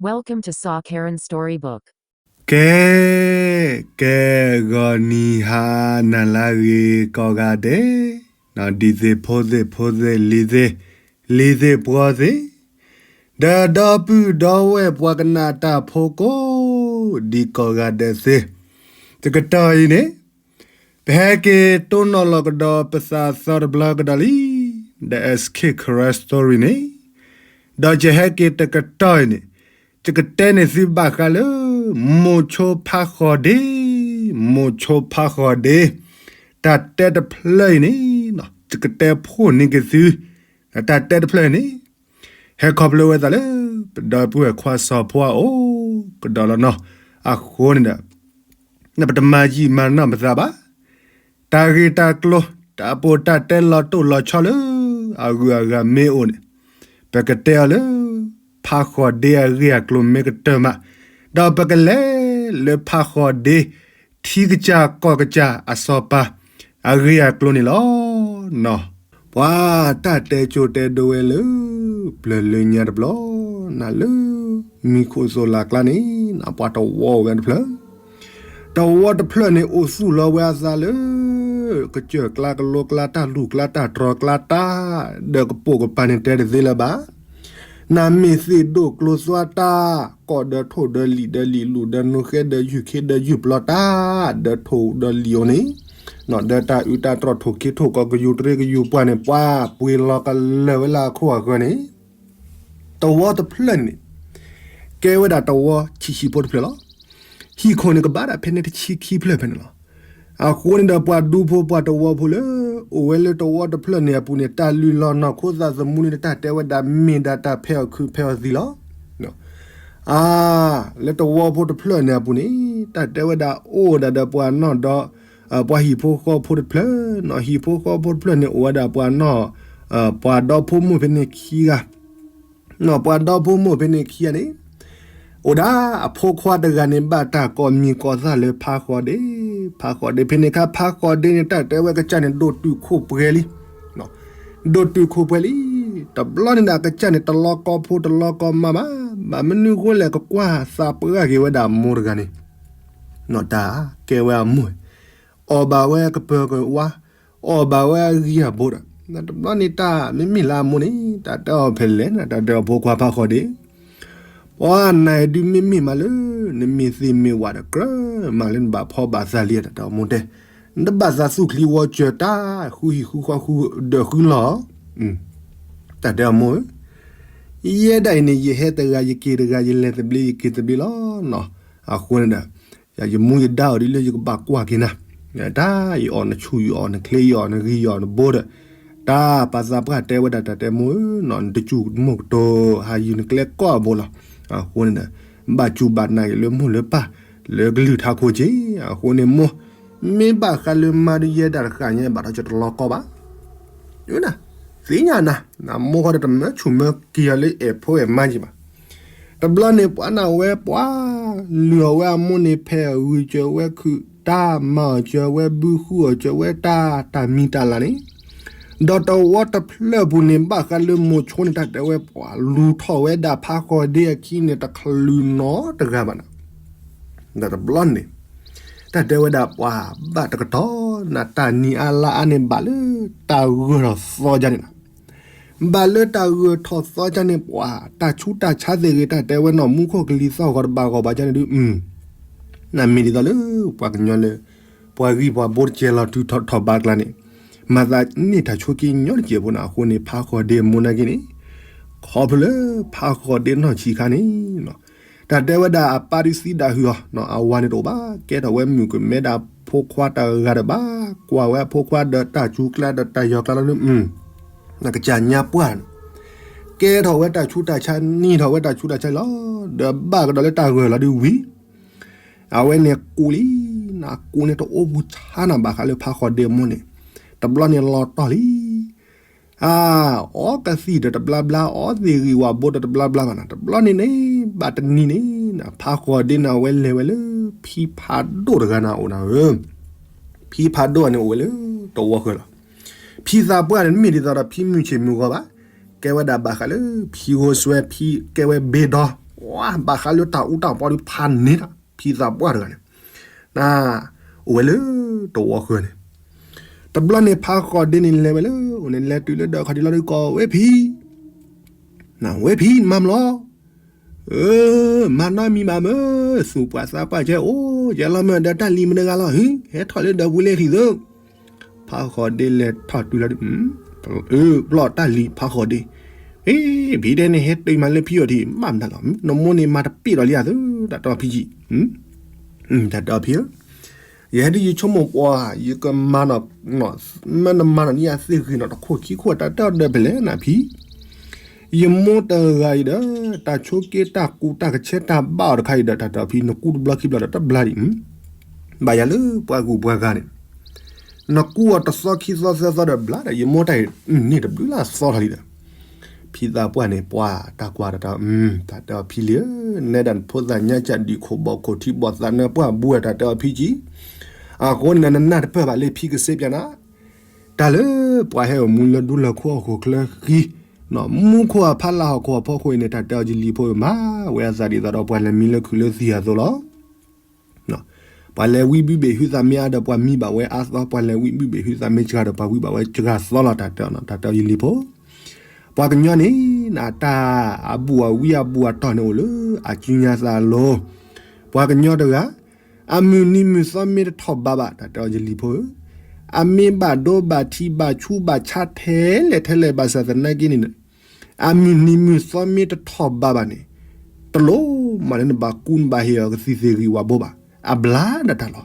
Welcome to Saw Karen Storybook. ကဲ, ကဲ, ဂီၤနံၤဟါနၤလၢအဂ့ၤကိးဂၤဒဲး, ဒ်သ့ၣ်ဖိသ့ၣ်ဖိသ့ၣ်လံၤသ့ၣ်, လံၤသ့ၣ်ပှီၤသ့ၣ်, ဒီးဒီပုၢ်ဒီဝဲၢ်ပှၤကနၣ်တၢ်ဖိကိး, ဒ်ကိးဂၤဒဲးသ့ၣ်, တကတီၢ်အံၤန့ၣ် ပဟဲက့ၤတိၢ်နီၣ်လီၤကဒီးပသးသီတဘျီကဒီးလံ, ဒီး S K Karen Story န့ၣ်, ဒီးယဟဲက့ၤတကတီၢ်အံၤန့ၣ်, ယကတဲန့ၢ်သုဘၣ်ဃးလၢ မိၤဆိဖးဃီၤဒ့, မိၤဆိဖးဃီၤဒ့, တၢ်တဲတဖျၢၣ်အံၤန့ၣ်, ယကတဲဖှိၣ်န့ၢ်က့ၤသု, တၢ်တဲတဖျၢၣ်အံၤန့ၣ်, ဟဲခီဖျိဝဲသးလၢ ပဒီပုၢ်ဝဲၢ်ခွါစီၤဖိအအိၣ်ကဒီးလီၤနီၤ, အဃိန့ၣ်ဒီး ပတမၤယံာ်မၤနီၢ်ပသးဘၣ်, တၢ်ဂ့ၢ်တၢ်ကျိၤ တၢ်ပီးတၢ်တဲလီၤတိၢ်လီၤဆီလၢ အဂုၤအဂၤမ့ၢ်အိၣ်န့ၣ်, ပကတဲအီၤလၢ ဖးဃီၤဒ့အဂ့ၢ်အကျိၤမ့ၢ်ကတၢၢ်မး, ဒီးပကလဲၤလၢဖးဃီၤဒ့ ထံကစၢ်ကီၢ်ကစၢ်အစီၤပၤ အဂ့ၢ်အကျိၤန့ၣ်လီၤ. ပှၤတၢ်တဲကၠိတဲဒိဝဲလၢ ပျၢၤလၢညါတဘျီ, နၤလၢ မံခိၣ်သိးလးကျါန့ၣ် နၤပှၤတဝီဝဲတဖျၢၣ်, တဝီတဖျၢၣ်န့ၣ်အိၣ်သူၣ်လီၤဝဲအသးလၢ ကစၢၢ်ကျါကလိကျါတၢ်လူၢ်ကျါတၢ်တြီၤကျါတၢ်, ဒီးကပိာ်ကပၤန့ၣ်တဲတသ့လၢၤဘၣ် နမ့ၢ်သ့ၣ်ဒိၣ်ကျိသွါတၢ်, ကိးဒီးထိၣ်ဒီးလံာ်ဒီးလံာ်လူၢ်ဒီးနူဃဲဒီးယူၢ်ခ့ဒီးယူၢ်ပျီတၢ်, ဒီးထိၣ်ဒီးလံာ်အိၣ်န့ၣ်, ဒီးတၢ်အုးတၢ်တြီၢ်ထိၣ်ခ့ထိၣ်ကီးကယူၤတရ့ကယူၤပှၢ်န့ၣ် ပှၤပှ့ၤလီၤကလၢာ်ဝဲလၢအခိၣ်အဃၢၤန့ၣ်, တဝီတဖျၢၣ်န့ၣ် ကဲဝဲဒၣ်တဝီဆံးဆံးဖိတဖျၢၣ်လီၤ. ဟံၣ်ခိၣ်န့ၣ်ကဘၣ်ဒၣ်ဖဲန့ၣ်တဆံခံဖျၢၣ်ဖဲန့ၣ်လီၤ. အဃိန့ၣ်ဒီးပှၤဒူဖိပှၤတဝီဖိလၢ အိၣ်ဝဲလၢတဝီတဖျၢၣ်န့ၣ်အပူၤန့ၣ် တၢ်လုၢ်လီၢ်နီၢ်ခိသးသမူန့ၣ် တၢ်တဲဝဲဒၣ်မ့ၢ်ဒၣ်တၢ်ဖဲအီၣ်ခုးဖဲအီၣ်သံလီၤ. အါ, လၢတဝီဖိတဖျၢၣ်န့ၣ်အပူၤန့ၣ် တၢ်တဲဝဲဒၣ်အိၣ်ဝဲဒၣ်ဒီးပှၤနီၢ်ဒီး ပှၤဟံၣ်ဖိဃီဖိတဖျၢၣ်, ဟံၣ်ဖိဃီဖိတဖျၢၣ်န့ၣ် အိၣ်ဝဲဒၣ်ပှၤနီၢ်, ပှၤဒီဖိမိၢ်ဖဲန့ၣ်ခံဂၤ, ပှၤဒီဖိမိၢ်ဖဲန့ၣ်ခံဂၤန့ၣ်, အိၣ်ဒၣ်အဖိခွါတဂၤန့ၣ် ဘၣ်တၢ်ကိးမံၤကိးသၣ်လၢဖးဃီၤဒ့, ဖးဃီၤဒ့ဖဲန့ၣ်ခါ ဖးဃီၤဒ့န့ၣ် တၢ်တဲဝဲကစၢ်န့ၣ် ဒိၣ်တုာ်ခိၣ်ပှဲၤလံ ဒိၣ်တုာ်ခိၣ်ပှဲၤလံ. တဘျီန့ၣ်ဒီး အကစၢ်န့ၣ် တလီၤကီဖိတလီၤကီမါဘၣ်, ဘၣ်မနုၤဃိလဲၣ် ကကွၢ်သးပှၢ်က့ၤဝဲဒၣ်အမိၢ်တဂၤန့ၣ်, တၢ်ကဲဝဲအမိၢ်, အီၣ်ဘၣ်ဝဲကပၢၤကဝါ, အီၣ်ဘၣ်ဝဲအဂံၢ်အဘိဒီး, တဘျီန့ၣ်တၢ်မ့မ့ၢ်လၢအမိၢ်န့ၣ် တၢ်တဲအီၤဖဲလဲၣ်န့ၣ် တၢ်တဲအီၤဖိခွါဖးဃီၤဒ့ ပှၤနၤဒုးမ့မ့ၢ်မးလၢ နမ့ၢ်သ့ၣ်မ့ၢ်ဝးဒီးကြၢးမးလၢနဘၣ်ဖီဘၣ်သးလံတၢ်တဲအီၤမိၢ်တဲ, နတဘၣ်သးသူၣ်ချံဝီစၢၤတၢ် ဃုဟံၣ်ဃုဃီဃုဒီးဃုလီၢ်, တၢ်တဲအီၤမိၢ်ဧၢ, ယဲဒၣ်အံၤန့ၣ် ယဟဲတဂၤယက့ၤတဂၤ ယလဲၤသဘျ့ယက့ၤသဘျ့လီၤ. အဃိန့ၣ်ဒီး ယမူယဒါအီၤဒ်လၢယကဘၣ်ကွၢ်က့ၤနၤ, တၢ်ယအီၣ်နဆူၣ်ယအီၣ်နချ့ယအီၣ်နဂံၢ်ယအီၣ်နဘိဒီး, တၢ်ပာ်သးပှၢ်တဲဝဲဒၣ်တၢ်တဲမိၢ်ဧၢ, နတစူၢ်မိၢ်ကတိၤ ဟးယုာ်နကျဲကိးအဘိလီၤ. အဃိန့ၣ်ဒီး ဘၣ်စူၢ်ဘၣ်နာ်က့ၤလၢမိၢ်လၢပၢ် လၢကလုၢ်ထါခိၣ်က့ၤ, အဃိန့ၣ်မိၢ်, မ့ၢ်ဘၣ်ဃးလၢမါဒုးယဲဒၣ်တဃၣ်ညါဘၣ်ထီၣ်ကၠီတလီၤကီဘၣ် သ့ၣ်ညါနၤ, နမိၢ်ဃီဒီးတမၢဆူၣ်မၢက့ၤအီၤလၢအဲၣ်ဖိအဲၣ်မါက့ၤဘၣ်. တဘျီန့ၣ်ပှၤနၢ်ဝဲပှၤ, လုၢ်အီၣ်ဝဲအမိၢ်န့ၣ် ဖဲအဂုာ်စၢၤဝဲခုးတၢ် မၤအီၣ်စၢၤဝဲဘုဃုအီၣ်စၢၤဝဲတၢ် တၢ်မံၤတၢ်လၤန့ၣ်, ဒီးတဝီတဖျၢၣ်ပူၤန့ၣ် ဘၣ်ဃးလၢမိၤဆိန့ၣ် တၢ်တဲဝဲပှၤလူၤထီၣ်ဝဲဒၣ်ဖးဃီၤဒ့အခံန့ၣ် တချုးနီတဂၤဘၣ်နၤ ဒီးတဘျီန့ၣ် တၢ်တဲဝဲဒၣ်ပှၤဘၣ်တကတီၢ် နတၢ်နံၤအါလါအါန့ၣ် ဘၣ်လၢတၢ်ဂၢၢ်ထီၣ်သီကါန့ၣ်လီၤ. ဘၣ်လၢတၢ်ဂၢၢ်ထီၣ်သီကါန့ၣ် ပှၤတၢ်ဆူးတၢ်ဆါသ့ၣ်ဂ့ၤ တၢ်တဲဝဲနီၢ်မူခိၣ်ကလံၤသီၣ်ဂီၤတဘၣ်ဂီၢ်ဘၣ်ကါန့ၣ်ဒုး နမ့ၢ်ဒ်သိးလၢ ပှၤကညီလၢ ပှၤဂံၢ်ပှၤဘိတကဲလီၤတုၤထီၣ်ဘးကျါန့ၣ် မၤသးန့ၢ်တၢ်ဆိးက့ညီတစဲးဖိန့ၣ် အဃိန့ၣ် ဖးဃီၤဒ့အမိၢ်နာ်က့န့ၣ် ခီဖျိလၢဖးဃီၤဒ့နီၢ်ဆံးခါန့ၣ် တၢ်တဲဝဲဒၣ်အပၢ်ဒုးသံဒၣ်ဟုၣ်အီၤ အဝၤန့ၣ်တအိၣ်ဘၣ် ကဲထီၣ်ဝဲမုၣ်ကမဲဒၣ်ဖိခွါတဂၤဒီးဘၣ် ကွၢ်ဝဲအဖိခွါဒီးတၢ်စူၤကျါဒီးတၢ်ယီၤကျါလီၤဒုး ကစၢ်ညါပှၢ်န့ၣ် ကဲထီၣ်ဝဲတၢ်ဆူးတၢ်ဆါ နံၤထီၣ်ဝဲတၢ်ဆူးတၢ်ဆါလီၤ. ဒီးဘၣ်ကဒီးလၢတၢ်ဂၢၢ်လီၤဒုးဝံၤ အဝဲန့ၣ်ကူးလံ, နကူးန့ၣ်တအိၣ်ဘၣ်ဆါနၤဘၣ်ဃးလၢဖးဃီၤဒ့အမိၢ်န့ၣ် တဘျီန့ၣ်လီၤတီၢ်လံ. အါ, အီကသံၣ်ဒီးတဘျါဘျါ အီသ့ၣ်ဂံၢ်ဝၣ်ဘိဒီးတဘျါဘျါဘၣ်နၤ တဘျီန့ၣ်န့ၣ် ဘၣ်တနံၤန့ၣ် ဖးဃီၤဒ့န့ၣ် အဝဲလဲၤဝဲလၢ ဖံဖးဒိၣ်တဂၤန့ၣ်အိၣ်နၤဧၢ ဖံဖးဒိၣ်န့ၣ်အိၣ်ဝဲလၢတဝီဃၢၤလီၤ. ဖံသးပှၢ်န့ၣ် မ့ၢ်ဒ်သိးဒီးဖံမုၢ်ဆ့ၣ်မုၢ်ဂီၤဘၣ်, ကဲဝဲဒၣ်ဘၣ်ဃးလၢ ဖံဂိၢ်စွဲ ဖံကဲဝဲဘ့ဒီ ပှၤဘၣ်ဃးလၢတၢ်အူတၢ်ပီဒုးဖးန့ၢ်တၢ် ဖံသးပှၢ်တဂၤန့ၣ်, န အိၣ်ဝဲလၢတဝီဃၢၤန့ၣ်, တဘျီန့ၣ် ဖါဃီၤဒ့န့ၣ် လဲၤဝဲလၢအိၣ်န့ၣ် လဲၤတုၤလၢဒီးခီၣ်ဒံလီၤဒုး ကိးဝဲဖံ န ဝဲဖံ နမၤမလီၤ, မၤနီတမံၤဘၣ်မ့ၢ်, သူၣ်ပှၢ်သးပှၢ်ကဲအိၣ် ယလီၤမ့ၢ်ဒီးတၢ်လံၤမနုၤဂၤလီၤ, ဟဲထီၣ်လၢဒီးပူၤလဲၤထံၣ်သု, ဖါဃီၤဒ့လဲၤထီၣ်တုၤလီၤဒုး, ပျီၣ်တၢ်လံၤဖါဃီၤဒ့, အ့ ဖံတဲန့ၣ် ဟဲတုၤမးလၢဖံအီၤထံး ဘၣ်မတၤလီၤ, နမိၢ်န့ၣ်မၤတပ့ၣ်ဒီးလံဧါသု, တၢ်တဲအီၤဖံကံ, တၢ်တဲအီၤဖံဧၢ, ယဟဲဒုးယဆိကမိၣ်ပှၤ ယကမၤနီၣ်, မ့ၢ်နမၤနီၣ်န့ၢ်ယၤသ့ဂ့ၤနီၣ် တခိၣ်ခံခိၣ် တၢ်တဲအီၤဒီးဖဲလဲၣ်နဖံ ယမိၢ်တဂၤအံၤဒီး တၢ်ဆိးက့တၢ်ကူတၢ်ကဆဲတၢ်ဘၣ်အီၤတခါအံၤဒီး တၢ်တဲအီၤဖံ နကူတဘျီခံဘျီဒီးတဘျါဒံး, ဘၣ်ယၤလၢပှၤဂုၤပှၤဂၤန့ၣ် နကူအီၤတသီခံသီသၢသီဒီးဘျါဒီး ယမိၢ်တၢ်အံၤ န့ၢ်တဘျုးလၢအသီထီၣ်လံဒီး, ဖံသးပှၢ်န့ၣ် ပှၤတၢ်ကွၢ်တၢ်တဲအီၤ, တၢ်တဲအီၤဖံလံဧၢ, နဲဒၣ်နဖိသၣ်ညါကၢ်ဒံးခိၣ်ဘီၣ်ခိၣ်ထံဘီၣ်သးနၢပှၢ်ဘူးတၢ်တဲအီၤဖံကံ, အဃိန့ၣ် နနၢ်တပၢၢ်ဘၣ်လၢဖံကစ့ပျးနၤ တၢ်လၢပှၤဟဲအိၣ်မူလၢဒူလၢခိၣ်ဟီၣ်ခိၣ်ချၢဃံ, မူခိၣ်အဖီလာ်ဟီၣ်ခိၣ်အဖီခိၣ်အံၤန့ၣ် တၢ်တဲအီၤယလံၤဖိမၤဝဲအသးဒ်သိးဒီးပှၤလဲၤမံလၢခုးလၢသံၣ်အသိးလီၤ. ပှၤလဲၤဝံဘုဘ့ၣ်ဟုသးမ့ၢ်အါဒီးပှၤမံဘၣ်ဝဲအါသီ, ပှၤလဲၤဝံဘုဘ့ၣ်ဟုသးမ့ၢ်စှၤဒီးပှၤဝံဘၣ်ဝဲစှၤသီလီၤ တၢ်တဲအီၤ, တၢ်တဲအီၤယလံၤဖိ ပှၤကညီန့ၣ် နတၢ်အဘူၣ်အဝံအဘူၣ်အတီၢ်န့ၣ်အိၣ်လၢအစုညါသးအလိၤ, ပှၤကညီတဂၤ အမုၢ်နံၤမုၢ်သီမ့ၢ်တထီၣ်ဘးဘၣ် တၢ်တဲအီၤယလံၤဖိဧၢ, အမ့ၢ်ဘၣ်ဒိဘၣ်ထံးဘၣ်ဆူးဘၣ်ဆါထဲလဲၣ်ထဲလဲၣ်ဘၣ်ဆၣ်သနာ်က့န့ၣ် အမုၢ်နံၤမုၢ်သီမ့ၢ်တထီၣ်ဘးဘၣ်န့ၣ် တလိၣ်မးလၢနဘၣ်ကူနဘၣ်ဟ့ၣ်အီၤကသံၣ်သ့ၣ်ဂံၢ်ဝၣ်ဘိဘၣ်, အဘျါနတၢ်လီၤ.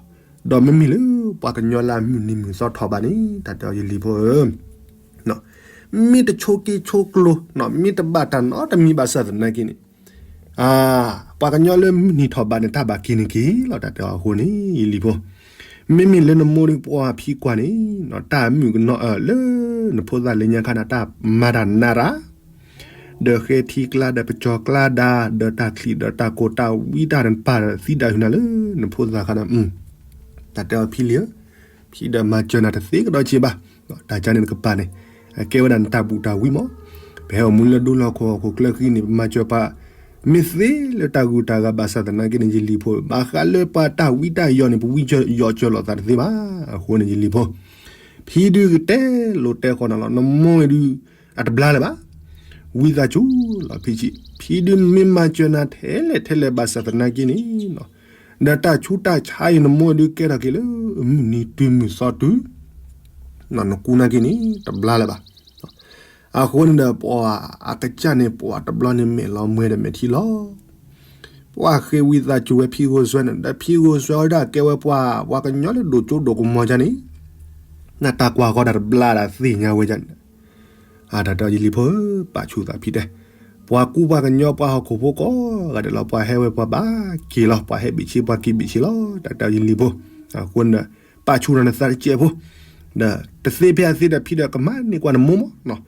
ဒီးမ့မ့ၢ်လၢပှၤကညီလၢအမုၢ်နံၤမုၢ်သီထီၣ်ဘးန့ၣ် တၢ်တဲအီၤယလံၤဖိဧၢ မ့ၢ်တဆိးက့ဆိးကျိၤ, မ့ၢ်တဘၣ်တၢ်နီတမံၤဘၣ်ဆၣ်သနာ်က့န့ၣ်, ပှၤကညီလၢမုၢ်နံၤထီၣ်ဘးန့ၣ် တၢ်ဘၣ်က့ၤန့ၣ်က့ၤလီၤ တၢ်တဲအီၤအဃိန့ၣ် ယလံၤဖိ, မ့မ့ၢ်လၢနမိၢ်ဒုးပှၤဖံကွၢ်န့ၣ် တၢ်မုၣ်ကနီၤလၢနဖိသၣ်လၢညါခါန့ၣ် တၢ်မၤတၢ်နးတၢ် ဒီးဃဲထံကျါဒီးပကၠီၤကျါဒါ ဒီးတၢ်ချံးဒီးတၢ်ကိၢ်တၢ်ဝံတၢ်န့ၣ် ပာ်သံဒၣ်ဟုနၤလၢနဖိသၣ်ခါန့ၣ်, တၢ်တဲအီၤဖံလံဧၢ, ဖံဒီးမၤစၢၤနၤတသ့ကဒီးက့ၤဘၣ်, တၢ်ကါန့ၣ်နကပၤန့ၣ် အကဲဝဲဒၣ်နတၢ်ဘူၣ်တၢ်ဝံမး, ပဟဲအိၣ်မူလၢဒူလၢဟီၣ်ခိၣ်ဟီၣ်ခိၣ်ချၢဃံန့ၣ် ပမၤစၢၤပှၤ မ့ၢ်သ့လၢတၢ်ဂုၤတၢ်ဂၤဘၣ်ဆၣ်သနာ်က့န့ၣ် ယလံၤဖိ ဘၣ်ဃးလၢပှၤတၢ်ဝံတၢ်ယိးန့ၣ် ပဝံယိးစၢၤလိာ်သးတသ့ဘၣ်, အဃိန့ၣ်ယလံၤဖိ ဖံဒုးကတဲလိာ်တဲဃီနၤလီၤ, နမိၢ်ဒုး အတဘျါလၢၤဘၣ်, ဝံသးစူၤလီၤဖံဆံး, ဖံဒုးမ့ၢ်မၤစၢၤနၤထဲလဲၣ်ထဲလဲၣ်ဘၣ်ဆၣ်သနာ်က့န့ၣ်, ဒီးတၢ်ဆူးတၢ်ဆါအံၤ နမိၢ်ဒုးကဲထီၣ်က့ၤလၢ မုၢ်နံၤတုၤမုၢ်သီတုၤ နကူနာ်က့န့ၣ် တဘျါလၢၤဘၣ်. အဃိန့ၣ်ဒီး ပှၤအကစၢ်န့ၣ် ပှၤတဘျီန့ၣ်မဲာ်လီၤမှဲဒီးမဲာ်ထံလီၤ. ပှၤဃ့ဝံသးစူၤဝဲဖံဂိၢ်စွဲန့ၣ် ဒီးဖံဂိၢ်စွဲဝဲဒၣ်ကဲဝဲပှၤ ပှၤကညီလၢဒိၣ်ကၠိဒိၣ်ကမီၤကန့ၣ် နတၢ်ကွၢ်ဃီတၢ်တဘျါဒၣ်သ့ၣ်ညါဝဲဒၣ်န့ၣ် တၢ်တဲအီၤယလံၤဖိဧၢ, ပာ်ဆူၣ်သးဖံတဲ, ပှၤကူပှၤကညီပှၤဟီၣ်ခိၣ်ဖိကိးဂၤဒဲးလီၤ, ပှၤဟဲဝဲပှၤဘၣ်က့ၤလီၤ, ပှၤဟဲဘ့ၣ်ဆ့ပှၤက့ၤဘ့ၣ်ဆ့လီၤ, တၢ်တဲအီၤယလံၤဖိ. အဃိန့ၣ် ပာ်ဆူၣ်ထီၣ်နသးတစဲးဖိ, ဒီးတသ့ဖဲအသ့ဒီးဖံဒီးကမၤန့ၢ်ကွၢ်နမိၢ်မး,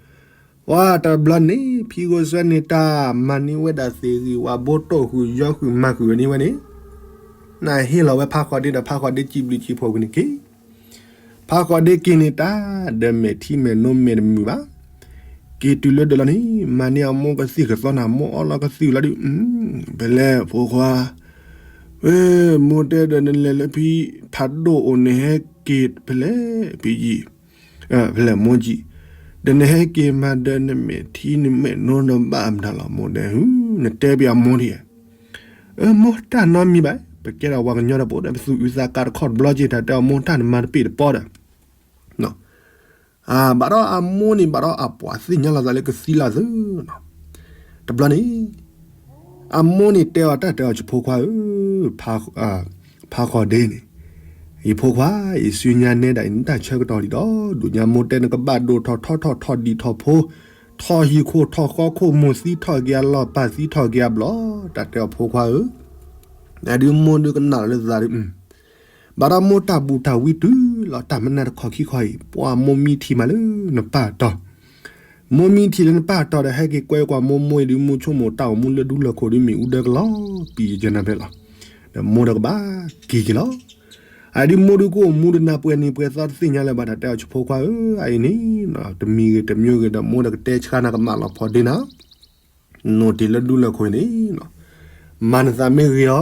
ပှၤတဘျီန့ၣ် ဖံဂိၢ်စွဲန့ၣ် တၢ်မၤန့ၢ်ဝဲဒၣ်သ့ၣ်ဂံၢ်ဝၣ်ဘိတိၢ်ဃုာ်ယီၤဃုာ်မၤဃုာ်ဝဲန့ၣ်ဝဲန့ၣ် နဟ့ၣ်လီၤဝဲဖးဃီဒ့ဒီး ဖးဃီဒ့စံးဘျုးစံးဖှိၣ်ကွံာ်န့ၣ်က့ၤ ဖးဃီဒ့က့ၤန့ၣ်တၢ် ဒီးမဲာ်ထံမဲာ်နိမဲာ်တမုာ်ဘၣ်. က့ၤတုၤလၢဒၢးလီၤန့ၣ် မၤန့ၢ်အမိၢ်ကသံၣ်ကသီနၤ မိၢ်အီၣ်လီၤကသံၣ်လီၤဒုး, ဖဲလဲၣ်ဖိခွါ, မိၢ်တဲဒီးနလဲၤလၢဖံဖးဒိၣ်အိၣ်န့ၣ်ဟဲက့ၤဖဲလဲၣ်ဖံယံၤ ဖဲလဲၣ်မိၢ်ကံ, ဒီးနဟဲက့ၤမၤဒီးနမဲာ်ထံနမဲာ်နိနဘၣ်မတၤလီၤ မိၢ်တဲ, နတဲပယီၤမိၢ်ဒံးဧါ, မိၢ်တၢ်နီတမံၤဘၣ်, ပကဲဒၣ်ပှၤကညီဒီးပအိၣ်ဒီးပသူၣ်အုးသးကါတခီတဘျီက့ၤ တၢ်တဲအီၤမိၢ်တၢ်နမၤတပ့ၢ်တပီဒီး ဘၣ်ဒီးအမိၢ်န့ၣ် ဘၣ်ဒီးအပှၤသ့ၣ်ညါလီၤသးလၢကသံလၢသု, တဘျီန့ၣ် အမိၢ်န့ၣ်တဲအီၤတၢ်တဲအီၤ ယဖိခွါဧၢ, ဖးဃီဒ့န့ၣ်, ယဖိခွါ ယစုညါနဲဒၣ်အံၤ နတၢ်ဆၢကတီၢ်ဒံးဒီး ဒုးညါမိၢ်တဲနကဘၣ်ဒိၣ်ထီၣ်ထီထီၣ်ထီၣ်ဒံးထီၣ်ဖိ, ထီၣ်ဟံၣ်ခိၣ်ထီၣ်ဃီခိၣ်မိၢ်သံထီၣ်က့ၤအလီၢ်ပၢ်သံထီၣ်က့ၤအဘျီ, တၢ်တဲအီၤဖိခွါဧၢ, အဒုးမိၢ်ဒုးကနၣ်လီၤလၢသးဒုး ဘၣ်ဒီးမိၢ်တၢ်ဘူၣ်တၢ်ဝံတုၤလီၤ တၢ်မနုၤတခီခံခီအံၤ ပှၤမိၢ်မံထံၣ်မးလၢနပၢ်တီၤ, မိၢ်မံထံၣ်လၢနပၢ်တီၤဒီး ဟဲက့ၤကွဲကွၢ်မိၢ်မိၢ်အံၤဒုး မိၢ်ဆိကမိၣ်တၢ်အိၣ်မူလၢဒူလၢခိၣ်ဒုး မ့ၣ်အူဒၢကလီၤ ပံၤယကနၢ်ဖဲလီၤ. ဒီးမိၢ်ဒီးကဘၣ်က့ၤက့ၤလီၤ. အဒုးမိၢ်ဒုးကအိၣ်မူဒီးနၤပှဲၤနံၤပှဲၤသီတသ့ၣ်ညါလၢၤဘၣ် တၢ်တဲအီၤဆိဖိခွါဧၢ, အအံၤန့ၣ် တမံၤဂ့ၤတမံၤဂ့ၤဒီး မိၢ်ဒီးကတဲဆှါနၤကမၣ်လီၤဖီဒ့နၤ နိၣ်တ့ၢ်လၢဒူလၢခိၣ်န့ၣ်, မၤနသးမ့ၢ်ဂ့ၤအီၤ,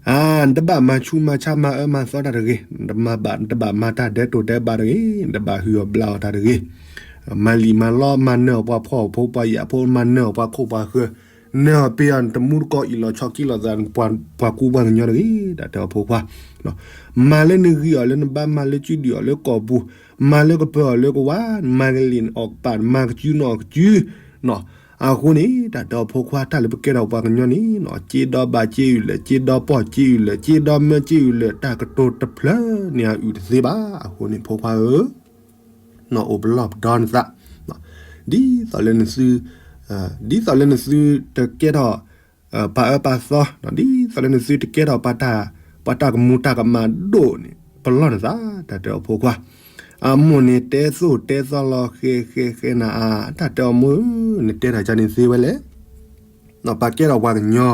အါ နတဘၣ်မၤဆူးမၤဆါမၤအၢမၤသီတၢ်တဂ့ၤ, နတဘၣ်မၤတၢ်ဒဲးတိာ်ဒဲးဘးတဂ့ၤ, နတဘၣ်ဟုၣ်အီၤဘျးအီၤတၢ်တဂ့ၤ, မၤလံာ်မၤလီမၤနၢၤအီၤပှၤဖှီၣ်ဖိပှၤယာ်ဖိ မၤနၢၤအီၤပှၤခိၣ်ပှၤဃၢၤ, နၢၤအီၤပ့ၤအီၤနတမူတကိးအံၤလီၤဆီခံလီၤသး ပှၤကူပှၤကညီတဂ့ၤ တၢ်တဲအီၤဖိခွါ မၤလၢနဂံၢ်အီၤလၢနဘါ မၤလၢစုဒုၣ်အီၤလၢကိာ်ပူၤ, မၤလၢကပၢၤအီၤလၢကဝါ, မၤကလံၣ်အီၤကပၤ, မၤကစုနီၣ်အီၤကစု, အဃိန့ၣ် တၢ်တဲအီၤဖိခွါတၢ်လၢပကဲထီၣ်ပှၤကညီန့ၣ်, က့ဒီဘးက့အုၣ်လၢာ်, က့ဒီပီၢ်က့အုၣ်လၢာ်, က့ဒီမၢက့အုၣ်လၢာ်, တၢ်ကတိၤတဖျၢၣ်န့ၣ်အအုၣ်တသ့ဘၣ်. အဃိန့ၣ်ဖိခွါဧၢ အိၣ်ပလီၢ်ပဒီနသး, ဒ်သိးလၢနသု, ဒ်သိးလၢနသုတကဲထီၣ် ပှၤအၢပှၤသီ, ဒ်သိးလၢနသုတကဲထီၣ် ပှၤတၢ်ကမူၤတၢ်ကမၣ်ဒိၣ်န့ၣ် ပလီၢ်နသး တၢ်တဲအီၤဖိခွါ, အမိၢ်န့ၣ်တဲသိၣ်တဲသီလီၤဃဲဃဲဃဲနၤအါ, တၢ်တဲအီၤမိၢ်ဧၢ, နတဲတၢ်ကန့ၣ်သ့ဝဲလဲၣ် ပှၤကဲထီၣ်ပှၤကညီ,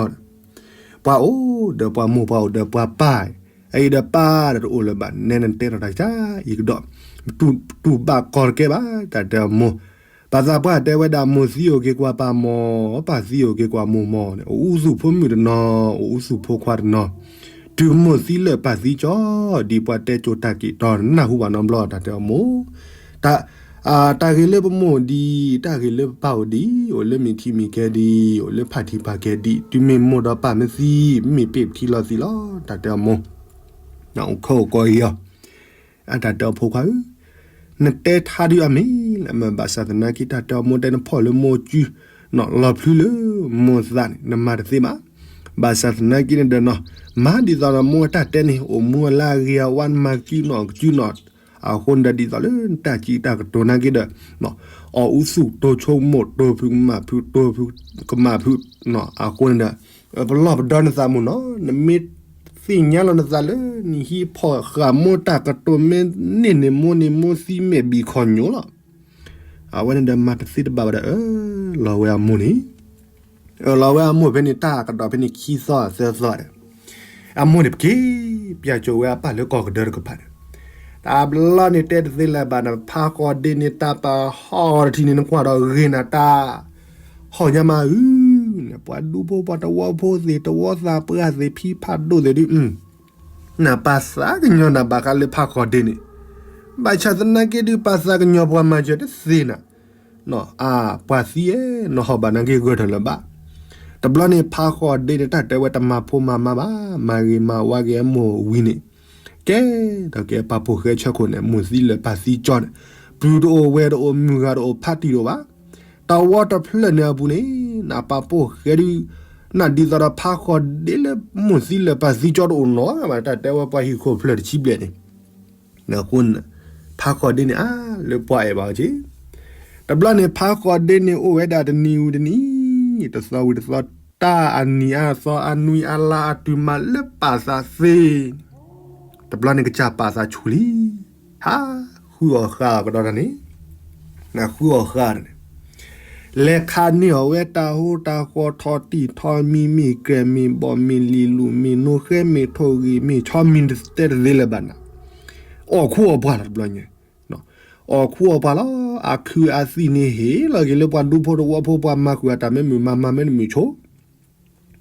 ပှၤအိၣ်ဒီးပှၤမိၢ် ပှၤအိၣ်ဒီးပှၤပၢ်, အအံၤဒီးပၢ်ဒီးတအိၣ်လၢၤဘၣ်, နဲနတဲထီၣ်တၢ်ကါအံၤကဒီး, တူၢ်ဘၣ်ကီတကဲဘၣ် တၢ်တဲအီၤမိၢ်, ပၢ်သးပှၢ်တဲဝဲဒၣ် မိၢ်သံအိၣ်က့ၤကွၢ်ပၢ်မီၢ်, ပၢ်သံအိၣ်က့ၤကွၢ်မိၢ်မီၢ်န့ၣ် အိၣ်အူသူၣ်ဖိမုၣ်တနီၤ, အိၣ်အူသူၣ်ဖိခွါတနီၤ, တုၤမိၢ်သံလၢာ်ပၢ်သံကၠီ, ဒ်ပှၤတဲကၠိတၢ်က့ၤတီၤ နၢ်ဟူဘၣ်နီတဘျီ တၢ်တဲအီၤမိၢ် တၢ်ဂ့ၤလၢပမိၢ်အိၣ်ဒံး, တၢ်ဂ့ၤလၢပပၢ်အိၣ်ဒံး, အိၣ်လၢမ့ၢ်ထံမ့ၢ်ကဲဒံး, အိၣ်လၢဖးထံဖးကဲဒံး, တုၤမ့ၢ်မိၢ်ဒီးပၢ်မ့ၢ်သံ, မ့ၢ်ပ့ၢ်ပထံလီၤသံလီၤ တၢ်တဲအီၤမိၢ်, အိၣ်ခၢအိၣ်ကီအံၤအီၤ, အတၢ်တဲအီၤဖိခွါဧၢ, နတဲထါဒုးအမ့ၢ်လၢ မ့ၢ်ဘၣ်ဆၣ်သနာ်က့ တၢ်တဲအီၤမိၢ်တဲနဖီၣ်လၢမိၢ်စု, လီၤဖျုလၢမိၢ်သးန့ၣ် နမၤတသ့ဘၣ်. ဘၣ်ဆၣ်သနာ်က့န့ၣ်ဒီးနီၤ, မၤဒ်သိးဒီးမိၢ်အတၢ်တဲန့ၣ် အိၣ်မူအလၢအဂ့ၤအဝါ နမၤကစုနီၣ်ကစုနီၣ်, အဃိန့ၣ်ဒီးဒ်သိးလၢနတၢ်စံးတၢ်ကတိၤနာ်က့ဒီး အီၣ်အူသူၣ်တိၢ်ဆိကမိၣ် တိၢ်ဖုကမၣ်ဖု တိၢ်ဖုကမၣ်ဖု, အဃိန့ၣ်ဒီး ပလီၢ်ပဒီနသးမိၢ်နီၤ, နမ့ၢ်သ့ၣ်ညါလီၤနသးလၢ နဟံးဖီၣ်ဃာ်မိၢ်တၢ်ကတိၤမ့ၢ်န့ၢ်န့ၢ်မိၢ်န့ၣ် မိၢ်သံမဲာ်ဘံၣ်ခီၣ်ညိလီၤ. အဝဲန့ၣ်ဒီးမၤတသ့တဘၣ်ဘၣ်ဒီး အၢၣ်လီၤဝဲအမိၢ်န့ၣ်, အၢၣ်လီၤဝဲအမိၢ်ဖဲန့ၣ် တၢ်ကဒီးဖဲန့ၣ်ခံသီသၢသီဒီး အမိၢ်န့ၣ်ပက့ၤ ပၠၢ်ကၠိဝဲအပၢ်လၢကီၢ်ကဒၢတကပၤန့ၣ်, တဘျီန့ၣ်တဲတသ့လၢၤဘၣ်န့ၣ် ဖးဃီၤဒ့န့ၣ် တၢ်ပာ်ဟီၣ်တထံၣ်န့ၣ် နကွၢ်ဒီးဂ့ၤနၤတၢ် ဟီၣ်ညါမးဧၢ, ပှၤဒူဖိပှၤတဝီဖိသ့ၣ် တဝီသးပှၢ်သ့ၣ် ဖံဖးဒိၣ်သ့ၣ်ဒုး နပာ်သးကညီၤနၤဘၣ်ဃးလၢဖးဃီၤဒ့န့ၣ်, ဘၣ်ဆၣ်သနာ်က့ဒုး ပာ်သးကညီၤပှၤမၤစၢၤတသ့နၤ, အၢ ပှၤသံဧၢ နဟီၣ်ဘၣ်နာ်က့ဂၢၢ်ထၢၣ်လၢၤဘၣ်. တဘျီန့ၣ် ဖးဃီၤဒ့န့ၣ် တၢ်တဲဝဲတမၤဖိမၤမါဘၣ်, မၤဂ့ၤမၤဝါက့ၤအမိၢ်ဝံၤန့ၣ်, ကဲ ဒီးကဲပာ်ပိာ်ဃဲဆၢခိၣ်န့ၣ် မိၢ်သံလၢာ်ပၢ်သံကၠီန့ၣ်, ပုၢ်တအိၣ်ဝဲၢ်တအိၣ် မုၢ်ဂၤတအိၣ် ဖးတံၢ်တအိၣ်ဘၣ်. တဝီတဖျၢၣ်န့ၣ်အပူၤန့ၣ် နပာ်ပိာ်ဃဲဒုး နဒ်သိးဒီးဖးဃီၤဒ့လၢမိၢ်သံလၢာ်ပၢ်သံကၠီတအိၣ်နီတဂၤဘၣ်, တၢ်တဲဝဲပှၤဟံၣ်ခိၣ်ဖျၢၣ်တဆံဘျဲၣ်န့ၣ် အဃိန့ၣ် ဖးဃီၤဒ့န့ၣ် အါ လၢပှၤအဲၣ်ဘၣ်အီၤက့ၤ, တဘျီန့ၣ် ဖးဃီၤဒ့န့ၣ် အိၣ်ဝဲဒၣ်တနံၤဝံၤတနံၤ, တသီဝံၤတသီ, တၢ်အနံၤအါအသီ အနွံအါလါ အတုၤမးလၢပာ်သးသ့, တဘျီန့ၣ် ကစၢ်ပာ်သးဆူၣ်လံ, ဟး ဃုအီၣ်ဃာ်အီၤကဒီးတၢ်န့ၣ်, ဃုအီၣ်ဃာ်န့ၣ် လဲၤခးန့ၢ်အီၤဝဲတၢ်ဟိတၢ်ဃီ ထီၣ်တံၢ်ထီၣ်မံၤ မ့ၢ်ကြဲးမ့ၢ်ဘီၣ် မ့ၢ်လံၤလူၢ် မ့ၢ်နိဃဲ မ့ၢ်ထိၣ်ဂံၢ် မ့ၢ်ဆီမံၤ တတဲတသ့လၢၤဘၣ်နၤ, အီၣ်ခူအီၣ်ပှၢ်လီၤ တဘျီညါ, အီၣ်ခူအီၣ်ပှၢ်လီၤ, အခုအသံၣ်န့ၣ် ဟ့ၣ်လီၤက့ၤလၢပှၤဒူဖိတဝီဖိ ပှၤမၤဃုာ်အတၢ်မ့ၢ်မုာ်မၤမၤမ့ၢ်တမုာ်ဆိ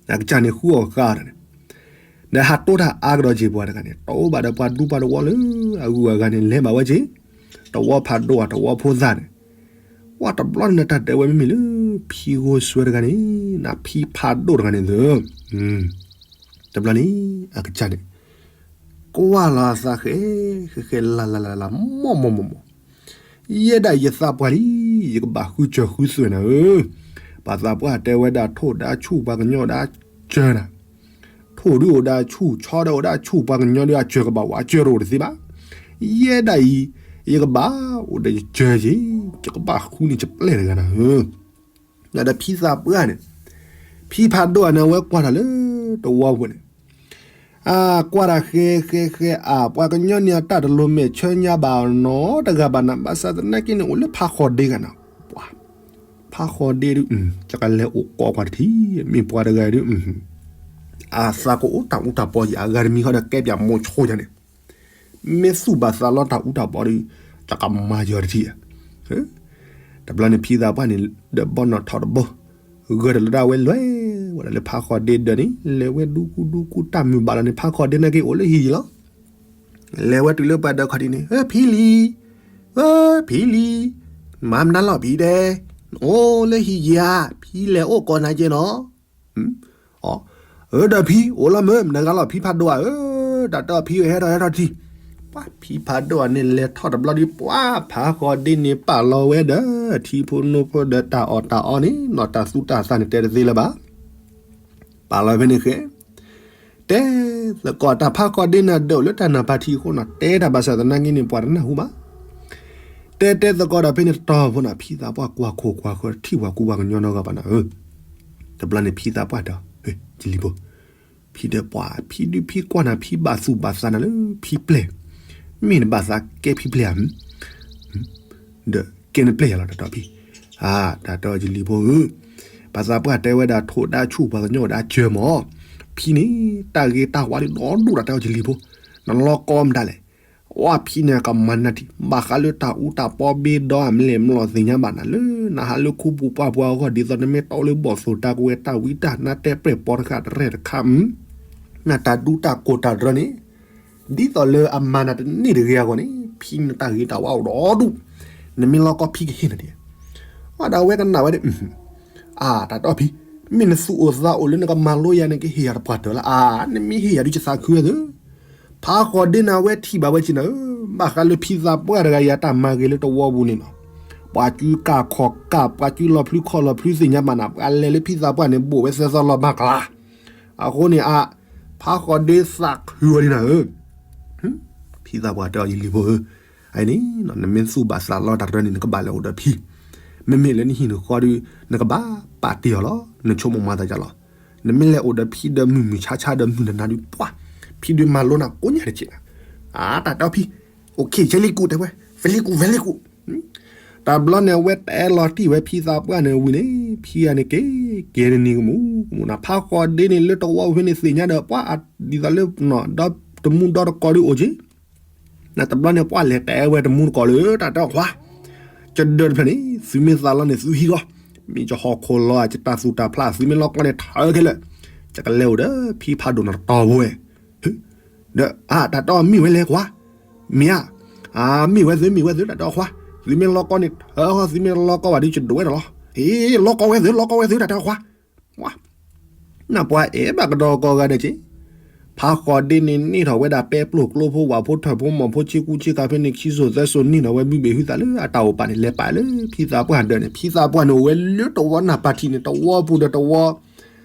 အကစၢ်န့ၣ် ဃုအီၣ်ဃာ်တၢ်န့ၣ်, ဒီးဟးတိၢ်တၢ်အါကဒီးက့ၤပှၤတဂၤန့ၣ် တအိၣ်ဘၣ်ဒီးပှၤဒူပှၤတဝီလၢအဂုၤအဂၤန့ၣ် လဲၤဘၣ်ဝဲက့ၤ, တဝီဖးဒိၣ် တဝီဖိသၣ်န့ၣ်, ဝဲတဘျီန့ၣ် တၢ်တဲဝဲမ့မ့ၢ်လၢ ဖံဂိၢ်စွဲတဂၤန့ၣ် နဖံဖးဒိၣ်တဂၤန့ၣ်သၢ တဘျီန့ၣ် အကစၢ်န့ၣ် ကွၢ်လီၤအသးဃဲ ဃဲဃဲလၢ်လၢ်လၢ်လၢ် မိၢ်မိၢ်မိၢ်မိၢ်, ယဲဒၣ်ယသးပှၢ်လံ, ယကဘၣ်ဃုစၢၤဃုသွဲၣ်နၤဧၢ, ပှၤသးပှၢ်တဲဝဲဒၣ် ထိၣ်ဒါဆူၣ်ပှၤကညီဒါစၢၤနၤ, ထိၣ်ဒုးအိၣ်ဒါဆူၣ် ဆီဒီးအိၣ်ဒါဆူၣ် ပှၤကညီဒုးအစၢၤကဘၣ်ဝဲ အစၢၤတအိၣ်တသ့ဘၣ်, ယဲဒၣ်အံၤ ယကဘၣ်အိၣ်ဒီးယစၢၤက့ၤ, ယကဘၣ်ဃုန့ၢ်ယပျဲၢ်တဂၤနၤဧၢ ဒီးဖံသးပှၢ်န့ၣ် ဖံဖးဒိၣ်အန့ၣ် အဝဲကွၢ်တၢ်လၢတဝီပူၤန့ၣ်, အကွၢ်တၢ်ဃဲဃဲဃဲ အပှၤကညီန့ၣ် အတၢ်တလိၤမဲာ်ဆၢညါဘၣ်နီတဂၤဘၣ်နၤ, ဘၣ်ဆၣ်သနာ်က့န့ၣ် အိၣ်လၢဖးဃီၤဒ့ဂၤနၤ, ဖးဃီၤဒ့ဒုး ယကလဲၤအိၣ်ကိးကွၢ်တထံၣ်, မ့ၢ်ပှၤတဂၤဒုး အသးကအိၣ်တၢ်အူတၢ်ပီယၤ အဂၤတမံၤဃီဒီးကဲပၠးမိၢ်ဆိယၤန့ၣ်, မ့ၢ်သူၣ်ဘၣ်သးလီတၢ်အူတၢ်ပီဒီး ယကမၤယီၤတထံၣ်ဧါ. တဘျီန့ၣ်ဖံသးပှၢ်န့ၣ် ဒီးဘီနီၣ်ထီၣ်တဘိ ဂၢၢ်တလၢဒၣ်ဝဲလွဲၢ် အိၣ်ဒၣ်လၢဖးဃီဒ့ဒၢးန့ၣ် လဲၤဝဲဒူကူဒူကူတၢ်မုာ်ဘၣ်လီၤန့ၣ် ဖးဃီဒ့နာ်က့အိၣ်လၢဟံၣ်ယံၤလီၤ. လဲၤဝဲတုၤလၢပှၤဒၢးခီၣ်ထံးန့ၣ် အၢ ဖံလံၤ, အၢ ဖံလံၤ, မၤမနုၤလီၤဖံတဲ, အိၣ်လၢဟံၣ်ယံၤဧါ, ဖံလဲၤအိၣ်ကိးနၤကဲနီၤ. အၢ ဒီးဖံအိၣ်လီၤမၢ် မနုၤဂၤလီၤ ဖံဖးဒိၣ်ဧါ အၢ တၢ်တီၢ်ဖံဟဲထီၣ်ဟဲထီၣ်ထံ, ပှၤဖံဖးဒိၣ်ဧါန့ၣ် လဲၤထီၣ်တဘျီဒီး ပှၤဖးဃီဒ့န့ၣ် ပာ်လီၤဝဲဒီး ထံဖိနိဖိဒီးတၢ်အီၣ်တၢ်အီန့ၣ် နီၢ်တၢ်သူတၢ်သးန့ၣ် တဲတသ့လၢၤဘၣ်. ပာ်လီၤဖဲန့ၣ်ဃဲ တဲသကိးတၢ် ဖးဃီဒ့န့ၣ် ဒၢးအိၣ်လၢတၢ်နၢ်ပၢၢ်ထံအဃိနီၤ တဲတၢ်ဘၣ်ဆၣ်သနာ်က့န့ၣ် ပှၤတနၢ်ဟူဘၣ်. တဲတဲသကိးဒီးဖဲန့ၣ်တတီၤဖိနီၤ ဖံသးပှၢ်ကွၢ်ခိၣ်ကွၢ်ဃၢၤ ထံၣ်ပှၤကူပှၤကညီနီတဂၤဘၣ်နီၤ. တဘျီန့ၣ်ဖံသးပှၢ်တဲ ယလံၤဖိ, ဖံဒီးပှၤ ဖံဒုးဖံကွၢ်နၤ ဖံဘၣ်သူၣ်ဘၣ်သးနၤလၢဖံပျဲၢ်, မ့ၢ်နဘၣ်သးကဲဖံပျဲၢ်ဧါ ဒီးကဲနပျဲၢ်ယၤလီၤ တၢ်တီၢ်ဖံ, တၢ်တီၢ်ယလံၤဖိဧၢ, ပှၤသးပှၢ်တဲဝဲဒၣ်ထိၣ်ဒၣ်ဆူၣ်ပှၤကညီအိၣ်ဒၣ်စၢၤမး, ဖံန့ၣ် တၢ်ဂ့ၤတၢ်ဝါဒ်ဒီဒူၣ်ဒီး တၢ်တီၢ်ယလံၤဖိ, နလီၤကီမတၤလဲၣ်, ဝဲဖံန့ၣ်ကမၤနၢၤထံ ဘၣ်ဃးလၢတၢ်အူတၢ်ပီဘ့ဒီးအမ့ၢ်လဲၣ် မ့ၢ်လီၤသ့ၣ်ညါဘၣ်နၤလၢ နဟးလၢခူပူၤပှၢ်ပူၤအဂီၢ် ဒ်သိးနမ့ၢ်တီလၢဘီၣ်သိၣ်တၢ်ကဝဲၤတၢ်ဝံတၢ်နါတဲပြဲၢ်ပီတဃာ်တရဲၣ်တခါ နတၢ်ဒူတၢ်ကိၢ်တၢ်တရၢန့ၣ် ဒ်သိးလၢအမၤနၤတန့ၢ်တဂ့ၤအဂီၢ်န့ၣ် ဖံန့ၣ်တၢ်ဂ့ၤတၢ်ဝါအိၣ်ဒီဒူၣ်, နမ့ၢ်လီၤကီဖံကဟ့ၣ်နၤဒ်, အဒီးအဝဲကနၣ်ဝဲဒၣ်, အါ တၢ်တီၢ်ဖံ, မ့ၢ်နသူၣ်အိၣ်သးအိၣ်လၢနကမၤလိယၤန့ၣ် ကဟ့ၣ်ယၤတပှၢ်တၢၢ်လၢ အါ နမ့ၢ်ဟ့ၣ်ယၤဒုးယသးခုဝဲသ့, ဖးဃီဒ့န့ၣ် အဝဲထံၣ်ဘၣ်ဝဲက့နၤဧၢ, ဘၣ်ဃးလၢဖံသးပှၢ်တဂၤအံၤအတၢ်မၤဂ့ၤလၢတဝီပူၤန့ၣ်လီၤ, ပှၤစုကၢ်ခီၣ်ကၢ် ပှၤစုလီၤဖျုခီၣ်လီၤဖျုသ့ၣ်ညါဘၣ်နၤ ပှၤလဲၤလၢဖံသးပှၢ်န့ၣ် ဘိၣ်ဝဲသၢသီလီၤမၢ်ကျါ အဃိန့ၣ်အါ, ဖးဃီဒ့သးခုဝဲဒၣ်နၤဧၢ, ဖံသးပှၢ်တဲအီၤ ယလံၤဖိဧၢ, အန့ၣ် နမ့ၢ်သူၣ်ဘၣ်သးလီတၢ်တရၢန့ၣ် နကဘၣ်လဲၤအိၣ်ဒီးဖံ, မ့မ့ၢ်လၢနဟံၣ်နဃီဒီး နကဘၣ်ပာ်တ့ၢ်အီၤလီၤ, နဆိကမိၣ်မၤသးဒ်လဲၣ်, နမ့ၢ်လဲၤအိၣ်ဒီးဖံဒီးမုၢ်မုၢ်ဆါဆါဒီးမုၢ်နၤနၤဒီး ပှၤ ဖံဒုးမၤလိနၤကိးညါတက့ၢ်နၤ, အါ တၢ်တီၢ်ဖံ, အိၣ်ခ့ ယဲလံကူးတဲဝဲ, ဝဲလံကူး ဝဲလံကူး တဘျီန့ၣ် အဝဲတဲလီၤတံၢ်ဝဲဖံသးပှၢ်န့ၣ်ဝံၤန့ၣ် ဖံဂၤန့ၣ်က့ၤ က့ၤနနံၤကမူးကမူးနၤ ဖးဃီဒ့န့ၣ် လၢတဝီဝဲဖဲန့ၣ်သ့ၣ်ညါဒီး ပှၤ ဒ်သိးလၢ ဒီတမူဒီတကိးဒုးအိၣ်က့ၤ, နတဘျီန့ၣ် ပှၤလဲၤတဲဝဲတမူတကိးလၢတၢ်တဲအီၤခွါ, ယဒၢးတဖျၢၣ်န့ၣ် သုမ့ၢ်သးလီန့ၣ် သုဟံးဂီၢ်, မ့ၢ်ယဟီၣ်ခိၣ်လီၤ ယတၢ်သူၣ်တၢ်ဖျး သုမ့ၢ်လီၤကီန့ၣ် ထၢခဲလၢာ်, ယကလဲၤအိၣ်ဒီးဖံဖးဒိၣ်နတတီၤဖိဝဲ ဒီး အါ တၢ်တီၢ်မ့ၢ်ဝဲလဲၣ်ခွါ, မ့ၢ်ဧါ, အါ မ့ၢ်ဝဲသု မ့ၢ်ဝဲသု တၢ်တီၢ်ခွါ, သုမ့ၢ်လီၤကီန့ၣ် ထၢဃီ သုမ့ၢ်လီၤကီဘၣ်ဒီး ယဒိးဝဲဒၣ်လီၤ, ဟ့ လီၤကီဝဲသု လီၤကီဝဲသု တၢ်တီၢ်ခွါ, နပှၤအဲၣ်ဘၣ်ကဒီးကီဂၤဒဲးက့ၤ, ဖးဃီဒ့န့ၣ် န့ၢ်ထီၣ်ဝဲဒၣ်ပဲပျိၢ်ကျိဖိဝၣ်ဖိထၢၣ်ဖိမီၢ်ဖိဆ့ကူဆ့ကၤဖဲန့ၣ် ခံစိၤသၢစိၤန့ၢ်ထီၣ်ဝဲ ဘုဘ့ၣ်ဟုသးလၢအတၢ်အိၣ်ပာ်န့ၣ် လဲၤပာ်လၢဖံသးပှၢ်ဒၢးန့ၣ် ဖံသးပှၢ်န့ၣ် အိၣ်ဝဲလၢတဝီနၢ်ပၢၢ်ထံးန့ၣ် တဝီပူၤဒီးတဝီ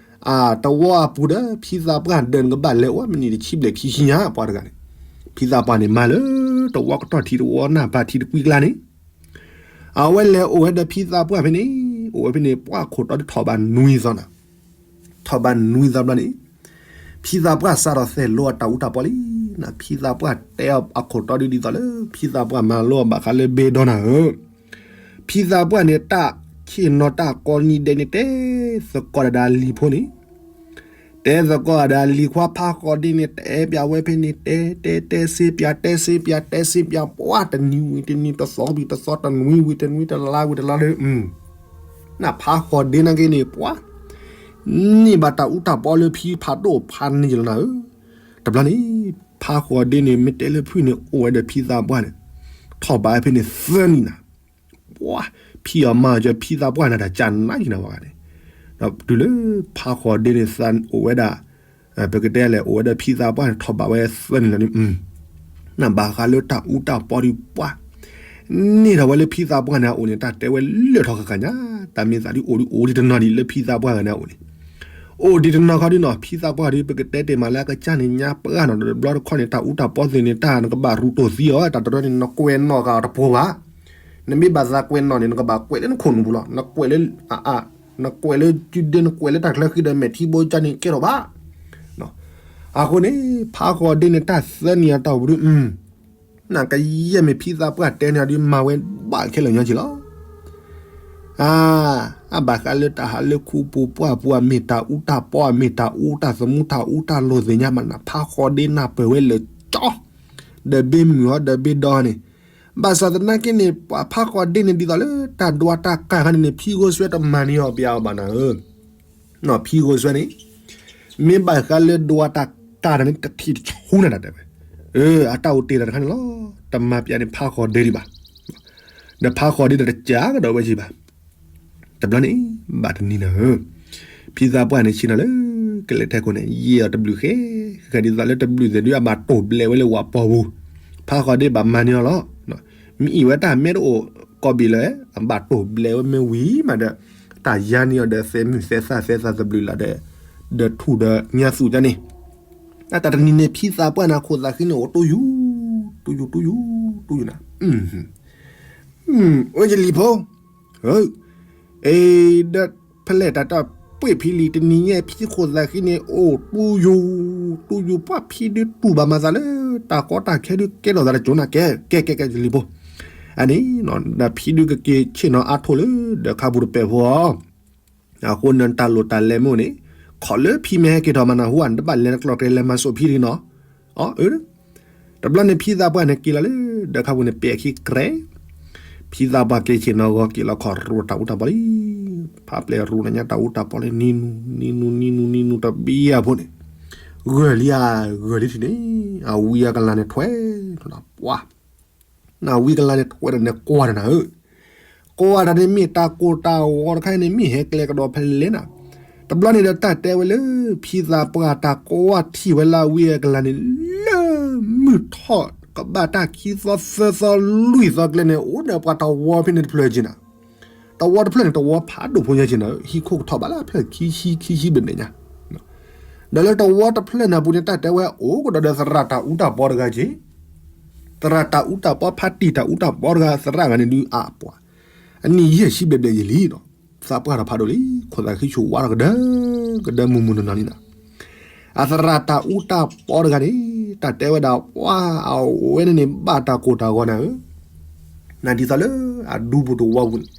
တဝီအပူၤဒီး ဖံသးပှၢ်ဒၢးန့ၣ် ကဘၣ်လဲၤအိၣ်မံးနံးတဆံဘျဲၣ်ခံဆံညါ ပှၤတဂၤန့ၣ်, ဖံသးပှၢ်န့ၣ် မၤလၢတဝီကတီၢ်ထံးတဝီနၢ်ပၢၢ်ထံးတကွံကျါန့ၣ်, အဝဲလဲၤအိၣ်ဝဲဒီးဖံသးပှၢ်ဖဲန့ၣ်, အိၣ်ဝဲဖဲန့ၣ် ပှၤခိၣ်တီဒုးထီၣ်ဘၣ်နွံသီနၤ, ထီၣ်ဘၣ်နွံသီဘျီန့ၣ်, ဖံသးပှၢ်စးထီၣ်သဲၣ်လိအတၢ်အူတၢ်ပီလံနၤ, ဖံသးပှၢ်တဲအခိၣ်တီဒုးဒ်သိးလၢ ဖံသးပှၢ်မၤလိအီၤဘၣ်ဃးလၢဘ့ဒီနၤဧၢ ဖံသးပှၢ်န့ၣ် တၢ်ဆ့ၣ်နီၤတၢ်ကိးနံၤဒဲးန့ၣ် တဲသကိးဒၣ်လံၤဖိန့ၣ်, တဲသကိးဒၣ်လံၤခွါဖးဃီဒ့န့ၣ် တဲပၠးဝဲဖဲန့ၣ် တဲတဲတဲစ့ပၠး တဲစ့ပၠး တဲစ့ပၠး ပှၤတနံၤဝံၤတနံၤ တသီဝံၤတသီ တနွံဝံၤတနွံ တလါဝံၤတလါဒီး နဖးဃီဒ့နာ်က့န့ၣ် ပှၤ န့ၢ်ဘၣ်တၢ်အူတၢ်ပီလၢဖံဖးဒိၣ်ဖးန့ၢ်လီၤနၤဧၢ, တဘျီန့ၣ် ဖးဃီဒ့န့ၣ် မ့ၢ်တဲလၢဖုၣ်န့ၣ် အိၣ်ဝဲဒီးဖံသးပှၢ်န့ၣ် ထီၣ်ဘးဖဲန့ၣ်သၢနံၣ်နၤ, ပှၤ ဖံအီၤမၤအီၤကၢဖံသးပှၢ်န့ၣ် တၢ်ကၢ်နါယံၤနၤဝဲဂၤန့ၣ်, ဒီးတုၤလၢဖးဃီဒ့န့ၣ် သးအိၣ်ဝဲဒၣ် ပကတဲလဲၣ် အိၣ်ဝဲဒီးဖံသးပှၢ်န့ၣ် ထီၣ်ဘးဝဲသၢနံၣ်လီၤန့ၣ် နဘၣ်ဃးလၢတၢ်အူတၢ်ပီဒုးပှၤ န့ၢ်ထီၣ်ဝဲလၢဖံသးပှၢ်န့ၣ်အအိၣ်န့ၣ် တၢ်တဲဝဲလၢာ်ထီၣ်ဃၣ်ဃၣ်ညါ, တၢ်မ့ၢ်သးဒုးအိၣ်ဒုးအိၣ်ဒံးတနီၤဒံးလၢဖံသးပှၢ်ဂၤန့ၣ်အအိၣ်န့ၣ်, အိၣ်ဒံးတနီၤခီဒုးနီၤ ဖံသးပှၢ်ဒုး ပကတဲတ့ၢ်မးလၢအကစၢ်န့ၣ်ညါပှၢ်နီၤ ဒီးတဘျီတခီန့ၣ် တၢ်အူတၢ်ပီသ့ၣ်န့ၣ် တၢ်နကဘၣ်ရူၤတိၢ်သံအီၤ တၢ်တရၢန့ၣ် နကွဲးနီၣ်ဃာ်အီၤတပှဲၤဘၣ်, နမ့ၢ်ဘၣ်သးကွဲးနီၣ်န့ၣ် နကဘၣ်ကွဲးလၢနခိၣ်နူာ်ပူၤလီၤ, နကွဲးလၢ နကွဲးလၢကုဒဲ နကွဲးလၢတၢ်ချၢဃံဒီးမဲာ်ထံဘိကၢ်န့ၣ်ကဲထီၣ်ဘၣ်, အဃိန့ၣ် ဖးဃီဒ့န့ၣ် တၢ်သၢနံၣ်အတီၢ်ပူၤဒုး နကယဲၢ်မ့ၢ်ဖံသးပှၢ်တဲန့ၣ်အီၤဒုး မၤဝဲဘၣ်ခဲလၢာ်ညီက့ၤလီၤ. အါ အဘၣ်ဃးလၢတၢ်ဟးလၢခူပူၤပှၢ်ပူၤ အမ့ၢ်တၢ်အူတၢ်ပီ အမ့ၢ်တၢ်အူတၢ်သမူတၢ်အူတၢ်လိၤသ့ၣ်ညါမးနၤ ဖးဃီဒ့နၢ်ပၢၢ်ဝဲလၢာ်ကၠီ, ဒီးဘ့မုၢ်ဟီဒီးဘ့ဒီဟီန့ၣ်, ဘၣ်ဆၣ်သနာ်က့န့ၣ် ပှၤဖးဃီဒ့န့ၣ် ဒ်သိးလၢတၢ်ဒွးတၢ်ကၢ်ခါန့ၣ်န့ၣ် ဖံဂိၢ်စွဲတမၤန့ၢ်အီၤပယါအီၤဘၣ်နၤဧၢ ဖံဂီၤစွဲန့ၣ် မ့ၢ်ဘၣ်ဃးလၢဒွးတၢ်ကးတၢ်န့ၣ် တထံၣ်တဆူနၤတၢ်တဲဝဲ, အတၢ်အိၣ်တ့ၢ်တၢ်တခါန့ၣ်လီၤ. တမၤပျးန့ၣ်ဖးဃီၤဒ့ဒံးဘၣ်, ဒီးဖးဃီၤဒ့ဒီးတကးကဒီးဝဲက့ၤဘၣ်. တဘျီန့ၣ် ဘၣ်တနံၤနၤဧၢ, ဖံသးပှၢ်န့ၣ်ဆ့ၣ်နီၤလၢ ကလဲၤထဲခိၣ်န့ၣ် ယဲၢ်အီၤတဘျုးဃဲ, ဃဲဒ်သိးလၢတဘျုးသဲးဒုအဘၣ်တိၢ်ဘျဲးဝဲလၢဝၤပီၤပူၤ, ဖးဃီၤဒ့ဘၣ်မၤန့ၢ်အီၤလီၤ. မ့ၢ်အံၤဝဲတၢ်မ့ၢ်တအိၣ်ကီၢ်ဘ့ၣ်လၢၤ, အဘၣ်တိၢ်ဘျဲးဝဲမ့ၢ်ဝံၤမးဒီး တၢ်ယါန့ၢ်အီၤဒီးသဲးမုၢ်သဲးသၣ်သဲးသးသဘျုးလၢ်ဒီး ဒီးထူၣ်ဒီးညါသူၣ်ကန့ၣ်, တၢ်တနံၤန့ၣ် ဖံသးပှၢ်န့ၣ်ခိၣ်သးဃံန့ၣ်အိၣ်တူၢ်ယူၤ, တူၢ်ယူၤ တူၢ်ယူၤ တူၢ်ယူၤနၤ, အိၣ်ယလံၤဖိ, အ့ ဒီးဖဲလဲၣ်တၢ်တၢ်ပှ့ၢ်ဖံလံၤတနံၤညါ ဖံခိၣ်သးဃံန့ၣ် အိၣ်တူၢ်ယူၤ, တူၢ်ယူၤပှၢ်ဖံဒုတူၢ်ဘၣ်မၤသးလၢ တၢ်ကီတၢ်ခဲဒုကဲထီၣ်သးတကၠိနၤ ကဲ ကဲ ကဲ ကဲ ယလံၤဖိ, အန့ၣ် ဒီးဖံဒုကက့ၤဆ့ၣ်နီၤအါထိၣ်လၢ ဒီးခါပူၤတပဲာ်ဖိအီၤ, အဃိန့ၣ်တၢ်လိၣ်တၢ်လဲၤမ့ၢ်အိၣ်န့ၣ် ခီၣ်လၢဖံမ့ၢ်ဟဲက့ၤထီၣ်မၤနၢ်ဟူဧါန့ၣ် တဘၣ်လဲၤတကျီၢ်ကျဲလဲၤမၤစိာ်ဖံတဂ့ၤနီၤ, အၢ တဘျီန့ၣ်ဖံသးပှၢ်န့ၣ်က့ၤလီၤလၢ ဒီးခါပူၤန့ၣ် ပဲာ်ခံကရဲး, ဖံသးပှၢ်က့ၤဆ့ၣ်နီၤဂီၤက့ၤလီၤခီၣ်ရူၢ်တၢ်အူတၢ်ပီလံ, ဖးပျဲၢ်ရူၢ်နညါတၢ်အူတၢ်ပီလံ နံၤနူၤ နံၤနူၤ နံၤနူၤ နံၤနူၤတဘျီအဖိန့ၣ်, ဂၢၢ်လံဧါ, ဂၢၢ်လံထံၣ်န့ၣ် အဝံအကလၤန့ၣ်ထွဲ, ပှၤ နဝံကလၤန့ၣ်ထွဲဒီးန့ၣ်ကွၢ်တၢ်နၤဧၢ, ကွၢ်တၢ်န့ၣ်မ့ၢ်တၢ်ကိၢ်တၢ်ဂီၤတခါအံၤန့ၣ် မ့ၢ်ဟဲကျဲကဒီးဖဲလဲၣ်နၤ, တဘျီန့ၣ်ဒီးတၢ်တဲဝဲလၢ ဖံသးပှၢ်တၢ်ကွၢ်ထံၣ်ဝဲလၢအဝံအကလၤန့ၣ် လၢမုၢ်ထီၣ်ကဘၣ်တၢ်ခံသီသၢသီလွံၢ်သီကျဲန့ၣ် အိၣ်ဒီးပှၤတဝီဖဲန့ၣ်တဖျၢၣ်က့ၤနၤ, တဝီတဖျၢၣ်န့ၣ် တဝီဖးဒိၣ်ဖိညါက့ၤနၤဧၢ, ဟံၣ်ခိၣ်ကထီၣ်ဘၣ်လၢဖျၢၣ်ခံဆံ ခံဆံဘျဲၣ်ဘျဲၣ်ညါ ဒီးလၢတဝီတဖျၢၣ်န့ၣ်အပူၤန့ၣ် တၢ်တဲဝဲအိၣ်ကဒီးဒီးသရၣ်တၢ်အူတၢ်ပီတဂၤက့ၤ, သရၣ်တၢ်အူတၢ်ပီ ဖါတံၢ်တၢ်အူတၢ်ပီတဂၤ သရၣ်ဂၤန့ၣ်ဒုးအပှၤ, အနံၣ်ယဲၢ်ဆံဘျဲၣ်ဘျဲၣ်ယံာ်လံဒီး, သးပှၢ်ထီၣ်ဖးဒိၣ်လံ, ခိၣ်သးဃံဆိၣ်ဝါထီၣ်ကဒၢကဒၢမုၢ်မုၢ်နီၢ်နီၢ်လံနၤ, အသရၣ်တၢ်အူတၢ်ပီတဂၤန့ၣ် တၢ်တဲဝဲဒၣ်ပှၤအဝဲန့ၣ်န့ၣ် ဘၣ်တၢ်ကိၢ်တၢ်ဂီၤနၤဧၢ နဒ်သိးလၢအဒူဖိတဝီပူၤန့ၣ်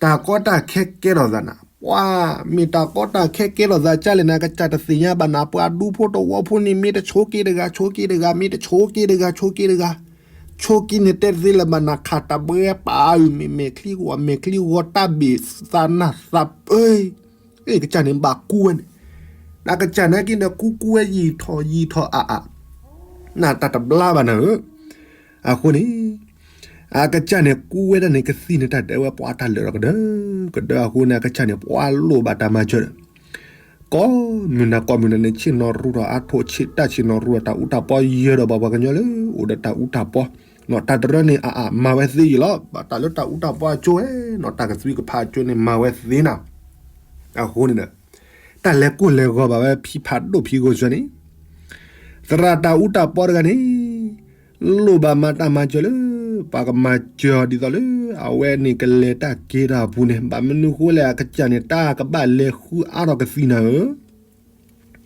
တၢ်ကီတၢ်ခဲကဲထီၣ်သးနၤ, ပှၤမ့ၢ်တၢ်ကီတၢ်ခဲကဲထီၣ်သးကလဲၣ်နၤ ကစၢ်တသ့ၣ်ညါဘၣ်နၤ ပှၤဒူဖိတဝီဖိန့ၣ် မ့ၢ်တဆိးက့တဂၤ ဆိးက့တဂၤ မ့ၢ်တဆိးက့တဂၤ ဆိးက့တဂၤ, ဆိးက့န့ၣ်တဲသ့လၢၤဘၣ်နၤ ခးတၢ်ဘှဲပာ်အုၣ် မ့ၢ်မဲာ်ချံဂီၤ မဲာ်ချံဂီၤ တၢ်ဘ့ၣ်သးနၢ်သးပၢ ကစၢ်န့ၣ်ဘၣ်ကူဝဲန့ၣ်, နကစၢ်နာ်က့ဒီးကူကူဝဲယံာ်ထီၣ်ယံာ်ထီၣ်အါအါ, နတၢ်တဘျါဘၣ်နၤဧၢ, အဃိန့ၣ် အကစၢ်န့ၣ်ကူဝဲဒၣ်န့ၣ် ကသံၣ်န့ၣ်တၢ်တဲဝဲပှၤတၢ်လၢာ်ထီၣ်ကဒၢကဒၢအဃိန့ၣ် အကစၢ်န့ၣ် ပှၤလိၣ်ဘၣ်တၢ်မၤစၢၤဒီး ကိးမုၢ်နၤကိးမုၢ်နၤန့ၣ် ဆ့ၣ်နီၤရူၢ်ထီၣ်အါထိၣ် ဆ့ၣ်တၢ်ဆ့ၣ်နီၤရူၢ်အတၢ်အူတၢ်ပီယၢၤဒီးပှၤပှၤကညီလၢအိၣ်ဒီးတၢ်အူတၢ်ပီ, တၢ်တရၢန့ၣ်အါအါမၤဝဲသ့ယံာ်လီၤ, ဘၣ်တၢ်လၢတၢ်အူတၢ်ပီအကၠိဝဲ, တၢ်ကသွံကဖးအကၠိန့ၣ်မၤဝဲသ့နၤ, အဃိန့ၣ်ဒီး တၢ်လဲၤကိၢ်လဲၤဂီၤဘၣ်ဝဲဖံဖးဒိၣ်ဖံဂိၢ်စၢၤန့ၣ် သရၣ်တၢ်အူတၢ်ပီတဂၤန့ၣ် လိၣ်ဘၣ်မၤတၢ်မၤစၢၤလၢ ပှၤကမၤစၢၤအီၤဒ်သိးလၢ အဝဲန့ၣ်ကလဲၤတၢ်က့ၤတၢ်အပူၤန့ၣ် ဘၣ်မနုၤဃိလဲၣ် အကစၢ်န့ၣ် တၢ်ကဘၣ်လဲၤဃုအါထီၣ်ကသံၣ်နၤဧၢ,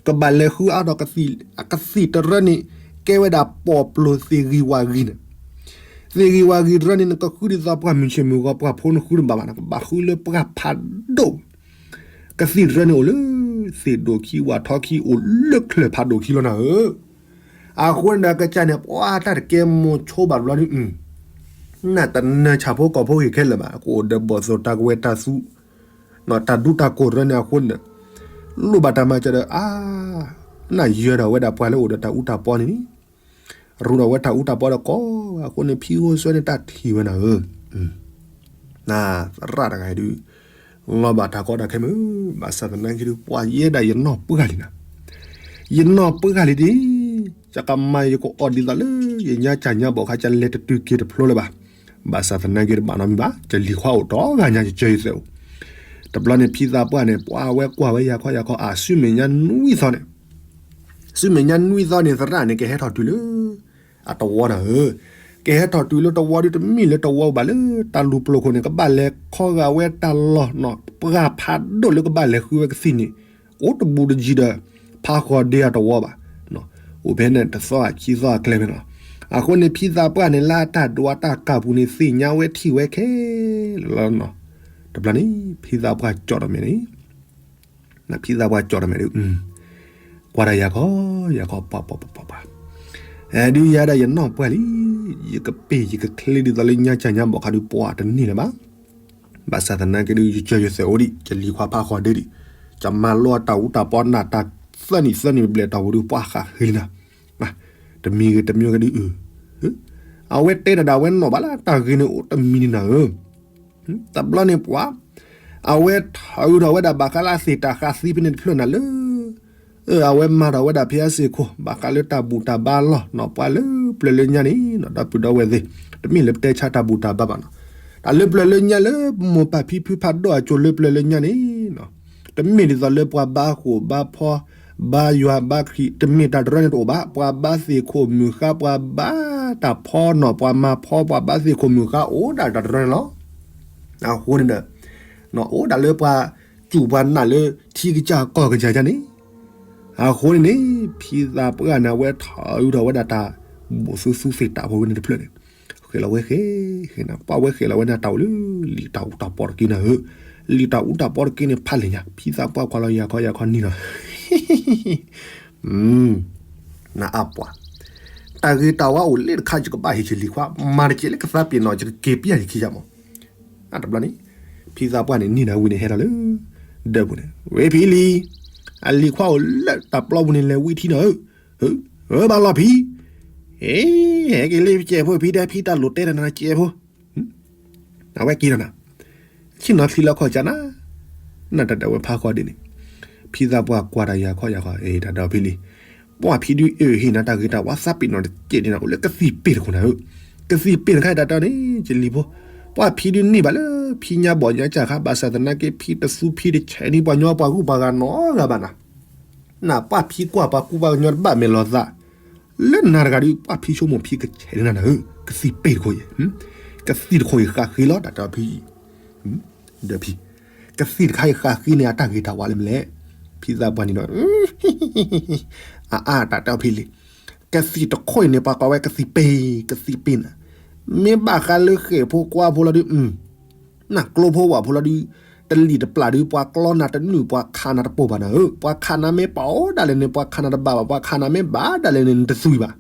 ကဘၣ်လဲၤဃုအါထီၣ်ကသံၣ်, အကသံၣ်တရၢန့ၣ် ကဲဝဲဒၣ်ပီၣ်ပျိၤသ့ၣ်ဂံၢ်ဝၣ်ဂံၢ်န့ၣ်, သ့ၣ်ဂံၢ်ဝၣ်ဂံၢ်တရၢန့ၣ် နကဃုဒ်သိးပှၢ်မုၢ်ဆ့ၣ်မုၢ်ဂီၤ ပှၢ်ဖိနဃုတဘၣ်ဘၣ်န့ၣ် ကဘၣ်ဃုလၢပှၢ်ဖးဒိၣ် ကသံၣ်တရၢန့ၣ်အိၣ်လၢ သ့ၣ်ဒိၣ်ခံ ဝၣ်ထီခံ အိၣ်လၢချၢၣ်ဖးဒိၣ်ခံလီၤနၤဧၢ, အဃိန့ၣ်ဒီးကစၢ်န့ၣ် ပှၤတၢ်တကဲမိၤဆိဘၣ်တဘျီဒုး, နတနၢၤဆၣ်ဖိကီၢ်ဖိဂ့ၤခဲလၢာ်ဘၣ် ကအိၣ်ဒီးဘီၣ်သိၣ်တၢ်ကဝဲၤတၢ်သူ တၢ်ဒူတၢ်ကိၢ်တရၢန့ၣ်အဃိန့ၣ်ဒီး လိၣ်ဘၣ်တၢ်မၤစၢၤဒီး အါ နယၢၤဒီးဝဲဒၣ်ပှၤလၢအိၣ်ဒီးတၢ်အူတၢ်ပီန့ၣ် ရူၢ်ဒီးဝဲတၢ်အူတၢ်ပီဒီးကိး, အဃိန့ၣ် ဖံဂိၢ်စၢၤန့ၣ်တၢ်ထံၣ်ဝဲနၤဧၢ, သရၣ်တဂၤအံၤဒုး လီၤဘၣ်တၢ်ကီတၢ်ခဲမုၢ်, ဘၣ်ဆၣ်သနာ်က့ဒုး ပှၤယဲဒၣ်ယနီၢ်ပှၢ်လံနၤ, ယနီၢ်ပှၢ်လံဒ်, ယကမၤယကအီၣ်ဒ်သိးလၢ ယညါစၢ်ညါဘီၣ်ခါ ယလဲၤတတုၤက့ၤတဖျိလၢၤဘၣ်, ဘၣ်ဆၣ်သနာ်က့တဘၣ်နီတမံၤဘၣ်, ယလံၤခွါအိၣ်တီဂၤညါ ယစၢၤယသဲးအိၣ်, တဘျီန့ၣ်ဖံသးပှၢ်န့ၣ် ပှၤဝဲကွၢ်ဝဲယၤခီယၤခီ အါ ဆူမဲာ်ညါနွံသီန့ၣ် ဆူမဲာ်ညါနွံသီန့ၣ် သရၣ်န့ၣ် ကဟဲထီၣ်တုၤလၢ အတဝီနၤဧၢ, ကဟဲထီၣ်တုၤလၢတဝီဒုး တမ့ၢ်လၢတဝီဘၣ် လၢတၢ်လူၤပျိၤခိၣ်န့ၣ် ကဘၣ်လဲၤခီဂာ်ဝဲတၢ်လီၢ်နီၤ ပှၢ်ဖးဒိၣ်လၢကဘၣ်လဲၤဃုဝဲကသံၣ်န့ၣ် အိၣ်တဘူးတယံၤဒီး ဖးဃီၤဒ့အတဝီဘၣ်, အိၣ်ဖဲန့ၣ်တသီအခံသီအကျဲဖဲန့ၣ်လီၤ. အဃိန့ၣ် ဖံသးပှၢ်န့ၣ် လၢအတၢ်ဒွးတၢ်ကးပူၤန့ၣ် သ့ၣ်ညါဝဲထံၣ်ဝဲခဲလၢာ်လီၤနီၤ. တဘျီန့ၣ် ဖံသးပှၢ်ကၠီၣ်ထီၣ်မဲာ်န့ၣ် ဖံသးပှၢ်ကၠီၣ်ထီၣ်မဲာ်ဒီး ကွၢ်တၢ်ယၤခီ ယၤခီ ပှၤပှၤပှၤပှၤပှၤ, အဲဒုးယၤဒၣ်ယနီၢ်ပှၢ်လံ, ယကပ့ၢ်ယကချ့ဒ်သိးလၢညါစၢ်ညါဘီၣ်ခါဒုး ပှၤတန့ၢ်လၢၤဘၣ်. ဘၣ်ဆၣ်သနာ်က့ဒုး ယစၢၤယသဲးအိၣ်ဒံး ယလံၤခွါဖးဃီၤဒ့ဒံး, ကမၤလိအတၢ်အူတၢ်ပီနၢ်တၢ်သၢနံၣ်သၢနံၣ်ဘျဲၣ်တၢ်ဝဲဒုး ပှၤဃၣ်ဃ့လံနၤ, တမံၤဂ့ၤတမံၤဂ့ၤဒုးအု, အဝဲတဲတၢ်ဒၣ်ဝဲနီၣ်ဘၣ်လၢ တၢ်ဂ့ၤန့ၣ်အိၣ်တမံၤန့ၣ်နၤဧၢ, တဘျီန့ၣ်ပှၤ, အဝဲထၢထီၣ်ဝဲဒၣ်ဘၣ်ဃးလၢအသ့ၣ်တၢ်ဃးသံဖဲန့ၣ်တဖျၢၣ်နၤလၢ အဝဲမၤထီၣ်ဝဲဒၣ်ဖဲအစ့ၢ်ခိၣ် ဘၣ်ဃးလၢတၢ်ဘူၣ်တၢ်ဘါလီၢ်နီၣ် ပှၤလၢပျၢၤလၢညါန့ၣ်နီၣ် ဒီပုၢ်ဒီဝဲၢ်သ့ၣ်, တမ့ၢ်လၢပတဲဆါတၢ်ဘူၣ်တၢ်ဘါဘၣ်နီၣ်, တၢ်လၢပျၢၤလၢညါလၢ မိၢ်ပၢ်ဖံဖုဖးဒိၣ်အစိၤလၢပျၢၤလၢညါန့ၣ်နီၣ်, တမ့ၢ်ဒ်သိးလၢပှၤဘါဃိာ်ဘါဖီ ဘါယွၤဘါခရံာ် တမ့ၢ်တၢ်တရၢန့ၣ်တအိၣ်ဘၣ်, ပှၤဘါသ့ၣ်ခိၣ်မုၢ်ဃါ ပှၤဘါတၢ်ဖီနီၣ် ပှၤမၤဖီ ပှၤဘါသ့ၣ်ခိၣ်မုၢ်ဃါ အိၣ်ဒၣ်တၢ်တရၢန့ၣ်လီၤ. အဃိန့ၣ်ဒီး အိၣ်ဒၣ်လၢပှၤစူၢ်ပှၤနာ်လၢထံကစၢ်ကီၢ်ကစၢ်န့ၣ်, အဃိန့ၣ်န့ၣ် ဖံသးပှၢ်န့ၣ် အဝဲထီၣ်အုးထီၣ်ဝဲဒၣ်တၢ် ဘူးသူသူသ့ၣ်တၢ်ဖိဝဲန့ၣ်တဖျၢၣ်န့ၣ်, ဃဲၤလီၤဝဲဃဲၤဃဲၤနၤ ပှၤဝဲဃဲၤလီၤဝဲန့ၣ်တၢ်အိၣ်လၢ လံာ်တၢ်အူတၢ်ပီတက့ၢ်နၤဧၢ, လံာ်တၢ်အူတၢ်ပီတက့ၢ်န့ၣ် ဖးလဲၣ်ညါ ဖံသးပှၢ်ကွၢ်လီၤယၤခီယၤခီနံၤနီၤ နအါပှၤ, တၢ်ဂ့ၤတၢ်ဝါအိၣ်လၢတခါ ယကဘၣ်ဟ့ၣ်ယလံၤခွါ မၤတကဲးလၢကသးပ့ၤနီၣ် ယကက့ၤပျၢ်ယခံယမး, အတဘျီန့ၣ် ဖံသးပှၢ်န့ၣ် န့ၢ်နၤဝံၤန့ၣ် ဟဲထီၣ်လၢ ဒၢးပူၤန့ၣ် ဝဲဖံလံၤ, အလံၤခွါအိၣ်လၢတၢ်ပျီပူၤန့ၣ် လဲၤဝံထံနီၤဧၢ, ဧၢဘၣ်လီၤဖံ, ဟဲက့ၤလၢကဲးဖိဖံတဲ ဖံတၢ်လိၣ်တဲတၢ်နၤကဲးဖိ အဝဲက့ၤဒီးနၤ, ဆ့ၣ်နီၤချံလီၤခီၣ်ကၢနၤ, နတၢ်တဲဝဲဖးဃီဒ်န့ၣ်, ဖံသးပှၢ်ကွၢ်တၢ်ယၤခီယၤခီ တၢ်တဲဖံလံၤ, ပှၢ်ဖံဒုးအ့ၣ်ဟ့ၣ်နၤတၢ်ဂ့ၤတၢ်ဝါသးပ့ၤနီၣ်တကဲးန့ၣ် အိၣ်လၢကသံၣ်ပ့ၢ်တခိၣ်နၤဧၢ, ကသံၣ်ပ့ၢ်တခါအံၤတၢ်တဲန့ၣ် ယလံၤဖိ, ပှၢ်ဖံဒုးန့ၢ်ဘၣ်လၢ ဖံညါဘီၣ်ညါကၢ်ခါ ဘၣ်ဆၣ်သနာ်က့ ဖံတသူဖံတဆဲးန့ၢ်ပှၤညီပှၤဂုၤပှၤဂၤနီတဂၤဘၣ်နၤ နပှၢ်ဖံကွၢ်ပှၤကူပှၤကညီတဘၣ်မဲာ်လီၤသး, လၢနၤတဂၤဒီး ပှၢ်ဖံဆိကမိၣ်ဖံကဆဲးန့ၢ်နၤနၤဧၢ, ကသံၣ်ပ့ၢ်တခိၣ်အံၤ, ကသံၣ်တခိၣ်အံၤဃးဃ့လီၤ တၢ်တဲဖံ, ဒီးဖံ, ကသံၣ်တခါအံၤဃးဃ့န့ၣ် အတၢ်ဂ့ၤတၢ်ဝါလၢမနုၤလဲၣ်, ဖံသးပှၢ်န့ၣ်ဒီး အအါ တၢ်တဲဖံလံၤ, ကသံၣ်တခိၣ်အံၤန့ၣ် ပှၤကိးဝဲကသံၣ်ပ့ၢ် ကသံၣ်ပ့ၢ်နၤ, မ့ၢ်ဘၣ်ဃးလၢဃဲၣ်ဖိကွါဖိလီၤဒုး နကျိဖိဝၣ်ဖိလီၤဒုး, တလံၣ်တပျၢ်ဒုး ပှၤကျီနၤတနုာ် ပှၤခးနၤတပိာ်ဘၣ်နၤဧၢ, ပှၤခးနၤမ့ၢ်ပာ်အိၣ်ဒၣ်လဲာ်န့ၣ် ပှၤခးနၤတဘၣ်ဘၣ် ပှၤခးနၤမ့ၢ်ဘၣ်ဒၣ်လဲာ်န့ၣ် နတသွံၣ်ဘၣ်,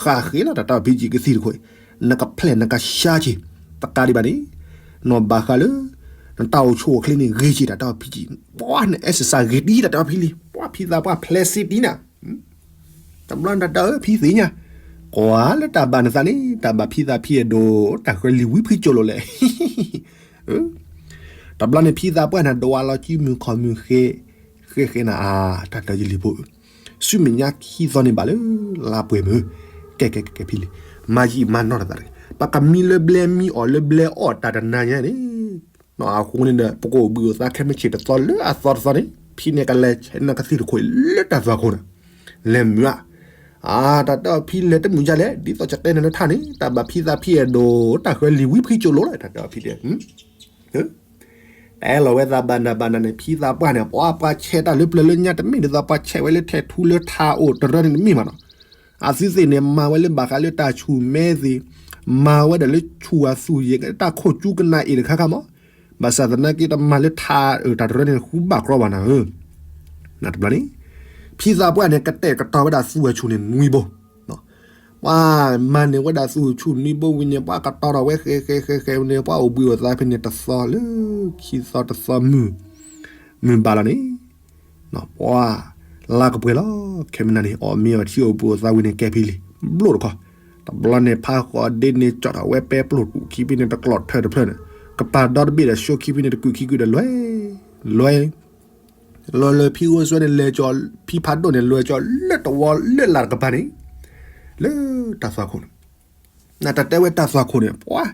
ဃးဃ့လီၤ တၢ်တဲဖံကံၣ် ကသံၣ်တခိၣ်အံၤ, နကဖျဲၣ်နကဆါက့ၤ, တကးဒံးဘၣ်န့ၣ်, နီၢ်ဘၣ်ဃးလၢ နတၢ်အိၣ်ဆူၣ်အိၣ်ချ့န့ၣ် ဂ့ၤက့ၤ တၢ်တဲဖံကံၣ်, ပှၤနအဲၣ်စစၢ်ဂ့ၤတံၢ် တၢ်တဲဖံလံၤ, ပှၢ်ဖံသးပှၢ်ဖျဲးစ့တံၢ်နၤ တဘျီနတၢ်တဲဖံသ့ၣ်ညါ, ကွၢ်လၢတၢ်ဘၣ်နသးန့ၣ် တၢ်ဘၣ်ဖံသးဖံအဲၣ်ဒိး တၢ်ဃၢလံၤဝံဖံကၠိလိၤလဲၣ်, တဘျီန့ၣ်ဖံသးပှၢ်န့ၣ် ဒွးလီၤစုမုၢ်ခီၣ်မုၢ်ဃဲ, ဃဲဃဲနၤအါ တၢ်တဲယလံၤဖိ, ဆူမဲာ်ညါခံသီန့ၣ်ဘၣ်လၢ လါပှဲၤမုၢ်, ကဲကဲကဲဖံလံၤ, မၤယံာ်မၤနီၢ်တသးတဂ့ၤ, ပကမံလၢဘျဲမံအီၣ်လၢဘျဲအီၣ်တၢ်တနၤညါန့ၣ် အဃိန့ၣ်ဒီး ပကအိၣ်ဘှံးအိၣ်သါခဲမုၢ်ဆ့ၣ်တသီလၢအသီတသီန့ၣ် ဖံန့ၣ်ကလဲၤဆဲးနကသံၣ်တခိၣ်လၢတၢ်သွၣ်ခိၣ်န့ၣ်, လဲၤမုာ်ဧါ, အါ တၢ်တဲဖံလဲၤတမုာ်ဒ်လဲၣ် ဒ်သိးကတဲနၤလၢထါန့ၣ် တၢ်ဘၣ်ဖံသးဖံအဲၣ်ဒိး တၢ်ဃၢလံၤဝံဖံကၠိလိၤလီၤ တၢ်တဲဖံတဲ တဲလီၤဝဲသးဘၣ်နၤဘၣ်နၤန့ၣ် ဖံသးပှၢ်န့ၣ် ပှၤပှၤဆဲးတၢ်လၢပျၢၤလၢညါ တမ့ၢ်ဒ်သိးပှၤဆဲးဝဲလၢထဲးထူလၢထးအိၣ်တရၢန့ၣ်တမ့ၢ်ဘၣ်နီၤ, အသုသ့ၣ်န့ၣ် မၤဝဲလၢဘၣ်ဃးလၢတၢ်ဆူၣ်မဲသ့ၣ်, မၤဝဲဒၣ်လၢဆူၣ်အသူၣ်ယဲၢ် တၢ်ခိၣ်ကၠူကနၣ်အ့ၣ်တခါခါမး, ဘၣ်ဆၣ်သနာ်က့တမၤလၢထးအၢၣ်တၢ်တရၢန့ၣ် ဃုဘၣ်ကြီဘၣ်နၤဧၢ နတဘျီန့ၣ်, ဖံသးပှၢ်န့ၣ် ကတဲာ်ကတီၤဝဲဒၣ်သူအဆူၣ်န့ၣ်နွံဘိ, ပှၤမၤန့ၢ်ဝဲဒၣ်သူအဆူၣ်နွံဘိဝံၤန့ၣ် ပှၤကတီၤထီၣ်ဝဲဃဲဃဲဃဲဃဲန့ၣ် ပှၤအိၣ်ဘှံးအိၣ်သါဖဲန့ၣ်တသီလၢ ခံသီတသီမုၢ်, မုၢ်ဘၣ်လီၤန့ၣ်, ပှၤလါကပှဲၤလီၤ ခဲမုၢ်နၤန့ၣ် အီၣ်မ့ၤအီထံအိၣ်ဘှံးအိၣ်သါဝံၤန့ၣ် ကဲဖံလံၤ, ဘျိၣ်တခီ, တဘျီန့ၣ်ဖးဃီဒ့န့ၣ် ကၠီထီၣ်ဝဲပဲပျိၢ်တူၣ်ခံဖဲန့ၣ် တကျီၢ်ထၢတဖျၢၣ်န့ၣ်, ကပၤဒီတဘ့ၣ်ဒီး ဆိခံဖဲန့ၣ် တကုာ်ခံကုာ်ဒီးလွဲ, လွဲ လီၤလၢဖံအိၣ်စွဲန့ၣ် လဲၤကၠီ ဖံဖးဒိၣ်န့ၣ် လဲၤကၠီလၢတဝီလၢလာ်တကပၤန့ၣ်, လၢတၢ်သွၣ်ခိၣ်န့ၣ်, နတၢ်တဲဝဲတၢ်သွၣ်ခိၣ်န့ၣ် ပှၤ,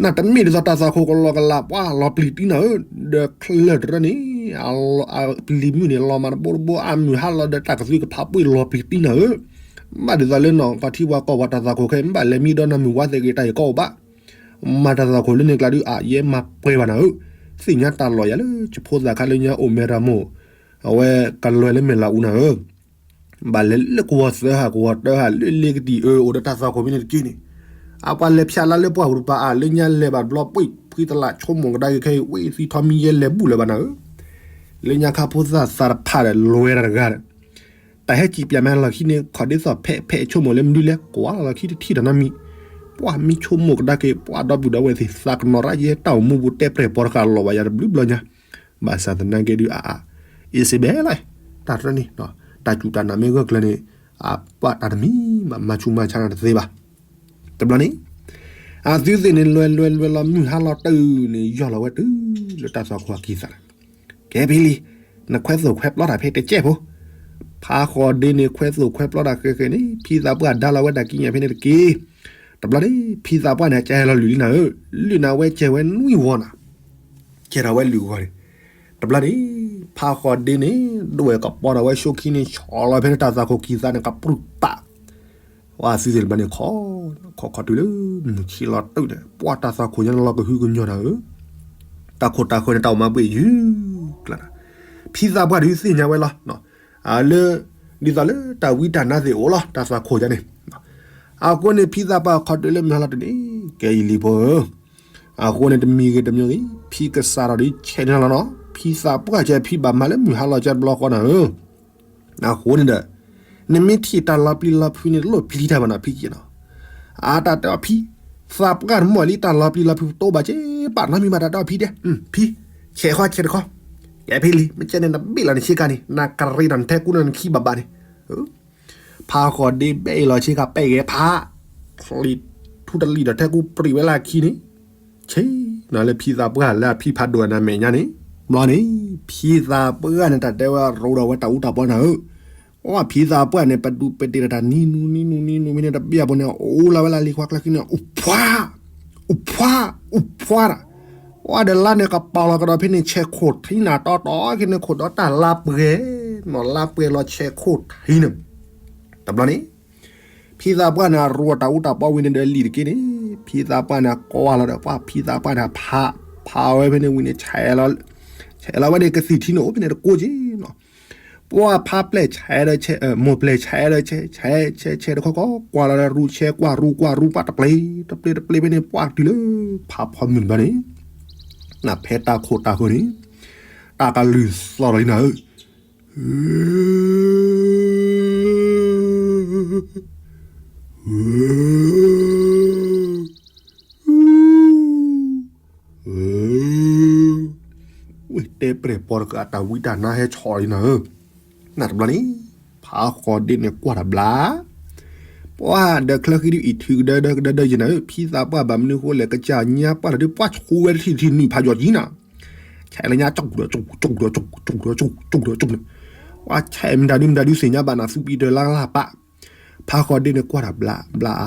နတမ့ၢ်ဒ်သိးတၢ်သွၣ်ခိၣ်ကလီကလး ပှၤလီၤပျံၤတံၢ်နၤဧၢ, ဒီးချၢၣ်တရၢန့ၣ်, ပျံၤမုၢ်န့ၣ် လီၤမးတဘိတဘိ အမုၢ်ဟါလီၤဒီးတၢ်ကသွံကဖးပှ့ၤလီၤပျံၤတံၢ်နၤဧၢ, ဘၣ်ဒ်သိးလၢနီၢ်ပှၤထံပှၤကီၢ်ပှၤတၢ်သွၣ်ခိၣ်ခဲအံၤ မ့ၢ်ဘၣ်လဲၤမံဒီးနၤမုၢ်ဝါသဲးဂ့ၤတၢ်အံၤကီအိၣ်ဘၣ် မၤတၢ်သွၣ်ခိၣ်လၢန့ၣ်ကျါဒုး အယဲမၤပှဲၤဘၣ်နၤဧၢ, သ့ၣ်ညါတၢ်လီၢ်ယၤလၢ ယဖိသၣ်ခါလၢညါအိၣ်မဲာ်တၢ်မိၢ်, အဝဲကလွဲလၢမဲာ်လးအူနၤဧၢ, ဘၣ်လဲၤလၢကဝီၤသၢဟးကဝီၤတၢဟးလၢလ့ကတံၢ်အၢ အိၣ်ဒီးတၢ်သွၣ်ခိၣ်ဖဲန့ၣ်တက့ၢ်န့ၣ်, အပှၤလဲၤဖၠးလါလၢပှၢ်ပူၤတပၤအါ လၢညါလဲၤဘၣ်တဘျီ ပှ့ၤဖှံတလးဆိကမိၣ်ကဒါက့ၤခဲအံၤ ဝ့ၢ်သံထီမံယဲလဲၤဘူၣ်လၢၤဘၣ်နၤဧၢ, လၢညါခါဖိသၣ်သးတဖၣ်ဒီးလွဲတၢ်တဂၤဒီး တၢ်ဟဲစံၣ်ပၠးမးလီၢ်ခံန့ၣ် ခီၣ်ဒ်သိးဖဲးဖဲးဆိကမိၣ်လၢမနုၤလဲၣ် ကွၢ်လီၢ်ခံတထံၣ်ဒီးနီတမံၤ, ပှၤမံဆိကမိၣ်ကဒါက့ၤ ပှၤဒီပုၢ်ဒီဝဲၢ်သ့ၣ် သးကနီၤရၣ်ယဲတၢ်အိၣ်မူပူၤတဲပြဲၢ်ပီတဃာ်လီၤဘၣ်ယၤတဘျုးဘျီညါ, ဘၣ်ဆၣ်သနာ်က့ဒုးအအါ အ့စ့ဘဲလီၤ တၢ်တရၢန့ၣ် တၢ်စူၢ်တၢ်နာ်မ့ၢ်ဂၢၢ်ကျၢၤန့ၣ် အပှၤတၢ်တမံၤဘၣ် မၤဆူးမၤဆါနၤတသ့ဘၣ်. တဘျီန့ၣ် အသုသ့ၣ်န့ၣ် လွဲလွဲလွဲလီၤ မုၢ်ဟါလီၤတုၤန့ၣ် ယီၢ်လီၤဝဲတုၤလၢတၢ်သွၣ်ခိၣ်အကံၢ်သးန့ၣ် ကဲဖဲလံ, နခွဲးသိၣ်ခွဲးပျီတၢ်ဖဲတကဲးဖိ, ဖးဃီဒ့န့ၣ် ခွဲးသိၣ်ခွဲးပျီတၢ်ဃဲးဃဲးန့ၣ် ဖံသးပှၢ်ဒါလီၤဝဲတၢ်ကံးညာ်ဖဲန့ၣ်တက့ၢ်. တဘျီန့ၣ် ဖံသးပှၢ်န့ၣ် ကဲလီၤလုၢ်လံနၤဧၢ, လုၢ်နၤဝဲကဲဝဲနွံဝီၤနၤ, ကဲထီၣ်ဝဲလုၢ်ဝီၤန့ၣ်, တဘျီန့ၣ် ဖးဃီဒ့န့ၣ် ဒိၣ်ဝဲကပီၤထီၣ်ဝဲ ၡိခံန့ၣ် ဆီၣ်လီၤဖဲန့ၣ် တၢ်သွၣ်ခိၣ်ကံၢ်သးန့ၣ် ကပြုၢ်ပာ် ဝဲသုသ့ၣ်တဘျီန့ၣ် ခီ, ခီခီတုၤလၢ မုၢ်ဆ့ၣ်လီၤတုၤန့ၣ် ပှၤတၢ်သွၣ်ခိၣ်ညါန့ၣ်လီၤကဟုကညီၤနၤဧၢ, တၢ်ခိၣ်တၢ်ဃၢၤန့ၣ် တၢ်အိၣ်မၤဘှ့ၣ်ယုၢ်ကျါနၤ, ဖံသးပှၢ်ဒုးသ့ၣ်ညါဝဲလီၤ, လၢ ဒ်သိးလၢတၢ်ဝံတၢ်နါသ့ၣ်အိၣ်လီၤ တၢ်သွၣ်ခိၣ်ညါန့ၣ်, အဃိန့ၣ် ဖံသးပှၢ်ခီတုၤလၢမုၢ်ဟါလီၤတုၤန့ၣ် ကဲယလံၤဖိဧၢ, အဃိန့ၣ် တမံၤဂ့ၤတမံၤဂ့ၤ ဖံကစးထီၣ်ဒုးဆဲးန့ၢ်လီၤနီၤ, ဖံသးပှၢ်ကဲဖံဘၣ်မၤလၢမုၢ်ဟါလီၤကဲတဘျီဃီနၤဧၢ အဃိန့ၣ်ဒီး နမ့ၢ်ထံၣ်တၢ်လီၤပျံၤလီၤဖုးန့ၣ် တလိၣ်ပျံၤတၢ်ဘၣ်နီၤ ဖံက့နီၤ, အတၢ်တဲအီၤဖံ, သးပှၢ်တမီၢ်လံ တၢ်လီၤပျံၤလီၤဖုးတအိၣ်ဘၣ်က့ၤဘၣ်နီတမံၤဘၣ် တၢ်တဲအီၤဖံဒဲး, ဖံ, ဆဲးဃီဆဲးတခီ, ကဲဖဲလံ မ့ၢ်ကဲန့ၣ် နဘ့ၣ်လီၤနဆ့ကၤန့ၣ် နကရ့ဒီးနထဲကူန့ၣ်နခံဘၣ်ဘၣ်န့ၣ် ဖးဃီဒ့ဘ့ၣ်လီၤဆ့ကၤပဲၢ်ဂဲၤဖး, ချံးထူတလံာ်ဒီးထဲကူပြံးဝဲလၢအခံန့ၣ်, ဆ့ၣ်နီၤလၢဖံသးပှၢ်လၢအဖံဖးဒိၣ်အနၢ်မဲာ်ညါန့ၣ်, ဘျီန့ၣ် ဖံသးပှၢ်န့ၣ် တၢ်တဲဝဲရိဒီးဝဲတၢ်အူတၢ်ပီနၤဧၢ, အိၣ်ဖံသးပှၢ်န့ၣ် ပဒူးပဒ့ၣ်ဒီးတၢ်နံၤနူနံၤနူနံၤနူမ့ၢ်န့ၣ် တဘ့ၣ်အပူၤန့ၣ် အိၣ်လီၤဝဲလၢလံၤခွါကျၢၢ်ခံန့ၣ် အိၣ်ဖှါ, အိၣ်ဖှါ, အိၣ်ဖှါတၢ်, အိၣ်ဒီးလါန့ၣ် ကပာ်လီၤကဒီးဖဲန့ၣ် ဆဲးခိၣ်ထံနၤတီတီ ခဲန့ၣ်ခိၣ်ဒီးတၢ်လါပှဲၤ, နီၤလါပှဲၤလီၤဆဲးခိၣ်ထံန့ၣ်, တဘျီန့ၣ် ဖံသးပှၢ်န့ၣ် ရိတၢ်အူတၢ်ပီဝံၤန့ၣ်ဒီးလံာ်တက့ၢ်န့ၣ်, ဖံသးပှၢ်န့ၣ်ကွၢ်လီၤဒီး ပှၤဖံသးပှၢ်န့ၣ်ဖး, ဖးဝဲဖဲန့ၣ်ဝံၤန့ၣ် ဆဲးလီၤ, ဆဲးလီၤဝဲန့ၣ် ကသံၣ်ထံန့ၣ်အိၣ်ဖဲန့ၣ်တကိးက့ၤနီၤ, ပှၤဖးပျဲၢ်ဆဲးဒီးဆဲး, မိၢ်ပျဲၢ်ဆဲးဒီးဆဲး, ဆဲးဆဲးဆဲးတခီခီ ကွၢ်လီၤဒီးရူဆဲး ကွၢ်ရူကွၢ်ရူ ပှၤတပျ့ၤ, တပျ့ၤတပျ့ၤဖဲန့ၣ် ပှၤတုၤလၢ ဖးဖီမုၢ်တဘျီန့ၣ်, နဖဲတၢ်ခိၣ်တၢ်ဃၢၤန့ၣ်, တၢ်ကလုၢ်သီၣ်လီၤလံနၤဧၢ ဝ့ၢ်တဲပြဲၢ်ပီတကး တၢ်ဝံတၢ်နါဟဲဆီၣ်လံနၤဧၢ, နတဘျီန့ၣ်, ဖးဃီဒ့န့ၣ်ကွၢ်တၢ်ဘျါ, ပှၤဒီးချၢဃံဒုးအံၤထုကဒၢဒၢကဒၢဒၢယံၤနၤဧၢ, ဖံသးပှၢ်ဘၣ်မနုၤဃိလဲၣ် ကစၢ်ညါပှၢ်တဒုးပှၤဆိဝဲတထံၣ်တထံၣ်နံၣ်ဖးယီၤကံနၤ ဆဲးလၢညါ ကၠူၣ်ဒီးကၠူၣ် ကၠူၣ်ဒီးကၠူၣ် ကၠူၣ်ဒီးကၠူၣ်န့ၣ်, ပှၤဆဲးမတၤဒုမတၤဒုသ့ၣ်ညါဘၣ်နၤ သူပံၤတၢ်လါလၢ်ပာ်, ဖးဃီဒ့န့ၣ်ကွၢ်တၢ်ဘျါဘျါဧါ,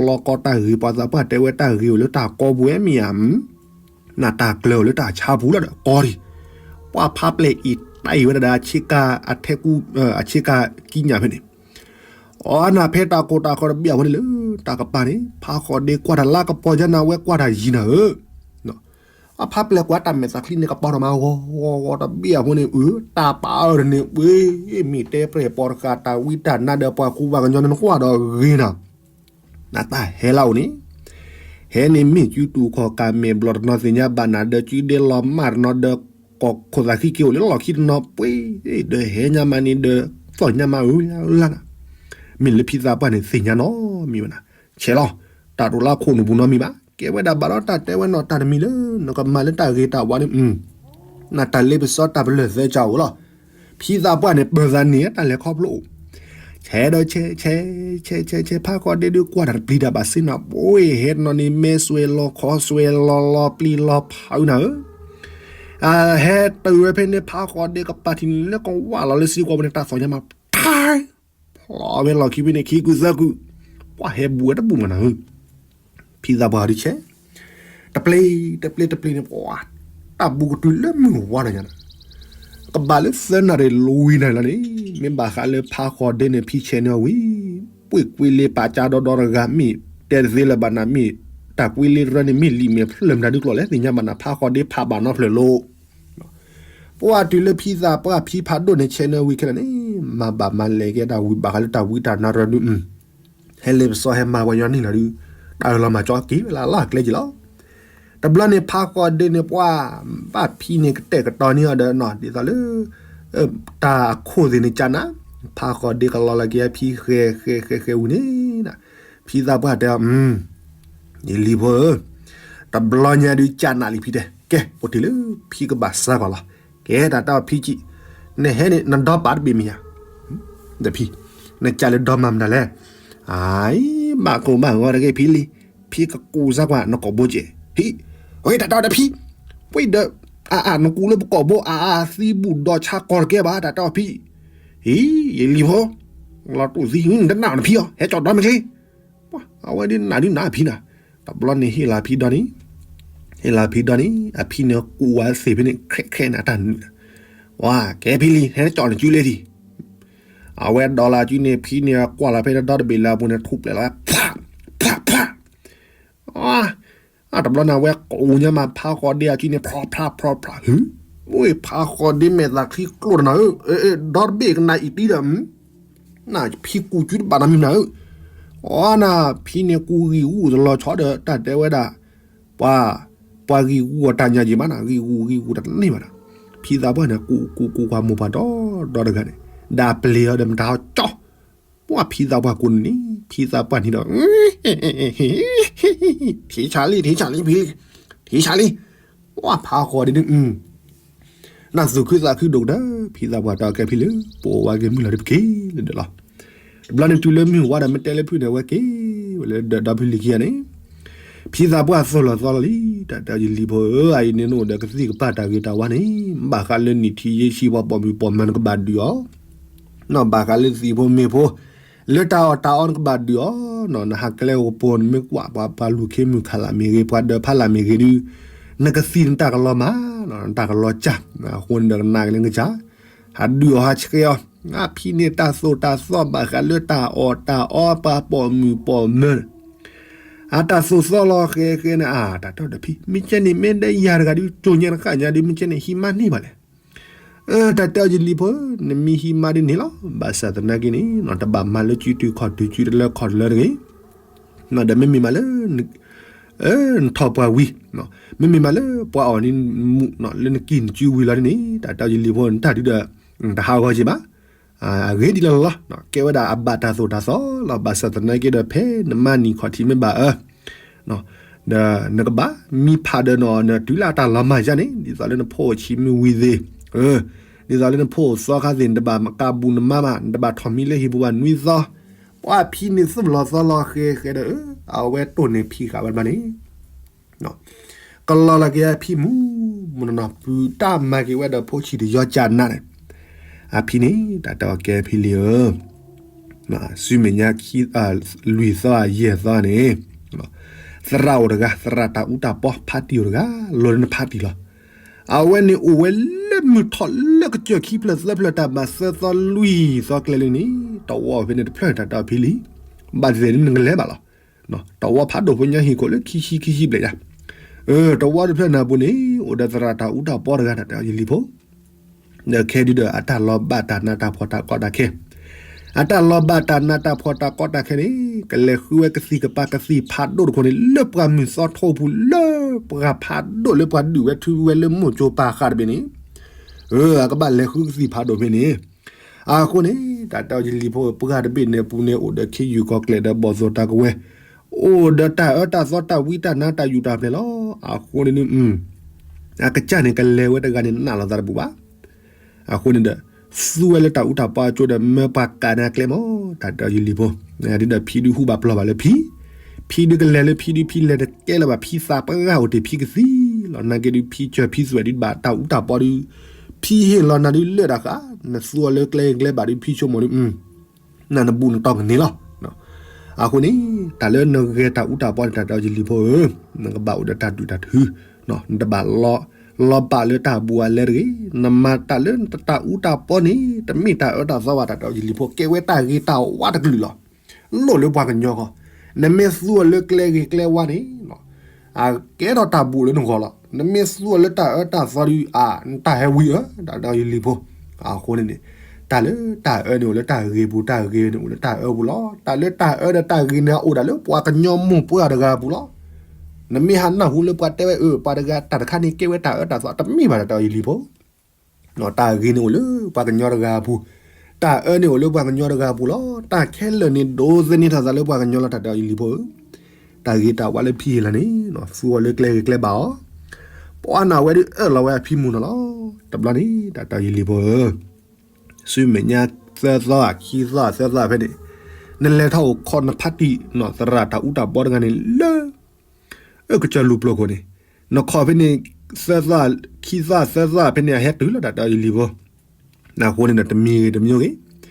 လီၤကီတၢ်ဂ့ၤ ပှၤသးပှၢ်တဲဝဲတၢ်ဂ့ၤအိၣ်လၢတၢ်ကီပူၤဝဲမ့ၢ်ဧါ, နတၢ်ကျၢၤအိၣ်လၢတၢ်ဆါပူၤလီၤဒီးကီဒံး, ပှၤဖးပျဲၢ်အံၤတၢ်အံၤဝဲဒၣ်ဒီးအဆ့ကၤအထဲကူ, အဆ့ကၤကံညၣ်ဖဲန့ၣ် အီနၤဖဲတၢ်ကိၢ်တၢ်ဃီတဘ့ၣ်အဃိန့ၣ်လၢ တၢ်ကပၤန့ၣ် ဖးဃီဒ့ကွၢ်တၢ်လၢကပီၤယါနၤဝဲကွၢ်တၢ်ယံၤနၤဧၢ, အဖးပျဲၢ်ကွၢ်တၢ်မဲာ်သးချံန့ၣ် ကပီၤထီၣ်မးဂီၤဂီၤဂီၤတဘ့ၣ်အဃိန့ၣ် အၢ တၢ်ပာ်အၢတန့ၣ် ဝ့ၢ် မ့ၢ်တဲပြဲၢ်ပီတဃာ် တၢ်ဝံတၢ်နါဒီးပှၤကူပှၤကညီန့ၣ် နကွၢ်ဒီးဂ့ၤနၤ နတၢ်ဟဲလၢအအိၣ်န့ၣ် ဟဲန့ၣ်မ့ၢ်စုတူာ်ခီၣ်ကၢ်မဲာ်ဘျီၣ်တနီၤသ့ၣ်ညါဘၣ်နၤဒီး စုဒ့လီၤမၢ်တနီၤဒီး ကီၢ်ခိၣ်သးခံက့ၤအိၣ်လၢလီၢ်ခံတနီၤပှ့ၤ ဒီးဟဲညါမးန့ၣ်ဒီး သီၣ်ညါမးအၢလၢ်လၢ်နၤ မ့ၢ်လၢဖံသးပှၢ်န့ၣ်သ့ၣ်ညါနီတမံၤဘၣ်နၤ ဆဲးလီၤ တၢ်တိာ်လၢခိၣ်နူာ်ပူၤနီတမံၤဘၣ် ကဲဝဲဒၣ်ဘၣ်ဒီးတၢ်တဲဝဲနီၢ်တၢ်တမံၤလၢ နကမၤလၢတၢ်ဂ့ၤတၢ်ဝါန့ၣ် နတၢ်လ့ပစီတၢ်ပလၢၢ်သၢကၢအိၣ်လီၤ ဖံသးပှၢ်န့ၣ် ပၢၤသးန့ၣ် တၢ်လဲၤခီဖျိအိၣ် ဆဲးဒီးဆဲး ဆဲး ဆဲး ဆဲး ဆဲး ဖးဃီဒ့ဒုးကွၢ်တၢ်တပျံၤတၢ်ဘၣ်စ့နၤ ဘိဟဲတနီၤန့ၣ် မဲဆွဲလီၤခီဆွဲလီၤလီၤပျံၤလီၤဖးအုနၤဧၢ ဟဲတုၤဝဲဖဲန့ၣ် ဖးဃီဒ့ကပၤထံၣ်န့ၣ် လၢကဝၢ်လီၤလၢစံကွီၤပူၤန့ၣ် တၢ်သီၣ်ညါမး ဖျီဝဲလီၢ်ခံဖဲန့ၣ် ခံကုသၢကု ပှၤဟဲဘူးဝဲတဘူးမးနၤဧၢ ဖံသးပှၢ်ဒုးဆဲး တပျ့ၤ တပျ့ၤ တပျ့ၤန့ၣ် ပှၤ တၢ်ဘူးကတုၤလၢမုၢ်ဝါဒီးညါန့ၣ် ကဘၣ်လၢသၢနၣ်ရံၣ်လွံၢ်နၣ်ရံၣ်လီၤန့ၣ် မ့ၢ်ဘၣ်ဃးလၢဖးဃီဒ့န့ၣ် ဖံဆဲးန့ၢ်ဝံၤ ပှ့ၤကွံလ့ပာ်ကၢဒီဒီတဂၤမ့ၢ် တဲတသ့လၢၤဘၣ်နၤမ့ၢ် တၢ်ကွံလ့တရၢန့ၣ် မ့ၢ်လံာ်မ့ၢ်ဖျၢၣ်မတၤဒုးကျိာ်လဲၣ် သ့ၣ်ညါဘၣ်နၤ ဖးဃီဒ့ဖးဘၣ်နီဖျၢၣ်လိၤ ပှၤတုၤလၢဖံသးပှၢ်ဖံဖးဒိၣ်န့ၣ် ဆဲးန့ၢ်ဝံၤခဲလၢာ်န့ၣ် မၤဘၣ်မၤလဲၤကဲဒၣ်ဝံၤဘၣ်ဃးလၢတၢ်ဝံတၢ်နါရၢဒုး ဟဲလ့ပစီဟဲမၤပှၤညီနုၢ်လီၤဒုး တၢ်အၢၣ်လီၤမၤကၠီက့ၤဝဲလၢ်လၢ်ကျဲက့ၤလီၤ. တဘျီန့ၣ်ဖးဃီဒ့န့ၣ်ပှၤ ဘၣ်ဖံန့ၣ်ကတဲာ်ကတီၤန့ၢ်အီၤဒီးနီၤ ဒ်သိးလၢ တၢ်အခိၣ်သ့ၣ်န့ၣ်ကၢ်နး ဖးဃီဒ့ကလီလီၤက့ၤဖံဃဲဃဲဃဲဃဲဝံၤန့ၣ် ဖံသးပှၢ်တဲအီၤ ယလံၤဖိဧၢ တဘျီညါဒုးကၢ်နးလံဖံတဲ ကဲ အိၣ်တ့ၢ်လၢဖံကဘၣ်စါကွၢ်လီၤ. ကဲတၢ်တဲအီၤဖံကံ, နဟဲန့ၣ် နဒီပာ်တဘ့ၣ်မ့ၢ်ဧါ, ဒီးဖံ, နကးလၢဒီမၤမနုၤလဲၣ်, အံၤ, ဘၣ်ကိၢ်ဘၣ်ဂီၤတဂ့ၤဖံလံ, ဖံကကူးစၢ်ကွၢ်နကိာ်ဘိကဲး, ဟံ, အတၢ်တဲအီၤဒီးဖံ, ပှၤဒီး, အါအါ နကူးလၢပကိာ်ဘိ အါအါ သံဘူၣ်ဒီးဆါကီတကဲဘၣ် တၢ်တဲအီၤဖံ, ဟံ, ယလံၤဖိ, လီၤတူၢ်သံ နတနာ်အီၤနဖံအီၤ ဟဲကၠီဒီမ့ၢ်ချ့ အဝဲဒ်နၤဒ်နၤအဖံနၤ, တဘျီန့ၣ်ဟ့ၣ်လီၤဖံဒီန့ၣ်, ဟ့ၣ်လီၤဖံဒီန့ၣ် အဖံန့ၣ်ကူးဝဲသ့ၣ်ဖဲန့ၣ် ခဲခဲန့ၣ် အတၢ်နုာ်, ဝါ ကဲဖံလံ ဟဲကၠီနစုလ့ဒံး, အဝဲဒီးလၢစုန့ၣ် ဖံန့ၣ်ကွၢ်လီၤဖဲဒီတဘ့ၣ်လၢအပူၤန့ၣ် ထူၣ်ပျဲလီၤဝဲ ဖး, ဖး, ဖး, အါ, တဘျီန့ၣ် အဝဲကူးညါမး ဖးဃီဒ့အစုန့ၣ် ဖျီဖျါဖျီဖျါ, ဟု, ဝဲဖးဃီဒ့မဲာ်သးချံကျိတနၤဧၢ, ဒီတဘ့ၣ်ကနၣ်အံၤတံဒီး နဖံကူးစုတဘၣ်နီတမံၤနၤဧၢ, အီနၤ ဖံန့ၣ်ကူးဂံၢ်ဂူာ်တလီၤဆီဒီး တၢ်တဲဝဲဒၣ်, ပှၤ, ပှၤဂံၢ်ဂူာ်အီၤတၢ်ညါယံၤမးနၤ ဂံၢ်ဂူာ်ဂံၢ်ဂူာ်တန့ၢ်ဘၣ်နၤ, ဖံသးပှၢ်န့ၣ် ကူးကူးကူးကွၢ်မိၢ်ပှၢ်ဒီဒီတဂၤန့ၣ်, ဒီးပျံၤအီၤဒီးမတၤဟီကၠီ, ပှၤဖံသးပှၢ်ကူးန့ၣ် ဖံသးပှၢ်န့ၣ်ဒီး ထံဆးလံ ထံဆးလံ ဖံ, ထံဆးလံ, ပှၤဖးဃီဒ့ဒုး နသူၣ်ခုသးခုဒိၣ်ကတၢၢ် ဖံသးပှၢ်တဲအီၤကဲဖံလၢ ပအိၣ်ဝဲက့ၤမုၢ်လီၤတပက့ၤလၢဒီးလီၤ, တဘျီန့ၣ်တုၤလၢမုၢ်ဝါဒီးမ့ၢ်တဲလၢဖုန့ၣ် အဝဲက့ၤဝဲလၢဒီးဒီဖုလံၤခံဂၤန့ၣ်, ဖံသးပှၢ်သိၣ်လီၤသီလီၤလံ တၢ်တဲအီၤယလံၤဖိဧၢ အအံၤန့ၣ်နအိၣ်ဒီးကသံၣ်ကပၤတၢ်ဂ့ၤတၢ်ဝါန့ၣ် ဘၣ်ဃးလၢနံၣ်ထံယ့ဆံပှၤပိာ်မုၣ်ပိာ်မၢၤနကဘၣ်ဒုးအီၤ ဘၣ်ဃးလၢသံၣ်ဖိမ့ၢ်ဖိ, လၢတၢ်အီၣ်တၢ်အီနကဘၣ်ဒုးအီၤ, နဟးကျဲအိၣ်ကပိာ် နမ့ၢ်ကွၢ်ပှၤပှၤလူၢ်ခ့မုၢ်ခးလးမ့ၢ်ဂ့ၤ ပှၤဒၢးဖးလးမ့ၢ်ဂ့ၤဒုး, နကသံၣ်နတၢ်ကလီၤမၤ, နတၢ်ကလီၤစၢ်, အဃိန့ၣ်ဒီးကနၣ်က့ၤလၢနကစၢ်, ဟးဒုးအီၤဟးဆှဲးအီၤ, အဖံန့ၣ်တၢ်သိၣ်တၢ်သီဘၣ်ဃးလၢတၢ်အီၣ်တၢ်အီပှၤပိာ်မုၣ်ပိာ်မၢၤ အတၢ်သိၣ်သီလီၤဃဲဃဲန့ၣ် အတၢ်တဲဒီးဖံ မ့ၢ်ကဲန့ၣ် မ့ၢ်ဒၣ်ယၤတဂၤဒုး ကၠိညါတဃၣ်ညါဒုး မ့ၢ်ကဲန့ၣ်ဟံးမါန့ၢ်ဘၣ်လဲၣ်. တၢ်တဲအီၤယလံၤဖိ, နမ့ၢ်ဟံးမါဒ်န့ၣ်လီၤ. ဘၣ်ဆၣ်သနာ်က့န့ၣ် တဘၣ်မၤလၢစုတုၤခီၣ်တုၤစုတလၢခီၣ်တလၢတဂ့ၤ. ဒီးမ့မ့ၢ်မးလၢ နထီၣ်ပှၢ်ဝံၤ, မ့မ့ၢ်မးလၢပှၤအီၣ်န့ၢ်မူး လၢနကံၢ်နစုဝံၤလီၤဒ်န့ၣ် တၢ်တဲအီၤယလံၤဖိ နတၢ်ဒုးဒီး တဟးဂီၤက့ၤဘၣ်. အဂ့ၢ်ဒ်လဲၣ်လီၤ. ကဲဝဲဒၣ်အဘၣ်တၢ်သိၣ်တၢ်သီလီၤ. ဘၣ်ဆၣ်သနာ်က့ဒီး ဖဲနမါနံၣ်ခီၣ်ထံးမ့ၢ်ဘၣ်အၢ ဒီးနကဘၣ်မံဖးဒၢးနီၤ နတုၤလၢအတၢ်လီၤမၢ်ယါန့ၣ် ဒ်သိးလၢနဖိအိၣ်ဆံးမုၢ်ဝံၤသ့ၣ်, ဒ်သိးလၢနဖိအိၣ်သီခါသ့ၣ် နတဘၣ်ကးဘူးနမါဘၣ်, နတဘၣ်ထီၣ်မံလၢဟံၣ်ပူၤဘၣ်နွံသီ. ပှၤဖံန့ၣ်သူၣ်လီၤသီလီၤဃဲဃဲဒီး အဝဲတိၢ်န့ၢ်ဖံဃာ်ဝဲတဘျီန့ၣ် ကလီၤလီၤက့ၤအဖံမူးမူးနီၢ်နီၢ် ပုၢ်တၢ်မၤက့ၤဝဲဒီးဖိဆံးတယီကနးန့ၣ်, အဖံန့ၣ် တၢ်တဲအီၤကဲဖံလံဧၢ, ဆူမဲာ်ညါ လွံၢ်သီယဲၢ်သီန့ၣ် သရၣ်အိၣ်တဂၤ သရၣ်တၢ်အူတၢ်ပီဖးတံၢ်အိၣ်တဂၤ လီၤလၢနဖးတံၢ်လီၤ. အဝဲန့ၣ်အိၣ်ဝဲလၢမုၢ်ထီၣ်လၢကစၢၢ်ခံဖျၢၣ်သၢဖျၢၣ်တၢ်ဘၣ်သၢသီလွံၢ်သီကျဲလံန့ၣ် တဝီဖဲန့ၣ်တဖျၢၣ်တၢ်တဲအီၤဖံလံ, ဘၣ်သ့ၣ်သ့ၣ်နကလဲၤဘၣ်လီၤ. တဝီဖးဒိၣ်ဖိညါဟံၣ်ခိၣ်လၢခံဆံခံဆံဘျဲၣ်ယါ, တဝီတဖျၢၣ်န့ၣ်အပူၤန့ၣ် အိၣ်ဒီးသရၣ်တၢ်အူတၢ်ပီတဂၤတၢ်တဲအီၤယလံၤဖိ ဒီးခဲဒုဒီးအတၢ်လီၤဘၣ်တၢ်နးတၢ်ဖှီၣ်တၢ်ကီတၢ်ခဲ, အတၢ်လီၤဘၣ်တၢ်နးတၢ်ဖှီၣ်တၢ်ကီတၢ်ခဲန့ၣ် ကလဲၤဃုဝဲကသံၣ်ကပၤကသံၣ်ဖးဒိၣ်တခိၣ်န့ၣ် လၢပှၤမုၢ်သီထိပူၤလၢ ပှၤဖးဒိၣ်လၢပှၤဒုးဝဲထုဝဲလၢမိၢ်ကၠိပၤဃာ်တဘ့ၣ်န့ၣ်, အကဘၣ်လဲၤဃုကသံၣ်ဖးဒိၣ်ဖဲန့ၣ် အဃိန့ၣ် တၢ်တဲအီၤယလံၤဖိ ပှၤတဘ့ၣ်န့ၣ်အပူၤန့ၣ် အိၣ်ဒီးခ့ယုၢ်ကီၢ်ကျဲၤဒီးဘီၣ်သိၣ်တၢ်ကဝဲၤ, အိၣ်ဒီးတၢ်အၢတၢ်သီတၢ်ဝံတၢ်နါတၢ်ယူၢ်တၢ်ပျဲၤလီၤ. အဃိန့ၣ် အကစၢ်န့ၣ် ကလဲၤဝဲတဂၤန့ၣ် နာ်လီၤသးတဘူၣ်ဘၣ်. အဃိန့ၣ်ဒီး သူဝဲလၢတၢ်အူတၢ်ပီအကၠိဒီး မၢပှၤကးနၤကျဲမး တၢ်တဲအီၤယလံၤဖိ, ဒ်ဒီးဖံဒုးဟူဘၣ်ပျီၢ်ဘၣ်လၢဖံ, ဖံဒုးကလဲၤလၢဖံဒုး ဖံလဲၤတကဲလၢၤဘၣ် ဖံသးပှၢ်အိၣ်တ့ၢ်ဖံကသံလီၤ. နာ်က့ဒုး ဖံစၢၤဖံသွဲၣ်ဒုးဘၣ်တၢ်အူတၢ်ပီဒုး ဖံဟ့ၣ်လီၤနၤဒုးလၢတၢ်ဃာ်, နသူအီၤလၢကျဲဂ့ၤကျဲဘၣ်ဒုး ဖံဆိကမိၣ်ဒုး နနဘူးနတီၢ်ကန့ၢ်လီၤ. အဃိန့ၣ် တၢ်လၢနဂဲၤတၢ်အူတၢ်ပီန့ၣ် တၢ်တဲအီၤယလံၤဖိဧၢ, နကဘၣ်အိၣ်ဒီးတၢ်ဒုၣ်တၢ်ထု, နတဘၣ်လီၤဘၣ်လၢတၢ်ဘူးအလဲတဂ့ၤ. နမၤတၢ်လၢနတၢ်အူတၢ်ပီန့ၣ် တမ့ၢ်တၢ်အၢတၢ်သီဘၣ် တၢ်တဲအီၤယလံၤဖိ ကဲဝဲတၢ်ဂ့ၤတၢ်ဝါတကလုာ်လီၤ. လိၣ်လၢပှၤကညီဃီ, နမ့ၢ်သူအီၤလၢကျဲဂ့ၤကျဲဝါန့ၣ် အကဲထီၣ်တၢ်ဘူးလၢနဂီၢ်လီၤ. နမ့ၢ်သူအီၤလၢတၢ်အၢတၢ်သီဒုး အါ နတၢ်ဟဲဝံၤဧၢ, တၢ်တဲအီၤယလံၤဖိ. အဃိန့ၣ်န့ၣ် တၢ်လၢတၢ်အၢန့ၣ်အိၣ်လၢတၢ်ဂ့ၤပူၤ, တၢ်ဂ့ၤန့ၣ်အိၣ်လၢတၢ်အၢပူၤလီၤ. တၢ်လၢတၢ်အၢဒီးတၢ်ဂ့ၤန့ၣ် အိၣ်ဒၣ်လၢပှၤကညီမိၢ်ပှၢ်တဂၤအပူၤလီၤ. နမ့ၢ်ဟးနၢ်ဟူလၢပှၤတဲဝဲအၢ ပှၤတဂၤတၢ်တခါန့ၣ် ကဲဝဲတၢ်အၢတၢ်သီ တမ့ၢ်ဘၣ် တၢ်တဲအီၤယလံၤဖိ. တၢ်ဂ့ၤန့ၣ်အိၣ်လၢပှၤကညီတဂၤအပူၤ, တၢ်အၢန့ၣ်အိၣ်လၢပှၤကညီတဂၤအပူၤလီၤ. တၢ်ခဲလၢာ်န့ၣ် ဒိးသန့ၤထီၣ်သးလၢပှၤကညီလီၤ တၢ်တဲအီၤယလံၤဖိဧၢ. တၢ်ဂ့ၤတၢ်ဝါလၢဖံဟ့ၣ်လီၤန့ၣ် သူအီၤလၢကျဲဂ့ၤကျဲဘၣ်အီၤ, ပှၤနာ်ဝဲဒုးအၢၣ်လီၤဝဲအဖံမုၢ်နီၤလီၤ. တဘျီန့ၣ် တၢ်တီယလံၤဖိဧၢ, ဆူမဲာ်ညါသၢသီ ခံသီ သၢသီဖဲန့ၣ် နလဲၤထီၣ်အိၣ်ခိးနဖါတံၢ်နီၢ်သရၣ်တၢ်အူတၢ်ပီတဂၤန့ၣ်လၢ အၢ ကစၢၢ်လူၤပျိၤခိၣ်န့ၣ် နခိးဖဲန့ၣ် သၢသီ ခံသီ သၢသီဖဲန့ၣ် အဟဲတုၤလီၤတၢ်တီယလံၤဖိ အဃိန့ၣ်ဒီးတမံၤဂ့ၤတမံၤဂ့ၤ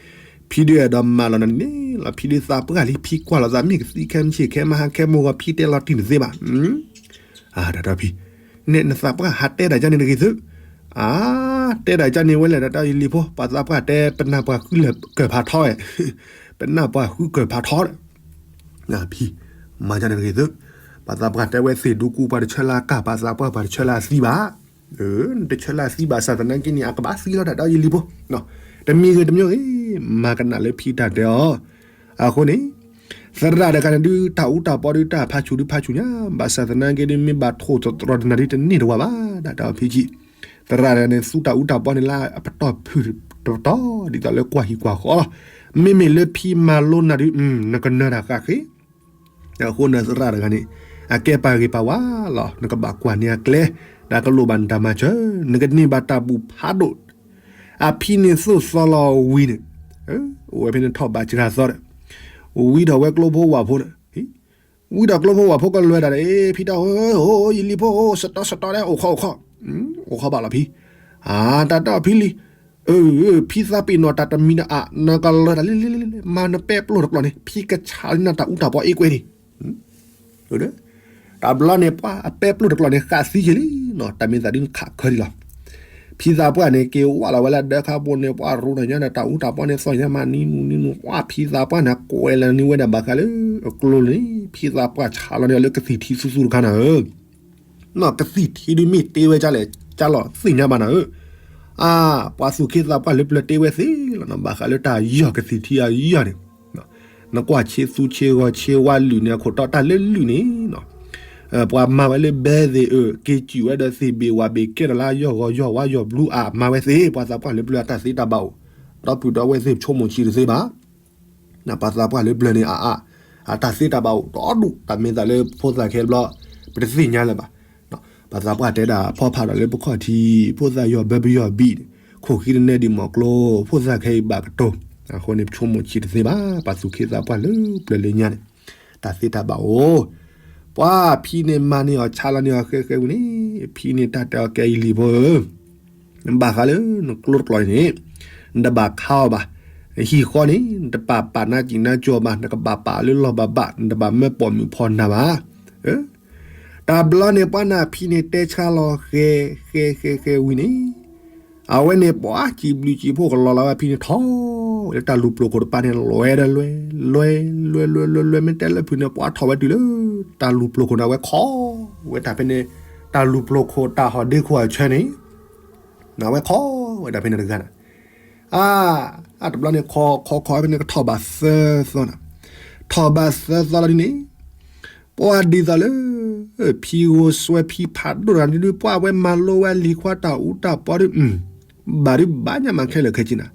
ဖံဒုးအဲၣ်ဒိးမၤလီၤနၤန့ၣ်လီၤ ဖံဒုးသးပှၢ်လံ ဖံကွၢ်လီၤသးမ့ၢ်ကသံခဲမုၢ်ဆ့ၣ်ခဲမုၢ်ဟါခဲမုၢ်ဂီၤ ဖံတဲလီၤတံၢ်နသ့ဘၣ် တၢ်တီဖံ နဲနသးပှၢ်ဟးတဲတၢ်ယါန့ၣ်တဂ့ၤသု အါ တဲတၢ်ယါန့ၣ်ဝဲလဲၣ် တၢ်တီယလံၤဖိ ပှၤသးပှၢ်တဲပနၢ်ပှၤဃုလၢကၢၢ်ဖးထီ ပနၢ်ပှၤဃုကၢၢ်ဖးထီ ဖံ မၤယါန့ၣ်တဂ့ၤသု ပှၤသးပှၢ်တဲဝဲသ့ၣ်ဒူကူ ပှၤတဆၢလၢအကၢ် ပှၤသးပှၢ်ပှၤတဆၢလၢအသံဘၣ် တဆၢလၢအသံဘၣ် ဘၣ်ဆၣ်သနာ်က့န့ၣ် အကဘၣ်သံလီၤတၢ်တီယလံၤဖိ တမံၤဂ့ၤတမံၤဂ့ၤ မၤကနၣ်လၢဖံတၢ်တဲအီၤ အဃိန့ၣ် သရၣ်တဂၤန့ၣ်ဒုး တၢ်အူတၢ်ပီဒုး တၢ်ဖးဆူၣ်ဒုးဖးဆူၣ်ညါ ဘၣ်ဆၣ်သနာ်က့ဒုး မ့ၢ်ဘၣ်ထိၣ်သတြီၤတနၤဒုးတန့ၢ်တဝၢ်ဘၣ် တၢ်တီဖံဆံး သရၣ်တဂၤန့ၣ် သူတၢ်အူတၢ်ပီန့ၣ်လၢအပတီၢ်ဖုၣ်တပတီၢ် ဒ်သိးလၢကွၢ်ဟံၣ်ကွၢ်ဃီလီၤ မ့မ့ၢ်လၢဖံမၤလိနၤဒုး နကနၢၤတၢ်ဃၣ်ဃ့ အဃိနသရၣ်တဂၤန့ၣ် အကဲပှၤဂ့ၤပှၤဝါလီၤ နကဘၣ်ကွၢ်န့ၢ်အကျဲ ဒီးကလိၣ်ဘၣ်နတၢ်မၤစၢၤ နကန့ၢ်ဘၣ်တၢ်ဘူၣ်ဖးဒိၣ် အဖံန့ၣ်သိၣ်သီလီၤဝံၤန့ၣ် အိၣ်ဝဲဖဲန့ၣ်ထီၣ်ဘးစှၤသီဒီး ဝံထီၣ်ဝဲကျိဖိဝၣ်ဖိန့ၣ် ဝံထီၣ်ကျိဖိဝၣ်ဖိကလွဲၤတၢ်ဒီး ဖံတၢ်ဧၢ ယလံၤဖိ စတီစတီဒီး အိၣ်ခိးအိၣ်ခိး အိၣ်ခိးဘၣ်လီၤဖံ အတၢ်တီဖံလံ အၢ ဖံသးပ့ၤနီၣ်တၢ်တမံၤဒီးအါ နကလၢၤတၢ်လံလံလံ မၤနပဲပျိၢ်တကျီၢ်န့ၣ် ဖံကဆးလၢနတၢ်အူတၢ်ပီအ့ကွဲန့ၣ် တၢ်ဘျီန့ၣ် ပှၤအပဲပျိၢ်တကျီၢ်န့ၣ် ဃးသံက့ၤလံနီၤ တၢ်မ့ၢ်သးဒ်နခးခၢလံလီၤ ဖံသးပှၢ်န့ၣ် က့ၤဝဲလီၤဝဲလၢဒၢခါဘိန့ၣ် ပှၤရူးတၢ်ညါဒီးတၢ်အူတၢ်ပီန့ၣ် သီၣ်ညါမးနံၤနံၤနံၤ ပှၤဖံသးပှၢ်န့ၣ် ကွဲးလၢနံၤဝဲဒၣ်ဘၣ်ဃးလၢ အကျိန့ၣ် ဖံသးပှၢ်ဆးလီၤန့ၣ်လၢကသံၣ်ထံသူသူတခါနၤဧၢ နီၢ်ကသံၣ်ထံဒုးမ့ၢ်တ့ဝဲကလဲၣ် ကလီၤသ့ၣ်ညါဘၣ်နၤဧၢ, အါ, ပှၤသူၣ်က့သးပှၢ်လၢပျၢၤတ့ဝဲသ့လီၤနီၤ ဘၣ်ဃးလၢတၢ်ယီၢ်ကသံၣ်ထံအယီၢ်န့ၣ်, နကွၢ်ဆ့သူဆ့ဂီၤဆ့ဝါလုာ်န့ၣ် အခိၣ်တီတၢ်လၢလုာ်န့ၣ်, ပှၤမၤဝဲလၢဘဲသ့ၣ်အၢ က့ၤစူၣ်ဝဲဒီးသ့ၣ်ဘ့ၣ်ဝၣ်ဘ့ၣ်ကဲထီၣ်လၢယီၢ်ဂီၤယီၢ်ဝါယီၢ်ဘျူးအါ မၤဝဲသ့ ပှၤသးပှၢ်လၢပျၢၤအတၢ်သ့တၢ်ဘၣ်အိၣ်, ဒီပုၢ်ဒီဝဲၢ်သ့ၣ်ဆိကမိၣ်ဆံးတသ့ဘၣ် ပှၤသးပှၢ်လၢပျၢၤန့ၣ် အါအါ, အတၢ်သ့တၢ်ဘၣ်အိၣ်ဒီဒူၣ် တၢ်မ့ၢ်သးလၢဖိသၣ်ခဲဘျီ ပတသ့ၣ်ညါလၢၤဘၣ်. ပှၤသးပှၢ်တဲဒၣ်ဖီဖးဒီးလၢပခီၣ်ထံး ဖိသၣ်ယီၢ်ဘၢပယီၢ်ဘံၣ်န့ၣ် ခိၣ်ဃံတနဲဒံးမီၢ်ကျိ ဖိသၣ်ခဲအံၤဘၣ်ကတိၤ, အဃိန့ၣ် ပဆိကမိၣ်ဆံးတသ့ဘၣ် ပှၤသူၣ်က့သးပှၢ်လၢပျၢၤလၢညါန့ၣ် တၢ်သ့တၢ်ဘၣ်အိၣ်, ပှၤဖံန့ၣ်မၤန့ၢ်အီၤဆါလီၤန့ၢ်အီၤဃဲဃဲဝံၤန့ၣ် ဖံန့ၣ်တၢ်တဲအီၤကဲယလံၤဖိဧၢ ဘၣ်ဃးလၢနကျိတကျိၤန့ၣ် နတဘၣ်ခါအီၤဘၣ်, ဟံၣ်ဃီန့ၣ် နတပာ်ပာ်နါစံၣ်နါကၠီၤဘၣ် နကဘၣ်ပာ်လၢလီၢ်ဘၣ်ဘၣ် နတဘၣ်မၢပိာ်မုၣ်ဖီနၤဘၣ်. တၢ်ဘျီန့ၣ် ပှၤနၢ်ဖံန့ၣ်တဲဆါလီၤဃဲ ဃဲဃဲဃဲဝံၤန့ၣ် အဝဲန့ၣ် ပှၤစံးဘျုးစံးဖှိၣ်ကလီၤလီၤဝဲဖံန့ၣ်ထီၣ်ဝဲလၢတၢ်လူၤပျိၤခိၣ်တပၤန့ၣ် လွဲဒီးလွဲ လွဲ လွဲ လွဲ လွဲ လွဲ မ့ၢ်တဲလၢဖုးန့ၣ် ပှၤထီၣ်ဝဲတုၤလၢ တၢ်လူၤပျိၤခိၣ်န့ၣ် အဝဲခီဝဲတၢ်ဖဲန့ၣ် တၢ်လူၤပျိၤခိၣ်တၢ်ဟီၣ်ဒ့ခိၣ်အဆၢန့ၣ် အဝဲခီဝဲဒၣ်ဖဲန့ၣ်တဂၤန့ၣ်, အါ, အါတဘျီန့ၣ် ခီခီခီဖဲန့ၣ်ကထီၣ်ဘးသၢသီန့ၣ်, ထီၣ်ဘးသၢသီလီၤဒ်န့ၣ်, ပှၤဒ်သိးလၢ ဖံဂိၢ်စွဲဖံဖးဒိၣ်တဂၤန့ၣ်ဒုး ပှၤဝဲမၤလိဝဲလံၤခွါတၢ်အူတၢ်ပီဒုး, ဘၣ်ဒုးဘၣ်ညါမးခဲလၢာ်ခဲဆ့နၤ,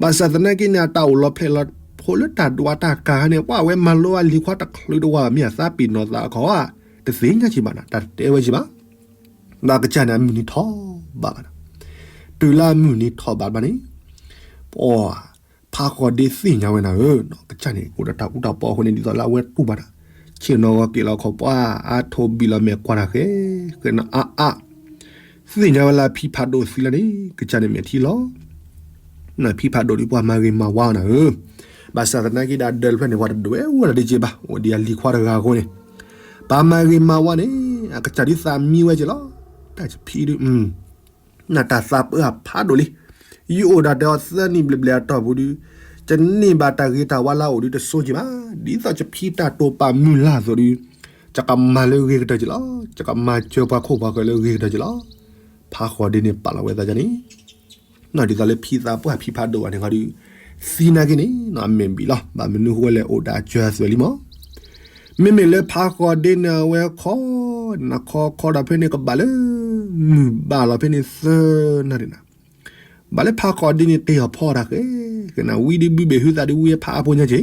ဘၣ်ဆၣ်သနာ်က့န့ၣ် အတၢ်အိၣ်လီၤဖျဲၣ်လီၤဖိလၢတၢ်ဒွးတၢ်ကၤန့ၣ် ပှၤဝဲမၤလိဝဲလံၤခွါတချုးတဝၢ်ဘၣ် မ့ၢ်အသးပ့ၤနီၣ်သးအခီၣ် တသ့ၣ်ညါဆံးဘၣ်နၤ တၢ်တဲဝဲဆံးဘၣ် ဒီးကစၢ်န့ၣ် အမုၢ်နံၤထီၣ်ဘးဘၣ်နၤ, တုၤလၢအမုၢ်နံၤထီၣ်ဘးဘၣ်န့ၣ်, ပှၤ ဖးဃီၤဒ့သ့ၣ်ညါဝဲနၤဧၢ, ကစၢ်န့ၣ် အိၣ်ဒီးတၢ်အူတၢ်ပီအဃိန့ၣ် ဒ်သိးလၢအဝဲတူၢ်ဘၣ်တၢ်, ဆ့ၣ်နီၤဂီၤက့ၤလီၤခီၣ်ပှၢ် အါထိၣ်ဘံၣ်လီၤမဲာ်ကွၢ်တၢ်ဃဲ ဃဲနၤအါအါ, သ့ၣ်ညါဝဲလၢဖံဖးဒိၣ်သံလီၤန့ၣ် ကစၢ်န့ၣ်မဲာ်ထံလီၤ ဖံဖးဒိၣ်ဒုးပှၤမၤဂ့ၤမၤဝါနၤဧၢ, ဘၣ်ဆၣ်သနာ်က့ဒီးဒၢးတဖျၢၣ်န့ၣ် ပှၤတဒွဲၣ်ဝဲဒၣ်ဒ်က့ဘၣ် အိၣ်ဒံးအလံၤခွါတဂၤအဃိန့ၣ်, ပှၤမၤဂ့ၤမၤဝါန့ၣ် အကစၢ်ဒုးသးမံဝဲက့ၤလီၤ, တၢ်ဖံဒုး နတၢ်သးပှၢ်ဖးဒိၣ်လံ, ယအိၣ်ဒၣ်တဲအီၤသၢနံၣ်ဘျဲၣ်ဘျဲၣ်အတီၢ်ပူၤဒုး, ယန့ၢ်ဘၣ်တၢ်ဂ့ၤတၢ်ဝါလၢအအိၣ်ဒုးတစိက့ဘၣ်, ဒ်သိးယဖံတၢ်တိာ်ပာ်မုၢ်လၢ်အသိးဒုး, ယကမၤလၢအဂ့ၤကတၢၢ်က့လီၤ, ယကမၤစၢၤပှၤခိၣ်ပှၤဃၢၤလၢအဂ့ၤကတၢၢ်က့လီၤ, ဖးဃီၤဒ့န့ၣ်ပာ်လီၤဝဲသးန့ၣ် ဒ်သိးလၢဖံသးပှၢ်ဖံဖးဒိၣ်ဘၣ်န့ၣ်ခီဒုး, သံနာ်က့န့ၣ် အမဲာ်ဘံၣ်လီၤ ဘၣ်မနုၤဃိလဲၣ်အိၣ်ဒၣ်စၢၤအသွဲၣ်လံမီၢ်, မ့မ့ၢ်လၢဖးဃီၤဒ့န့ၣ်အဝဲခီ, နခီခီဒီးဖဲန့ၣ်ကဘၣ်လၢ, မုၢ်ဘၣ်လီၤဖဲန့ၣ်သၢနၣ်ရံၣ်နၤ, ဘၣ်လၢဖးဃီၤဒ့န့ၣ်တ့ၢ်အီၤဖီတၢ်ဃဲ, ကနၣ်ဝံဒုးဘုဘ့ၣ်ဟုသးဒုးဝံဖးအါဖိညါက့ၤ,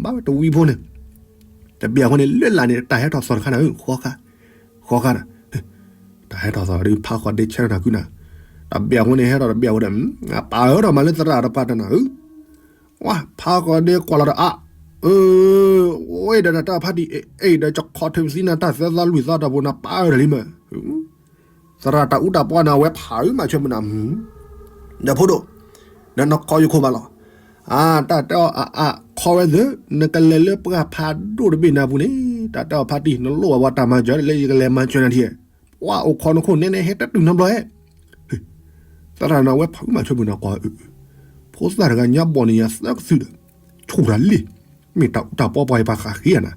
ဘၣ်ဝဲတဝံဖိန့ၣ်, တဘ့ၣ်အဃိန့ၣ် လၢလာ်န့ၣ် တၢ်ဟဲထီၣ်သီၣ်တခါနၤဧၢ, ဃီဃါ, ဃီဃါနၤ, တၢ်ဟဲထီၣ်သီၣ်ဒုးဖးဃီၤဒ့ဆၢထၢၣ်နၤကုနၤ, တၢ် အဘၣ်အဃိန့ၣ် ဟဲထီၣ်တဘၣ်အဃိဒီး ပာ်အၢထီၣ်မးလၢသရၣ်တပၤတနၤဧၢ, ဝါ ဖးဃီဒ့ကွၢ်လီၤဒီးအါ, အၢ, အိၣ်ဒီးတၢ်ဖါတံၢ် အ့ၣ်ဒီး ကခီထၢၣ်ပသံနၤ တၢ်သၢသီလွံၢ်သီတၢ်ပူၤနၤ ပာ်အၢထီၣ်လံမး, သရၣ်တၢ်အူတၢ်ပီနၤ အဝဲဖးအၢမးဆၢမုၢ်နၤ, ဒီးဖိဒိၣ်, ဒီးနခီယခိၣ်ဘၣ်လီၤ, အါ တၢ်တဲအီၤအါအါ ခီဝဲသ့ၣ် နကလဲၤလၢပှၢ်ဖးဒိၣ်တဘ့ၣ်နၤပူၤန့ၣ် တၢ်တဲအီၤဖါတံၢ် နလိၣ်ဘၣ်ပှၤတၢ်မၤစၢၤလၢယကလဲၤမၤစၢၤနၤထံၣ်, ပှၤအိၣ်ခိးနခိၣ်နဲနဲဟဲတတုၤနီတဘျီဧါ သရၣ်န့ၣ် အဝဲဖးအၢမးဆၢမုၢ်နၤကွၢ်, ဖိသၣ်တဂၤညါဘီၣ်န့ၣ်ယၤသၢကသုၣ်ဒီး, ဆူၣ်တၢ်လံ, မ့ၢ်တၢ်အူတၢ်ပီပှၤအံၤပှၤဃးဃ့ဧါနၤ,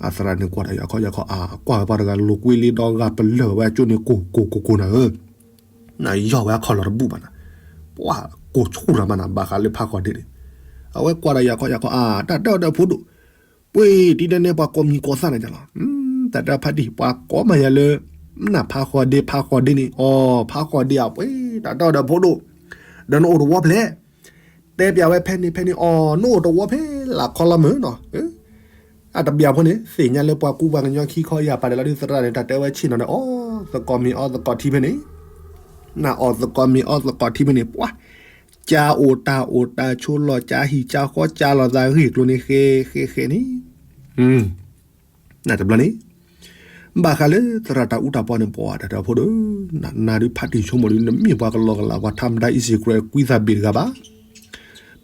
အသရၣ်န့ၣ်ကွၢ်တၢ်ယၤခီယၤခီ အါ ကွၢ်ဝဲပှၤတဂၤလိာ်ကွဲလံဒီးဂၤပလၢၢ်ဝဲအကၠိန့ၣ် ကိၢ်ကိၢ်ကိၢ်ကိၢ်နၤဧၢ, နယီၢ်ဝဲအခီၣ်လီၤတဘူၣ်ဘၣ်နၤ, ပှၤကိၢ်ဆူၣ်တၢ်မးနၤ ဘၣ်ဃးလၢဖးဃီဒ့န့ၣ်, အဝဲကွၢ်တၢ်ယၤခီယၤခီ အါ တၢ်တဲအီၤဒီးဖိဒိၣ် ပှ့ၤ ဒ်န့ၣ်န့ၣ် ပှၤကိးမံၤကိးသၣ်နၤလီၤ, တၢ်တဲဖါတံၢ် ပှၤကိးမးယၤလၢ နဖးဃီဒ့ ဖးဃီဒ့န့ၣ် အီ ဖးဃီဒ့အပှ့ၤ တၢ်တဲအီၤဒီးဖိဒိၣ်, ဒီးနအိၣ်တဝီဖဲလဲၣ်, တဲပျးဝဲဖဲန့ၣ်ဖဲန့ၣ် အီ နအိၣ်တဝီဖဲလၢခီလီၤမုၢ်နီၤ, အတဘၣ်အဃိန့ၣ် သ့ၣ်ညါလၢပှၤကူပှၤကညီခံခီယၤပာ်ဒီးလီၤဒုး သရၣ်န့ၣ် တၢ်တဲဝဲဆ့ၣ်နီၤဒီး အီ သကိးမ့ၤအီသကိးထံဖဲန့ၣ်, နအီသကိးမ့ၤအီသကိးထံဖဲန့ၣ် ပှၤ ကၢအိၣ်တၢ်အိၣ်တၢ်ဆိးလီၢ် ကၢဟံၣ်ကၢဃီ ကၢလိာ်သးဂ့ၢ်ကျိၤန့ၣ် ဃဲဃဲဃဲန့ၣ်, နတဘျီန့ၣ် ဘၣ်ဃးလၢသရၣ်တၢ်အူတၢ်ပီန့ၣ် ပှၤတၢ်တဲဖိဒိၣ်, နၤဒုးဖါတံၢ်ဆိကမိၣ်ဒုး နမ့ၢ်ပှၤကလီကလီ ပှၤထါမတၤအံၣ်စံၣ်ကြဲၤကွံသးဘ့ၣ်တဂၤဘၣ်,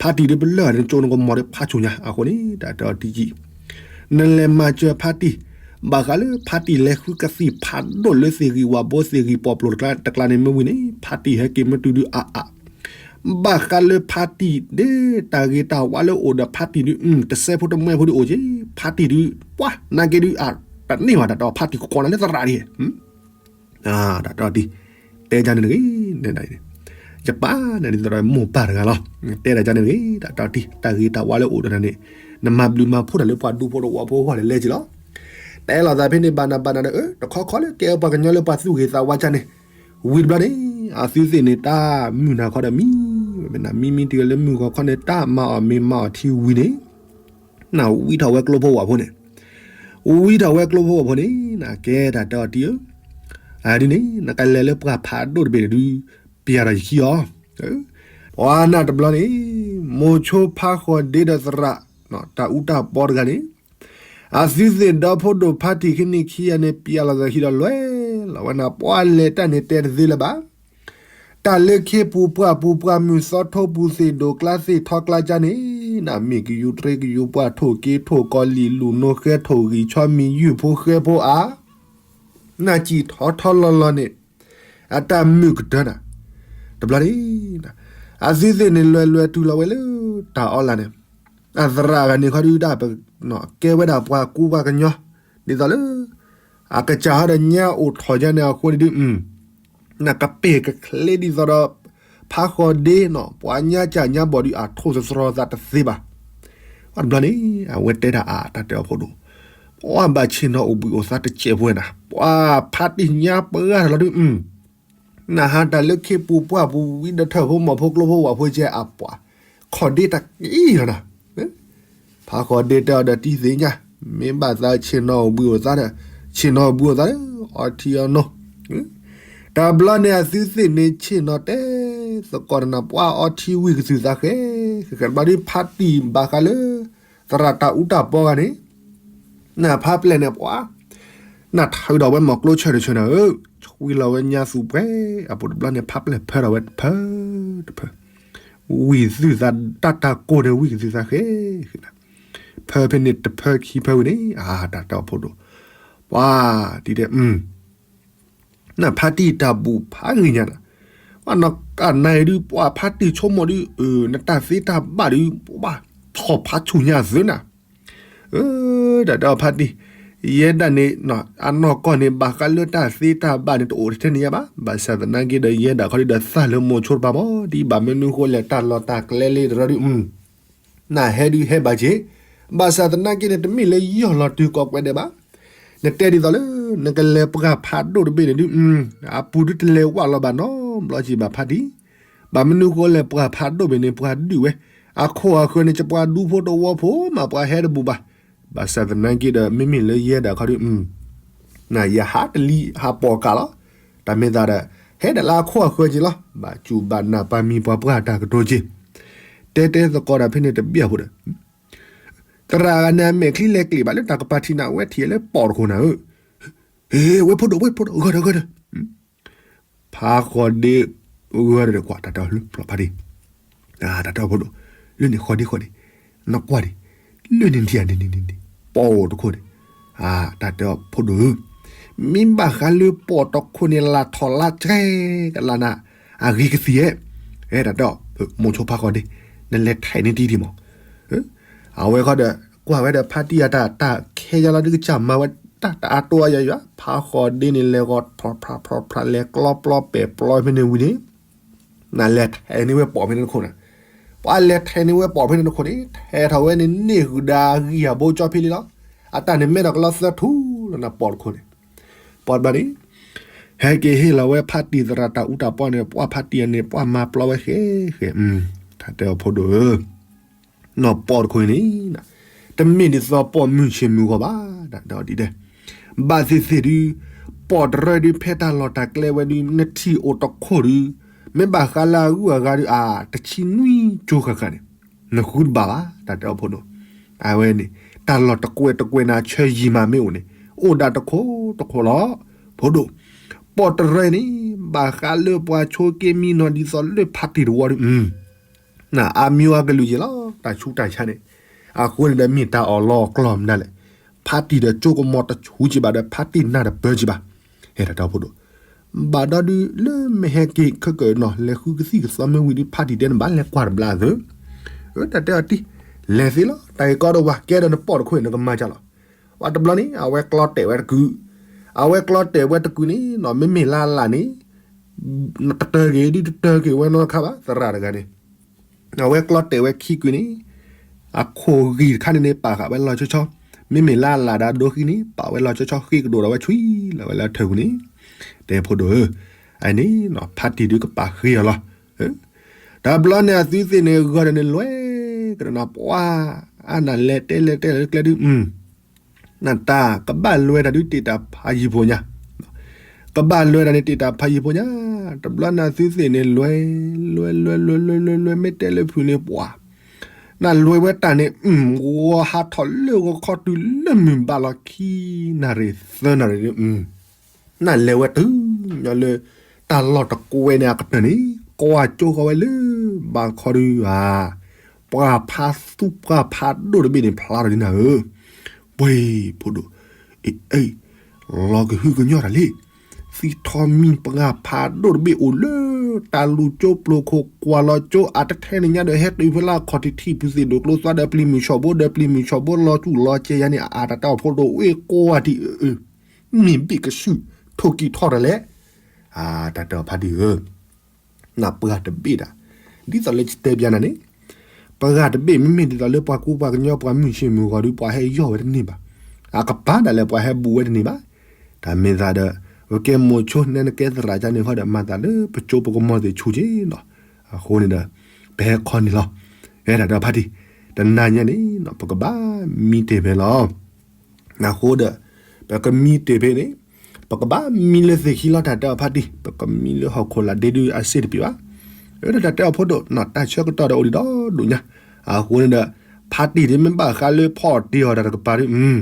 ဖါတံၢ်ဒုးပလၢၢ်န့ၣ် ကၠိနကမီၤဒီးဖးဆူၣ်ညါ အဃိန့ၣ် တၢ်တဲအီၤတယံာ်, နလဲၤမၤစၢၤဖါတံၢ်, ဘၣ်ဃးလၢဖါတံၢ်လဲၤဃုကသံၣ်ဖးဒိၣ်လၢသ့ၣ်ဂံၢ်ဝၣ်ဘိသ့ၣ်ဂံၢ်ပီၣ်ပျိတကျါန့ၣ်မ့ၢ်ဝံၤန့ၣ် ဖါတံၢ်ဟဲက့ၤမ့ၢ်တုၤဒုးအါအါ ဘၣ်ဃးလၢဖါတံၢ်ဒ် တၢ်ဂ့ၤတၢ်ဝါလၢအိၣ်ဒီးဖါတံၢ်ဒုး တစဲးဖိတမှဲဖိဒုးအိၣ်က့ၤ ဖါတံၢ်ဒုး ပှၤနာ်က့ဒုး တန့ၢ်ဘၣ်တၢ်တဲအီၤ ဖါတံၢ်ကကိးနၤလၢသရၣ်ဒ် တၢ်တဲအီၤတံၢ် တဲဒ်န့ၣ်တဂ့ၤ ယပာ်နၤဒ်သိးဒီးမိၢ်ပၢ်တဂၤလီၤ တဲဒ်န့ၣ်တဂ့ၤ တၢ်တဲအီၤတံၢ် တၢ်ဂ့ၤတၢ်ဝါလၢအိၣ်ဒီးနၤန့ၣ် နမၤဘျုးမၤဖှိၣ်တၢ်လၢပှၤဒူဖိတဝီဖိအဂီၢ်န့ၣ်လဲၤက့ၤလီၤ တဲလိာ်သးဖဲန့ၣ် ဘၣ်နၤဘၣ်နၤဒီး တခီခီလၢကဲပှၤကညီလၢပှၤသူၣ်ဂ့ၤသးဝါကၢ်န့ၣ် ဝံၤတဘျီန့ၣ် အသုသ့ၣ်န့ၣ် တၢ်မုၢ်နၤခီဒီးမံ မ့ၢ်နၤမံမံတ့ၢ်လၢမုၢ်ဂီၤခီန့ၣ် တၢ်မၤအီၣ်မ့ၤမၤအီၣ်ထံဝံၤန့ၣ် နဝံထီၣ်ဝဲကျိဖိဝၣ်ဖိန့ၣ် ဝံထီၣ်ဝဲကျိဖိဝၣ်ဖိန့ၣ် နကဲတၢ်တဲအီၤတံၢ်ဧၢ, အဒ်န့ၣ် နကလဲၤလၢပှၢ်ဖးဒိၣ်တဘ့ၣ်န့ၣ်ဒုး ပျဲဒီးယခံအီၤ, ပှၤနၢ်တဘျီန့ၣ် မိၤဆိဖးဃီၤဒ့ဒီးသရၣ် တၢ်အူတၢ်ပီတဂၤန့ၣ် အသုသ့ၣ်ဒီဖိဒိၣ်ဖါတံၢ်ခံနံၣ်ခံဂၤန့ၣ် ပျဲလီၤသးခံဒီးလွဲၢ်လီၤဝဲနၤ ပှၤလဲၤတၢ်န့ၣ်တဲတသ့လၢၤဘၣ် တၢ်လၢခ့ပူၤပှၢ်ပူၤပှၢ်မုၢ်သီထိပူၤသ့ၣ်ဒိၣ်ကျါသ့ၣ်ထီကျါကၢ်န့ၣ် နမ့ၢ်ကယူၤတရ့ကယူၤပှၢ်ထိၣ်က့ထိၣ်ကီၤလံၢ်လူၢ်နိဃဲထိၣ်ဂံၢ်ဆီမံၤယုၢ်ဖိဃဲဖိအါ နစံၣ်ထီထီလီၤလီၤန့ၣ် အတၢ်မုာ်ကတၢၢ်နၤ တဘျီန့ၣ် အသုသ့ၣ်န့ၣ်လွဲၢ်လွဲၢ်တုၤလီၤဝဲလၢတၢ်အီလၢ်န့ၣ် အသရၣ်ဂၤန့ၣ်ခီဒုးတၢ် ကဲဝဲဒၣ်ပှၤကူပှၤကညီ ဒ်သိးလၢ အကစၢ်ဟီဒီးညါအိၣ်ထီၣ်ယါန့ၣ်အဃိန့ၣ်ဒုး နကပ့ၢ်ကချ့ဒ်သိးဒီး ဖးဃီၤဒ့နီၤ ပှၤညါကၢ်ညါဘီၣ်ဒုး အထိၣ်သတြီၤသးတသ့ဘၣ်. အတဘျီန့ၣ် အဝဲတဲတၢ်အါ တၢ်တဲအီၤဖိဒိၣ်, ပှၤဘၣ်ဆ့ၣ်နီၤအိၣ်ဘှံးအိၣ်သါတစဲးဖိဝဲနၤ, ပှၤဖါတံၢ်ညါပှၤဂၤတလီၤဒုး နဟးတၢ်လၢခ့ပူၤပှၢ်ပူၤဝံၤဒီးထၢၣ်ဖိမီၤဖိကျိဖိဝၣ်ဖိကဲအပှၤ ခီၣ်ဒ့တၢ်ကံၢ်လီၤနၤ ဖးဃီၤဒ့တဲအီၤဒီးတံၢ်သ့ၣ်ညါ, မ့ၢ်ဘၣ်သးဆ့ၣ်နီၤအိၣ်ဘှံးအိၣ်သါဒီး ဆ့ၣ်နီၤအိၣ်ဘှံးအိၣ်သါဒီး အီထံအီနိ, တဘျီန့ၣ်အသုသ့ၣ်န့ၣ်ဆ့ၣ်နီၤတဲသကိးတနၤ ပှၤအီထံဝံၣ်ကသုၣ်သးဃဲ, ဃဲဃဲတဘျီဒုး ဖါတံၢ်ဘၣ်ဃးလၢ သရၣ်တၢ်အူတၢ်ပီဂၤန့ၣ် နဖးပျဲၢ်န့ၣ်ပှၤ နထၢဒီးဝဲမီၤကျိဆၢၣ်တဆၢနၤဧၢ, ဆွံလီၤဝဲညါသူၣ်ပှဲၤ အပူၤတဘျီန့ၣ် ဖးပျဲၢ်ဖၢဒီးဝဲတဖၢတဖၢ, ဝံၣ်သုၣ်သးတၢ်တၢ်ကိၢ်န့ၣ် ဝံၣ်ကသုၣ်သးဃဲ, ဖၢဖဲန့ၣ်တဖၢခံဖၢဝံၤန့ၣ် အတၢ်တဲအီၤဖိဒိၣ်, ပှၤ ဒ်တဲ နဖါတံၢ်တၢ်ဘူၣ်ဖးဂ့ၤညါနၤ, ပှၤနကနၣ်အံၤဒုး ပှၤဖါတံၢ်ဆိကမိၣ်ဒုး နတၢ်သ့တၢ်ဘၣ်ဒုး ပှၤထီၣ်ဖးဆူၣ်ညါသုနၤ, တၢ်တဲအီၤဖါတံၢ်, ယဲဒၣ်န့ၣ် အနီၢ်ကီၢ်န့ၣ် ဘၣ်ဃးလၢတၢ်သ့တၢ်ဘၣ်န့ၣ် တအိၣ်တထဲန့ၣ်ယါဘၣ်, ဘၣ်ဆၣ်သနာ်က့ဒီးယဲဒၣ်ခီဒုးဒီးသးလၢမိၤဆိတပၤမီၤ ဒ်ဘၣ်မနုၤဃိလဲၣ် တၢ်လီၢ်တၢ်ကျဲလၢတရၢဒုး နဟဲဒုးဟဲဘၣ်က့ၤ, ဘၣ်ဆၣ်သနာ်က့န့ၣ် တမ့ၢ်လၢယီၢ်လီၤတုၤကိးကွဲးဒဲးဘၣ်. နတဲဒ်သိးလၢ နကလဲၤပှၢ်ဖးဒိၣ်တဘ့ၣ်န့ၣ်ဒုး အပူၤဒုးတလဲၤဝးလီၤဘၣ်နီတဘျီက့ၤဘၣ်ဖါတံၢ်, ဘၣ်မနုၤဃိလဲၣ် ပှၢ်ဖးဒိၣ်ဘ့ၣ်န့ၣ် ပှၤဒုးဝဲ, အခိၣ်အဃၢၤန့ၣ် ကပှၤဒူဖိတဝီဖိမး ပှၤဟဲတဘူးဘၣ်. ဘၣ်ဆၣ်သနာ်က့ဒီး မ့မ့ၢ်လၢယဲဒၣ်ခီဒုး နယဟးတလံဟးပိာ်ကးလီၤ. တၢ်မ့ၢ်သးဒီး ဟဲဒၣ်လၢအခိၣ်အဃၢၤက့ၤလီၤ. ဘၣ်စူၢ်ဘၣ်နာ်ပာ်မံၤပှၤပှၢ်တၢ်ကတိၤက့ၤ, တဲတဲသကိးတၢ်ဖဲန့ၣ်တဘျီဖိဒီး သရၣ်ဂၤန့ၣ် အမဲာ်ချံလဲၤကျ့ၤဘၣ်လၢတၢ်ကပၤထံးနၤဝဲထံၣ်လၢပိာ်တခိၣ်နၤဧၢ, ဟ့ ဝဲဖိဒိၣ် ဝဲဖိဒိၣ် ဂၢၢ်ဒီးဂၢၢ်ဒီး ဖးဃီဒ့ ဂၢၢ်ဒီးကွၢ်တၢ်တဲအီၤလၢဖျီၣ်ဖးဒ့, တၢ်တဲအီၤဖိဒိၣ်, လၢန့ၣ်ဃီဒ့ဃီဒ့, နကွၢ်ဒံး, လၢန့ၣ်ဒံးန့ၣ်န့ၣ်န့ၣ် ပိာ်တခိၣ်န့ၣ်, တၢ်တဲအီၤဖိဒိၣ်ဧၢ, မ့ၢ်ဘၣ်ဃးလၢပိာ်တခိၣ်န့ၣ် လၢ်ထီၣ်လၢ်ဆဲကလးနၤ, အဂ့ၤကသံၣ်ဧဲ, အဲၣ်တၢ်တဲအီၤ, မိၤဆိဖးဃီဒ့, နလဲၤထဲးန့ၢ်တံၢ်ဒံးမး အဝဲဃီဒီး ကွၢ်ဝဲဒီးဖါတံၢ်အတၢ် တၢ်ခဲယါလီၤဒုးကစၢ်မၤဝဲတၢ်တအါတိအါယၤယၤ, ဖးဃီဒ့န့ၣ် လဲၤဂီၤဖျီဖျီဖျီဖျီ လဲၤကျီပျီပဲာ်ပျီဖဲန့ၣ်ဝံၤန့ၣ်, နလဲၤထဲးန့ၢ်ဝဲပိာ်ဖဲန့ၣ်တခိၣ်န့ၣ်, ပှၤလဲၤထဲးန့ၢ်ဝဲပိာ်ဖဲန့ၣ်တခိၣ်န့ၣ် ထဲးထီၣ်ဝဲန့ၣ်န့ၢ်ဃုာ်ဒီးအဂံၢ်အဘိကၠီဖဲလံလီၤ. အတၢ်န့ၣ်မဲထီၣ်ကလီသၢထူၣ်လီၤနၤပိာ်တခိၣ်န့ၣ်, ပှၤတဘျီန့ၣ် ဟဲက့ၤဟ့ၣ်လီၤဝဲဖါတံၢ်သရၣ်တၢ်အူတၢ်ပီန့ၣ် ပှၤဖါတံၢ်အန့ၣ် ပှၤမၤပျီဝဲဃဲဃဲ, တၢ်တဲအီၤဖိဒိၣ်ဧၢ နီၢ်ပိာ်တခိၣ်အံၤန့ၣ်, တမ့ၢ်ဒ်သိးပိာ်မုၣ်ဆ့ၣ်မုၢ်ဂီၤဘၣ်, တၢ်တဲအီၤဒ်လဲၣ်, ဘၣ်သ့ၣ်သ့ၣ်ဒုး, ပိာ်တရၢဒုး ဖဲတၢ်လီၢ်တၢ်ကျဲဝဲဒုး နထံၣ်အိၣ်တခိၣ်ဒုး, မ့ၢ်ဘၣ်ဃးလၢအဂုၤအဂၤဒုး အါ တဆံနွံကၠိဃၣ်ဃၣ်န့ၣ်, နဃုတဘၣ်ဘၣ် တၢ်တဲအီၤဖိဒိၣ်, အဝဲန့ၣ် တၢ်လီၢ်တကွဲးတကွဲးန့ၣ် ဆၢယံၤမးမ့ၢ်အိၣ်န့ၣ် အိၣ်ဒၣ်တခိၣ်တခိၣ်လီၤ, ဖိဒိၣ်, ပိာ်တရၢန့ၣ် ဘၣ်ဃးလၢပှၤဆိက့မံနီၤဒ်သိးလၢဖါတံၢ်တဝီဒုး အါမံၤအကလုာ်ယဲၢ်လီၤ တၢ်ဆူးတၢ်ဆါန့ၣ်, အဃိန့ၣ်ဒီးမ့ၢ်တၢ်အီၣ်လီၤအကျီၢ်မနုၤလဲၣ်, ဖါတံၢ်ဒီးကၠိကမီၤတဆူးက့ဘၣ်ဒီး ဖါတံၢ်နၢ်တပၢက့ဘၣ်, ဟဲတၢ်တဲအီၤဖိဒိၣ်, ဘၣ်ဒီးဒုးလၢမ့ၢ်ဟဲက့ၤခဲကနံၣ် လဲၤဃုကသံၣ်ကသီမ့ၢ်ဝံၤဒုး ဖါတံၢ်တဲနဘၣ်လဲၤကွၢ်တဘျီသၢ, တၢ်တဲအီၤတံၢ်, လဲၤသ့လီၤ တၢ်ဂ့ၢ်ကီဒိၣ်ဝဲ ကဲဒီးနပိာ်တခိၣ်န့ၣ် နကမၤကၢ်လီၤ, ပှၤတဘျီန့ၣ် အဝဲကျီတဲာ်ဝဲတကုာ်, အဝဲကျီတဲာ်ဝဲတကုာ်န့ၣ်နီၤ မ့မ့ၢ်လၢအလၢ်န့ၣ် တတၢက့ၤဒုးတတၢက့ၤဝဲနီတခါဘၣ် သရၣ်တဂၤန့ၣ်, အဝဲကျီတဲာ်ဝဲခံကုာ်န့ၣ်, အခိၣ်ဂံၢ်တခါန့ၣ်န့ၣ် ပာ်ဃာ်ဝဲလီၤဆီဆီ, မ့မ့ၢ်လၢအလၢ်ဒီးဒိခံန့ၣ် ပာ်ဝဲလီၤဆီဆီ ဃ့ကဒိၣ်ဒီးဝဲဆွံလီၤဝဲလၢထၢၣ်ပူၤန့ၣ်, တဲဖိဒိၣ်ဧၢ, အန့ၣ်နီၤ ဖါတံၢ်ဒုးကပာ်ဃ့အီၤလီၤ, တဘျီန့ၣ်အသုသ့ၣ်န့ၣ် ဂၢၢ်ဒီးန့ၣ်လွဲၢ်ကဒီးနၤ ပှၤအါနၤလဲၤတဲလဲၤတဲလၢကျဲဒုး နတၢ်ကဘၣ်လွဲတၢ်ဒုးတ့ၢ်တၢ်ဖးယံၤဖိညါ, ကဘၣ်လွဲတၢ်န့ၣ်တ့ၢ်တၢ်ဖးယံၤဖိညါ, တဘျီန့ၣ်သုသ့ၣ်န့ၣ်လွဲ, လွဲလွဲလွဲလွဲလွဲလွဲမ့ၢ်တဲလၢဖုန့ၣ်ပှၤ, နလွဲဝဲတၢ်န့ၣ် ဂီၤဟးထီၣ်လၢဂီၤခီတုၤလၢမုၢ်ဘၣ်လီၤခံနၣ်ရံၣ်သၢနၣ်ရံၣ်ဒုး နလဲၤဝဲတုၤညီလၢ တၢ်လီၢ်တကွဲန့ၣ်အကတၢၢ်န့ၣ် ကွၢ်ကၠိဃီဝဲလၢ ဘၣ်ခီဒုးဧါ, ပှၢ်ဖးသူပှၢ်ဖးဒိၣ်တဘ့ၣ်န့ၣ် ဖျါထီၣ်ဒ်နၤဧၢ, ပှ့ၤဖိဒိၣ်, အ့ၣ်အ့ၣ်, လီၤကဟုကညီၢ်တၢ်လံ, သံထီၣ်မံၤပှၢ်ဖးဒိၣ်တဘ့ၣ်အိၣ်လၢ တၢ်လူၤကၠိပျိၤခိၣ်ကွၢ်လီၤကၠိအတထဲန့ၣ်ညါဒီး ဟဲတုၤဖဲလၢအခီၣ်ထံးထံၣ်ဖုသ့ၣ်ဒိၣ်ကျိသွါဒီးပျံၤမုၢ်ဆီၣ်ဘိဒီးပျံၤမုၢ်ဆီၣ်ဘိလီၤစူၣ်လီၤကဲယါန့ၣ် အတၢ်တဲအီၤဖိဒိၣ် ဝ့ၢ်ကိးဝါတံၢ်အၢ မ့ၢ်ဘ့ၣ်ကဆူၣ် ထိၣ်ကံၢ်ထီၣ်တၢ်လဲၣ်, တၢ်တဲအီၤဖါတံၢ်ဧၢ, နပှၢ်တဘ့ၣ်ဒၣ်, ဒ်သိးလၢယတဲပျးနၤန့ၣ်, ပှၢ်တဘ့ၣ်မ့မ့ၢ်ဒ်သိးလၢပှၤကူပှၤကညီပှၤမုၢ်ဆ့ၣ်မုၢ်ဂီၤဒုး ပှၤဟဲယီၢ်ဝဲတန့ၢ်ဘၣ်, အကပၤဒၣ်လဲာ်ပှၤဟဲဘူးဝဲတန့ၢ်ဘၣ်, တၢ်မ့ၢ်သးဒီး ပကဲမိၤဆိနဲနကဲသရၣ်ကန့ၣ် ဃီဒီးမၤသးလၢပကၠိပကမီၤသ့ၣ်ဆူၣ်က့လီၤ, အဃိန့ၣ်ဒီး ပဟဲခီန့ၣ်လီၤ, အဲၣ်ဒၣ်ဒီးဖါတံၢ်, တနၤညါန့ၣ် ပကဘၣ်မံတ့ၢ်ဖဲလီၤ အဃိဒီး ပကမံတ့ၢ်ဖဲန့ၣ်, ပကဘၣ်မံလၢသ့ၣ်ခံလီၤ တၢ်တဲအီၤဖါတံၢ်, ပကမံလၢဟီၣ်ခိၣ်လာ်ဒ့ဒုးအစ့တပ့ၤဘၣ်, အတၢ်တဲအီၤဖိဒိၣ် တၢ်ဆၢကတီၢ်ဒီးအိၣ်ဒံးဒီဒိၣ်ညါ, အဃိန့ၣ်ဒီး ဖါတံၢ်ဒ်မ့ၢ်ဘၣ်ဃးလၢဖီအီၣ်တ့ၢ်အီၤတၢ်တကပၤဒုး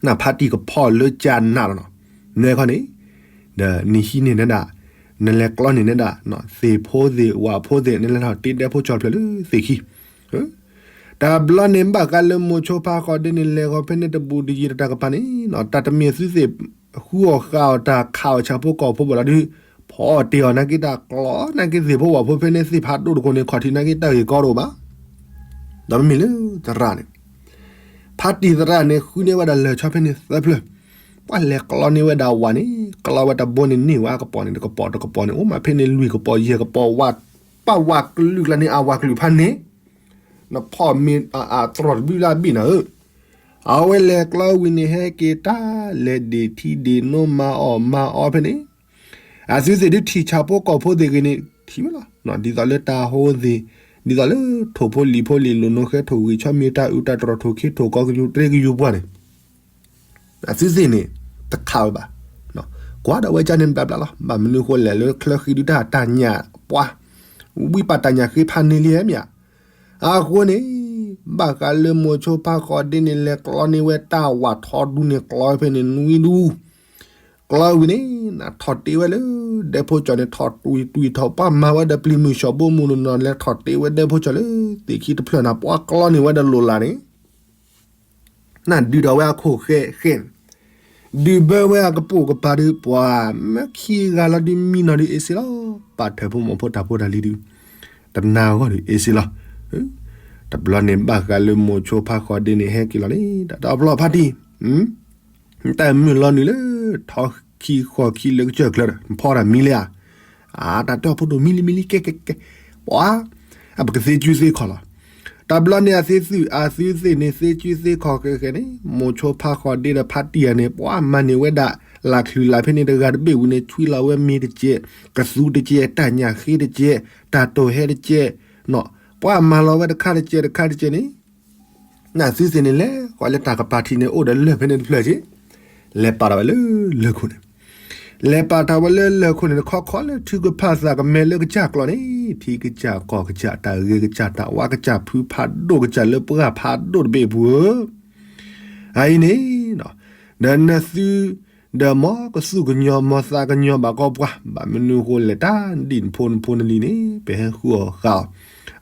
နဖါတံၢ်ကဖီၣ်လၢကၠးနးလီၤနီၤ, နွဲခီန့ၣ်, ဒီးနဟံးန့ၢ်နဲဒၣ်, နလဲၤကျီန့ၢ်နဲဒၣ်, သ့ၣ်ဖိသ့ၣ်ဝၣ်ဖိသ့ၣ် နလဲၤထီၣ်တ့ဒဲဖိကၠီဖျၢၣ်လၢသ့ၣ်ခံ, တဘျီန့ၣ်ဘၣ်ဃးလၢမိၤဆိဖါဃီဒ့န့ၣ် လဲၤဃီဖဲန့ၣ်တဘူးတယံၤတၢ်တကပၤန့ၣ် တၢ်တမ့ၢ်သုသ့ၣ် ဃုအီၣ်ဃာ်အီၣ်တၢ်ခးအီၣ်ဆၣ်ဖိကီၢ်ဖိဘၣ်လီၤဒုး, ဖီအီၣ်တ့ၢ်အီၤနာ်က့တၢ်ကျီနာ်က့သ့ၣ်ဖိဝၣ်ဖိဖဲန့ၣ်သ့ၣ်ဖးဒိၣ်တခိၣ်န့ၣ် ခီၣ်ထံးနာ်က့တၢ်ဂ့ၢ်ကီတအိၣ်ဘၣ်, ဒီးမ့မ့ၢ်လၢသရၣ်န့ၣ် ဖါတံၢ်သရၣ်န့ၣ် ဃုန့ၢ်ဝဲဒၣ်လၢၢ်ဆီဖဲန့ၣ်သၢဖျၢၣ်, ပှၤလဲၤကျီန့ၢ်ဝဲဒၣ်ဝၣ်န့ၣ် ကျီဝဲတဘိန့ၣ်န့ၢ်ဝဲအကပိာ်န့ၣ် တကပိာ်တကပိာ်န့ၣ် အိၣ်မးဖဲန့ၣ်လွံၢ်ကပိာ်ယဲၢ်ကပိာ်ဝၣ်, ပှၤဝၣ်ကလုာ်ကျါန့ၣ် အဝၣ်ကလုာ်ဖးန့ၣ်, နဖီၣ်မ့ၢ်အတြီၢ်တဘျုးလၢအဘ့ၣ်နၤဧၢ, အဝဲလဲၤကျီဝံၤန့ၣ် ဟဲက့ၤတၢ်လဲၤဒ့ၣ်ထံဒ့ၣ်နိမၤအီၣ်မၤအီဖဲန့ၣ် အသုသ့ၣ်ဒုးထံၣ်ဆၣ်ဖိကီၢ်ဖိသ့ၣ်ဂ့ၤန့ၣ် ထံၣ်ဝဲလီၤ. ဒ်သိးလၢတၢ်ဟိသ့ၣ်, ဒ်သိးလၢထိၣ်ဖိလံာ်ဖိလံာ်လိာ်နိဃဲထိၣ်ဂံၢ်ဆီမ့ၢ်တၢ်အုးတၢ်တြီၢ်ထိၣ်ခ့ထိၣ်ကီကယူၤတြဲကယူၤပှၢ်န့ၣ် အသုသ့ၣ်န့ၣ် တခးဝဲဘၣ်. ကွၢ်ဒီးဝဲကန့ၣ်ဘျါဘျါလီၤ. ဘၣ်မနုၤဃိလဲၣ် လၢချၢဃံဒုတၢ်တၢ်ညၣ်ပှၤ ဝံပာ်တၢ်ညၣ်ဃ့ဖးန့ၢ်လံဧါမ့ၢ်ဧါ. အဃိန့ၣ် ဘၣ်ဃးလၢမိၤဆိဖါဃီဒ့န့ၣ် လဲၤကျီန့ၢ်ဝဲတၢ်ဝးထီဒူန့ၣ် ကျီဖဲန့ၣ်နွံဒူ ကျီဝံၤန့ၣ် နထီၣ်တ့ဝဲလၢ ဒဲဖိကၠီန့ၣ် ထီၣ်တွံၢ်တွံၢ်ထီၣ် ပှၤမၤဝဲဒီးပျံၤမုၢ်ဆှီဘိမုၢ်နီၤ လဲၤထီၣ်တ့ဝဲဒဲဖိကၠီလၢ သ့ၣ်ခံတဖျၢၣ်န့ၣ် ပှၤကျီန့ၢ်ဝဲဒီးလိၣ်လၢ်န့ၣ် နဒုးဒီးဝဲအခိၣ်ဃဲဃဲန့ၣ် ဒုးဘၢဝဲအကပိာ်ကပၤဒုး ပှၤမၢခံဂၤလီၤဒုး မံနီၤဒုးအ့ၣ်စ့လီၤ. ပာ်ထၢၣ်ဖိမီၤဖိတၢ်ဖိတၢ်လံၤဒုး တနၤဂီၢ်ဒုးအ့ၣ်စ့လီၤ. တဘျီန့ၣ် ဘၣ်ဃးလၢမိၤဆိဖါဃီဒ့န့ၣ် ဟဲက့ၤလီၤန့ၣ် တၢ်တၢ်ဖျီဖါတံၢ် တၢ်မုၢ်လီၤနုာ်လၢ ထီခံဃီခံလၢကစၢၢ်ကျၢၤဒီး နဖီတၢ်မံလံဧါ. အတၢ်တဲအီၤဖိဒိၣ်မံလံမံလံ ကဲကဲကဲ ပှၤ အပကသ့စုသ့ခီၣ်လီၤ. တဘျီန့ၣ် အသုသ့ၣ်အသုသ့ၣ်န့ၣ် သ့စုသ့ခီၣ်ဃဲဃဲန့ၣ် မိၤဆိဖါဃီဒ့ဒီးဖါတံၢ်ဧါန့ၣ် ပှၤမၤန့ၢ်ဝဲဒၣ် လၢ်ချုးလၢ်ဖဲန့ၣ်တဂၤတဘ့ၣ်ဝံၤန့ၣ် ဆွံလီၤဝဲမ့ၤတကဲး ကသူတကဲး တၢ်ညၣ်ဃ့တကဲး တၢ်တိၢ်ဟဲတကဲး ပှၤမၤလီၤဝဲတခါတကဲးတခါတကဲးန့ၣ် နသုသ့ၣ်န့ၣ်လဲၤဃီၤလၢတၢ်ကပၤထံးန့ၣ် အိၣ်ဒီးလၢၢ်ဖဲန့ၣ်တဖျၢၣ်က့ လဲၤပာ်ထီၣ်ဝဲလၢလၢၢ်ခိၣ်န့ၣ် လဲၤပာ်ထီၣ်ဝဲလၢလၢၢ်ခိၣ်န့ၣ် ခီခီလၢထုကဖၣ်သးကမဲာ်လၢကစၢ်ကျီန့ၣ် ထံကစၢ်ကီၢ်ကစၢ် တၢ်ဂ့ၤကစၢ် တၢ်ဝါကစၢ် ဖုဖးဒိၣ်ကစၢ် လၢပှၢ်ဖးဒိၣ်တဘ့ၣ်အပူၤဧၢ အအံၤန့ၣ် ဒီးနသု ဒီးမ်ကသူၣ်ကညီၤ မ်သးကညီၤဘၣ်ကီးပှၤ ဘၣ်မနုၤဃိလဲၣ် တၢ်ဒ်နဖိနဖိနလံၤန့ၣ် ပဟဲဃုအီၣ်ဃု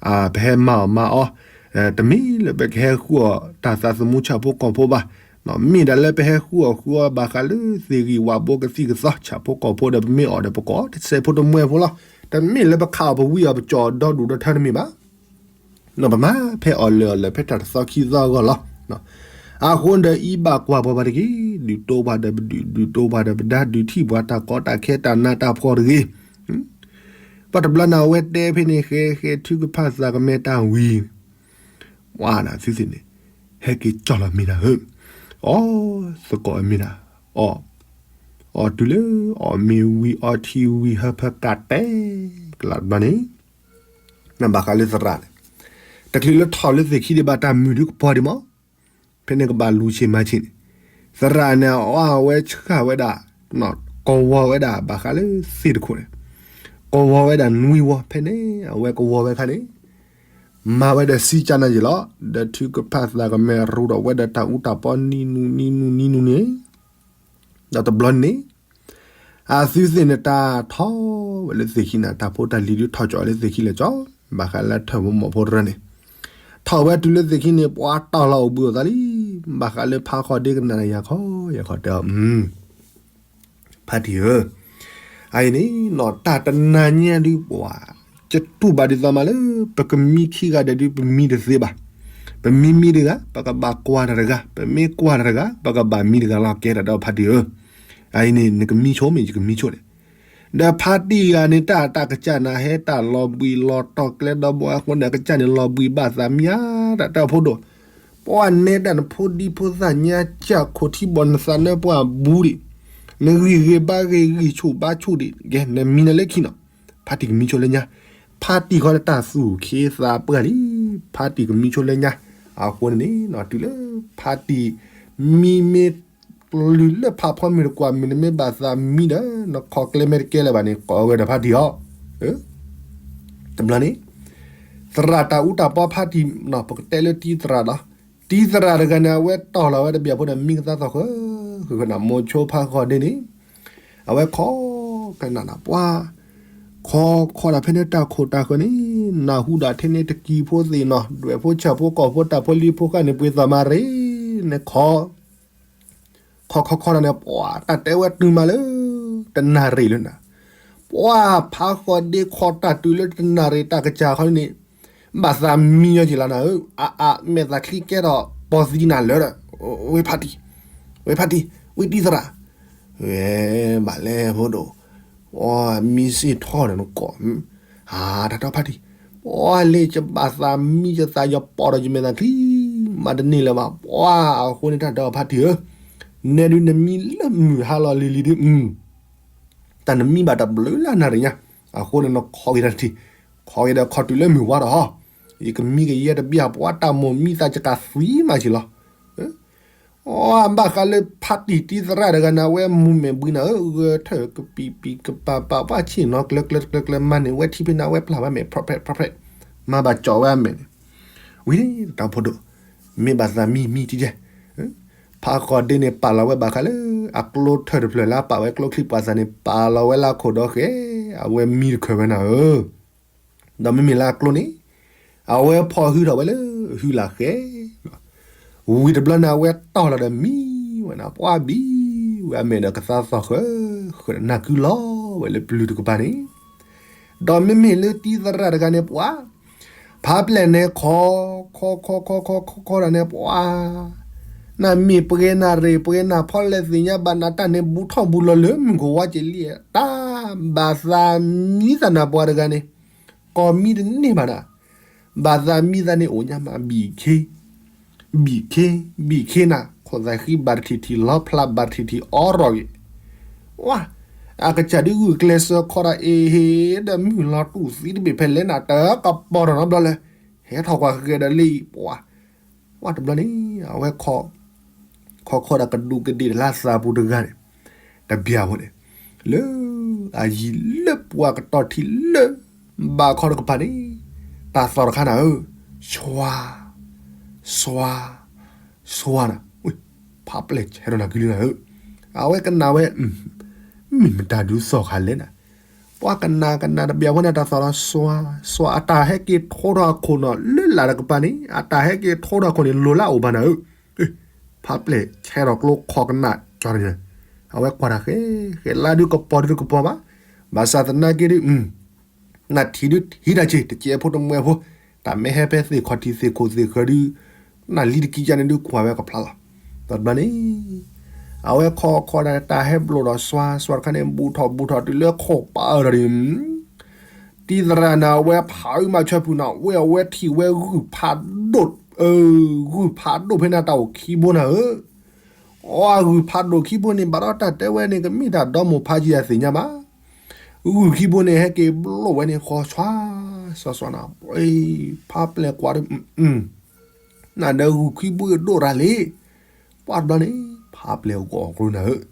အီ ပဟဲမၤအီၣ်မၤအီ တမ့ၢ်လၢပကဟဲဃုအီၣ်တၢ်သးသမူဆၣ်ဖိကီၢ်ဖိဘၣ်. မ့ၢ်ဒၣ်လၢပဟဲဃုအီၣ်ဃုအီဘၣ်ဃးလၢသ့ၣ်ဂံၢ်ဝၣ်ဘိကသံၣ်ကသီ ဆၣ်ဖိကီၢ်ဖိဒီး ပမ့ၢ်အီၣ်ဒီးပကအီၣ်တစဲးဖိတမှဲဖိလီၤ. တမ့ၢ်လၢပခးအီၣ်ပဝံအီၣ် ပကၠီၣ်ဒီဒူၣ်ဒီထၢတမ့ၢ်ဘၣ်. ပမၤဖဲအီၣ်လၢာ်အီၣ်လၢာ် ဖဲတၢ်တသီခံသီအဂီၢ်လီၤ. အဃိဒီးအံၤဘၣ်ကွၢ်ပှၤဘၣ်တက့ၢ်. ဒုးတိပှၤဒီးပဒုး ဒုးတိပှၤဒီးပဒါ ဒုးထံၣ်ပှၤတၢ်ကီတၢ်ခဲတၢ်နးတၢ်ဖှီၣ်တဂ့ၤ. ပှၤတဘျီန့ၣ် အဝဲတဲဖဲန့ၣ် ဃဲဃဲထုကဖၣ်သးကမဲာ်တၢ်ဝံၤ ပှၤနသုသ့ၣ်န့ၣ် ဟဲက့ၤကၠီၣ်လီၤမ့ၢ်နၤဧၢ, အီၣ်သကိးအမ့ၢ်နၤ, အီၣ်, အီၣ်တုၤလၢ အီၣ်မ့ၤဝံၤ အီထံဝံၤ ဟၢဖၢကးတဲာ်ကလာ်တဘျီန့ၣ် ဘၣ်ဃးလၢသရၣ်န့ၣ် တချုးလၢထီၣ်လၢသ့ၣ်ခံဒံးဘၣ် တၢ်မုာ်ဒုးကပီၤဒံးမး, ဖဲန့ၣ်ကဘၣ်လူၤဆ့ၣ်မၤဆ့ၣ်န့ၣ်, သရၣ်န့ၣ် အဝဲဆှၣ်ဝဲဒၣ်, ကဝီၤဝဲဒၣ်ဘၣ်ဃးလၢသ့ၣ်တခိၣ်န့ၣ်, ကဝီၤဝဲဒၣ်နွံဝီ ဖဲန့ၣ် အဝဲကဝီၤဝဲခါန့ၣ် မၤဝဲဒီးစံကၢ်နၢ်ယ့ၣ်လီၤ. ဒီးထုကဖၣ်သးကမဲာ်ရူးထီၣ်ဝဲဒီးတၢ်အူတၢ်ပီနံၤနူၤနံၤနူၤနံၤနူၤန့ၣ်, ဒီးတဘျီန့ၣ် အသုသ့ၣ်န့ၣ်တၢ်ထီၣ်ဝဲလၢသ့ၣ်ခံန့ၣ် တၢ်ဖိတၢ်လံၤဒုးထီၣ်ကၠီၣ်လၢသ့ၣ်ခံလဲၣ်ကၠီ, ဘၣ်ဃးလၢထၢၣ်ဖိမီၤဖိတရၢန့ၣ်, ထီၣ်ဝဲတုၤလၢသ့ၣ်ခံန့ၣ် ပှၤတီၢ်လီၤအိၣ်ဘှံးအိၣ်သးလံ, ဘၣ်ဃးလၢဖါဃီဒ့ကနၣ်ယၤခီယၤခီတဲအီၤ ဖါတံၢ်ဧၢ, အအံၤန့ၣ် တၢ်တနၤညါဒုးပှၤ ကတူၢ်ဘၣ်ဒ်သိးမးလၢ ပကမံခံဂၤဒဲးဒုး ပမံတသ့ဘၣ်. ပမံမံတဂၤ ပကဘၣ်ကွၢ်တၢ်တဂၤ, ပမ့ၢ်ကွၢ်တၢ်တဂၤ ပကဘၣ်မံတဂၤလီၤ ကဲတၢ်ဒီးဖါတံၢ်ဧၢ, အအံၤန့ၣ် နကမံဆိမ့ၢ် ယကမံဆိန့ၣ်, ဒီးဖါတံၢ်ဂၤန့ၣ် တၢ်တၢ်ကစၢ်န့ၣ် ဟဲတၢ်လီၤဘှံးလီၤတီၤကျဲဒီးဘီအဃိန့ၣ် အကစၢ်န့ၣ်လီၤဘှံးဘၣ်သးမံဧါ, တၢ်တၢ်ဖိဒိၣ် ပှၤနဲဒၣ်နဖိဒံဖိသၣ်ညါ ကၢ်ခိၣ်ထံဘီၣ်နသးနၢပှၢ်ဘူးဒံး, နဂံၢ်ဂ့ၤဘါဂ့ၤဂံၢ်ဆူၣ်ဘါဆူၣ်ဒံး ကဲ နမံနၤလၢခံနီၤ, ဖါတံၢ်ကမံဆိလၢညါ, ဖါတံၢ်ဃီဒီးတၢ်သူၣ်ခ့သးပှၢ်လံ, ဖါတံၢ်ကမံဆိလၢညါ, အဃိန့ၣ်န့ၣ် တုၤလၢ ဖါတံၢ် မံမ့ၢ် လုၢ်လၢဖးဖီမ့ၢ်တကွၢ်မ့ၢ်နမ့ၢ်ဘၣ်သးမံဒီး နခီၣ်ကျဲမ့ၢ်တကဲလၢၤဘၣ်န့ၣ် ကိးဝဲဒီးဖါတံၢ်အီၤ, တဘျီန့ၣ် သရၣ်တၢ်အူတၢ်ပီဖါတံၢ် ပကတဲလၢတံသရၣ်ဒီး တံသရၣ်တဂၤန့ၣ် အဝဲတီၢ်လီၤဝဲတဘျီဖိဒီးမံကသါသီၣ်ဃၢ ဃၢဃၢန့ၣ် မိၤဆိဖါဃီဒ့န့ၣ် အဝဲခီ ကနၣ်နၢ်ပှၢ် ခီခီဒၣ်ဖဲန့ၣ်တၢ်ခိၣ်တၢ်ဃၢၤန့ၣ် နၢ်ဟူဒၣ်ထဲန့ၣ်တကံၤဖိသ့ၣ်နီၤ ဒွဲၣ်ဖိဆၣ်ဖိကီၢ်ဖိတၢ်ဖိလံၤဖိဃၣ်န့ၣ် ပှ့ၤသီၣ်မၤရ့န့ၣ်ခီ ခီခီခီဒၣ်န့ၣ် ပှၤတၢ်တဲဝဲတုၤမးလၢ တနၣ်ရံၣ်လၢနၤ, ပှၤဖးဃီဒ့ခီတၢ်တုၤလၢတနၣ်ရံၣ်တၢ်ကစၢ်ခီန့ၣ် ဘၣ်သးမံညီက့ၤလီၤနၤဧၢ, အအ မဲာ်သးချံကဲထီၣ်ပီၤသံနၤလၢာ်ဒီး, ဝဲဖါတံၢ်, ဝဲဖါတံၢ်, ဝဲတံသရၣ်, ဝဲ ဘၣ်လဲၣ်ဖိဒိၣ်, အမံစ့ၢ်ထီၣ်ဒီးနကိး, ဟး တၢ်တီဖါတံၢ်, ပှၤလၢယဘၣ်သးမံယသးယပီၤဒီးယမဲာ်သးချံ မၤတန့ၢ်လၢၤဘၣ်, ပှၤအဃိန့ၣ်တၢ်တီဖါတံၢ်ဧၢ, နဲဒုးနမံလၢမုၢ်ဟါလီၤလံၤလံၤဒုး တၢ်နမံဘၣ်တဘျုးလၢနၣ်ရံၣ်ညါ, အဃိန့ၣ်နခီက့ၤတၢ်တထံၣ်, ခီက့ၤဒီးခီတုၤလၢမုၢ်ဝါဒီးဟီ, ယကမံကယဲၢ်တဘျီ ပှၤတၢ်မိၣ်မံသးကကးသံမးက့ၤလီၤ. အဘၣ်ဃးလၢဖါတံၢ်တံၤသရၣ်တဂၤန့ၣ် အဝဲမူမဲာ်ဘှံးနၤဧၢ, ဂဲၤထၢၣ်ကပံာ်ပံာ်ကပၤပၤ ပှၢ်ဆ့ၣ်နီၤကျၢၤကျၢၤကျၢၤကျၢၤ မၤန့ၢ်ဝဲထံဖဲန့ၣ် အဝဲပျၢ်ဝဲမဲာ် ဖြီၣ်ဖြဲးဖြီၣ်ဖြဲး, မၤဘၣ်ကၠီဝဲအမဲာ်န့ၣ်, ဝံၤန့ၣ်တၢ်ဖိဒိၣ်, မ့ၢ်ဘၣ်သးမံမံတကဲ, ဖးဃီဒ့န့ၣ် ပာ်လီၤဝဲဘၣ်ဃးလၢ အကျိထၢၣ်တဖျၢၣ်လၢအပာ်ဝဲကျိချံပှၤသးန့ၣ် ပာ်လီၤဝဲလၢအခိၣ်ဒီးဃဲ, အဝဲမံတခၢၣ်ဝဲနၤဧၢ. ဒီးမ့မ့ၢ်လၢအကျိန့ၣ် အဝဲဖီၣ်ဟုထီၣ်ဝဲလၢ ဟုလၢ်ဃဲ, ဝံၤတဘျီန့ၣ် အဝဲတီၢ်လီၤဒီးမံဝဲနၤ ပှၢ်ဘံဝဲအမဲာ်ဒီးကသါသီၣ်ဃၢ, ဃၢနၢ်ကုလီၤဝဲလၢပျုၤတကပၤန့ၣ်, ဒီးမ့မ့ၢ်လၢတံၤသရၣ်တဂၤန့ၣ် ပှၢ် ဖးပျဲၢ်န့ၣ်ခီ, ခီခီခီခီခီခီဒီးန့ၣ် ပှၢ် နမ့ၢ်ပှဲၤနၤရ့ၣ်ပှဲၤနၤဖီလဲၣ်သ့ၣ်ညါဘၣ် နတၢ်န့ၣ်ဘူးထီၣ်ဘူးလီၤလၢမုၢ်ကဝါကလံ, တၢ်ဘၣ်သးမံသးနၤပှၤတဂၤန့ၣ်, ကိးမံတန့ၢ်ဘၣ်နၤ, ဘၣ်သးမံသးန့ၣ်အိၣ်ညါမး ဘံၣ်ခ့, ဘံၣ်ခ့, ဘံၣ်ခ့နၤ ခိၣ်သးဃံဘၣ်တထံၣ်ထံၣ် လီဖျးဘၣ်တထံၣ်ထံၣ် အီရီၣ်ဂ့ၤ, ဝါ အကစၢ်ဒုးဂုာ်ကျဲးစၢးခီဒီးအ့ဟ့ၣ် ဒီးမုၢ်လီၤတူၢ်သံတဘ့ၣ်ဖဲလဲၣ်နၤ တကပီၤထီၣ်နီတဘျီလၢ ဟဲထီၣ်ကွၢ်ဃဲၤဒီးလံ, ပှၤ ဝါတဘျီန့ၣ် အဝဲ ခီခီဒီးကဒူးကဒ့ၣ်တလါသးပူၤတဂၤန့ၣ်, တဘျီဖိန့ၣ် လၢအယံၤလၢပှၤကတီၢ်ထံလၢ ဘၣ်ခီတကပၤန့ၣ်, တၢ်သီၣ်တခါနၤဧၢ, စွါ စွါ စွါနၤ, ဖးပျဲၢ်ဆဲးထီၣ်နၤကလံနၤဧၢ, အဝဲကနၣ်ဝဲ မ့ၢ်မတၤဒုးသီၣ်ခါလဲၣ်နၤ, ပှၤကနၣ်ကနၣ်တဘျီဖိန့ၣ် တၢ်သီၣ်ဒီးစွါ စွါ အတၢ်ဟဲက့ၤထိထီၣ်အခိၣ်နီၤ လၢလၢ်တကပၤန့ၣ် အတၢ်ဟဲက့ၤထိထီၣ်အခိၣ်န့ၣ် လိၤလၢအအိၣ်ဘၣ်နၤဧၢ, ဖးပျဲၢ်ဆဲးထီၣ်ကျိခီကနၣ်ကၠီတဂၤ, အဝဲကွၢ်တၢ်ဃဲ ဃဲလါဒုးကပီၤဒုးတကပီၤဘၣ်, ဘၣ်ဆၣ်သနာ်က့ဒုး နထံၣ်ဒုးထံၣ်တၢ်စ့ၢ် တစဲးဖိတမှဲဖိ, တၢ်မ့ၢ်ဟဲဖဲသ့ၣ်ခီၣ်ထံးသ့ၣ်ခိၣ်သ့ၣ်ဃၢၤဒုး, နလံတကံကန့ၣ်ဒုးကွၢ်ဝဲကဖျါလီၤ, ဒီးတဘျီန့ၣ် အဝဲခီခီဒၣ်တၢ်ဟဲဘျိၣ်ဒီးစွါ စွါတခါန့ၣ် ဘူးထီၣ်ဘူးထီၣ်တုၤလၢခိၣ်ပာ်အၢၣ်ဒီး တံၤသရၣ်န့ၣ် အဝဲဖးအုးမၤဆၢဖုၣ်နၤ ဝဲအဝဲထံၣ်ဝဲဂုၢ်ဖးဒိၣ်, ဂုၢ်ဖးဒိၣ်ဖဲန့ၣ်တၢ်အိၣ်ခံဘိနၤဧၢ, အဂုၢ်ဖးဒိၣ်ခံဘိန့ၣ် ဘၣ်ဒီးတၢ်တဲဝဲန့ၣ် ကမ့ၢ်တၢ်ဒီမိၢ်ဖးယံၤအသ့ၣ်ညါဘၣ်, ဂုၢ်ခံဘိန့ၣ် ဟဲက့ၤဘျိၣ်ဝဲန့ၣ် ဃီဆွါ ဆွါဆွါနၤ, ဖးပျဲၢ်ကွၢ်ဒီး နၤဒီးဂုၢ်ခံဘိဒိၣ်ရၤလံ, ပှၤတဘျီန့ၣ် ဖးပျဲၢ်ဂီၢ်ကျိနၤဧၢ,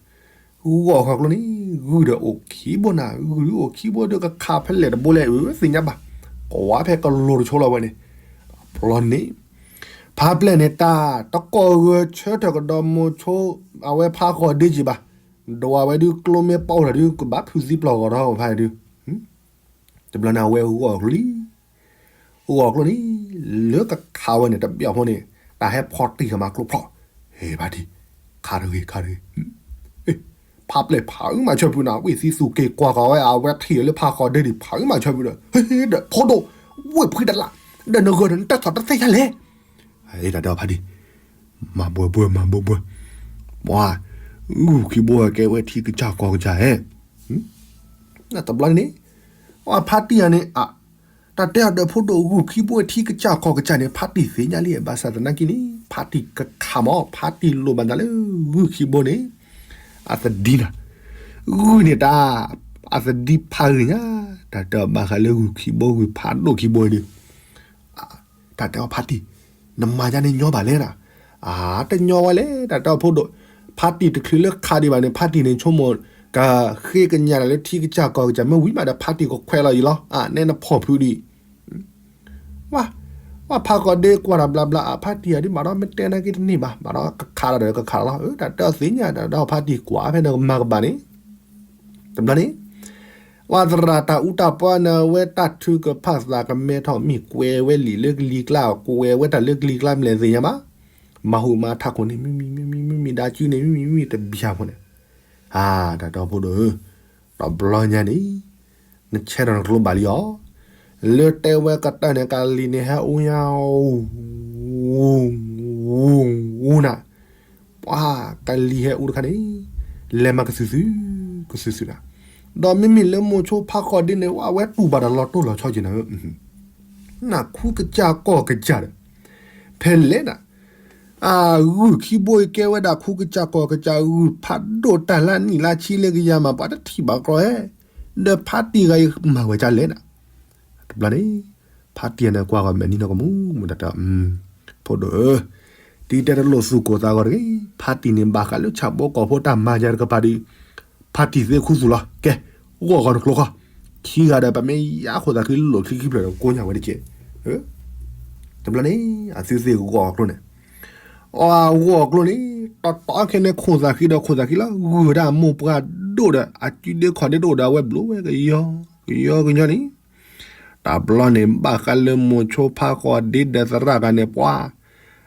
ဂီၢ်ဃီကျိန့ၣ် ဂုၢ်ဒီးအိၣ်ခံဘိနၤ, ဂုၢ်ဒုးအိၣ်ခံဘိဒီးကခးဖဲလဲၣ်တဘိလဲၣ် အၢ သ့ၣ်ညါဘၣ်, ကွၢ်ဖဲကလိၤတဆိလီၤဝဲန့ၣ်, တဘျီန့ၣ် ဖးပျဲၢ်န့ၣ် တၢ်တကိးဂၢၢ်ဆၢထၢၣ်ကဒီးမိၤဆိ အဝဲဖးဃီၤဒ့ကံဘၣ်, ဒွးဝဲဒုးကျိမ့ၢ်ပီၣ်အိၣ်ထီၣ်ဒုး ကဘၣ်ဖုးသံပျီၢ်ဂီၤထီၣ်ဖးဒုး တဘျီန့ၣ် အဝဲဂီၢ်ကျိလံ, ဂီၢ်ကျိန့ၣ် လၢကခးဝဲန့ၣ် တဘျီဖိန့ၣ် တၢ်ဟဲဖီၣ်တံၢ်ကမၤကျိဖျီၣ်, ဟဲဖးတံၢ်, ခးတဂ့ၤ ခးတဂ့ၤ, ဖးပျဲၢ်ဖးအုးမၤဆၢဖုၣ်နၤ ဝံၣ်သံသူၣ်က့ၤကွၢ်ကီးဝဲ အဝဲထံၣ်လၢဖးဃီၤဒ့ဒံး ဖးအုးမၤဆၢဖုၣ်ဒီး ဟ့ဒီး ဖိဒိၣ်, ဝ့ၢ်ဖှံတလး, ဒီးနဂၢၢ်ဒီးနတၢ်သီၣ်တသ့ၣ်ညါလဲၣ် တၢ်တဲအီၤဖးတံၢ်, မၤဘှဲဘှဲ မၤဘှဲဘှဲ, ပှၤ, ဂုၢ်ခံဘိကဲဝဲထံကစၢ်ကီၢ်ကစၢ်ဧဲ, တဘျီန့ၣ်, အဖါတံၢ်ဧါန့ၣ်, တၢ်တဲအီၤဒီးဖိဒိၣ်ဂုၢ်ခံဘိထံကစၢ်ကီၢ်ကစၢ်န့ၣ် ဖါတံၢ်သ့ၣ်ညါလံ ဘၣ်ဆၣ်သနာ်က့န့ၣ် ဖါတံၢ်ကခးမး ဖါတံၢ်လိၣ်ဘၣ်သးလၢဂုၢ်ခံဘိန့ၣ်, အသဒံနၤ, ဂုၢ်န့ၣ်တၢ်, အသဒံဖးဂ့ၤညါ, တၢ်တဲအီၤဘၣ်ဃးလၢဂုၢ်ခံဘိဂုၢ်ဖးဒိၣ်ခံဘိဒုး တၢ်တဲအီၤဖါတံၢ်, နမၤယါန့ၣ်ညီဘၣ်လဲၣ်နၤ, အတညီဝဲလဲၣ် တၢ်တဲအီၤဖိဒိၣ်, ဖါတံၢ်တချုးလၢခးဒံးဘၣ်န့ၣ် ဖါတံၢ်န့ၣ်ဆိကမိၣ်, ကဃ့ကညးတၢ်လၢထံကစၢ်ကီၢ်ကစၢ် မ့ၢ်ဝံၤမးဒီးဖါတံၢ်ကခွဲးလီၤအံၤလီၤ, အနဲနဖီၣ်ဖုးဒံး, ဝဲ, ဝဲဖးဃီၤဒ့ကွၢ်တၢ်ဘျါဘျါ အဖါတံၢ်အဒုးမးဒီးမ့ၢ်တဲနာ်က့တန့ၢ်ဘၣ် မးဒီးကခးတၢ်ဒီးကခးလီၤ တၢ်တဲအီၤသ့ၣ်ညါ တၢ်တဲအီၤဖါတံၢ်ကွၢ်ဖဲန့ၣ်ကမၤကဘၣ်န့ၣ် တဘျီန့ၣ်, ဝဲသရၣ်တၢ်အူတၢ်ပီန့ၣ်ဝဲတၢ်ထုကဖၣ်သးကမဲထီၣ်မ့ၢ်ကွဲးဝဲလံာ်လၢကလံၤကျါ ကွဲးဝဲတၢ်လၢကလံၤကျါမလဲၣ်သ့ၣ်ညါဘၣ်, မၤဟူးမၤထးခိၣ်န့ၣ် မ့မ့ၢ်မ့မ့ၢ်မ့မ့ၢ်မ့မ့ၢ်ဒၣ်စုန့ၣ် မ့မ့ၢ်မ့မ့ၢ်တဘျီဖိန့ၣ်, တၢ်တဲအီၤဖိဒိၣ်ဧၢ, တဘျီညါန့ၣ်, နဆဲးထီၣ်နကျိဘၣ်လံအီၤ, လၢတဲဝဲကတၢၢ်န့ၣ် ကလံၤန့ၣ်ဟဲအူညါ ဝူ, ဝူ, ဝူနၤ, ပှၤကလံၤဟဲအူတခါန့ၣ်, လဲၤမၤကသုသု, ကသုသုနၤ, ဒီးမ့မ့ၢ်လၢမိၤဆိဖးဃီၤဒ့န့ၣ် ဝဲတူၢ်ဘၣ်ဒီးလီၤတိၢ်လီၤဆီက့ၤနၤဧၢ, နခူကစၢ်ကီၢ်ကစၢ်ဒီး, ဖဲလဲၣ်နၤ, အဂုၢ်ခံဘိအံၤကဲဝဲဒၣ်ခူကစၢ်ကီၢ်ကစၢ် ဂုၢ်ဖးဒိၣ်တၢ်လၢနံၣ်လၢဆံလၢကယၤမး ပှၤတထံၣ်ဘၣ်ကြီဧဲ, ဒီးဖါတံၢ်ဂၤအံၤမၤဝဲဒ်လဲၣ်နၤ, တဘျီန့ၣ်, ဖါတံၢ်န့ၣ်ကွၢ်ဂီၤမဲာ်နံၤနီၢ်ကမူးမူးတၢ်တဲအီၤ, ဖိဒိၣ်ဧၢ, တံၤတဲတလိၣ်သူၣ်ကိၢ်သးဂီၤတဂ့ၤ, ဖါတံၢ်န့ၣ်ဘၣ်ဃးလၢဆၣ်ဖိကီၢ်ဖိတၢ်မၤယၤတကပၤဒီး ဖါတံၢ်သ့ခူသူၣ်လီၤ. ကဲ, ဂီၢ်ဂီၤနကျိခီ, ခံဂၤဒီး ပမ့ၢ်ယါခိၣ်သးဃံလိာ်ချံခံဖျၢၣ်ဒီးကိးညါဝဲတက့ၢ်. တဘျီန့ၣ် အသုသ့ၣ်ဂီၢ်ကျိန့ၣ် အဂီၢ်ကျိန့ၣ် တီတီခဲန့ၣ် ခိၣ်သးဃံဒီးခိၣ်သးဃံလီၤ, ဂုၢ်ဝဲဒၣ်မိၢ်ပှၢ်ဒိၣ်ဒီး အကုဒ့ခီၣ်ဒ့တအိၣ်ဒီး အဝဲဘျိဝဲကယီကယီကညီန့ၣ်, တဘျီန့ၣ် ဘၣ်ဃးလၢမိၤဆိဖါဃီၤဒ့ဒီးသရၣ်ဂၤန့ၣ် ပှၤ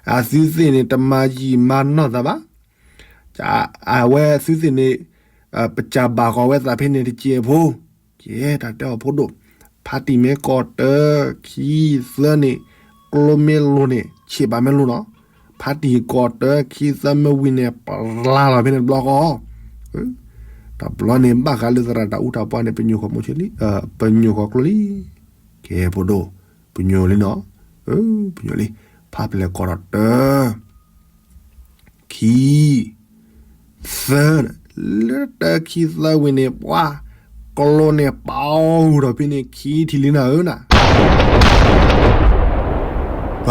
အသုသ့ၣ်န့ၣ် တမၤယံာ်မၤနီၢ်သးဘၣ်. အဝဲသုသ့ၣ်န့ၣ် ပစၢ်ဘၣ်ဃီၤဝဲသးဖဲန့ၣ်တစဲးဖိ, ကဲတၢ်တဲအီၤဖိဒိၣ်, ဖါတံၢ်မ့ၢ်ကီၢ်တၢ ခံသၢန့ၣ် ကျိမ့ၢ်လိၤန့ၣ် ဆံးဘၣ်မ့ၢ်လိၤနီၤ, ဖါတံၢ်ကီၢ်တၢ ခံသၢမ့ၢ်ဝံၤန့ၣ် ပျၢ်လီၤဖဲန့ၣ်တဘျီဃီ တဘျီန့ၣ် ဘၣ်ဃးလၢသရၣ်တၢ်အူတၢ်ပီန့ၣ် ပညိၣ်ဃီၤမိၤဆိလံ, ပညိၣ်ဃီၤကျိလံ. ကဲဖိဒိၣ်, ပညိၣ်လံနီၤ, ပညိၣ်လံ, ဖါပလဲၣ်ကီၢ်ဒီးတၢ ခံ သၢ, လၢတၢခံသၢဝံၤန့ၣ် ပှၤ ကျိန့ၣ်ပာ်အီၤဒီးဖဲန့ၣ် ခံထံၣ်လံနၤဧၢနၤ.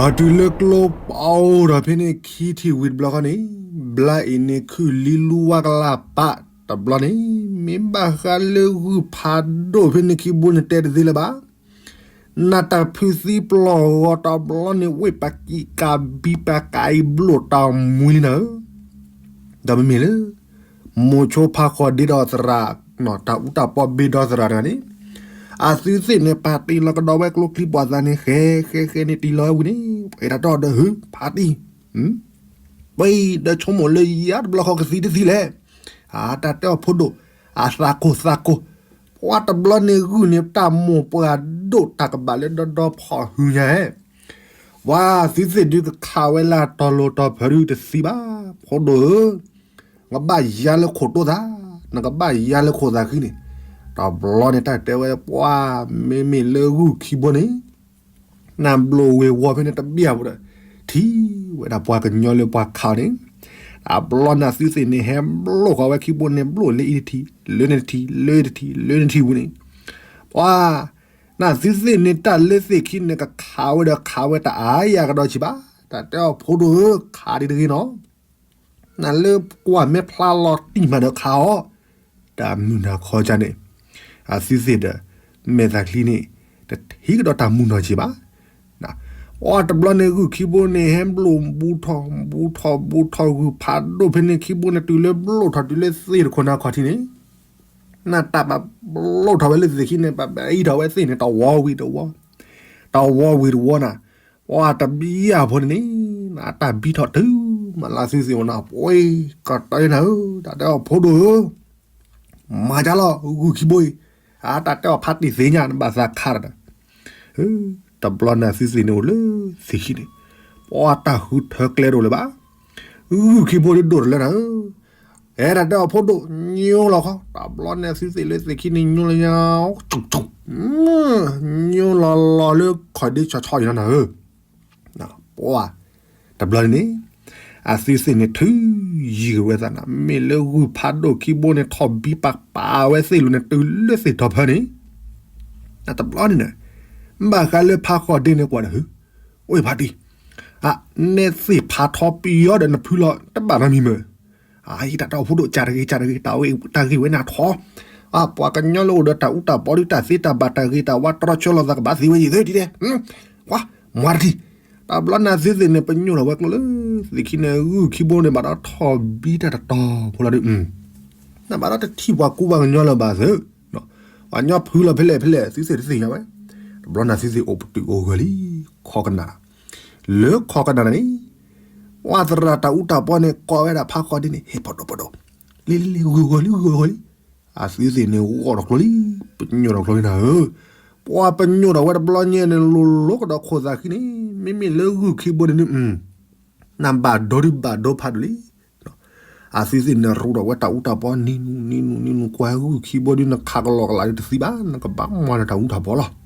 ဒီးတုၤလၢကျိပာ်အီၤဒီးဖဲန့ၣ် ခံထံၣ်ဝံၤတဘျီဃီန့ၣ်, ဘျါအံၤန့ၣ် ခုၣ်လံလူဝါကလၢ်ပာ် တဘျီန့ၣ် မ့ၢ်ဘၣ်ဃးလၢဂုၢ်ဖးဒိၣ်ဖဲန့ၣ်ခံဘိန့ၣ် တဲတသ့လၢၤဘၣ်. နတၢ်ဖုးသံပျီၢ်ဂီၤတဘျီန့ၣ် ဝ့ၢ်ပကံးကးဘံပကးအံၤဘျိၣ်တၢ်မူလံနၤဧၢ. ဒီးမ့မ့ၢ်လၢ မိၤဆိဖါဃီၤဒ့ဒီးသရၣ်, တၢ်အူတၢ်ပီဘ့ဒီသရၣ်တဂၤန့ၣ်, အသုသ့ၣ်န့ၣ် ပာ်တ့ၢ်လီၤကဒီးဝဲကျိချံပှာ်သးန့ၣ် ဃဲဃဲဃဲန့ၣ်တံၢ်လီၤဝဲဝံၤန့ၣ် ပှဲၤတၢ်တီဒီးဟု ဖါတံၢ် ပှဲၤဒီးဆိကမိၣ်လၢယၤတဘျီဃီကသံတသံလဲၣ်. အတၢ်တဲအီၤဖိဒိၣ်, အသးကိၢ်သးကိၢ်, ပှၤတဘျီန့ၣ်ဂုၢ်န့ၣ် တၢ်မိၢ်ပှၢ်ဒိၣ်တၢ်ကဘၣ်လၢဒီဒီဖီၣ်ဟုညါဧဲ, ပှၤသုသ့ၣ်ဒုးကခးဝဲလၢတီၤလိၤတီၤဖၢဒုးတသံဘၣ်, ဖိဒိၣ်ဧၢ နကဘၣ်ယါလၢခိၣ်တိသး, နကဘၣ်ယါလၢခိၣ်သးဃံန့ၣ်, တဘျီန့ၣ်တၢ်တဲဝဲပှၤ မ့မ့ၢ်လၢဂုၢ်ခံဘိန့ၣ် နဘျိၣ်ဝ့ၤဝီၤဖဲန့ၣ်တဘျီဖိဒီး ထံၣ်ဝဲဒၣ်ပှၤကညီလၢပှၤခးအီၤန့ၣ်, တဘျီန့ၣ်သုသ့ၣ်န့ၣ် ဟဲဘျိၣ်ဃီၤဝဲခံဘိန့ၣ် ဘျိၣ်လၢအံၤတထံၣ် လၢန့ၣ်တထံၣ် လၢတထံၣ် လၢန့ၣ်တထံၣ်ဝံၤန့ၣ်, ပှၤ နသုသ့ၣ်န့ၣ် တၢ်လၢသ့ၣ်ခံန့ၣ် ကခးဝဲဒီးခးဝဲတအါယၤကဒီးဆံးဘၣ်, တၢ်တဲအီၤဖိဒိၣ်ဧၢ ခးဒံးတဂ့ၤနီၤ နလၢကွၢ်မဲာ်ဖျါလီၤတံၢ်မးဒီးခးအီၤ, တၢ်မုၢ်နၤခီကၢ်န့ၣ်, အသုသ့ၣ်ဒီး မဲာ်သးချံန့ၣ် တထံၣ်ကဒီးတၢ်မုၢ်နီၢ်က့ၤဘၣ်. အီတဘျီန့ၣ်ဂုၢ်ခံဘိန့ၣ် ဟဲဘျိၣ်ဘူးထီၣ် ဘူးထီၣ်ဘူးထီၣ်ဂုၢ်ဖးဒိၣ်ဖဲန့ၣ်ခံဘိန့ၣ် တုၤလၢဘျိၣ်ထီၣ်တုၤလၢသ့ၣ်တခိၣ်နၤခီၣ်ထံးန့ၣ်, နတၢ်ဘၣ်ဘျိၣ်ထီၣ်ဝဲလၢသ့ၣ်ခံန့ၣ် ပဘၣ်အံးထီၣ်ဝဲသ့ၣ်န့ၣ် တဝီဝံၤတဝီ, တဝီဝံၤတဝီနၤ, ပှၤတဘျီဖိန့ၣ်န့ၣ် နတၢ်ဘံထီၣ်တုၤမးလၢသုသ့ၣ်အိၣ်နၤ ပှၤကတီၤနၤဧၢ တၢ်တဲအီၤဖိဒိၣ်ဧၢ မၤကၢ်လီၤ ဂုၢ်ခံဘိအံၤ, အတၢ်တဲအီၤဖးတံၢ်သ့ၣ်ညါ နဘၣ်သးခးတၢ်ဒီး, တဘျီန့ၣ်သုသ့ၣ်န့ၣ်အိၣ်လၢသ့ၣ်ခံန့ၣ်, ပှၤတၢ်ဃုထၢကျဲတအိၣ်လၢၤဘၣ်, ဂုၢ်ခံဘိဒ်ဒိၣ်တလၢနၤဧၢ, အဲၣ်တၢ်တဲအီၤဖိဒိၣ် ညိလီၤခီ, တဘျီန့ၣ်သုသ့ၣ်လၢသ့ၣ်ခံန့ၣ်ညိလီၤညါ, ညိလီၤလီၤလၢခီၣ်ဒ့ဆီဆီယၤနၤဧၢ ပှၤ, တဘျီန့ၣ်န့ၣ်, အသုသ့ၣ်န့ၣ်ထုးယံၤက့ၤဝဲသးနၤ မ့ၢ်လၢဂုၢ်ဖးဒိၣ်ခံဘိန့ၣ် ထီၣ်ဘံပာ်ပာ်ဝဲသ့ၣ်လိၤန့ၣ် တုၤလၢသ့ၣ်ထီၣ်ဖၢန့ၣ်, တဘျီန့ၣ်န့ၣ်, ဘၣ်ဃးလၢဖးဃီၤဒ့န့ၣ်ကွၢ်ဒီးဟု, အိၣ်ဖးတံၢ်, အနဲသ့ၣ်ဖးထီပယီၤဒီးနဖုလီၤ တဘၣ်နီတမံၤမ့ၢ် အံၤတၢ်တဲအီၤဖိဒိၣ် ကၢ်တဂ့ၤ ကၢ်တဂ့ၤ တၢ်ဂ့ၢ်ဝဲန့ၣ်ထီ, အပှၤကညီလၢအိၣ်ဒီးတၢ်အူတၢ်ပီဒုး တၢ်သ့တၢ်ဘၣ် တၢ်ဂ့ၤတၢ်ဝါတြီဆၢလီၤသးကဘၣ်သ့ဝဲယံၤသ့ဒ်လဲၣ်, ကွၢ်, မွၤတထံၣ်, တဘျီန့ၣ်သုသ့ၣ်န့ၣ် ပညိၣ်ထီၣ်ဝဲကျိလၢ သ့ၣ်ခံန့ၣ် ဂုၢ်ခံဘိန့ၣ် ဘၣ်ဒီးထီၣ်ဘံတၢ်တတီၤဖိလီၤဒုး နဘၣ်ဒီးတထံၣ်ပှၤကူပှၤကညီလၢၤဘၣ်သု, ပှၤကညီဖုလီၤဖဲလဲၣ်ဖဲလဲၣ် သုသ့ၣ်တသ့ၣ်ညါဝဲ, တဘျီန့ၣ်သုသ့ၣ်အိၣ်ပတုာ်အိၣ်ဂၢၢ်လံ, ခီကနၣ်, လၢခီကနၣ်န့ၣ်, ပှၤသရၣ်တၢ်အူတၢ်ပီန့ၣ် ကိးဝဲဒၣ်ဖးဃီၤဒ့န့ၣ် ဟဲဖီဒိၣ်ဖီဒိၣ်, လံလံလံ ဂုၢ်ဂီၤလံ ဂုၢ်ဂီၤလံ, အသုသ့ၣ်န့ၣ်ဂီၢ်ထီၣ်ကျိလံ, ပညိၣ်ထီၣ်ကျိလံနၤဧၢ, ပှၤပညိၣ်ထီၣ်ဝဲတဘျီညါန့ၣ် လိၤလိၤကဒီးခိၣ်သးခံန့ၣ် မ့မ့ၢ်လၢဂုၢ်ခံဘိန့ၣ် နဘၣ်ဒိဒုးဘၣ်ဒိဖးဒိၣ်လံ, အသုသ့ၣ်န့ၣ်ရူးထီၣ်ဝဲတၢ်အူတၢ်ပီ နံၤနူၤနံၤနူၤနံၤနူၤ ကွၢ်ဂုၢ်ခံဘိဒုး နခးကလီကလးဒုးတသံဘၣ် နကဘၣ်မၤနတၢ်အူတၢ်ပီလီၤ,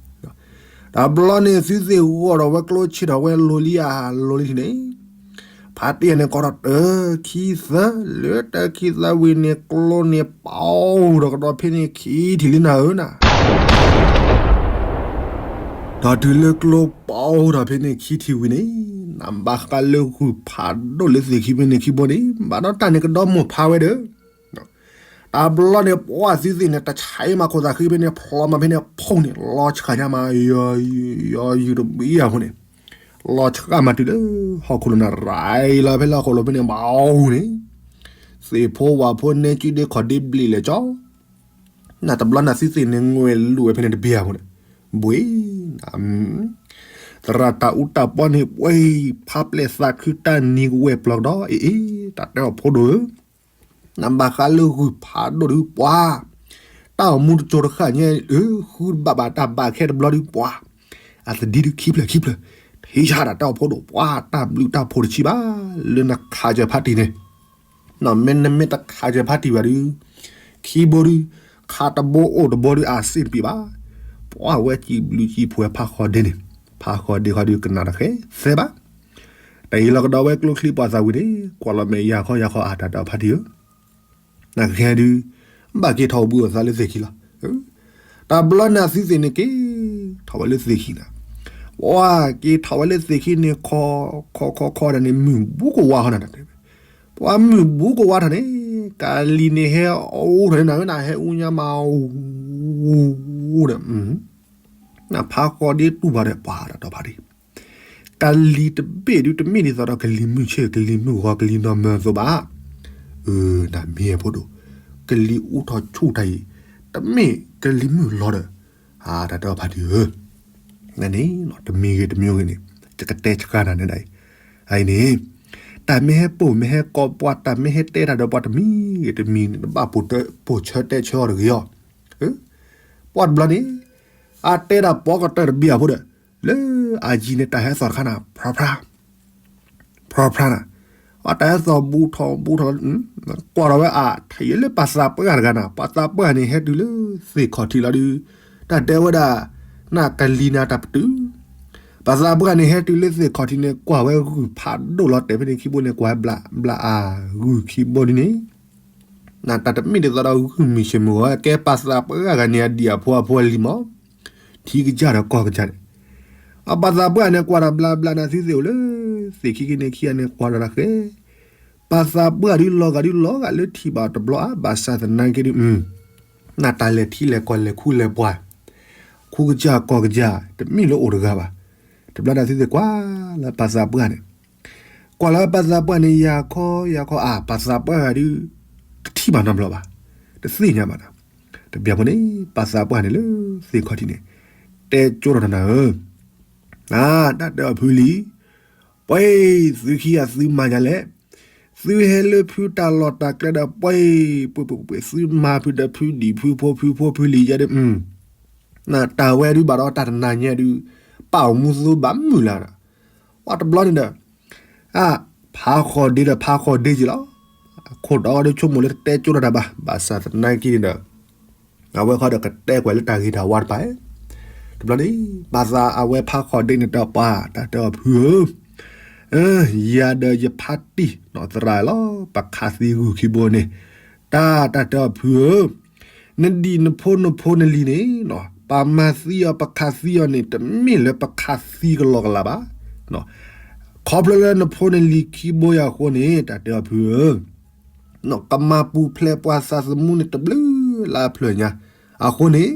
တဘျီန့ၣ်သုသ့ၣ်ဂီၢ်ထီၣ်ဝဲကျိဆံးထီၣ်ဝဲလိၤလံဧါ လိၤလံန့ၣ်, ဖါတံၢ်န့ၣ်ကီးထီၣ်တၢခံသၢ လၢတၢခံသၢဝံၤန့ၣ် ကျိန့ၣ်ပာ်ဒီးကဒီးဖဲန့ၣ်ခံထံၣ်လံနၤဧၢနၤ ဒီးတုၤလၢကျိပာ်ဒီးဖဲန့ၣ်ခံထံၣ်ဝံၤန့ၣ် နဘၣ်ဃးလၢဂုၢ်ဖးဒိၣ်လၢသ့ၣ်ခံဖဲန့ၣ်ခံဘိန့ၣ် ဘၣ်ဒီးတၢ်န့ၣ်ကဒီမိၢ်ဖးဝဲဒီး တဘျီန့ၣ် ပှၤသုသ့ၣ်န့ၣ် တဆါအံၤမၤခိၣ်သးဃံဖဲန့ၣ် ဖျိမၤဖဲန့ၣ် ဖုၣ်န့ၣ် လီၤဆှးညါမး ယီၤယုၢ်တဘံၣ်အဃိန့ၣ် လီၤဆှးမၤတုၤလၢဟီၣ်ခိၣ်လိၤနၤ ရၤလီၤဖဲလၢဟီၣ်ခိၣ်လိၤဖဲန့ၣ် ဘၣ်အူန့ၣ် သ့ၣ်ဖိဝၣ်ဖိနဲကံဒ့ခီၣ်ဒ့ဘျံးလဲၣ်ကၠီ နတဘျီနသုသ့ၣ်န့ၣ် ငွဲၣ်လိာ်ဝဲဖဲန့ၣ်တဘ့ၣ်အဃိန့ၣ် ဘှ့ၣ် သရၣ်တၢ်အူတၢ်ပီန့ၣ် ပှဲၤဖးပျဲၢ်သးခုတၢ်နံၤကဝဲၢ်ပျီကဒီး အ့ၣ်အ့ၣ် တၢ်တဲအီၤဖိဒိၣ်ဧၢ နဘၣ်ဃးလၢဂုၢ်ဖးဒိၣ်ဒုးပှၤ တၢ်အိၣ်မူတစိၤတဃၣ်ညါ ဃုတဘၣ်ဘၣ်တၢ်ဘၣ်ခဲတဘျီဒုးပှၤ အသဒံဒုးခံဖျၢၣ်ခံဖျၢၣ် ထံဆါတၢ်တဲအီၤဖိဒိၣ် ပှၤတၢ်ဘျုးတၢ်ဖှိၣ်တဆံးဘၣ် လၢနခးစၢၤဖါတံၢ်န့ၣ် မ့မ့ၢ်နမ့ၢ်တခးစၢၤဖါတံၢ်ဘၣ်ဒုး ခံဘိဒုး ခးတဘိအိၣ်တဘိဒုး အစ့ၣ်တပံးဘၣ် ပှၤဝဲစံးဘျုးစံးဖှိၣ်ဝဲဖးဃီၤဒ့န့ၣ် ဖးဃီၤဒ့ခီဒုးကနၣ်တၢ်ဃဲသဲဘၣ် တၢ်အံၤလီၤကဒီးဝဲကျိချံပှၤသးဝံၤန့ၣ် ကွၢ်လီၤမဲာ်ယၤခီယၤခီအတၢ်တဲအီၤဖါတံၢ်ဧၢ နကဟဲဒုး ဘၣ်က့ၤထီၣ်အိၣ်ဘှံးအိၣ်သါလၢသ့ၣ်ခံလီၤ တၢ်ဘျီန့ၣ်အသုသ့ၣ်န့ၣ်က့ၤ ထီၣ်ဝဲလၢသ့ၣ်ခံနၤ ပှၤက့ၤထီၣ်ဝဲလၢသ့ၣ်ခံန့ၣ် ခီခီခီခီဒၣ်န့ၣ် မုၢ်ဘူးကဝါဟီနၤတဲဝဲ ပှၤမုၢ်ဘူးကဝါထီၣ်န့ၣ် ကလံၤန့ၣ်ဟဲအူထီၣ်န့ၣ် နဝဲနဟဲအူညါမး အူဒီး နဖးဃီၤဒ့တူၢ်ဘၣ်ဒီး ပှၤတၢ်တဲအီၤဖါတံၢ် ကလံၤတဘ့ၣ်ဒုးတမ့ၢ်ဒ်သိးဒီးကလံၤမုၢ်ဆ့ၣ် ကလံၤမုၢ်ဂီၤ ကလံၤနီၢ်မၢအသိးဘၣ်. အၢ နမ့ၢ်ဖိဒိၣ် ကလံၤအူထီၣ်ဆူၣ်တၢ်အံၤ တမ့ၢ်ကလံၤမုၢ်လီၤဒီး အတၢ်တဲအီၤဖါတံၢ်ဧၢ, နန့ၣ် တမံၤဂ့ၤတမံၤဂ့ၤန့ၣ် ယကတဲဆှၢနၤန့ၣ်ဒၣ်အံၤ, အအံၤန့ၣ် တၢ်မ့ၢ်ဟဲပိာ်မ့ၢ်ဟဲကိးပှၤ တၢ်မ့ၢ်ဟဲတဲတၢ်ဒီးပှၤတမံၤဂ့ၤတမံၤန့ၣ် တဘၣ်ပိာ်ဆၢတဲဆၢအီၤတဂ့ၤအီၤ, ပှၤတဘျီန့ၣ် အတဲဒၣ်ပီကတၢၢ်တဘ့ၣ်အဖိဒီး လၢအယံၤန့ၣ် တၢ်ဟဲသီၣ်တခါနၤ ဖြီဖြါ ဖြီဖြါနၤ, အတၢ်ဟဲသီၣ်ဘူးထီၣ်ဘူးထီၣ် ကွၢ်ထီၣ်ဝဲအထံၣ်လၢပှၤသးပှၢ်တဂၤနၤ ပှၤသးပှၢ်န့ၣ် ဟဲတုၤလၢသ့ၣ်ခီၣ်ထံးလီၤဒုး တၢ်တဲဝဲဒၣ် နကလံၤနၤတၢ်ပတုာ်, ပှၤသးပှၢ်န့ၣ် ဟဲတုၤလၢသ့ၣ်ခီၣ်ထံးန့ၣ် ကွၢ်ဝဲဂုၢ်ဖးဒိၣ်လီၤတဲာ်ဖဲန့ၣ်ခံဘိန့ၣ် ကွၢ်ဝဲဘျးဘျးအဂုၢ်ခံဘိဒ်န့ၣ် နတၢ်တမ့ၢ်ဒ်သိးဒီးဂုၢ်မုၢ်ဆ့ၣ်မုၢ်ဂီၤ ကဲပှၤသးပှၢ်တဂၤန့ၣ် အဒံၣ်အဖိအဖိအလံၤမး ထံကစၢ်ဒီးကီၢ်ကစၢ်န့ၣ်, အပှၤသးပှၢ်န့ၣ် ကွၢ်တၢ်ဘျါဘျါနၤသုသ့ၣ်အိၣ်လၢ သ့ၣ်ခံကန့ၣ်ခံဂၤန့ၣ် ကွၢ်တၢ်တၢ်ဃဲ, ပှၤသးပှၢ်ဒုးလီၤဂာ်ဒုးလီၤဂာ်လၢထံၣ်ဘၣ်တဘျီအါ ဘၣ်ဆၣ်သနာ်က့ဒုး နတၢ်လဲၤထံလဲၤကီၢ်လဲၤခူလဲၤပှၤ, ခူကစၢ်ကီၢ်ကစၢ် တမ့ၢ်လၢအိၣ်တဂၤဘၣ်, တဘျီနၤသုသ့ၣ်ကွၢ်လၢပှၤသးပှၢ်န့ၣ် ကွၢ်လၢပှၤသးပှၢ်န့ၣ် ယၤခီယၤခီအါ ပှၤသးပှၢ်ဂၤဒုး တထံၣ်ဘၣ်နီတဘျီဘၣ်, တသ့ၣ်ညါဘၣ်နၤ, တဘျီဖိန့ၣ် ပှၤသးပှၢ်န့ၣ်လၢသ့ၣ်ခီၣ်ထံးန့ၣ် တဲကၠိထီၣ်နၤဧၢ, နတၢ်တဲအီၤဖုလံ, ပှဲၤသုခံဂၤသုမၤညါလဲၣ်, သုဟဲလၢဖုတၢ်လီၢ်တၢ်ကျဲဒီးပှဲၤ ပှဲၤပှဲၤပှဲၤ သုမၤဖုဒီးဖုဒံၣ်ဖုဖိဖုဖိဖုလံၤယဲဒုး နတၢ်ဝဲဒုးဘၣ်ဒီးတၢ်တနၤညါဒုး ပာ်အိၣ်မူသူဘၣ်မုာ်လၢ်နၤ, ပှၤတဘျီန့ၣ်ဒီး အါ ဖးဃီၤဒ့ဒီးဖးဃီၤဒ့က့ၤလီၤ, အခိၣ်တီဒုးဆိကမိၣ်လၢတတဲကၠိတၢ်ဘၣ်, ဘၣ်ဆၣ်သနာ်က့န့ၣ်ဒီး အဝဲခီဒီးကတဲကွၢ်လၢတၢ်ဂ့ၤတၢ်ဝါတဖၣ်, တဘျီန့ၣ် ဘၣ်သးအဝဲဖးဃီၤဒ့န့ၣ်ဒီးပှၤတၢ်တဲအီၤဖုဧၢ, ယၤဒီးယဖါတံၢ်နီၢ်သရၣ်လီၤ ပခးသံဂုၢ်ခံဘိန့ၣ်, တၢ်တၢ်တဲအီၤဖုဧၢ နဒံၣ်နဖိနဖိနလံၤန့ၣ် ပမၤသံအီၤပခးသံအီၤန့ၣ် တမ့ၢ်လၢပခးသံကလီကလးဘၣ်, ခီဖျိလၢနဖိနလံၤခံဘိယၤအဃိန့ၣ် တၢ်တဲအီၤဖုဧၢ, ကမၤပူၤဖျဲးပှၤသးသမူန့ၣ်တဘျုးလၢအဖျၢၣ်ညါ, အဃိန့ၣ်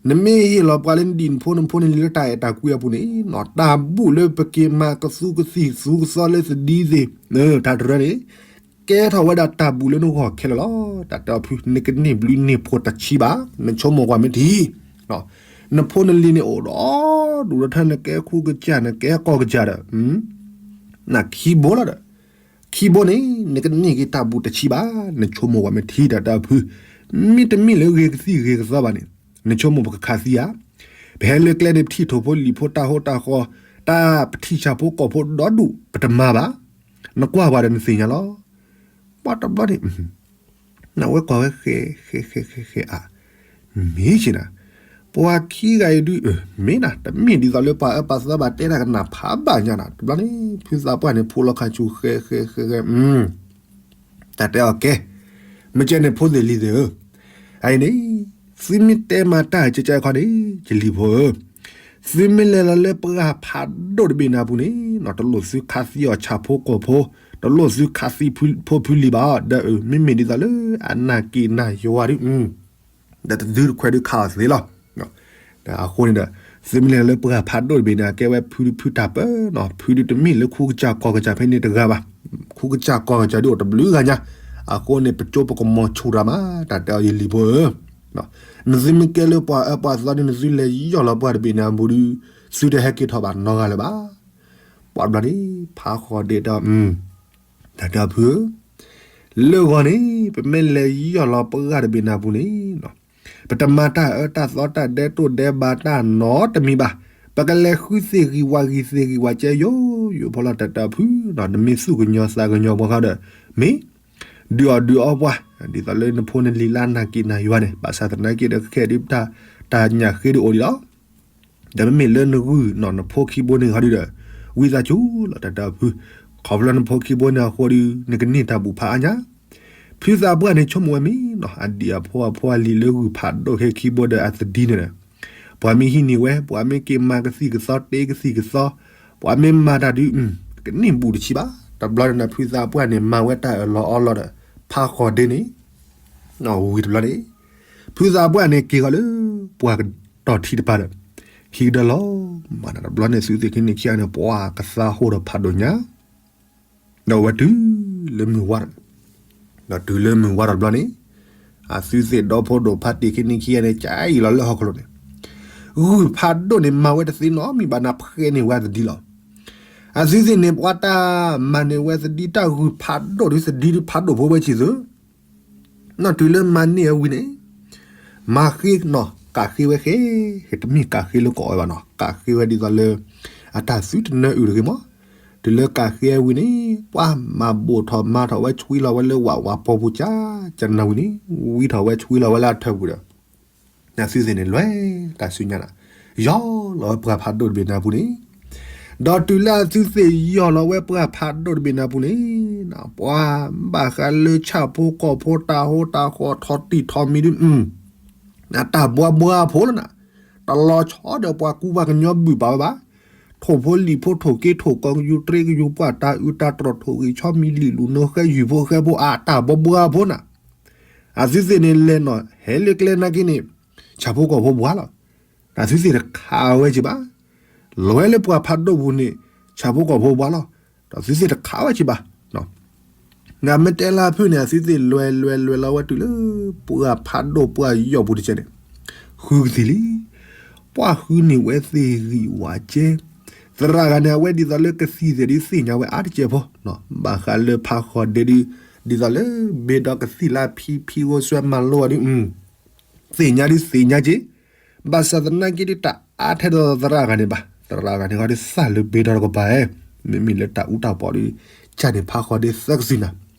နမ့ၢ်ဟ့ၣ်လီၤပှၤလၢနဒံၣ်နဖိနဖိနလံၤလၢတၢ်အဲၣ်တၢ်ကွံအပူၤန့ၣ် တၢ်ဘူၣ်လၢပက့ၤမၤကသူကသံၣ်သူကသီလၢသဒံသ့ၣ် တၢ်တရၢန့ၣ် ကဲထီၣ်ဝဲဒၣ်တၢ်ဘူၣ်လၢနဂီၢ်ခဲလၢာ်လီၤ. တၢ်တဲအီၤဖု နကန့ၢ်ဘျုးန့ၢ်ဖှိၣ်တဆံးဘၣ်, နဆိကမိၣ်ကွၢ်မ့ၢ်ထံ နဖိနလံၤန့ၣ်အိၣ်ဒီးဒူၣ်ဒီးထၢ နကဲခူကစၢ် နကဲကီၢ်ကစၢ်ဒီး နခံဘိလီၤဒီး ခံဘိန့ၣ် နကန့ၢ်က့ၤတၢ်ဘူၣ်တဆံးဘၣ်, နဆိကမိၣ်ကွၢ်မ့ၢ်ထံ တၢ်တဲအီၤဖု, မ့တမ့ၢ်လၢဂ့ၤကသံၣ်ဂ့ၤကသီဘၣ်န့ၣ် နဆိကမိၣ်ပကခးသံဧါ, ပဟဲလၢကျဲန့ၣ် ပထံၣ်ထိၣ်ဖိလံၣ်ဖိတၢ်ဟိတၢ်ဃီ တၢ်ပထံၣ်ဆၣ်ဖိကီၢ်ဖိဒီဒူၣ် ပတမၤဘၣ်, နကွၢ်ပှၤဒီးနသ့ၣ်ညါလီၤ. ပှၤတဘျီန့ၣ် နဝဲကွၢ်ဝဲဃဲ ဃဲ ဃဲ ဃဲ ဃဲ အါ, မ့ၢ်က့နၤ, ပှၤခံဂၤအံၤဒုး မ့ၢ်နၤ တမ့ၢ်ဒ်သိးလၢပှၤအၢပှၤသီဘၣ်တဲတၢ်ကနၣ်ဖးဘၣ်ညါနၤ, တဘျီန့ၣ် ဖုသးပှၢ်န့ၣ် ဖိလီၤခါဆူၣ်ဃဲ ဃဲ ဃဲ ဃဲ တၢ်တဲအီၤကဲ, မ့ၢ်ကဲန့ၣ် ဖိသ့ၣ်လံၤသ့ၣ်ဧၢ, အအံၤန့ၣ် သုမ့ၢ်တဲမၤတၢ်ကကဲခီန့ၣ် ယလံၤဖိဧၢ, သုမ့ၢ်လဲၤလီၤလၢပှၢ်ဖးဒိၣ်တဘ့ၣ်နၤအပူၤန့ၣ် တလိၣ်သုခးသံအီၤဆၣ်ဖိကီၢ်ဖိ, တလိၣ်သုခးသံဖိဖုလံၤဘၣ်ဒီး မ့မ့ၢ်ဒ်သိးလၢအနာ်က့ၤနာ်ယွၤဒုး ဒီးတသုတခွဲးဒုးခးအီၤသ့လီၤ. အဃိန့ၣ်ဒီး သုမ့ၢ်လဲၤလၢပှၤဖးဒိၣ်တဘ့ၣ်န့ၣ် အကဲဝဲဖုဒုးဖုတၢ်ပၢနီၤ, ဖုဒုးတမ့ၢ်လၢခူကစၢ်ကီၢ်ကစၢ်ဖဲန့ၣ်တဂၤဘၣ်. ခူကစၢ်ကီၢ်ကစၢ်ဒုးအိၣ်တဘျုးဂၤညါ, အဃိန့ၣ် ပကၠိပကမီၤဆူၣ်တၢ်မး တၢ်တဲအီၤယလံၤဖိဧၢ, နသုမ့ၢ်ကဲလၢပှၤအၢပှၤသီဒုး နသုလဲၤယီၢ်လီၤပှၤတဘ့ၣ်န့ၣ်အဘူးဒုး သုတဟဲက့ၤထီၣ်ဘၣ်နီတဂၤလၢၤဘၣ်. ပှၤဘျီန့ၣ် ဖးဃီၤဒ့ဒီး တၢ်တဲအီၤဖုဧၢ, လၢဂီၤန့ၣ် ပမ့ၢ်လဲၤယီၢ်လီၤပှၤတဘ့ၣ်န့ၣ်အပူၤန့ၣ် ပတမၤတၢ်အၢတၢ်သီတၢ်ဒဲးတိၢ်ဒဲးဘးတၢ်နီတမံၤဘၣ်. ပကလဲၤဃုသ့ၣ်ဂံၢ်ဝၤဂံၢ်သ့ၣ်ဂံၢ်ဝၤကဲယိယိဖိလီၤ တၢ်တဲအီၤဖုနီၤ, နမ့ၢ်သူၣ်ကညီၤသးကညီၤပှၤဃီဒီး မ့ၢ် ဒုးအီၣ်ဒုးအီပှၤ ဒ်သိးလၢနဖိနလံၤလၢအနာ်က့ၤနာ်ယွၤန့ၣ် ဘၣ်ဆၣ်သနာ်က့ဒီးခဲအံၤဒုး တၢ်ညၣ်ဃ့ဒုးအိၣ်ဒံးလီၤ. ဒီးမ့မ့ၢ်လၢနဂုၢ်နီၤ နဖိခံဘိန့ၣ်ဂီၤဒုးဒီး ဝံသးစူၤလီၤ တၢ်တဲအီၤဖု, ခီဖျိနဖိခံဘိန့ၣ်အဃိဒီး နကန့ၢ်တၢ်ဘူၣ်ဖးအါညါ. ဖုသးပှၢ်န့ၣ် ဆိကမိၣ်ဝဲမ့ၢ်နီၤ အဒံၣ်အဖိအဖိအလံၤလၢဂုၢ်ဖးဒိၣ်ခဲခံဘိဒီးအသဒံန့ၣ်ဒီး ပှၤမ့ၢ်ဟံးန့ၢ်ဝဲ ပှၤမ့ၢ်က့ၤမၤကသံၣ်ကသီတ့ကသံၣ်ကသီ, ပှၤမ့ၢ်မၤတၢ်ဒုး ကန့ၢ်ဘူၣ်တဆံးဘၣ်. တဘျီန့ၣ် ဖုသးပှၢ်န့ၣ် မၤဝဲတၢ်အၢၣ်လီၤအီလီၤဒီး ဖးဃီၤဒ့န့ၣ် ဝံၤတဘျီန့ၣ် ဖုသးပှၢ်န့ၣ် က့ၤဃီၤလၢ ပှၤကတီၤထံတပၤဒီး ဟံးကဒါလီၤမးနီၤ တဘျီန့ၣ် သုသ့ၣ်ခံန့ၣ်ခံဂၤန့ၣ် ပှၤကသါဟိဒီးဖးဒိၣ်ညါ ဒီးဝဲတုၤလၢမုၢ်ဝါဒီး ဒီးတုၤလၢမုၢ်ဝါဒီးတဘျီန့ၣ် အသုသ့ၣ်ဒီဖိဒိၣ်ဖးတ့ၢ်ခံန့ၣ်ခံဂၤန့ၣ် ကယံာ်လီၤလၢဟီၣ်ခိၣ်လိၤန့ၣ် ဂုၢ်ဖးဒိၣ်န့ၣ် မၤဝဲတသ့နီတမံၤဘၣ်န့ၣ် ဖှဲးန့ၢ်ဝဲသဒံလီၤ. အသုသ့ၣ်န့ၣ် ပှၤတၢ်မၤန့ၢ်ဝဲသဒံတၢ်ဂုၢ်ဖးဒိၣ်ဒုး သဒံဒုးဖးဒိၣ်ဖိဝဲဆံးသု နီၢ်တုၤလၢမၤန့ၢ်အဝံၤန့ၣ် မၤဃ့နီၤ ကးဃ့ဝဲဃဲ တမ့ၢ်ကးဃ့လၢကအီၣ်ဝဲဘၣ်နီၤ ကးဃ့ဝဲဒ်သိးလၢ အတၢ်သုတနၢအုၣ်တဂ့ၤမး. တုၤလၢကးဃ့အဝံၤန့ၣ် ပှၤမၤဘိၣ်ထီၣ်မၤထီၣ်ဝဲဆွံလီၤဝဲလၢဝးဝးပီပူၤကၠၢ်ကၠၢ်နၤဝံၤန့ၣ် ဝံထီၣ်ဝဲဆွံလီၤဝဲလၢအထၢၣ်ပူၤဒီး အသုသ့ၣ်န့ၣ် လဲၤတၢ်ဆူညါဒီး ယီၢ်လီၤဝဲပှၤဖးဒိၣ်တဘ့ၣ်န့ၣ်အပူၤန့ၣ် ဒီးတုၤလၢအသုသ့ၣ်ယီၢ်လီၤဝဲပှၤဖးဒိၣ်တဘ့ၣ်န့ၣ်အပူၤန့ၣ် ပှၤဘၣ်ဃးလၢဆၣ်ဖိကီၢ်ဖိတၢ်ဟိတၢ်ဃီထီၣ်တံၢ်ထီၣ်မံၤဒုး အတၢ်ဘှါဘှါဖိလီၤနၤ, တလီၤဆီဒီးပှၤကူပှၤကညီဘုၣ်ပာ်ဝဲဘၣ်, ထိၣ်ဖိလံာ်ဖိထိၣ်က့ထိၣ်ကီကယူၤ တြ့ကယူၤပှၢ် တၢ်အုးတၢ်တြီၢ် ထိၣ်ဂံၢ်ဆီမံၤ လံာ်လူၤနိဃဲ ယုၢ်ဖိဃဲဖိ အတၢ်ဘှါဘှါဖိနၤ, အသုသ့ၣ်န့ၣ်လဲၤနီၤ ဟဲလၢကျဲနာ်က့န့ၣ် ဆၣ်ဖိကီၢ်ဖိဘှါလီၤ. အသုသ့ၣ်တခးဝဲက့ၤဘၣ်. လဲၤလၢပှၤဖးဒိၣ်ပူၤန့ၣ် ဆၣ်ဖိကီၢ်ဖိဘှါလီၤ. ဒီးသုသ့ၣ်တခးဝဲက့ၤဘၣ် နမ့ၢ်တဲလၢဖုန့ၣ် အသုသ့ၣ်လဲၤလဲၤလဲၤလီၤဝဲတုၤလၢ ပှၤဖးဒိၣ်ပှၤယီၢ်ပူၤတကဲန့ၣ် ဃုကသံၣ်လံ. ပှၤဃုန့ၢ်ဝဲသ့ၣ်ဂံၢ်ဝးကဲ သရၣ်ဂၤန့ၣ် အဝဲဒ်သိးလၢကသံၣ်သ့ၣ်ဒုးသ့ၣ်ညါဝဲအါတကဲဖိ ဘၣ်ဃးလၢဖးဃီၤဒ့ဒုး ဒ်သိးလၢဘ့ၣ်ဒီကသံၣ်လၢဖံဖံဂိၢ်စွဲမၤလိအီၤဒုး သ့ၣ်ညါဒုးသ့ၣ်ညါက့ ဘၣ်ဆၣ်သနာ်က့ဒုးတၢ်အါထဲဒီးသရၣ်ဂၤန့ၣ်ဘၣ်. သရၣ်ဂၤန့ၣ်ဃီဒုးသၣ်လၢဘ့ၣ်ဒီတကပၤဧၢ, မ့မ့ၢ်လၢတၢ်အူတၢ်ပီးဒုး ကၢ်န့ၣ်ဖးဃီၤဒ့သၢကသံၣ်နၤ,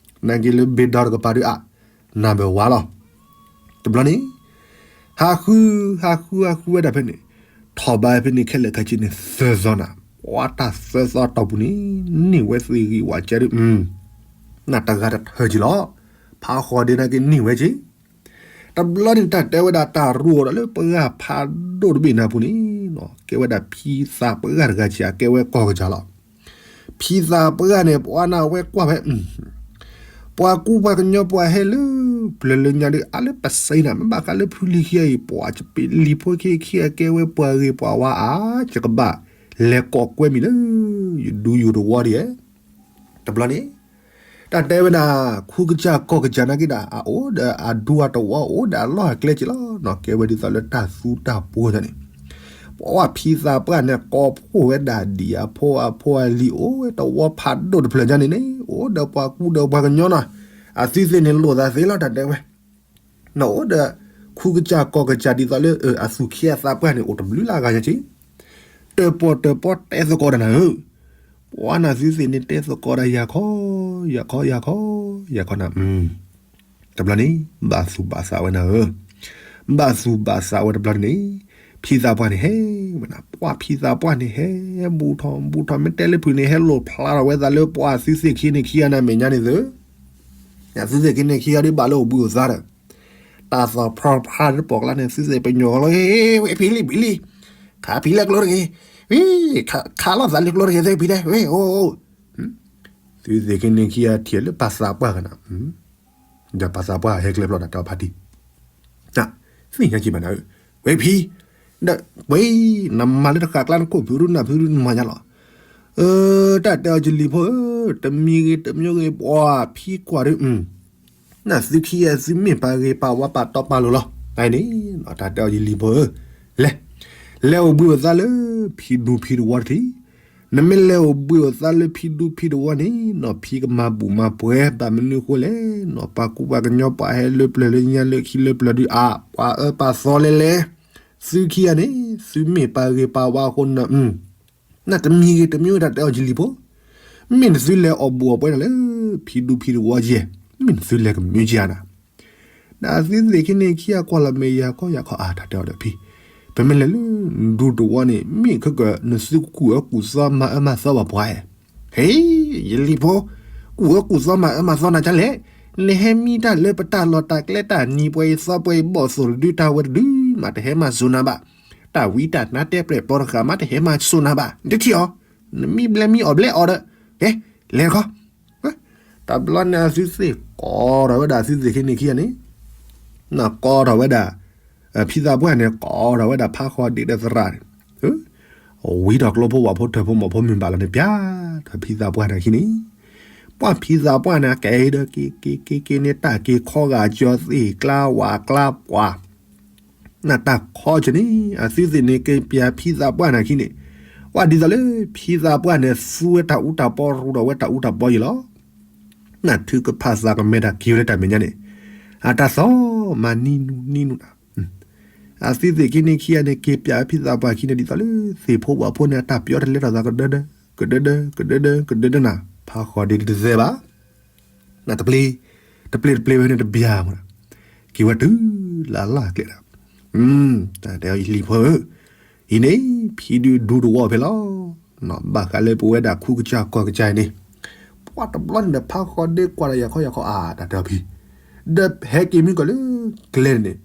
နာ်က့လၢဘ့ၣ်ဒီတကပၤဒုးအါ, နၢ်ဘၣ်ဝါလီၤ. တဘျီန့ၣ် ဟးဃု ဟးဃု ဟးဃုဝဲဒၣ်ဖဲန့ၣ်, ထီၣ်ဘးဖဲန့ၣ်ခဲလၢာ်ခဲဆ့န့ၣ် သၢသီနၤ, ပှၤတၢ်သၢသီတီၢ်ပူၤန့ၣ် န့ၢ်ဝဲသ့ၣ်ဂံၢ်ဝးကဲဒုး နတဂၤတထၢၣ်က့လီၤ. ဖးဃီၤဒ့နာ်က့န့ၢ်ဝဲက့ တဘျီန့ၣ် တၢ်တဲဝဲဒၣ်တၢ်ရူအိၣ်ဒီးလၢပှၤဖးဒိၣ်တဘ့ၣ်န့ၣ်အပူၤန့ၣ် ကဲဝဲဒၣ်ဖံသးပှၢ်တဂၤက့ အကဲဝဲကီၢ်ကစၢ်လီၤ. ဖံသးပှၢ်န့ၣ် ပှၤန့ၣ်အဝဲကွၢ်ဖဲ ပှၤကူပှၤကညီပှၤဟဲလၢ ပျၢၤလၢညါဒုး အါလၢပစံးနၤ မ့ၢ်ဘၣ်ဃးလၢဖုလံၤခံဂၤအံၤ ပှၤကပ့ၤလံၤဖိခံခံ အကဲဝဲပှၤဂ့ၤပှၤဝါအါ ယကဘၣ်လဲၤကိးကွဲမံၤလၢ ယဒူယိၤတဝီဒ်ဧါ. တဘျီန့ၣ် တၢ်တဲဝဲဒၣ် ခူကစၢ်ကီၢ်ကစၢ်နာ်က့ဒၣ် အအိၣ်ဒီးအဒူအတဝီ အိၣ်ဒီးအလီၢ်အကျဲက့လီၤ. ကဲဝဲဒ်သိးလၢတၢ်သူတၢ်ပှီၤန့ၣ် ပှၤဖံသးပှၢ်န့ၣ် ကိးဖှိၣ်ဝဲဒၣ်ဒံၣ်အဖိအဖိအလံၤ အိၣ်ဝဲတဝီဖးဒိၣ်တဖျၢၣ်ညါန့ၣ်န့ၣ် အိၣ်ဒီးပှၤကူဒီးပှၤကညီနီၤ, အသုသ့ၣ်န့ၣ်လိာ်သးသ့လီၤ တၢ်တဲဝဲ နအိၣ်ဒီး ခူကစၢ်ကီၢ်ကစၢ်ဒ်သိးလၢ အသူၣ်ခံအသးပှၢ်န့ၣ် အိၣ်တဘျုးလၢအဂၤညါက့ တၢၢ်ပီၢ်တၢၢ်ပီၢ်တဲသကိးတၢ်နၤဧၢ, ပှၤနသုသ့ၣ်န့ၣ်တဲသကိးတၢ်ယၤခီ ယၤခီ ယၤခီ ယၤခီနၤ, တဘျီန့ၣ် ဘၣ်သူၣ်ဘၣ်သးဝဲနၤဧၢ, ဘၣ်သူၣ်ဘၣ်သးဝဲတဘျီန့ၣ် ဖံသးပှၢ်န့ၣ်ဟဲဝဲနၤ, ပှၤဖံသးပှၢ်န့ၣ်ဟဲ ဘူးထီၣ်ဘူးထီၣ် မ့ၢ်တဲလၢဖုးန့ၣ် ဟဲလိာ်ဖျါထီၣ်ဝဲသးလၢပှၤသုသ့ၣ်ခံန့ၣ်ခံဂၤန့ၣ် မဲာ်ညါန့ၣ်သု သုသ့ၣ်ခံန့ၣ်ခံဂၤဒ်ဘၣ်လၢအိၣ်ဘှံးအိၣ်သါဒီး တၢ်သီၣ်ဖျီဖျါတပိာ်ကျါန့ၣ် သုသ့ၣ်ပညိၣ်လီၤ ဝဲဖံလံ ဖံလံ ခးဖံလၢကျိတဂ့ၤ, ဝဲ ခးလိာ်သးလၢကျိတဂ့ၤသ့ၣ်ဖံတဲဝဲ အိၣ် သုသ့ၣ်ခံန့ၣ်ခံဂၤထံၣ်လၢပှၤသးပှၢ်ကနၤ ဒီးပှၤသးပှၢ်ဟဲကျဲဖျီတၢ်တဲအီၤဖါတံၢ် သ့ၣ်ညါက့ၤဘၣ်နၤဧၢ, ဝဲဖံ, ဒီးဝဲ, နမၤလၢတဃာ်ကျါနခိၣ်ဖုရူနၢ်ဖုရူနမၤညါလီၤ, တၢ်တဲအီၤယလံၤဖိဧၢ, တမံၤဂ့ၤတမံၤဂ့ၤ ပှၤဖံကွၢ်ဒုး, နသုခံဂၤသုမ့ၢ်ပာ်ဂ့ၤပာ်ဝါပာ်တီပာ်လိၤလီၤ, အန့ၣ်, တၢ်တဲအီၤယလံၤဖိဧၢ, လဲၤ, လဲၤအိၣ်ဘှံးအိၣ်သါလၢ ဖံဒူဖံတဝီတထံး နမ့ၢ်လဲၤအိၣ်ဘှံးအိၣ်သါလၢဖံဒူဖံတဝီန့ၣ် နီၢ်ဖံကမၤဘူၣ်မၤပှဲၤ ဘၣ်မနုၤဃိလဲၣ်, နီၢ်ပှၤကူပှၤကညီပှၤဟဲလၢပျၢၤလၢညါလၢခံ လၢပျၢၤဒုးအါ ပှၤအၢပှၤသီလဲၣ်လဲၣ်, သုခံဂၤန့ၣ် သုမ့ၢ်ပာ်ဂ့ၤပာ်ဝါအဃိန, နတမံၤဂ့ၤတမံၤဂ့ၤ တၢ်တဲအီၤယလံၤဖိ, မ့ၢ်နသုလဲၤအိၣ်ဘှံးအိၣ်ပှဲၤနၤလၢ ဖံဒူဖံတဝီယဲၢ်, မ့ၢ်နသုလဲၤကမၢကယၤနၤ ဒီးသုသ့ၣ်ခံန့ၣ်ခံဂၤကွၢ်လီၤမဲာ်ယၤခီယၤခီ အါ တၢ်တဲအီၤဒီးဖံ, ပမ့ၢ်လဲၤလၢဒူတဝီန့ၣ် မ့ၢ်ခဲကၢ နသုကူၣ်အၢကူၣ်သီမၤအၢမၤသီဘၣ်ပှၤဧါ, ဟ့, ယလံၤဖိ, ကူၣ်အၢကူၣ်သီမၤအၢမၤသီနၤဒ်လဲၣ်, နဟဲမံတၢ်လၢပတၢ်လီၢ်တၢ်ကျဲတၢ်နံၤပှဲၤအံၤသီပှဲၤအံၤဘီၣ်သိၣ်တဒုတၢ်ဝဲတဒု မးတဟဲမၤစိၤနၤဘၣ်, တၢ်ဝံတၢ်နါတဲပျဲၢ်ပိာ်တဃာ်မးတဟဲမၤစိၤနၤဘၣ်, နတထံၣ်အီၤ, နမံဘျဲမံအီၤဘျဲအီၤဒီး, ဟဲ, လဲၤတခီ တဘျီန့ၣ်အသုသ့ၣ်ကိးထီၣ်ဝဲဒၣ်သုသ့ၣ်ခံန့ၣ်ခံဂၤန့ၣ်, နကိးထီၣ်ဝဲဒၣ်, ဖံသးပှၢ်န့ၣ် ကိးထီၣ်ဝဲဒၣ်ဖးဃီဒ့ဒီးသရၣ်န့ၣ်, ဝံထီၣ်ကျိဖိဝၣ်ဖိထၢၣ်ဖိမီၢ်ဖိမုၢ်ဘၣ်လီၤန့ၣ် ပျၢ်ထီၣ်ဖံသးပှၢ်န့ၣ်ခံန့ၣ်, ပှၢ်ဖံသးပှၢ်န့ၣ် ကဲဒီးက့ၤက့ၤက့ၤက့ၤန့ၣ် တၢ်က့ၤခီဂာ်ကၠီသ့ၣ်ကျါဝၣ်ကျါပှၢ် နတၢ်ခီဆၢန့ၣ် အသုသ့ၣ်န့ၣ်က့ၤပျၢ်ဖံသးပှၢ်န့ၣ်ခံန့ၣ်, ဝဲဒ်သိးလၢ ဖံသးပှၢ်န့ၣ် သူဝဲတၢ်အူတၢ်ပီရူးထီၣ်ဝဲတၢ်အူတၢ်ပီယံၤလီၤ. နထုကဖၣ်သးကမဲတၢ်က့ၤဝဲလၢတၢ်မဲာ်ညါန့ၣ်, အတၢ်သီၣ်မၤနံနူနံနူနၤ, အသုသ့ၣ်ခံန့ၣ်ခံဂၤန့ၣ် က့ၤပျၢ်ဖံသးပှၢ်ခံန့ၣ် ဒ်သိးလၢ သ့ၣ်ဖိဝၣ်ဖိန့ၣ် အတၢ်ပျီတလဲထီၣ်သးကဒၢဒၢ, ကဒၢဒၢ, ကဒၢဒၢ, ကဒၢဒၢနၤ, ဖးဃီဒ့ဒုးတသဲဘၣ် နတပျ့ၤ, တပျ့ၤတပျ့ၤဝဲန့ၣ်တဘၣ်မး, က့ၤဝဲတုၤလၢ်လၢ်ကျဲဒၣ်, တၢ်တဲအီၤယလံၤဖိဧၢ, အံၤန့ၣ် ဖံဒုးဒူတဝီဖဲလီၤ, ဘၣ်ဃးလၢပဝဲဒၣ်ခူကစၢ်ကီၢ်ကစၢ်အံၤန့ၣ်, ပှၤတဘျီန့ၣ်ဒီးဖးဃီဒ့ကွၢ်ဒီးယၤခီယၤခီအါ တၢ်တဲအီၤဖံ, ဒီးဟဲက့ၤမုၢ်ကီၢ်လၢကျဲန့ၣ်,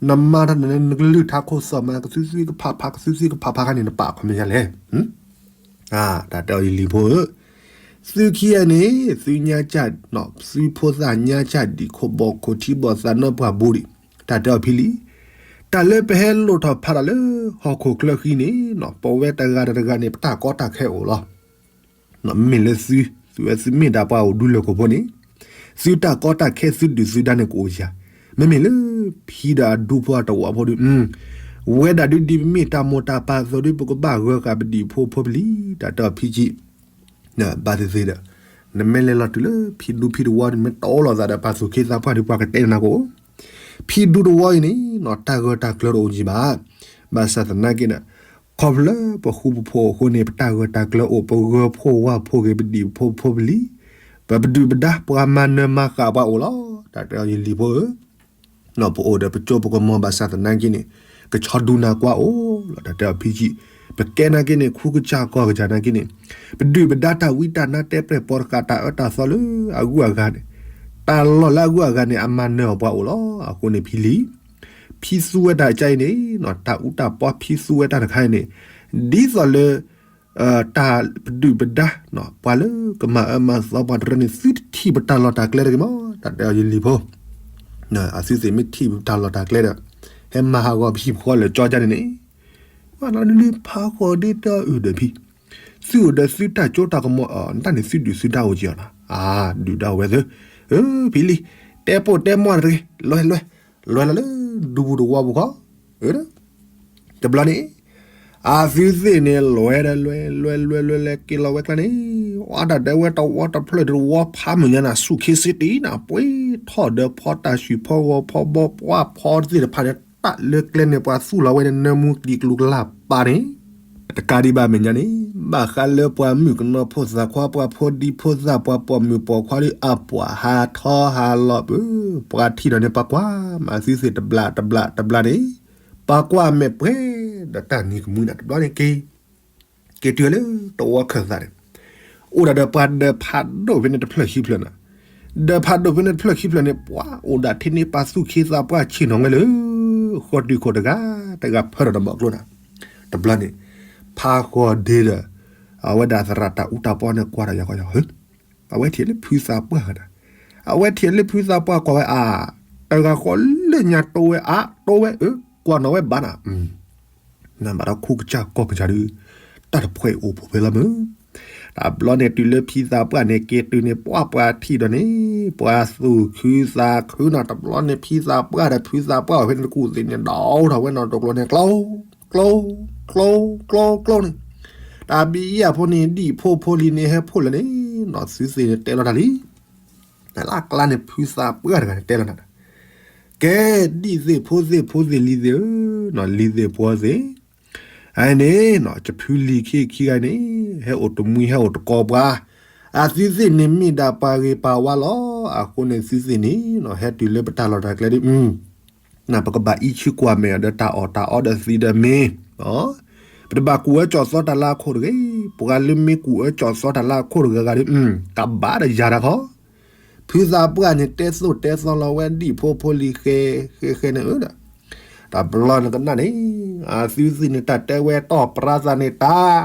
နမၤတၢ်န့ၣ် နကလုၢ်ထါခိၣ်သီၣ်မး ကသုသံကဖးဖး ကသုသံကဖးဖးခါန့ၣ် နပာ်ခီမ့ၢ်ယါလဲၣ် တၢ်တဲအီၤယလံၤဖိဧၢ, သုခံဂၤန့ၣ် သုညါကၢ်, သုဖိသၣ်ညါကၢ်ဒံး ခိၣ်ဘီၣ်ခိၣ်ထံဘီၣ်သးနီၢ်ပှၢ်ဘိဒံး, တၢ်တဲအီၤဖံလံ, တၢ်လၢပဟဲလိၣ်ထီၣ်ဖးတၢ်လၢ ဟီၣ်ခိၣ်ချၢဃံန့ၣ် ပဝဲတဂၤဒီးတဂၤန့ၣ် ပတၢ်ကီတၢ်ခဲအိၣ်လီၤ. မ့မ့ၢ်လၢသု, သုဝဲသုမ့ၢ်တၢ်ပှၤအိၣ်ဒူလၢၢ်ခိၣ်ဖိန့ၣ်, သုတၢ်ကီတၢ်ခဲသုဒုၣ်သုဒါန့ၣ်ကအိၣ်ယၤ, မ့မ့ၢ်လၢ ဖံဒီးအဒူဖိအတဝီဖိဒုး, ဝဲဒၣ်ဒုးဒ်ပမ့ၢ်တၢ်မိၢ်တၢ်ပၢ်အသိးဒုး ပကဘၣ်ဂၢၤဃာ်ပဒံၣ်ဖိဖိပလံၤ တၢ်တဲအီၤဖံကံ, ဘၣ်သ့ၣ်သ့ၣ်ဒီး, နမ့ၢ်လဲၤလီၤတုၤလၢဖံဒူဖံတဝီန့ၣ် မ့ၢ်တအိၣ်လိာ်သးဒီးပှၤသူၣ်က့သးပှၢ်ဒုးပှၤကတဲနၤကအိၣ်, ဖံဒူတဝီအံၤန့ၣ် တၢ်ဂၢၢ်တၢ်ကျၢၤတအိၣ်ကံဘၣ်, ဘၣ်ဆၣ်သနာ်က့ဒီး ခီဖျိလၢပဃူပဖိးအဃိန့ၣ် ပတၢ်ဂၢၢ်တၢ်ကျၢၤအိၣ် ပဂၢၤဖိဝါဖိဂ့ၤ ပဒံၣ်ဖိဖိပလံၤ, ပပဒုၣ်ပဒါပှၤမၤနၢၤမၤဃၣ်ပှၤအိၣ်လီၤ. တၢ်တဲအီၤယလံၤဖိဧၢ, ပအိၣ်ဒီးပကၠိပကမီၤဘၣ်ဆၣ်သနာ်က့န့ၣ်, ကဆီဒူနၤကွၢ်အိၣ်လီၤ တၢ်တဲအီၤဖံကံ, ပကဲနာ်က့န့ၣ် ခူကစၢ်ကီၢ်ကစၢ်နာ်က့န့ၣ်, ပဒုၣ်ပဒါတၢ်ဝံတၢ်နါတဲပျဲၢ်ပိာ်တဃာ် တၢ်အၢတၢ်သီလၢအဂုၤအဂၤန့ၣ်, တၢ်လီၢ်လၢအဂုၤအဂၤန့ၣ် အမၤနၢၤအီၤပှၤအိၣ်လီၤ. အဃိန့ၣ်ဖံလံၤ, ဖံသူဝဲတၢ်ကါအံၤန့ၣ်, တၢ်အူတၢ်ပီဖံသူဝဲတၢ်တခါအံၤန့ၣ်, ဒ်သိးလၢ တၢ်ပဒုၣ်ပဒါ, ပှၤလၢကမၤအၢမၤသီပှၤတရၢန့ၣ် သုတထံၣ်ပတၢ်လီၢ်တၢ်ကျဲတဂ့ၤမး, တၢ်တဲအီၤယလံၤဖိ, အသုသ့ၣ်မ့ၢ်ထံၣ်ပတၢ်လီၢ်တၢ်ကျဲဒီး, ဟဲမၤဟးဂီၤပဟံၣ်ပဃီလၢာ်ကၠီကၢန့ၣ်န့ၣ်, ဝဲလၢဖးဃီဒ့တၢ်အုၣ်ဒီးဖံ, သုအိၣ်ဒီးသုတၢ်ကၠိတၢ်ကမီၤအတၢ်န့ၣ် သုဒုၣ်သုဒါအိၣ်က့ၤအီၤနီၤ, အါ, ဒုၣ်ဒါဝဲသ့ၣ်, ဖံလံၤ, တဲပိာ်တဲမီၢ်တဂ့ၤ, လွဲလွဲ, လွဲလီၤလၢဒူပူၤတဝီပူၤခီ, တဘျီန့ၣ်, အသုသ့ၣ်န့ၣ် လွဲဒီးလွဲ, လွဲလွဲလွဲလဲၤက့ၤလီၤဝဲကျါန့ၣ်, အတၢ်ဒဲဝဲတဝီတဖျၢၣ်တဝီဖးမုၢ်ညါန့ၣ် ဆူၣ်ခ့စ့တံၢ်နၤ ပှ့ၤထီၣ်ဒီးဖီတၢ်ဆှုၣ်ဖီဂီၤဖီဘီပှၢ်ဖီသ့ၣ်တဖၣ်န့ၣ် တၢ်လၢကျဲန့ၣ် ပှၤသူၣ်လီၤဝဲန့ၣ် နၢမူကျံၤကျိၤကျါပာ်န့ၣ် တကးဒံးဘၣ်မဲာ်ညါန့ၣ်, ဘၣ်ဃးလၢပှၤမုၣ်ကနီၤဖိသၣ်ခွါ ပှၤဖိဒံဖိသၣ် ပှၤပိာ်မုၣ်ပိာ်ခွါဒီးအပှၤဟးထီၣ်ဟးလီၤပူၤ, ပှၤထံၣ်ဒီးန့ၣ် ပှၤကွၢ်မၤသုသ့ၣ် တဘျီတဘျီတဘျီန့ၣ်, ပှၤကွၢ်မဲာ်ပှဲၤဒီးတၢ်နံၤကမှံန့ၣ် တဘျီန့ၣ်က့ၤ, က့ၤတုၤလၢတဝီခၢၣ်သးန့ၣ်, အိၣ်ဒၣ်ဒီးပှၤဒီးဖးဒိၣ်ဖဲန့ၣ်တဖျၢၣ်ခံဖျၢၣ်နၤ, ဒီးဖးဒိၣ်ဖဲန့ၣ်တဖျၢၣ်ခံဖျၢၣ်န့ၣ် ပှၤအိၣ်ဒၣ်ထဲန့ၣ် ပှၤသူၣ်ခ့သးပှၢ်ဆ့ၣ်နီၤဝဲလၢ ဃီတုၤခိၣ်တဂၤတဂၤဖၢဒီးတဘီကျိနၤ, တဘျီန့ၣ်, ဖးဃီၤဒ့ဒီး အဝဲဒၣ်သရၣ်တၢ်အူတၢ်ပီန့ၣ်ကွၢ်ဒီးယၤဃီယၤ, အဝဲထံၣ်လၢဖုသးပှၢ်ဝဲဒၣ်, အဝဲထံၣ်လၢဖုသးပှၢ်ကွၢ်ဝဲအါ, တဂၤဃီလၢညါတိဝဲအါ တိဝဲအၢ ကွၢ်နီၣ်ဝဲဘၣ်နၤ နဘၣ်ဒီးခိၣ်ကစၢ်ကီၢ်ကစၢ်ဒုး, တၢ်တဖှဲးအိၣ်ဖှိၣ်ဖဲလီၤမုၢ်, တဘျီန့ၣ်တုၤလၢဖံသးပှၢ်န့ၣ် က့ၤတုၤန့ၣ် ပှၢ်ပှၤထံၣ်ဒီးန့ၣ် ပှၤသူၣ်ခုသးခုနီၤ, တဘျီန့ၣ်ဖံသးပှၢ်ဒီးဖုသးပှၢ်အီၤဖဲန့ၣ်တကူၣ်သ့ၣ်န့ၣ် ဒီးထီၣ်ဝဲနီၤတကျိၤန့ၣ် ကျိ ကျိ ကျိ ကျိ ကျိန့ၣ်, တၢ်ဘံယဲၢ်ဖိန့ၣ် ဒံၣ်ဖိဖိလံၤန့ၣ် ဟဲဖှိၣ်လၢာ်န့ၣ် နီၢ်သုသ့ၣ်န့ၣ်တဲလီၤတၢ်လံ လၢအကျါန့ၣ် ဖုသးပှၢ်တဂၤန့ၣ်တဲလီၤနၤ, ကဲ ဒံၣ်သ့ၣ်ဖိသ့ၣ်ဖိသ့ၣ်လံၤသ့ၣ်ဧၢ, လံၤသ့ၣ်ဖိသ့ၣ်, အန့ၣ် ကဖုလံၤခံခံဂၤန့ၣ် ဟဲအိၣ်တမှံဟဲအိၣ်တကိးပှၤ, အသုသ့ၣ်န့ၣ်မ့ၢ်ဒၣ်ပှၤဂ့ၤပှၤဝါလီၤ. အဃိန့ၣ်သုသ့ၣ်န့ၣ် ဟဲတုၤလၢပတၢ်လီၢ်တၢ်ကျဲဒ် နပကဘၣ်အံးဆူၣ်ကွၢ်မဲာ်အီၤဒီးတၢ်အီၣ်တၢ်အီဒီးသံဒီးမ့ၢ်, ပတဘၣ်ကူၣ်အၢကၠီၣ်သီတၢ်လၢအခိၣ်တဂ့ၤ, ပှၤလၢမ့ၢ်ကူၣ်အၢကၠီၣ်သီတၢ်လၢအခိၣ်တဂၤဂၤဒီး ကဘၣ်ဒီးယၤတၢ်ခီ, ဖုသးပှၢ်န့ၣ် တဲသိၣ်တဲသီလီၤဝဲဒံၣ်ဖိဖိလံၤဃဲ ဃဲဃဲန့ၣ်ဧၢဒီး, တဘျီနကနၣ်န့ၣ် အသုသ့ၣ်န့ၣ် တၢ်တဲဝဲတီၢ်ပြါသးန့ၣ်တၢ်,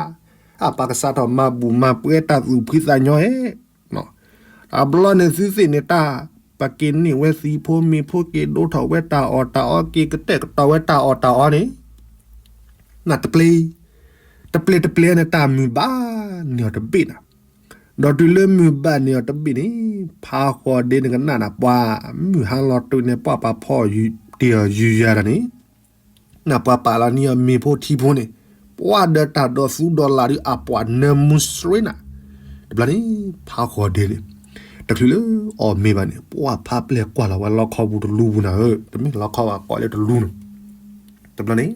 အပၢ်ကစးထီၣ်မၤဘူၣ်မၤပှဲၤတၢ်သူၣ်ဖှံသးညီဧဲ တဘျီန့ၣ်သုသ့ၣ်န့ၣ်တၢ်, ပက့ၤန့ၢ်ဝဲသံဖိမ့ၢ်ဖိ က့ၤဒိၣ်ထီၣ်ဝဲတၢ်အီၣ်တၢ်အီ က့ၤကတဲာ်ကတီၤဝဲတၢ်အီၣ်တၢ်အီန့ၣ်, နတပျ့ၤ, တပျ့ၤတပျ့ၤန့ၣ် တၢ်မုၢ်ဘၣ်န့ၢ်အီၤတဘ့ၣ်နၤ, ဒီးတုၤလၢမုၢ်ဘၣ်န့ၢ်အီၤတဘ့ၣ်န့ၣ်, ဖးဃီၤဒ့နကနၣ်နၤ ပှၤမုၢ်ဟါလီၤတုၤန့ၣ် ပှၤပာ်ဖီၣ်တ့ၢ်အီၤယူၤယၤတၢ်န့ၣ် နပှၤပာ်လီၤန့ၢ်အီၤမ့ၤဖိထံဖိန့ၣ်, ပှၤဒီးတၢ်ဒိးသူဒီးလၢ်ဒုးအပှၤနၢမူစရ့နၤ, တဘျီန့ၣ် ဖးဃီၤဒ့န့ၣ်, တချုးလၢအီၣ်မ့ၤဘၣ်န့ၣ် ပှၤဖးပျဲၢ်ကွၢ်လီၤဝဲလီခီပူၤတလူပူၤနၤဧၢ, တမ့ၢ်လီခီဘၣ် ကွၢ်လၢတလူန့ၣ်, တဘျီန့ၣ်,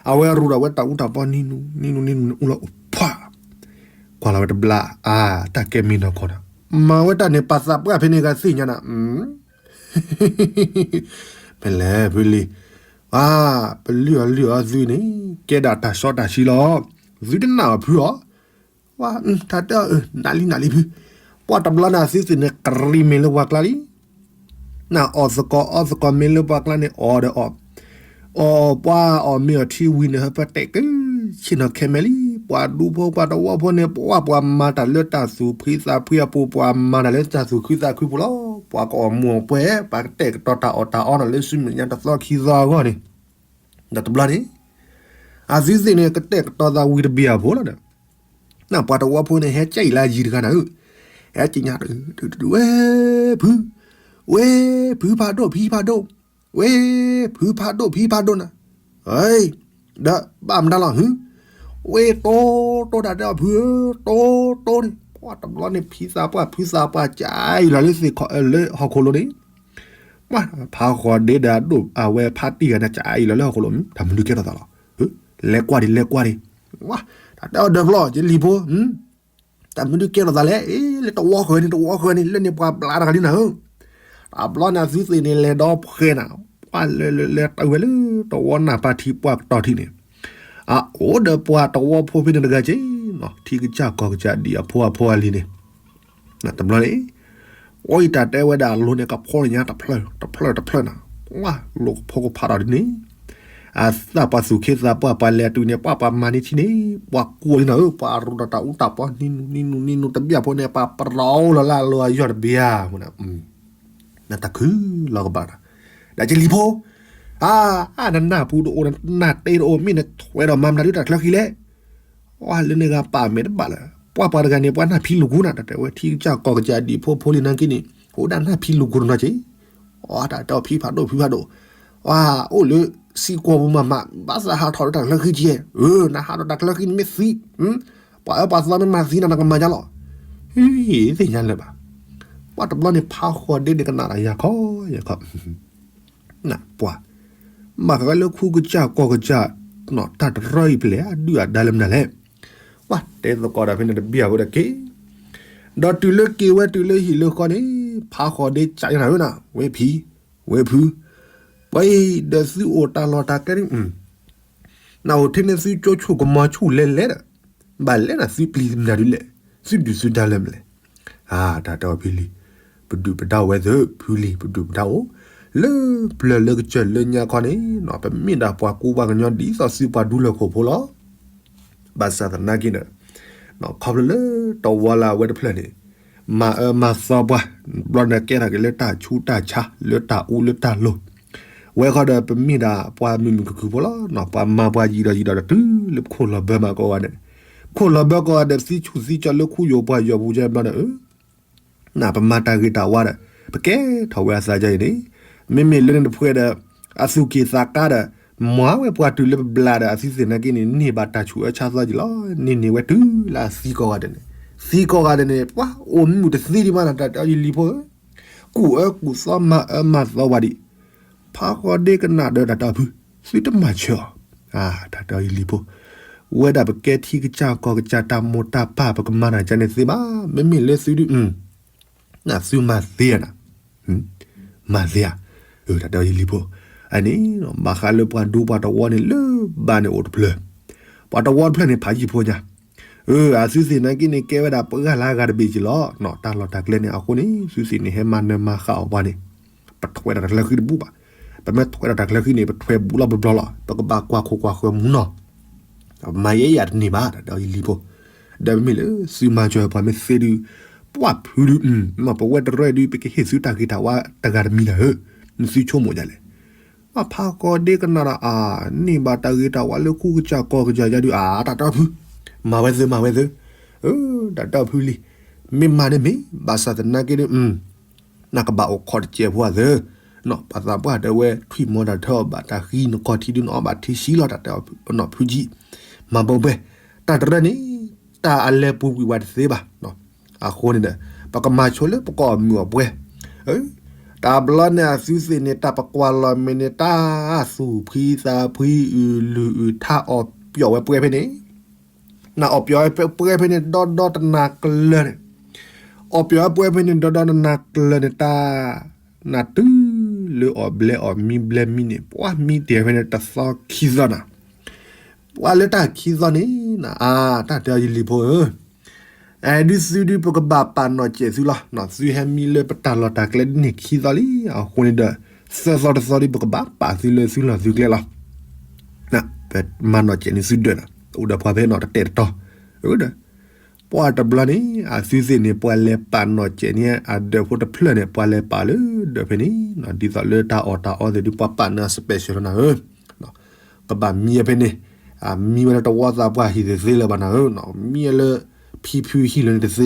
အဝဲအရူၢ်ဒီးဝဲတၢ်အူတၢ်ပီနံၤနူနံၤနူနံၤနူနံၤအူလီၤအိၣ်ဖး, ကွၢ်လီၤဝဲတဘျီ, အါ, တၢ်ကဲမ့ၢ်နီၢ်ခီနၤ, မၤဝဲတၢ်န့ၣ် ပှၤသးပှၢ်ဖဲန့ၣ်ဂၤသ့ၣ်ညါနၤ ဖဲလဲၣ်ဖုလံၤ, ပလုၢ်အီၤလုၢ်အီၤသုန့ၣ် ကဲဒၣ်တၢ်စီတၢ်ဆှံလီၤ, သုတနာ်အီၤဖုအီၤ, တၢ်တဲအီၤ နးလံနးလံဖု, ပှၤတဘျီန့ၣ်သုသ့ၣ်န့ၣ် ကရံမ့ၤလၢပှၤကျါလံ နအီၣ်သကိးအီသကိးမ့ၤလၢပှၤကျါန့ၣ် အီၣ်ဒီးအီၣ်, အီၣ်ပှၤအီၣ်မ့ၤအီၣ်ထံဝံၤန့ၣ် ဟဲပတဲာ်ကဆ့ၣ်နီၤခဲမဲာ်လံ, ပှၤဒူဖိပှၤတဝီဖိန့ၣ် ပှၤပှၤမၤတၢ်လၢတၢ်သူၣ်ဖှံသးဖှံအပူၤ ပှၤမၤတၢ်လၢတၢ်သူၣ်ခုသးခုပူၤလီၤ, ပှၤကအီၣ်မူအီၣ်ပှဲၤ ပှၤကတဲာ်ကတီၤတၢ်အီၣ်တၢ်အီနီၤလၢဆူမဲာ်ညါတသီခံသီအဂီၢ်န့ၣ်, ဒီးတဘျီန့ၣ် အသုသ့ၣ်န့ၣ် ကတဲာ်ကတီၤသးဝံၤတဘ့ၣ်အဖိလီၤဒီး နပှၤတဝီဖိန့ၣ် ဟဲကဲအံၤလၢအယံၤတဂၤနၤဧၢ, ဟဲက့ၤညါ ဝဲဖု, ဝဲဖုဖးဒိၣ်ဖံဖးဒိၣ်, ဝဲဖုဖးဒိၣ်ဖံဖးဒိၣ်နၤ, ဒီးဘၣ်မတၤလီၤဟု, ဝဲတိတိတၢ်တဲအီၤဖုဧၢ, တိတိန့ၣ် ပှၤတဘျီန့ၣ် ဖံသးပှၢ်ဖုသးပှၢ်ကၢအံၤလီၤလၢသ့ၣ်ခီလၢဟီၣ်ခိၣ်လိၤန့ၣ် ဖးဃီၤဒ့ဒီးအဒိၣ်အဝဲဖးတံၢ်ဂၤန့ၣ် ကၢအံၤလီၤလၢဟီၣ်ခိၣ်လိၤ တၢ်မနုၤကဲထီၣ်သးလီၤ, လဲၤကွၢ်ဒံးလဲၤကွၢ်ဒံး, တၢ်တဲအီၤဒၢးဖျီၣ် ယလံၤဖိ, တၢ်မနုၤကဲထီၣ်သးလဲၣ်, လၢတဝီဃၢၤန့ၣ် တဝီဃၢၤန့ၣ် လၢန့ၣ်ပှၤဘျါတဂၤလံနၤဧၢ, တဘျီန့ၣ်သုသ့ၣ်န့ၣ် လဲၤဒီဖှဲနၤ, ပှၤလဲၤလဲၤလဲၤတၢ်ဝဲလၢတဝီနၢ်ပၢ်ထံပှၢ်ကတီၢ်ထံးန့ၣ်, အအိၣ်ဒီးပှၤတဝီဖိဖဲန့ၣ်တဂၤက့ၤ, ထံကစၢ်ကီၢ်ကစၢ်ဒံးအဖိအဖိအလံၤန့ၣ် တဘျီန့ၣ်, အီအံၤတၢ်တဲဝဲဒၣ်အလိၤန့ၣ် ကဖီလၢညါတဖျၢၣ်တဖျၢၣ်တဖျၢၣ်နၤ, ပှၤလိာ်ကဖီကဖးဒီးဒ်န့ၣ်, အသၣ်ပှၤသူၣ်ခ့သးပှၢ်ပှၤလဲၤတုၤန့ၣ် ပှၤပှၤမၤန့ၢ်ထံန့ၣ် ပှၤကိးလံနၤဧၢ, ပှၤရူၢ်ဒီးတၢ်အူတၢ်ပီနံၤနူနံၤနူနံၤနူတဘျီဖိန့ၣ် ပှၤပရီလီၤလၢအလီၤအယီၢ်တဘျီအဃိန့ၣ် နတၢ်ခုလီၤကဘၣ်နၤ, ဒီးကလံၤဖိ, အါ, နနၢ်ပူၤတအိၣ် နနၢ်တ့တအိၣ် မ့ၢ်နထွဲဒီးမၤမတၤဒုတၢ်ချၢဃံလဲၣ်, အါ လၢန့ၣ်ဂၤပာ်မဲာ်တဘၣ်လၢၤ, ပှၤပှၤတဂၤန့ၣ် ပှၤနၢ်ဖံလူၤကူနၤ တၢ်တဲဝဲထံကစၢ်ကီၢ်ကစၢ်ဒံးဖိဖိလံၤနာ်က့န့ၣ် အိၣ်ဒၣ်နၢ်ဖံလူၤကူတနီၤက့ၤ, အါ တၢ်တဲအီၤဖံဖးဒိၣ်ဖံဖးဒိၣ်, အါ အိၣ်လၢစံးကီၢ်ပူၤမးမး ဘၣ်သးဟးထီၣ်လၢတၢ်ချၢဃံကဲ, အၢ နဟးထီၣ်တၢ်ချၢဃံန့ၣ်မ့ၢ်သံ ပှၤအၢပှၤသီမ့ၢ်မၤသံနၤ နကမၤဒ်လဲၣ်, ဟ့ၣ်သ့ၣ်ညါလၢၤဘၣ်, ပှၤတဘျီန့ၣ် ဖးဃီၤဒ့န့ၣ်ကနၣ်တၢ်ယၤခီယၤခီ, ပှၤ, ဘၣ်ဃးလၢခူကစၢ်ကီၢ်ကစၢ်, တၢ်တရၢအံၤဖဲလဲၣ် အဒုၣ်အဒါလၢမနုၤလဲၣ်, ပှၤတဲသကိးဒီးဖဲန့ၣ်တဘျီအဃိဒီးက့ၤ, ဒီးတုၤလၢက့ၤဝဲတုၤလၢဟံၣ်လၢဃီန့ၣ်, ဖးဃီၤဒ့ကးနၤဧၢနၤ, ဝဲဖံ, ဝဲဖု, ပှၤအံၤဒီးသုအိၣ်တၢ်လီၢ်တၢ်ကျဲ နအိၣ်ထဲန့ၣ်သုကၠိဆူၣ်ကမီၤဆူၣ်လဲၤလဲၤဒီး, ဘၣ်လဲၤနၤသုပျံၤမနုၤဒ်လဲၣ်, သုဒုၣ်သုဒါလၢမနုၤလဲၣ်, အါ တၢ်တဲအီၤဖံလံၤ, ပဒုၣ်ပဒါဝဲသ့ၣ်ဖုလံၤ ပဒုၣ်ပဒါအိၣ်, လၢပျၢၤလၢကစၢၢ်လၢညါခီန့ၣ်, ပမ့ၢ်ဒၣ်ပှၤကူပှၤကညီဒ်သိးသုပှၤဒူလၢၢ်ခိၣ်ဖိလီၤ. ဘၣ်ဆၣ်သနာ်က့ဒီး ခီဖျိလၢတဝီလၢအဝဲတဖျၢၣ်န့ၣ် မၤအၢမၤသီပှၤ ဘျီန့ၣ်ကဲထီၣ်က့ၤလၢတၢ်ဆူးတၢ်ဆါ လၢတၢ်အူလၢတၢ်လိၤ ဝဲဃီဒီးပမ့ၢ်ဒၣ်ပှၤမုာ်မုာ်ခုၣ်ခုၣ်ဖိလီၤ. ပှၤမၤပှၤယံာ်ဒီးယံာ်ဒီးတတုၤလၢပခိၣ်လီၤဘၢမးကိးဂၤန့ၣ် ပခိၣ်လီၤဘၢကိးဂၤဒီး ပသံဆူၣ်သံကၠီလၢခူယိာ်ပှၤယီၤပူၤကဲဘျီန့ၣ် ပမၤတၢ်ဂ့ၤတၢ်ဝါဒီး ပကဲထီၣ်ဝဲအသးဒ်အံၤန့ၣ် မ့မ့ၢ်လၢန့ၣ်တဖှဲဒီး အသူၣ်က့ၣ်သးကါဒီး မၤဝဲပှၤတုၤလၢပဘျးဒီး အသုသ့ၣ်နာ်က့န့ၣ် န့ၢ်ဘၣ်တၢ်ဆူးအၢဆါသီက့ၤလီၤ. န့ၢ်န့ၢ်ဝဲတုၤလၢအသံကိးဂၤဒဲးန့ၣ် သံကိးဂၤဒဲးန့ၣ် ပှၤအိၣ်မူတသ့ဒံးမးနီၤ တၢ်တဲအီၤယလံၤဖိဧၢ ကူၣ်အၢကူၣ်သီမၤအၢမၤသီဝဲဒံး ဖးဃီဒ့ကနၣ်ဒီးတၢ်တဲအီၤဖု သုတမၤဆၢအီၤ တၢ်တဲအီၤယလံၤဖိ ဝဲဒၣ်ပကဲထံကစၢ်ကီၢ်ကစၢ်တၢ်မိၢ်တၢ်ပၢ် ပကမၤတၢ်ကန့ၣ်သ့ဘၣ်. မ့မ့ၢ်လၢသုဒု သုမၤသ့ဧါနၤ မၤသ့ဧါ တၢ်တဲအီၤယလံၤဖိ အန့ၣ် ဘၣ်ဃးလၢပှၤဒူပှၤတဝီန့ၣ်လၢဘၣ်န့ၣ်အိၣ်တဖျၢၣ် ပှၤတဝီတဖျၢၣ်န့ၣ် ဖးယံာ်ဖိညါ အသုသ့ၣ်နာ်က့န့ၣ် ကဲဝဲဒၣ်ပှၤဂၤလၢအဂၤတဘ့ၣ်က့ၤလီၤ. တၢ်လီၢ်တၢ်ကျဲန့ၣ် အဃိန့ၣ် သုသ့ၣ်န့ၣ် ဟဲမၤနၢၤမၤဃၣ်အီၤပှၤန့ၣ် ပထွဲဒီးတၢ်ချၢဃံတဘူၣ်ဘၣ်. ပမ့ၢ်ထွဲဒီးတၢ်ချၢဃံန့ၣ် ပထွဲဘူးလီၤဘျီဘျီလီၤ. ပကဘၣ်ကွၢ်ခိၣ်ကွၢ်ဃၢၤမူနီၤ မၤယဲယၤတန့ၢ်ဘၣ် တၢ်တဲအီၤယလံၤဖိ ဒီးမ့မ့ၢ်လၢသုမၤစၢၤပှၤမ့ၢ်သ့ဒုး ပှၢ်ဖုဒုး ပဝဲတရၢဒုး ပကဟ့ၣ်သုတၢ်ဂ့ၤတၢ်ဝါတဂၤတမံၤနၤဧၢ နသုဆိကမိၣ်ဒ်လဲၣ်. ပှၤဖးဃီဒ့ကနၣ်ဒီး အါ န့ၢ်ဘၣ်တၢ်ဂ့ၤတၢ်ဝါလၢခူကစၢ်ကီၢ်ကစၢ်ယါဒုး အါ တၢ်တဲအီၤဖု မၤဝဲသု မၤဝဲသု တၢ်တဲအီၤဖုလံ မ့ၢ်မၤန့ၣ်မ့ၢ် ဘၣ်ဆၣ်သနာ်က့ဒုး နကဘၣ်အိၣ်ခိးတစဲးဖိအသၢ ပှၤသးပှၢ်တဲဝဲ ထွံၣ်မီတၢ်ထၢအီၣ်ဘၣ်တၢ်ဃံ နခီၣ်ထံးဒုး နအီၣ်ဘၣ်ထံဆံးလီၤ တၢ်တဲအီၤဖု ဖုကံ မၤဘၢဘဲ တၢ်တရၢန့ၣ် တၢ်အလဲၤပူၤကွံာ်ဝဲတသ့ဘၣ်. အဃိန့ၣ်ဒီး ပကမၤဆိလၢပကအီၣ်မုာ်အီၣ်ပှဲၤ တၢ်ဘျီန့ၣ်အသုသ့ၣ်န့ၣ် တၢ်ပကွၢ်လီၤမ့ၢ်န့ၣ် တၢ်သူၣ်ဖှံသးဖှံ အုၣ်လုၢ်အုၣ်ထါ အီၣ်ပျီၣ်ဝဲပှဲၤဖဲန့ၣ် နအီၣ်ပျီၣ်ဝဲပှဲၤဖဲန့ၣ် ဒီဒီတနၤကျၢၤန့ၣ် အီၣ်ပျီၣ်ဝဲပှဲၤဖဲန့ၣ် ဒီဒီတနၤကျၢၤန့ၣ် တၢ် နတုၤလၢအီၣ်ဘျဲအီၣ်မံဘျဲမံန့ၣ် ပှၤမံတ့ၢ်ဖဲန့ၣ် တသီခံသီနၤ ပှၤလၢတၢ်ခံသီန့ၣ် နအါ တၢ်တဲအီၤယလံၤဖိဧၢ ဒုးသုဒုး ပကဘၣ်ပာ်နီၣ်စဲးသုလီၤ. သုဟဲမံလၢပတၢ်လီၢ်တၢ်ကျဲန့ၣ်ခံသီလံ အဃိန့ၣ်ဒီး သၢသီတသီဒုး ပကဘၣ်ပာ်သုလၢသုလီၢ်သုကျဲလီၤ. ပမၤနီၣ်စဲးန့ၢ်သုဒၢးနီၤ အိၣ်ဒီးပှၤဖဲနီၣ်တတဲာ်တတီၤ ဒီး ပှၤတဘျီန့ၣ် အသုသ့ၣ်န့ၣ် ပှၤလဲၤပာ်နီၣ်စဲးန့ၢ်အဒၢးဖိတဖျၢၣ်န့ၣ် ပှၤလဲၤပာ်လၢဒၢးဖဲန့ၣ် ဒ်သိးလၢတၢ်အီၣ်တၢ်အီသ့ၣ်ဒုး ပှၤပာ်န့ၢ်အ special လီၤနၤဧၢ ကဘၣ်မံဝဲဖဲန့ၣ် မံဝဲလၢတဝီသးပှၢ်ဟံၣ်သ့ၣ်သ့လၢၤဘၣ်နၤဧၢ မံဝဲလၢဖံဖုဟံၣ်လၢန့ၣ်တ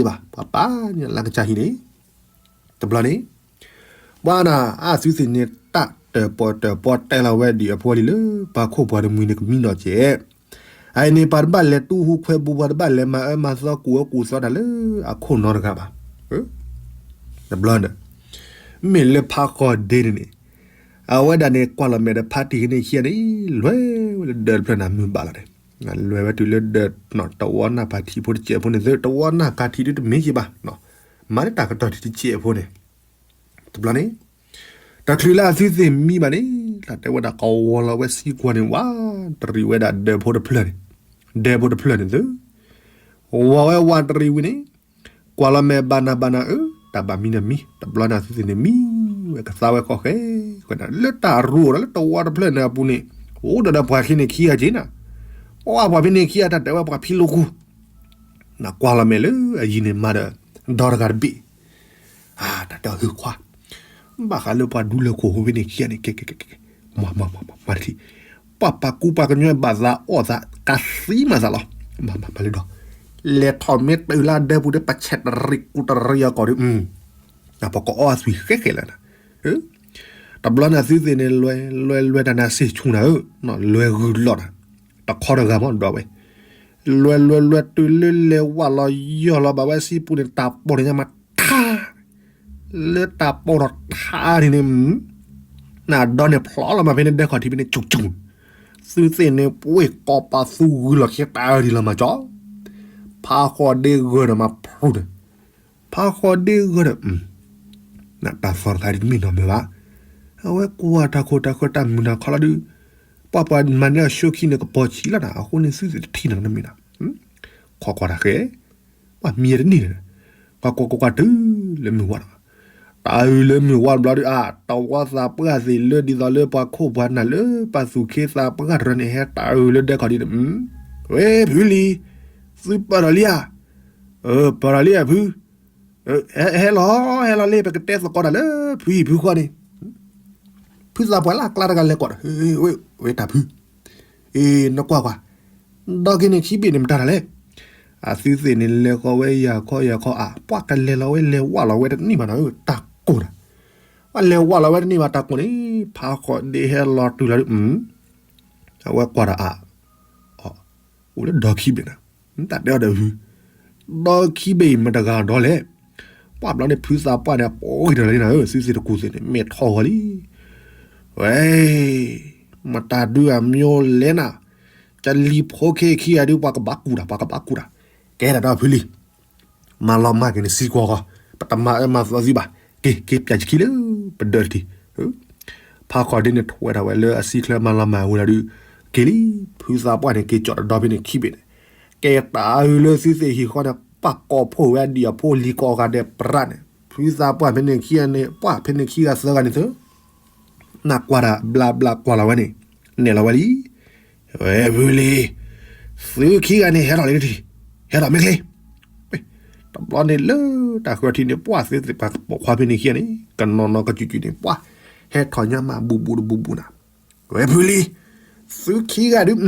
သ့ဘၣ် ပှၤပာ်န့ၢ်လၢကစၢ်ဟံၣ်န့ၣ် တဘျီန့ၣ် ပှၤနၤ အသုသ့ၣ်န့ၣ် တၢ်တၢၣ်ပီၣ်တၢၣ်ပီတဲလီၤဝဲဒံးအဖိလံၤလၢ ပှၤခိၣ်ပှၤတမှံၤန့ၣ်ကမံနီၣ်စဲး အအံၤန့ၣ် ပှၤတဘၣ်လဲၤတူၢ်ဟူခွဲးဘူး ပှၤတဘၣ်လဲၤမၤအၢမၤသီကူၣ်အၢကူၣ်သီတၢ်လၢအခိၣ်နီတဂၤဘၣ် တဘျီဒီး မ့ၢ်လၢဖးဃီဒ့န့ၣ်န့ၣ် အဝဲဒၣ်န့ၣ် ကွၢ်လီၤမဲာ်ဒီးဖါတံၢ်ကန့ၣ်ခံဂၤန့ၣ် လဲၤဝဲလၢဒၢးတဖျၢၣ်န့ၣ် မုၢ်ဘၣ်လီၤန့ၣ် လဲၤဝဲတုၤလၢဒၢး တဝီနၢ်ဖးထံဖိတစဲးဖိန့ၣ်သ့ တဝီနၢ်ဖးထံဒုးတမ့ၢ်က့ၤဘၣ် မၤလၢတၢ်ကတီၢ်ထံတစဲးဖိန့ၣ် တဘျီန့ၣ် တချုးလၢအသုသ့ၣ်မံဘၣ်န့ၣ် တၢ်တဲဝဲဒၣ်ကဝီၤလီၤဝဲစံကွၢ်န့ၣ် ဝးတရံးဝဲဒၣ်ဒၢးဖိတဖျၢၣ်န့ၣ် ဒၢးဖိတဖျၢၣ်န့ၣ်သ့ ဝီၤဝဲဝးတရံးဝံၤန့ၣ် ကွၢ်လီၤမဲာ်ဘၣ်နၤဘၣ်နၤဧၢ တၢ်ဘၣ်မံန့ၣ်မံ တဘျီန့ၣ်အသုသ့ၣ်န့ၣ်မံဝဲကသါဝဲဃီဃဲ ဃဲဒၣ် လၢတၢ်ရူအိၣ်ဒီးလၢတဝီတဖျၢၣ်န့ၣ်အပူၤန့ၣ် အိၣ်ဒီးဒီးပှၤခံန့ၣ်ခံဂၤက့ၤနၤ ပှၤဖဲန့ၣ်ခံဂၤတၢ်တဲဝဲပှၤဖံးလိာ်ခိၣ် နကွၢ်လီၤမဲာ်လၢအယံၤန့ၣ်မၤဒီး ဒီတဂၤတဘ့ၣ် တၢ်တဲအီၤဟုခွါ ဘၣ်ဃးလၢပှၤဒူလၢခိၣ်ဟိဖဲန့ၣ်ခံဂၤန့ၣ် ကဲ ကဲ ကဲ ကဲ မၤ မၤ မၤ မၤတထံၣ် ပှၤပာ်ကူပှၤကညီဘၣ်သးအီၣ်သး ကသံမၤသးလီၤ မၤ မၤ မၤလၢဒီး လဲၤထီၣ်မ့ၢ်တုၤလၢအဒၢးပူၤဒီး ပဆဲးတရံးကူတရံးအီၤကီးဒီး ပှၤကအီအသွံၣ်ဃဲဃဲလၢာ်နၤ တဘျီန့ၣ်အသုသ့ၣ်န့ၣ် လွဲ လွဲ လွဲတၢ်နါစ့ၣ်ဆူၣ်နၤဧၢ လွဲဂုၢ်လီၤနၤ တခီတဂၤမ့ၢ်ဒီးဝဲ လွဲ လွဲ လွဲ တုၤလၢလဲၤဝးလီၤယီၢ်လီၤဘၣ်ဝဲစံပူၤန့ၣ် တၢ်ပိာ်န့ၣ်ညါမးထါ လၢတၢ်ပိာ်ထီၣ်ထါန့ၣ်န့ၣ် နဒီန့ၣ်ဖျီလီၤမးဖဲန့ၣ်ဒဲခီၣ်ထံးဖဲန့ၣ် ကၠူၣ်ကၠူၣ် သုသ့ၣ်န့ၣ် ပှ့ၤကိးပာ်သူဂုၤလီၤခံတၢ်အၢဒံးလီၤမးကၠီ ဖးဃီဒ့ဂၢၢ်ဒီးမၤဖျိဒီး ဖးဃီဒ့ဂၢၢ်ဒီး တၢ်သီတခါဒ်တမ့ၢ်နီတမံၤဘၣ်. အဝဲကွၢ်တၢ်ခိၣ်တၢ်ဃၢတၢ်မုာ်တၢ်ခီလီၤဒုး ပှၤပှၤမၤန့ၢ်အီၤဆိခံန့ၣ် ကပီၤဆံးလီၤနၤ အဃိန့ၣ်သုသ့ၣ်တထံၣ်နီတမံၤနၤ ခိးကွၢ်တၢ်ဃဲ ပှၤမံတန့ၢ်န့ၣ် ပှၤကွၢ်ကွၢ်ကွၢ်တုၤလၢမုၢ်ဝါလီၤ. တၢ်အုၣ်လၢမုၢ်ဝါတဘျီဒုး အါ တဝီသးပှၢ်သ့ၣ်လၢဒ်သိးလၢပှၤခိၣ်ပှၤနၢ်လၢပှၤသူၣ်ခ့သးပှၢ်တရၢန့ၣ် ဟဲတၢ်အုၣ်လၢဒဲခီၣ်ဒံးန့ၣ် ဝဲဖုလံၤ, သုပၢၢ်ထီၣ်လံဧါ. ပၢၢ်ထီၣ်လံဧါဖု. ဟဲလီၤ ဟဲလီၤလံ ပကတဲသကိးတၢ်လၢဖုဟံၣ်ဖုဃီန့ၣ်. ဖုသးပှၢ်လၢအကျါတဂၤလဲၤကိးဒီး, ဝဲတၢ်ဖု, အ့ နကွၢ်ကွၢ်, ဒီခံန့ၣ်ခံဘ့ၣ်န့ၣ်မတၤတၢ်လဲၣ်. အသုသ့ၣ်န့ၣ်လဲၤဃီၤဝဲယၤခီယၤခီအါ, ပှၤကလဲၤလီၤဝဲလဲၤဝၢ်လီၤဝဲတန့ၢ်ဘၣ်နီၤ, တၢ်ကိၢ်တၢ်, ပှၤလဲၤဝၢ်လီၤဝဲတန့ၢ်ဘၣ်တၢ်ကိၢ်န့ၣ်, ဖးဃီဒ့ဟဲလီၤတုၤလီၤဒုး, အဝဲကွၢ်ဒီးအါ အိၣ်လၢဒီခံဘ့ၣ်နၤ, တၢ်တဲအီၤဒီးဖု, ဒီခံဘ့ၣ်အံၤမတၤတဂၤဒီးလဲၣ်. ပှၢ်ဘျီန့ၣ်ဖုသးပှၢ်န့ၣ် ပှၤဂ့ၤထီၣ်လံနၤဧၢ, သုသ့ၣ်တကူၣ်သ့ၣ်န့ၣ် မဲာ်ထီၣ်ဂီၤလံ. ဝဲ, မတၤဒုးအမၠိလဲၣ်နၤ, ကလံၤဖိခဲခံဂၤဒုး ပှၤကဘၣ်ကူၣ်တၢ် ပှၤကဘၣ်ကူၣ်တၢ်, ကဲတၢ်ဒီးဖုလံၤ မၤလီၤမၢ်က့ၤန့ၣ်စံကွီၢ်ဂီၢ်, ပတမၤအၢမၤသီသုဘၣ်, က့ၤ က့ၤပၠးခံလၢပဒၢးတထံး. ဖးဃီဒ့န့ၣ်ထွဲထီၣ်ဝဲလၢအစံချၢမၤလီၤမၢ်ဝဲလီၤဒုး, က့ၤလံ, ဖုသးပှၢ်န့ၣ် က့ၤကၠီၣ်တဒီဖဲန့ၣ်ခံဘ့ၣ်န့ၣ်, ကဲတၢ်အုးလၢသုသ့ၣ်ဟံၣ်ဃီန့ၣ် ပာ်ကိးဖှိၣ်ဝဲအဒံၣ်အဖိလံၤကိးဂၤဒဲးပြးန့ၣ်, ဖုသးပှၢ်ဖဲန့ၣ်ခံဂၤန့ၣ် ပှၢ်ဖဲန့ၣ်ခံဂၤသၢဂၤန့ၣ်သၢ နၢ်ကွၢ်တၢ်ဘျးဘျးကွၢ်လီၤဝဲန့ၣ်, နဲၣ်လီၤဝဲလံ. ဝဲဖုလံၤ, သုခံဂၤန့ၣ် ဟဲထီၣ်လံတထံၣ်, ဟဲထီၣ်မ့ၢ်ချ့. တဘျီန့ၣ်လၢတၢ်ဃၢၤထံးန့ၣ် ပှၢ်သုသ့ၣ်ပှၤပိာ်ခွါဖဲန့ၣ်ခံဂၤန့ၣ် ကနီၤနီၤကစူၤစူၤန့ၣ် ပှၢ်ဟဲထီၣ်ညါမးဘူးဘူးတဘူးဘူးနၤ. ဝဲဖုလံၤ, သုခံဂၤဒုး,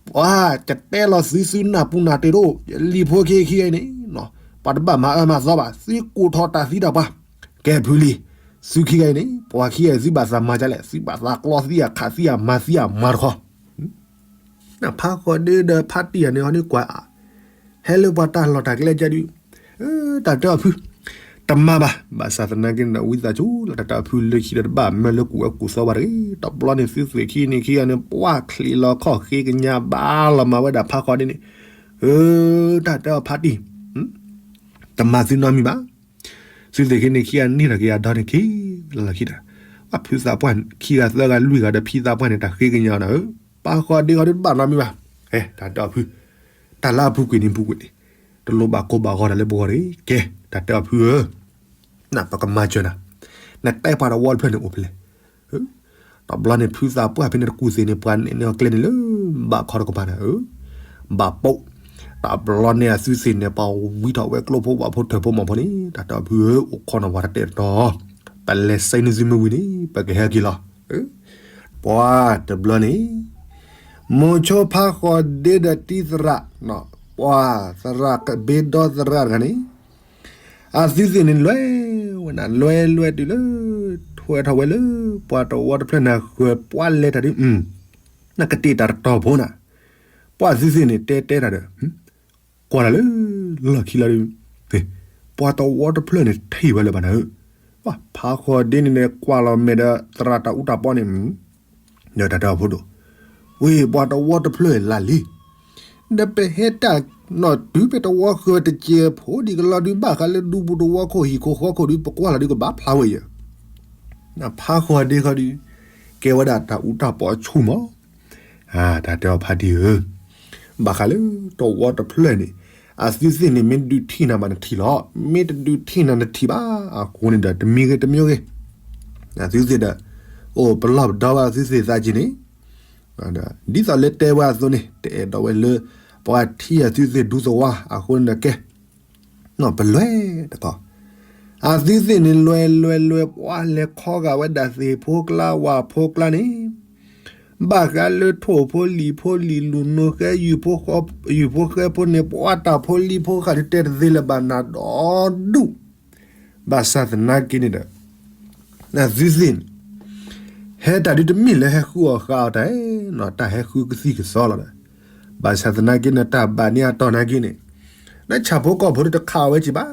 ပှၤကတဲလီၤသု သုနၢ်ပူၤနၢ်တ့ၢ်တအိၣ်, လံၤဖိခံဂၤအံၤန့ၣ် ပှၤတဘၣ်မၤအၢမၤသီဘၣ်, သုကူၣ်ထီၣ်တၢ်သံတၢ်ပှၢ်. ကဲဖုလံၤ, သုခံဂၤအံၤန့ၣ် ပှၤခံဂၤအံၤသုဘၣ်သးမၤဒ်လဲၣ်, သုဘၣ်သးကျီသံအခးသံအမၤသံအမၤတခီ. ဖးဃီဒ့ဒီးဖါတံၢ်ယၤန့ၣ် ဟီန့ၣ်ကွၢ်အါ, ဟဲလၢပှၤတၢ်လီၢ်တၢ်ကျဲကဒုး, တၢ်တဲအီၤဖု, တမၤဘၣ်, ဘၣ်ဆၣ်သနာ်က့န့ၣ်ဒီး ဝံသးစူၤလီၤ တၢ်တဲအီၤဖုလၢခံဒီးတဘၣ်မၢလၢကူၣ်ဝဲကူၣ်သီဘၣ်တဂ့ၤ. တဘျီန့ၣ်သုသ့ၣ်ခံန့ၣ်ခံဂၤန့ၣ် ပှၢ်ချံးလီၤခီၣ်ဃ့ကညးဘၣ်လီၤမၢ်ဝဲဒၣ်ဖးဃီဒ့န့ၣ်, တၢ်တဲအီၤဖါတံၢ်, တမၤသုနီတမံၤဘၣ်. သုသ့ၣ်ခံန့ၣ်ခံဂၤန့ၣ်ထီၣ်က့ၤအဒီန့ၣ်ခံလီၢ်ခံဒီး, ပှၢ်ဖုသးပှၢ်ခံဂၤသၢဂၤလွံၢ်ဂၤဒီးဖံသးပှၢ်န့ၣ် တၢ်ဃ့ကညးအီၤနၤဧၢ, ပှၢ်ဃီဒ့ဃီဒုးတဘၣ်နီတမံၤဘၣ်. တၢ်တဲအီၤဖု, တၢ်လၢအပူၤကွံာ်န့ၣ်ပူၤကွံာ်န့ၣ်, တလိၣ်ဘၣ်ကိးဘၣ်ဂီၤတၢ်လၢပဂီၢ်တဂ့ၤ. ကဲ, တၢ်တဲအီၤဖုဧၢ, ပကမၤစၢၤနၤ, နတဲပှၤတဝီတဖျၢၣ်န့ၣ်အိၣ်ဖဲလဲၣ်. တဘျီန့ၣ်ဖုသးပှၢ်ဖဲန့ၣ်တကူၣ်သ့ၣ်န့ၣ် ပှၤနဲၣ်န့ၢ်အီၤကျဲန့ၣ်လၢ ဘၣ်ခီတကပၤန့ၣ်ဧၢ, ဘၣ်ပိာ်, တဘျီန့ၣ်အသုသ့ၣ်န့ၣ် ပှၤဝံထီၣ်ဝဲကျိဖိဝၣ်ဖိထၢၣ်ဖိမီၢ်ဖိန့ၣ် တၢ်တဲအီၤဖုဧၢ, အိၣ်ခိးနဝၤတတဲာ်တတီၤ, ပလဲၤစဲနုာ်သုမ့ၢ်ဝံၤန့ၣ် ပကဟဲက့ၤလီၤ. ပှၢ်တဘျီန့ၣ် မိၤဆိဖးဃီဒ့ဒီးတံၤသရၣ်, ပှၢ်သရၣ်ကဘ့ဒီသရၣ်တဂၤန့ၣ် အသုသ့ၣ်န့ၣ်လွဲဝဲနၤ, လွဲလွဲတုၤလၢ ထွဲထီၣ်ဝဲလၢ ပှၤတဝီတဖျၢၣ်န့ၣ်ဃၢၤ ပှၢ်လဲၤတၢ်ဒုး, နကတ့ၢ်တၢ်တတီၤဖိနၤ, ပှၢ်သုသ့ၣ်န့ၣ်တဲတဲတၢ်ဒီး ကွၢ်လၢ်လၢ လီၢ်ခံလီၤဒုး, ပှၤတဝီတဖျၢၣ်န့ၣ်ထံၣ်ဝဲလၢၤဘၣ်နၤဧၢ, ပှၢ်ဖးဃီဒ့န့ၣ်ဒီးကွၢ်လီၤမဲာ်ဒီးသရၣ်တၢ်အူတၢ်ပီန့ၣ်, ဒီးတၢ်တဲအီၤဖိဒိၣ်, ဝ့ၢ်ပှၤတဝီတဖျၢၣ်လၢ်လံ ဒီးပဟဲတၢ်နီၢ်တုၤဖဲတဝီဃၢၤတစဲးဖိဒံးကလီၤဒုး ဘၣ်ဃးလၢဒူပူၤတဝီခိၣ်ဟံၣ်ခိၣ်ဃီခိၣ်ဒုး ပကွၢ်လီၤဒုးကဘၣ်ဖျါဝဲယဲၢ်, ဖးဃီဒ့ဃီဒုး ကဲဝဲဒၣ်တၢ်အူတၢ်ပီအဆူၣ်မး, တၢ်တဲအီၤဖးတံၢ်ဧၢ, ဘၣ်ဃးလၢတဝီတဖျၢၣ်န့ၣ် အသုသ့ၣ်န့ၣ် မ့ၢ်ဒုးထံၣ်နၤဘၣ်နထံၣ်လီၤ, မ့ၢ်တဒုးထံၣ်နၤနထံၣ်ဘၣ်, အဃိန့ၣ်ဒီးတမံၤဂ့ၤတမံၤဂ့ၤ အသုသ့ၣ်ဒီး အိၣ်ပလီၢ်ပဒီဘၣ်သုသ့ၣ်သးက့ၤန့ၣ်, ဒ်သိးလၢတဲဝဲအသိးန့ၣ် တအဲၣ်ဒိးဝဲလၢ ပှၤထံၣ်အသုသ့ၣ်ဒူသဝါ အဃိန့ၣ်ဒီးကဲ ပလွဲတကီၢ်, အသုသ့ၣ်န့ၣ်လွဲလွဲလွဲ ပှၢ်လဲၤခီဂာ်ဝဲဒၣ်သ့ၣ်ဖိကျါဝၣ်ဖိကျါန့ၣ်, ဘၣ်ဃးလၢထိၣ်ဖိလံၤဖိလံၤလူၤနိဃဲ ယုၢ်ဖိဃဲဖိန့ၣ် ပှၢ်တၢ်ဖိလံၤဖိဃာ်ဒုးတဲတသ့လၢၤဘၣ်နၤဒီဒူၣ်, ဘၣ်ဆၣ်သနာ်က့န့ၣ်ဒီး အသုသ့ၣ်န့ၣ် ဟဲတၢ်ဒုးတမ့ၢ်လၢဟဲဃုအီၣ်ဃုအီတၢ်, တၢ်ဟဲဃုကသံၣ်ကသီလီၤဒီး, ဘၣ်ဆၣ်သနာ်က့န့ၣ် တၢ်ဘၣ်န့ၢ်အတီၢ်နာ်က့န့ၣ်, နဆၣ်ဖိကီၢ်ဖိဒုးတခးအီၣ်ဝဲက့ၤဘၣ်,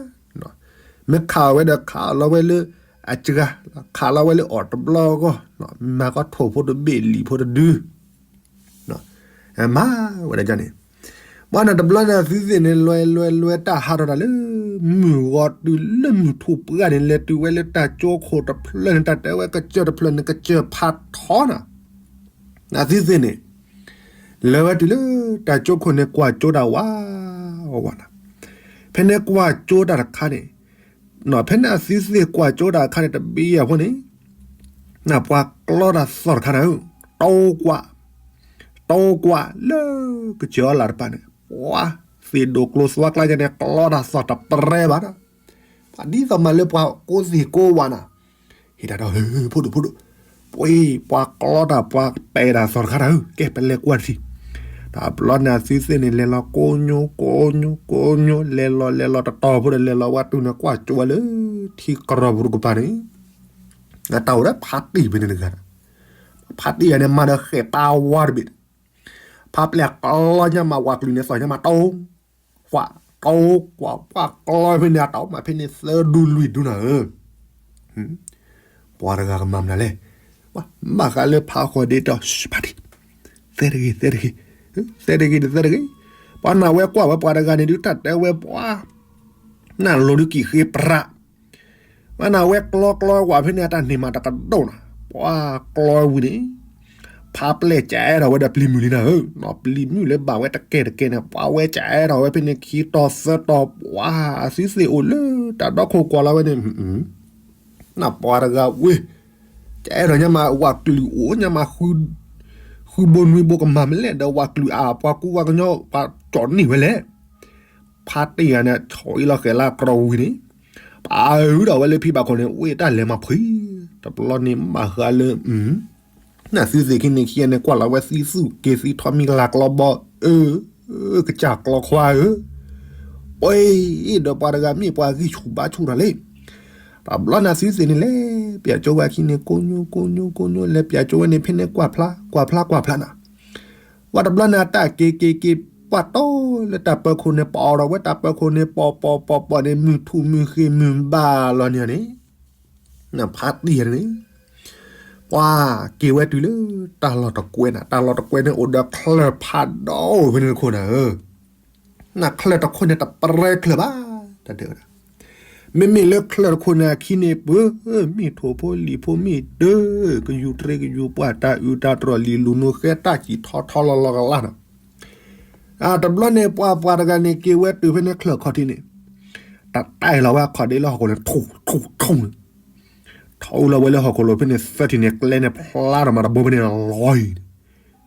မ့ၢ်ခးအီၣ်ဝဲဒီးခးအီၣ်လီၤဝဲလၢ အစှၤ, ခးလီၤဝဲလၢအီၣ်တဘျီအဂီၢ်, မၤကီၢ်ထိၣ်ဖိတဘ့ၣ်လံာ်ဖိတဒု မၤဝဲဒၣ်န့ၣ်, ဘၣ်နတဘျီန့ၣ် အသုသ့ၣ်န့ၣ် လွဲလွဲလွဲတၢ်ဟးထီၣ်တၢ်လၢ မုၢ်ဂီၤတုၤလၢမုၢ်ထူၣ်ပှၢ်န့ၣ် လဲၤတုၤဝဲလၢတၢ်ကၠိခိၣ်တဖျၢၣ်န့ၣ် တၢ်တဲဝဲကစၢၢ်တဖျၢၣ်န့ၣ် ကစၢၢ်ဖးထီနၤ, အသုသ့ၣ်န့ၣ် လဲၤဝဲတုၤလၢတၢ်ကၠိခိၣ်န့ၣ် ကွၢ်ကၠိတၢ်ဝးဝးနၤ, ဖဲန့ၣ်ကွၢ်ကၠိတၢ်တခါန့ၣ်, ဖဲန့ၣ်အသုသ့ၣ်ကွၢ်ကၠိတၢ်တခါန့ၣ် တဘ့ၣ်အံၤအဃိန့ၣ် ပှၤကျီတၢ်သီၣ်တခါန့ၣ် တိကွၢ်, တိကွၢ်လၢကစၢၢ်အီလၢ်တပၤန့ၣ်, ပှၤသ့ၣ်ဒိၣ်ကျိၤသွါကျါယဲန့ၣ် ကျီတၢ်သီၣ်တပရဲဘၣ်ဒီး, ပှၤဒ်သိးမးလၢပှၤကိးသ့ၣ်ကိးဝၣ်နၤ, ဟ့ၣ်တၢ်ဒီး ဖိဒိၣ်ဖိဒိၣ်, ပှၤပှၤကျီတၢ်ပှၤပဲာ်တၢ်သီၣ်တခါတၢ်ဧၢ, ကဲပလဲၤကွၢ်တထံၣ်. တဘျီန့ၣ်အသုသ့ၣ်န့ၣ် လဲၤလီၤကိညိကိညိကိညိ လဲၤလီၤလဲၤလီၤတတီၤဖိဒီး လဲၤလီၤဝဲတုၤန့ၣ် ကွၢ်ကၠိဝဲလၢထံကရီပူၤတကပၤန့ၣ်, အတၢ်အိၣ်ဒီးဖါတံၢ်ဖဲန့ၣ်တဂၤ, ဖါတံၢ်ယၤန့ၣ် မၤဒီးဃဲးပာ်ဝါတဘ့ၣ်, ဖါပျဲၢ်ကျီညါမး ဝးကလုာ်န့ၣ်သီၣ်ညါမး တိကွၢ်တိကွၢ် ပှၤကျီဖဲန့ၣ် အတၢ်အိၣ်မးဖဲန့ၣ် သၢဒူလွံၢ်ဒူနၤဧၢ. ပှၤတဂၤကမၤမနုၤလဲၣ်, ဘၣ်ဃးလၢဖးဃီၤဒ့ဒီး ဖါတံၢ်, သဲတဂ့ၤ သဲတဂ့ၤ, သဲတဂ့ၤန့ၣ်သဲတဂ့ၤ, ပှၤနာ်ဝဲကွၢ်ဝဲပှၤတဂၤန့ၣ်ဒုး တၢ်တဲဝဲပှၤ နၢ်လိၤဒုးကံၣ်ဃ့ပြး, မ့ၢ်နာ်ဝဲကျီကျီဝးဖဲန့ၣ် အတၢ်န့ၢ်မးတကဒိၣ်နၤ, ပှၤကျီဝံၤန့ၣ် ဖးပျဲၢ်ကအဲၣ်ထီၣ်ဝဲဒီးပျံၤမုၢ်လံနၤဧၢ, နီၢ်ပျံၤမုၢ်လၢဘၣ်ဝဲတကဲတကဲန့ၣ် ပှၤဝဲကအဲၣ်ထီၣ်ဝဲဖဲန့ၣ် ခံတီၤသၢတီၤ ပှၤအသုသ့ၣ်အိၣ်လၢတၢ်ဒီခိၣ်ကွၢ်လီၤဝဲန့ၣ်, နၢ်ပှၤတဂၤဝ့ၢ်, ကအဲၣ်ထီၣ်ညါမး ဝးကလုာ်အိၣ်ညါမး ဃုဘိနွံဘိကမၤမလဲၣ် ဒီးဝးကလုာ်အါ ပှၤကူပှၤကညီ ပှၤကၠီၣ်န့ၢ်ဝဲလဲၣ်. ဖါတံၢ်ယၤန့ၣ် ဆီၣ်အံၤလီၤဃဲၤလၢကရီဝံၤန့ၣ်, ပာ်အုးဒီးဝဲလၢဖံဘၣ်ခိၣ်န့ၣ် ဝ့ၢ်တၢ်လဲၤမၤဖှံ, တဘျီန့ၣ်ဘၣ်ဃးလၢ နသုသ့ၣ်ခံန့ၣ်ခံဂၤန့ၣ် ကွၢ်လီၤဝဲသံသူၣ်က့ၤသံထီၣ်မံၤကလၤကျီဘီဧၢ, ကစၢ်ကျီခွါဧၢ, ပှၤအံၤဒီးပှၤတဂၤမ့ၢ်ပှၤဂံၢ်ဆူၣ်ဘါဆူၣ်တၢ်လံ. တဘျီန့ၣ်သုသ့ၣ်န့ၣ်လဲၤ ပၠးကၠိဝဲအခံန့ၣ် ကိညိကိညိကိညိ လဲၤပၠးကၠိဝဲန့ၣ် ဖဲန့ၣ်ကွၢ်ဖျါကွၢ်ဖျါကွၢ်ဖျါနၤ, ပှၤတဘျီန့ၣ်အတၢ်က့ၤက့ၤက့ၤ ပှၤတီလၢတၢ်ပၢခိၣ်န့ၣ် ပအီၣ်ဒီးဝဲတၢ်ပၢခိၣ်န့ၣ် ပီၤပီၤပီၤပီၤန့ၣ် မုၢ်ထူၣ်မုၢ်ဃ့မုၢ်ဘၣ်လီၤန့ၣ်န့ၣ် နဖါတံၢ်ယၤန့ၣ် ပှၤက့ၤဝဲတုၤလၢတၢ်လီၢ်တကွဲနၤ, တၢ်လီၢ်တကွဲန့ၣ်အိၣ်ဒီးချၢၣ်ဖးဒိၣ်ဖဲန့ၣ်တခိၣ်နၤဧၢ, နချၢၣ်တခိၣ်န့ၣ် တပရဲချၢၣ်ဘၣ်, တၢ်တဲဝဲဒၣ်, မ့မ့ၢ်လၢချၢၣ်တခိၣ်န့ၣ်အခံန့ၣ် ပှၤ မ့ၢ်ထိၣ်ဖိလံၤဖိမ့ၢ်တၢ် ကယူၤတရံးကယူၤပှၢ် တၢ်အုးတၢ်တြီၢ် လံာ်လူၤနူၤဃဲ တၢ်စံၣ်ထီထီလီၤလီၤကလါနီၤ တဘျီန့ၣ် ပှၤပှၤတဂၤန့ၣ် က့ၤဝဲတုၤဖဲန့ၣ်ချၢၣ်ခီၣ်ထံးန့ၣ်, တၢ်တဲလီၤဝဲအခီၣ်ဒ့လၢဟီၣ်ခိၣ်လၢ ထူၣ်ထူၣ်ထူၣ်န့ၣ်, ထီၣ်အူလီၤဝဲလၢဟီၣ်ခိၣ်လိၤဖဲန့ၣ် သၢထံၣ်န့ၣ် ကျဲန့ၣ်ဖျါထီၣ်မးတဘိဖဲန့ၣ်လီၤအံၤန့ၣ်,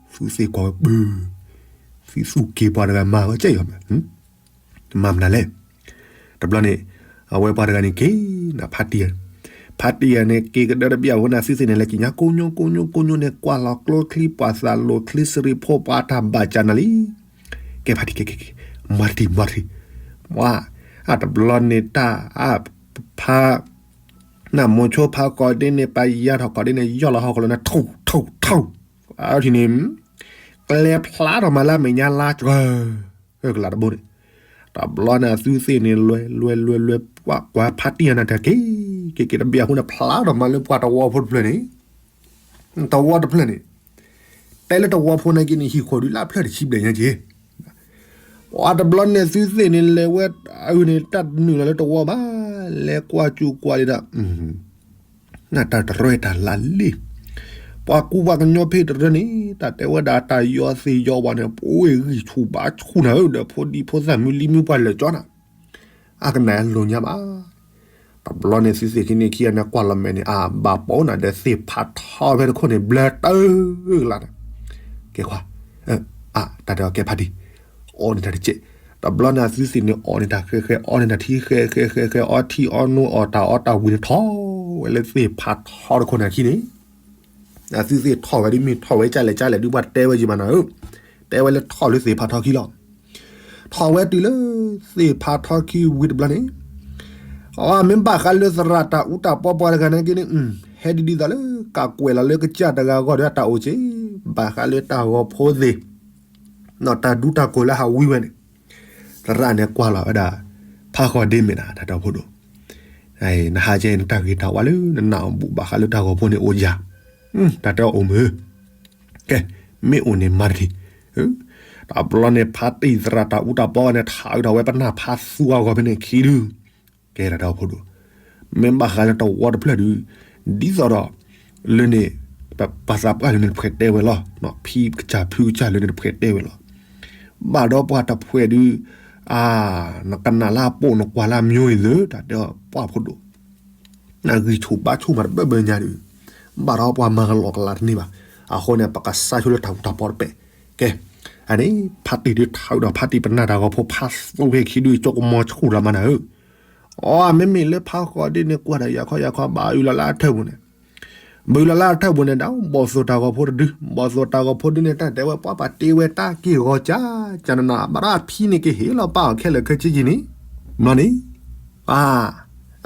သုသ့ၣ်ကွၢ်ဝဲပၢၤ, သုသူၣ်က့ၤပှၤတဂၤမၤဝဲကဲအီၤမး မၤမနုၤလဲၣ်. တဘျီန့ၣ် အဝဲပှၤတဂၤန့ၣ်က့ၤနၤ ဖါတံၢ်ယၤ, ဖါတံၢ်ယၤန့ၣ် က့ၤကဒၢတဘျီအဝဲန့ၣ် သုသ့ၣ်န့ၣ် လဲၤက့ၤညါကိညိကိညိကိညိန့ၣ် ကွၢ်လီၤကျိချံ ပှၤသးလိၤချံ စရံးဖိ ပှၤတၢ်ဘၣ်ကၢ်နၤလံ. ကဲဖါတံၢ်က့ၤက့ၤက့ၤ မၤတထံၣ်မၤတထံၣ်, ပှၤ အတဘျီန့ၣ်တၢ် အ ဖါ နမိၤဆိဖါကိးဒ့န့ၣ် ပယါထီၣ်ကိးဒ့န့ၣ် ယီၢ်လီၤဟီၣ်ခိၣ်လိၤန့ၣ် ထူၣ်ထူၣ်ထူၣ်, အထံၣ်န့ၣ် ကျဲဖျါထီၣ်မးလၢအမဲာ်ညါလါကၢၤ ကလးတဘိန့ၣ်, တဘျီန့ၣ် အသုသ့ၣ်န့ၣ် လွဲလွဲလွဲလွဲ ပှၤကွၢ်ဖါတံၢ်ယၤန့ၣ် တၢ်က့ၤ က့ၤက့ၤတဘျီအဃိန့ၣ် ဖျါထီၣ်မးလၢပှၤတဝီဖိတဖျၢၣ်န့ၣ်, တဝီတဖျၢၣ်န့ၣ်, တဲလၢတဝီဖိန့ၣ်က့ၤန့ၣ် ဟံၣ်ခိၣ်ဒုးလၢအဖျၢၣ်တဆံဘျဲၣ်ညါက့ၤ ပှၤတဘျီန့ၣ် သုသ့ၣ်န့ၣ်လဲၤဝဲ အန့ၣ် တၢ်နုာ်လီၤလၢတဝီဘၣ်, လဲၤကွၢ်စူၣ်ကွၢ်ဒံးဒီး နတၢ်တရၢတၢ်လၢလံ, ပှၤကူပှၤကညီဖဲတရၢန့ၣ် တၢ်တဲဝဲဒၣ်တၢ်ယီၤသ့ၣ်ယီၤဝဲန့ၣ် ပဝဲဂံၢ်ဆူၣ်ဘါဆူၣ်နၤဧၢ ဒီးဖိဒံဖိသၣ်မုၢ်လံမုၢ်ပှၢ်လၢာ်ကၠီနၤ, အကနၣ်လိာ်ညါဘၣ်. တဘျီန့ၣ် သုသ့ၣ်ခံန့ၣ်ခံဂၤန့ၣ် ကွၢ်လီၤမဲာ်န့ၣ် အဘၣ်ပိာ်နၤဒီးသ့ၣ်ဖးထီဖဲတခိၣ်န့ၣ် ဘျၢတၢ်ကလါန့ၣ်, ကဲခွါ, အ တၢ်တဲအီၤကဲဖါတံၢ်, အီၣ်န့ၢ်တၢ်တကဲး, တဘျီန့ၣ် အသုသ့ၣ်န့ၣ် အီၣ်န့ၢ်တၢ်ဃဲဃဲ အီၣ်န့ၢ်တၢ်ထံဃဲဃဲဃဲဃဲ အီထံအီနိ အီၣ်တၢ်အီတၢ်ဝံၤန့ၣ် ထီၣ်ဝဲလၢသ့ၣ်ဖးထီတခိၣ်န့ၣ်အခံန့ၣ်, အသုသ့ၣ်ထီၣ်ဝဲဒ်မ့ၢ်ထီၣ်ဝဲကၢ်လဲၣ်ကၢ်လဲၣ်ဒုး ပှၤတဲဝဲယံၤမးနၤဧၢ, တဲဝဲလၢထီၣ်လၢသ့ၣ်ဖးထီခံလီၤ. ထီၣ်ဝဲတုၤလၢသ့ၣ်ဖးထီခံဝံၤတဘျီန့ၣ်, အမ့ၢ်ဘၣ်ဃးလၢသရၣ်တၢ်အူတၢ်ပီပှၤတဂၤန့ၣ်က့ၤန့ၣ်, ဟဲဒ်ဒ်သိးလၢကးကွဲးလီၤလၢကစၢ်တဂၤအဂီၢ်ဒီးအတၢ်အိၣ်က့ၤ, ဘၣ်ဃးလၢတၢ်ဂီၤဖိသ့ၣ် နီၢ်တၢ်ဒူတၢ်ကိၢ်လၢဟးဝံဝဲန့ၣ်, သရၣ်န့ၣ်ကွၢ်လီၤဝဲဒၣ်, ဖးဃီၤဒ့မ့ၢ်နၤ တၢ်တဲအီၤဖိဒိၣ်, နဟးကဲနတၢ်ဂ့ၤတၢ်ဝါလၢနနၢ်အီၤဘူးဘၣ်ဃးလၢတၢ်ဂီၤဖိန့ၣ်အိၣ်ယၤ, တၢ်တဲအီၤအိၣ်မုာ်, ကဲ, မ့ၢ်အိၣ်န့ၣ်မၤတထံၣ်, တဘျီန့ၣ် ဖါတံၢ်သရၣ်တၢ်အူတၢ်ပီန့ၣ် ထးအုးထီၣ်ဝဲပနၢ်ဖးသူအဂီၢ်ဖဲန့ၣ်ခံဒု ကဲတၢ်တဲအီၤဖိဒိၣ်, မ့ၢ်ဘၣ်ဃးလၢတဝီတဖျၢၣ်ဒုး, ဒ်သိးဒီး လၢန့ၣ်, ပှၤသးပှၢ်လၢန့ၣ်တဖှဲးတဲဝဲလီၤ, ဖံကစၢ်ဖုကစၢ်လၢန့ၣ်တဖှဲးတဲဝဲလီၤ, ဘၣ်ဒီးပှၤတဖှဲးဒုး, အ, နကနၣ်လၢအပိာ်နကွၢ်လၢအမျိုးအံၤသၢ တၢ်တဲအီၤပှၢ်ဖိဒိၣ်, နဂံၢ်ဆူၣ်ဘါဆူၣ်မးတဘၢဘၢညါဒုး, ဘၣ်ဒီးပှၤမၤကလီကလါတန့ၢ်ဘၣ်, အဃိန့ၣ် ပကစၢ်ဆိလၢတၢ်အူတၢ်ပီတပဲာ်, ကဲ, အန့ၣ် ဖါတံၢ်ဒုးထီၣ်ဒီး ဖါတံၢ်ပနၢ်တၢ်ဂီၤဖိ ဖါသိဖဲခံဒုး ကၠိကမီၤဆူၣ်လီၤမးနၤဧၢ. အီ မ့မ့ၢ်လၢဖါဃီၤဒ့န့ၣ် ကွၢ်ဒီးယၤခီယၤခီ ဘၣ်အုၣ်လီၤလၢအထၢၣ်ပူၤန့ၣ်, ဘၣ်အုၣ်လီၤလၢအထၢၣ်ပူၤန့ၣ်ဒီး ဘီၣ်သိၣ်တၢ်ဂီၤဖိတဒု, ဘီၣ်သိၣ်တၢ်ဂီၤဖိဒုန့ၣ် တၢ်တဲဝဲ ပှၤပာ်တ့ဝဲတၢ်က့ၢ်ဂီၤကၢ်ကၢ်နနၤ ဘၣ်ဒီးအဖံန့ၣ်ကဟ့ၣ်လီၤပာ်အီၤခဲလၢာ်ခဲဆ့က့ၤန့ၣ်, ဘျီန့ၣ်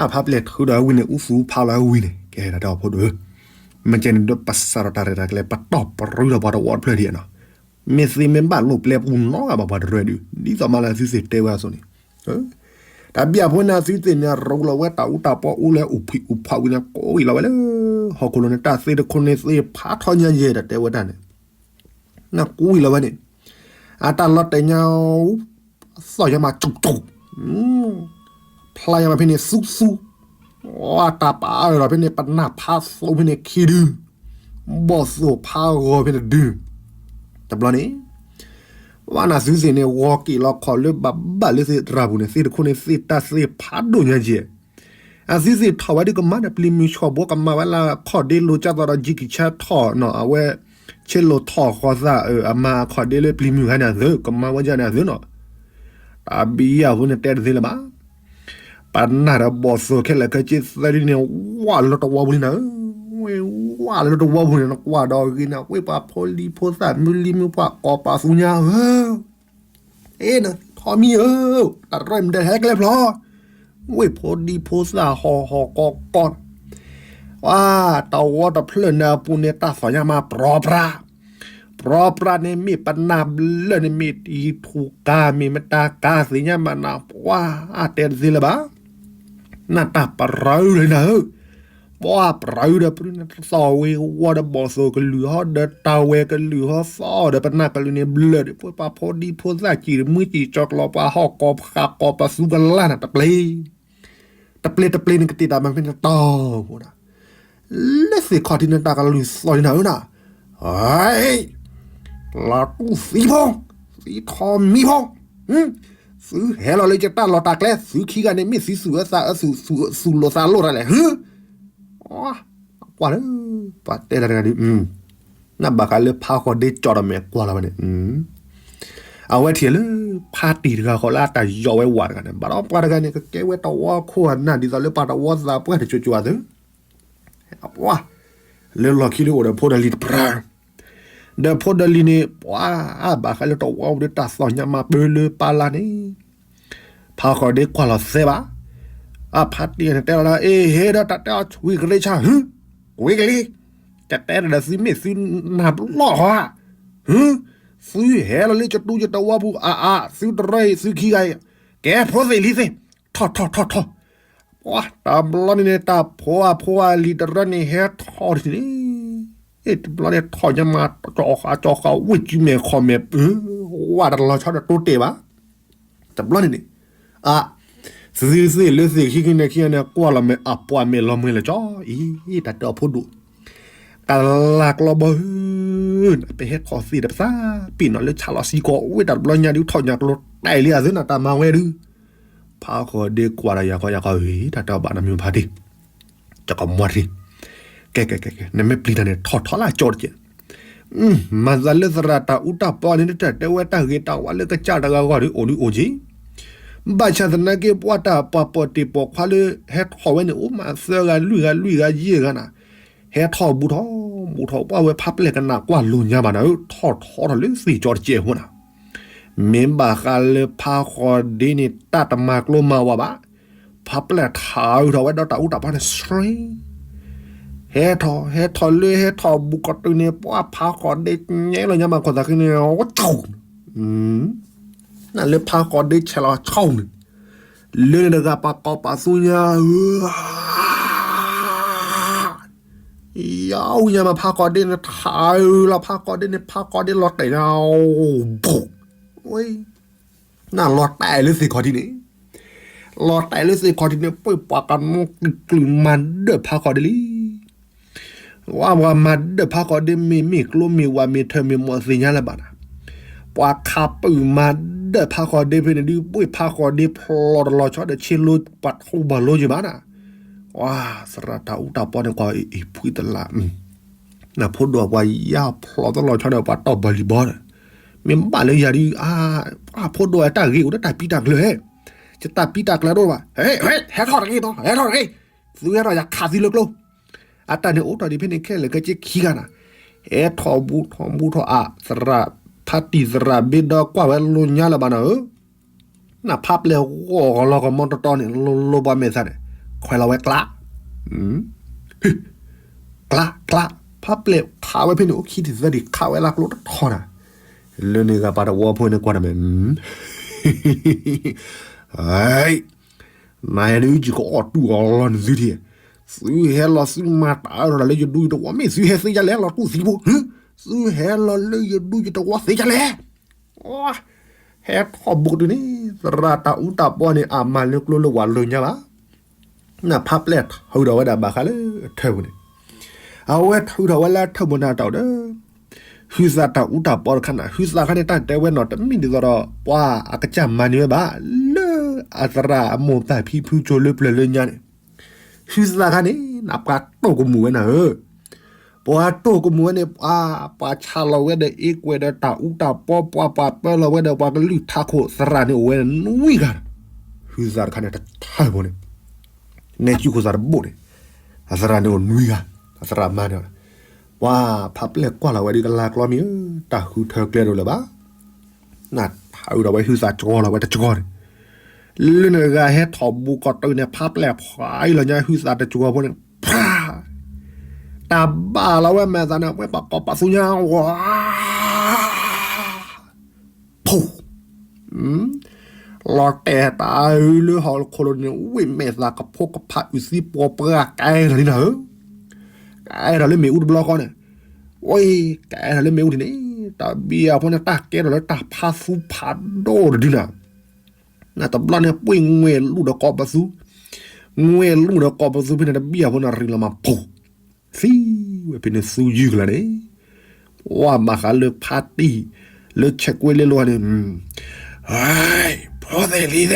အဖါပျဲၢ်ထုးဒီးဝံၤန့ၣ် အူသူဖးလီၤဝံၤန့ၣ် ကဲဒၣ်တၢ်အိၣ်ဖှိၣ်ဒိၣ်ဧၢ, မ့ၢ်ကဲန့ၣ်ဒီးပစးထီၣ်တၢ်ရဲၣ်တၢ်ကျဲၤ ပတီၢ်ပရူဒီးပှၤတဝီတဖျၢၣ်ဒံးနီၤ, မ့ၢ်သ့မ့ၢ်ဘၣ်လိာ်ပျဲပူၤနီတဂၤဘၣ်ပှၤတရၢဒုး ဒ်သိးမးလၢအသုသ့ၣ်တဲဝဲအသိးန့ၣ်, တၢ်ဘံၣ်အဖိန့ၣ် အသုသ့ၣ်န့ၣ် ရူလီၤဝဲတၢ်အူတၢ်ပီအူလၢအိၣ်ဖှံအိၣ်ဖှီၣ်ဝံၤန့ၣ် ကိးဝံၤလီၤဝဲလၢ ဟီၣ်ခိၣ်လိၤန့ၣ် တၢ်သ့တခိၣ်န့ၣ်သ့ဖးထီညါယဲၢ် တၢ်တဲဝဲတၢ်န့ၣ် နကိးဝံၤလီၤဝဲန့ၣ်, အတၢ်လီၤတဲာ်ညါ သီၣ်ညါမးကၠူၣ်ကၠူၣ်, ဖျါညါမးဖဲန့ၣ်သူသူ, အတၢ်ပာ်အၢၣ်လီၤဖဲန့ၣ် ပနၢ်ဖးသိဖဲန့ၣ်ခံဒု, ဘီၣ်သိၣ်ဖးဂီၤဖဲန့ၣ်ဒု, တဘျီန့ၣ် ဝဲနသုသ့ၣ်န့ၣ် ဂီၤက့ၤလီၤခီၣ်လၢဘၣ်ဘၣ်လၢသ့ၣ်တရၢ်ပူၤန့ၣ် သ့ၣ်တခိၣ်န့ၣ်သ့ၣ်တၢ်သ့ၣ်ဖးဒိၣ်ညါကဲၢ်, အသုသ့ၣ်ထီၣ်ဝဲဒုးကမၤဒီးပျံၤမုၢ်ဆှီၣ်ဘိ ကမၤဝဲလၢခီၣ်ဒ့လိၤကၢ်သိးဒီး Jackie Chan ထီၣ်နီၤ အဝဲ ဆ့လိၤထီၣ်ဃီသးအမၤအခီၣ်ဒ့လၢပျံၤမုၢ်ခါန့ၣ်အသု ကမၤဝဲဒ်န့ၣ်အသုနီၤ, တၢ်ဘံၣ်ယၢ်ဖိန့ၣ်တဲတသ့လၢၤဘၣ် ပနၢ်ဒီးဘီၣ်သိၣ်ခဲလၢာ်ခဲဆ့သၢဒုန့ၣ် ဝးလၢတဝီပူၤလံနၤဧၢ, ဝဲဝးလၢတဝီပူၤန့ၣ် နကွၢ်ဒီးဂ့ၤန့ၣ် ဝ့ၢ်ပှၤဖိလံၤဖိသၣ်မုၢ်လံၤမုၢ်ပှၢ်ကိးပာ်သူညါဧၢ, အ့ နထီၣ်မံဧၢ, တၢ်ရဲၣ်မတၤဟဲကျဲဖျီ, ဝ့ၢ်ဖိလံၤဖိသၣ်ဟီၣ်ဟီၣ်ကီၢ်ကီၢ် ပှၤတဝီတဖျၢၣ်န့ၣ်အပူၤန့ၣ် တၢ်သီၣ်ညါမးပြီပြး, ပြီပြးန့ၣ်မ့ၢ်ပနၢ်ဘျၢၣ်န့ၣ်မ့ၢ်တံၤထူၣ်ကါ မ့ၢ်မတၤကါသ့ၣ်ညါမးနၤ ပှၤအတဲတသ့လၢၤဘၣ်, နတၢ်ပြၢလၢနၤဧၢ, ပှၤပြၢဒီးပရူန့ၣ် တသီၣ်ဝ့ၤဝီဒီးဘီၣ်သိၣ်ကလုၢ်ဟီဒီးတၢ်ဝဲကလုၢ်ဟီ သီၣ်ဒီးပနၢ်ကလုၢ်န့ၣ်ဘျၢၣ်ဒီး ပှၤဖိဒံဖိသၣ်စံၣ်မုၢ်စံၣ်ကၠီၤကျီၤ ပှၤဟီၣ်ကိးဃၣ်ကိးပသူကလါနၤတပျ့ၤ တပျ့ၤတပျ့ၤန့ၣ် ကတ့ၢ်တၢ်မၤဖဲန့ၣ်တီၢ်ဖိဒၣ်, လၢသ့ၣ်ခီၣ်ထံးန့ၣ် တၢ်ကလုၢ်သီၣ်လံနၤဧၢနၤ, ဟဲ, လီၤတူၢ်သံဖိ, သံထီၣ်မံဖိ, သုဟဲလီၤလၢယတၢ်လီၢ်တၢ်ကျဲ သုခံဂၤန့ၣ် မ့ၢ်သံသူၣ်အသးအၢ သူၣ်လိာ်သးလိာ်တၢ်လဲၣ်, ဟၢ, ကွၢ်လၢ ပှၤတဲတၢ်တဂၤဒုး နဘၣ်ဃးလၢဖးဃီၤဒ့ကၠီၣ်တမဲာ်ကွၢ်လီၤဝဲန့ၣ်, အဝဲထံၣ်လၢ ဖါတံၢ်တဂၤဃီလၢအတၢ်ယီၣ်ဝဲဝးတဂၤန့ၣ် ဘၣ်ဒီးပှၤတဂၤန့ၣ် ကကဲဝဲတဝီခိၣ်အနၢ် ဒ်သိးလၢပှၤတဝီသးပှၢ်တကၠိကၠိအသု, ပှၤ လၢလီၢ်ခံလၢအိၣ်ဒီးဖိဒီးလံၤတပြၢ်, ဒီးဖိဒီးလံၤန့ၣ် ပှၤအဘၣ်ဃးလၢတဝီပူၤဒီးတၢ်သီၣ်ညါမးပၢလၢပၢလၢ်န့ၣ် ဖးဃီၤဒ့ကွၢ်လီၤသဲဘၣ်, အဖါတံၢ်န့ၣ်တဲလီၤလၢ အ့ ဟ့ၣ်ဒီးတၢ်တဲအီၤဝံၤကလ့ဆါ ဟူး, ဝံၤကလ့, တတဲတၢ်ဒီးသုမ့ၢ်သုနၢ်ဘျီၣ်ဧါ, ဟူး, သုဟဲလီၤလၢယတူယတဝီပူၤ အါအါ သုတရၢအံၤ သုခံဂၤအံၤ, ကဲဖိသ့ၣ်လံၤသ့ၣ်, ထီၣ်ထီၣ်ထီၣ်ထီၣ်, ပှၤတဘျီန့ၣ်န့ၣ် တၢ်ဖိအဖိအလံၤတရၢန့ၣ် ဟဲထီၣ်ဒ်န့ၣ်, တဘျီန့ၣ်ထီၣ်ညါမး ကၠီဃာ်ကၠီဃာ်ဝ့ၢ်စုမဲာ်ခီၣ်မဲာ် ဝးတလီၤဆီဒီးတိတဲာ်ဘၣ်, တဘျီန့ၣ်န့ၣ်, အ, သုသ့ၣ်လၢသ့ၣ်ခံခံန့ၣ်ခံဂၤန့ၣ် ကွၢ်လီၤမဲာ်အပှၤမဲာ်လီၤမှဲလၢကၠီအံၤ တၢ်တဲအီၤဖိဒိၣ်, ကလၢ်ကျီဘီဧၢ, ပဟဲထီၣ်သ့ၣ်တပသး ပ့ၤနီၣ်လၢဆါလီၤစံကီး ဝ့ၢ်တၢ်တဘျီညါဒုးထီၣ်ညါကျိတဲာ်လံအသုနတၢ်မၤဝဲဒုး, ဖးဃီၤဒ့ကွၢ်ဒီးယၤခီယၤခီ တၢ်တဲအီၤဘၣ်နမံၤဖါတံၢ်, တကမီၤတံၢ်, ကဲကဲကဲကဲ နမ့ၢ်ပျံၤတၢ်န့ၣ် ထီၣ်ထီၣ်လၢကၠီတကဲး မၤသးလၢသရၣ်တၢ်အူတၢ်ပီန့ၣ် တၢ်တဲဝဲတၢ်ဂ့ၤတၢ်ဝါလၢကစၢ်တဂၤဂီၢ်ဒုးအိၣ်ဒုးအိၣ်က့ၤ, ဘၣ်ဆၣ်သနာ်က့ ပှၤတၢ်ပှၤပိာ်တ့ၢ်ပိာ်ခွါလၢ ဟဲထီၣ်ဝဲန့ၣ် အိၣ်မးသၢဂၤလွံၢ်ဂၤလွံၢ်ဂၤယဲၢ်ဂၤနၤ, ဟဲထီၣ်ဘူးထီၣ် ဘူးထီၣ် ပှၤဝဲဖးပျဲၢ်ကနၣ်ကွၢ်လိာ်ညါဘၣ်နၤဧၢ ထီၣ်ထီၣ်ထီၣ်လၢသ့ၣ်ကၠီတကဲးအဃိနၤ, မ့ၢ်ဘၣ်ဃးလၢဖးဃီၤဒ့န့ၣ် တၢ်တမၤကျိၤမၤဝါဘၣ်, ဖးပျဲၢ်ထးအုးထီၣ်ဝဲဒီးတၢ်အူတၢ်ပီန့ၣ် ဆှ့ ဟဲထီၣ် ဟဲထီၣ်လၢဟဲထီၣ်ဘူးကတုၤန့ၣ် ပှၤဖးဃီၤဒ့ညဲလီၤညါမးခိၣ်သးဃံန့ၣ် ဝဲကၠူၣ်, နလၢဖးဃီၤဒ့ဆဲးလီၤဆူၣ်န့ၣ်, လၢန့ၣ်တဂၤပှၤကိးပာ်သူညါဧၢ, ယဝ်ညါမးဖးဃီၤဒ့န့ၣ် ထးအုးလီၤဖးဃီၤဒ့န့ၣ် ဖးဃီၤဒ့လီၤတဲာ်ညါ, ဝဲ နလီၤတဲာ်လၢသ့ၣ်ခီၣ်ထံးန့ၣ်, လီၤတဲာ်လၢသ့ၣ်ခီၣ်ထံးန့ၣ် ပှၤပှၤကနီကျံၤကျံၤမၤဒၢၣ်ဖးဃီၤဒ့လံ. ဝဲပှၤမၤဒၢၣ်ဖးဃီၤဒ့မ့ၢ်မ့ၢ်ကျိမ့ၢ်ဝၤမ့ၢ်ထၢၣ်မ့ၢ်မီၢ်သ့ၣ်ညါလၢၤဘၣ်နၤ, ပှၤခးပၢၢ်မၤဒၢၣ်ဖးဃီၤဒ့ဖဲန့ၣ်ဒုး ဘှ့ၣ်ဖးဃီၤဒ့ဖျိတလီၤဆီဒီးဆ့လိပှၤထူဘၣ်လိယဘၣ်နၤ, ဝဲသရၣ်တၢ်အူတၢ်ပီန့ၣ်ကွၢ်အံၤဖှံသလး နဖိဒိၣ်ပှၤယါဖျိတလီၤဆီဒီးပှၤတီၢ်ဘၢလံၤဘီဒီး, မ့ၢ်ဘၣ်လၢယၤဒ် အဖိဒိၣ်ဝဲတၢ်ဂ့ၤအိၣ်ဒီးတၢ်ပံတၢ်ကျၢၤ, ယတၢ်ပံတၢ်ကျၢၤဒိၣ်ဘၣ်, ဟဲထီၣ်တဂ့ၤနီၤ, ဟဲထီၣ်တဂ့ၤ, သုဟဲထီၣ်ယၤခးသုလၢကျိ, အတၢ်န့ၣ်အိၣ်ထီၣ်ဒံးဖဲန့ၣ်ခဲလၢာ်ခဲဆ့ခံဂၤနၤ, ဟဲထီၣ်ဘူးထီၣ်ဘူးထီၣ်အသရၣ်ဖါတံၢ်သရၣ်ဘ့ဒီကွၢ်ဝဲလိညါလၢၤဘၣ်နၤဧၢ, နဖါပျဲၢ်ဂီၢ်လီၤကမီတတီန့ၣ် လိၤလိၤပှၤမဲာ်သးန့ၣ်, ခွဲးလီၤဝဲကျး ကျး ကျး, ဖါပျဲၢ်ခးဝဲဖဲန့ၣ် အိၣ်ခံထံၣ်သၢထံၣ် ခးဝဲလၢကျိတထီၣ်နၤ, လၢန့ၣ်ဂၤပှၤတဝီဖိန့ၣ်ကွၢ်တၢ်မဲာ်, နဟဲဒုးယကအီၣ်တူၢ်အီၤလီၤနသုထံၣ်, သုဟဲလီၤသုမၤတၢ်အၢၣ်လီၤလၢယဒူယတဝီ မ့ၢ်သုဟဲသ့ဒ်လဲၣ် လီၤတူၢ်သံဖိ, သုဟဲလီၤလၢယဒူယတဝီသ့ဒ်လဲၣ် ဟဲထီၣ်ဘူးကတုၤန့ၣ် သရၣ်တၢ်အူတၢ်ပီန့ၣ် အမၤလၢကျိလၢဝၤလိညါဘၣ်, နဖါပျဲၢ်ထုးထီၣ်ဝဲဒၣ်ဘၣ်ဃးလၢထၢၣ်ပူၤန့ၣ်, အဝဲထုးထီၣ်ဝဲလၢထၢၣ်ပူၤန့ၣ်တၢ်ဒီး ဟုသးတၢ်အူတၢ်ပီတခါန့ၣ် ဟုသးခါန့ၣ် တၢ်တဲဝဲနီၤ တမ့ၢ်ဒ်သိးဒီး ပှၤအကစၢ်မၤန့ၢ်ဝဲဘၣ်, လၢအသရၣ်အမိၢ်ပၢ်ဖံဖုကၠိလၢပျၢၤလၢညါန့ၣ်, ဟုသးခါန့ၣ် နပှၤတိၢ်ကမူၣ်ဝဲနၤဧၢ, ပှၤတိၢ်ကမူၣ်ဝဲန့ၣ် ပှၤ ပှၤဆါလီၤဝဲဒီးအ့ကွဲးဒီးတၢ်အူတၢ်ပီ ပှၤ ပှၤပၢလီၤဝဲဒီးပှၤကလုၢ်ထးခိၣ်သရၣ်န့ၣ်အိၣ်ဝဲနွံဂၤ, ဟုသးတခါန့ၣ် တထၢၣ်ဖိန့ၣ် နဲကုခိၣ်သးတဘိၣ်န့ၣ်, အသရၣ်န့ၣ်အိၣ်နွံဂၤ, အသရၣ်မါန့ၣ်, ပှၤဖးပျဲၢ်ကွၢ်လီၤဝဲဒ်ကလါကျီမ့ၢ်ဧၢ, တၢ်ဃုထၢကျဲဒိၣ်လၢၤဘၣ်, နထၢၣ်ဒီးဝဲဟုသးကၠီလီၤဝဲတကၠီန့ၣ်, လၢနဂၤဟဲထီၣ်ဘူးကီးတုၤန့ၣ် ဖးပျဲၢ်ဖးအံၤလီၤညါဟုသးတကၠီဖိန့ၣ်, တၢ်ဘၣ်လီၤဝဲမဲာ်သးန့ၣ် ဝဲပှၤကိးပသူညါဝါ ဖိ လီၤတဲာ်တၢ်အုးလၢဟီၣ်ခိၣ်လိၤန့ၣ် ဝ့ၢ်မဲာ်သးကဖိကဖးအုးသံပှီၤပှၢ်ကဲထီၣ်လံနၤဧၢ, ကဲထီၣ်လၢမ့ၣ်အူတဘျီဃီန့ၣ်, ဝ့ၢ် ကဲထီၣ်လၢမ့ၣ်အူဒ်န့ၣ်, တၢ်ဘံၣ်အဖိန့ၣ် တၢ်ကဲထီၣ်လၢတၢ်ဖးသူဖးဒိၣ်တဒုနၤ နတဘျီန့ၣ် ပှ့ၢ်ငွဲၣ်လူၢ်ဒီးကိးပသူ, ငွဲၣ်လူၢ်ဒီးကိးပသူဖဲန့ၣ် တဘံၣ်အဖိန့ၣ် ရံၣ်လီၤမၤပူၤ, သံဝဲဖဲန့ၣ်သူယုၢ်ကလာ်န့ၣ်, ဝဲဘၣ်ဃးလၢဖါတံၢ် လၢဆဲးကွဲလ့လိန့ၣ်, ဖိသ့ၣ်လံၤသ့ၣ်,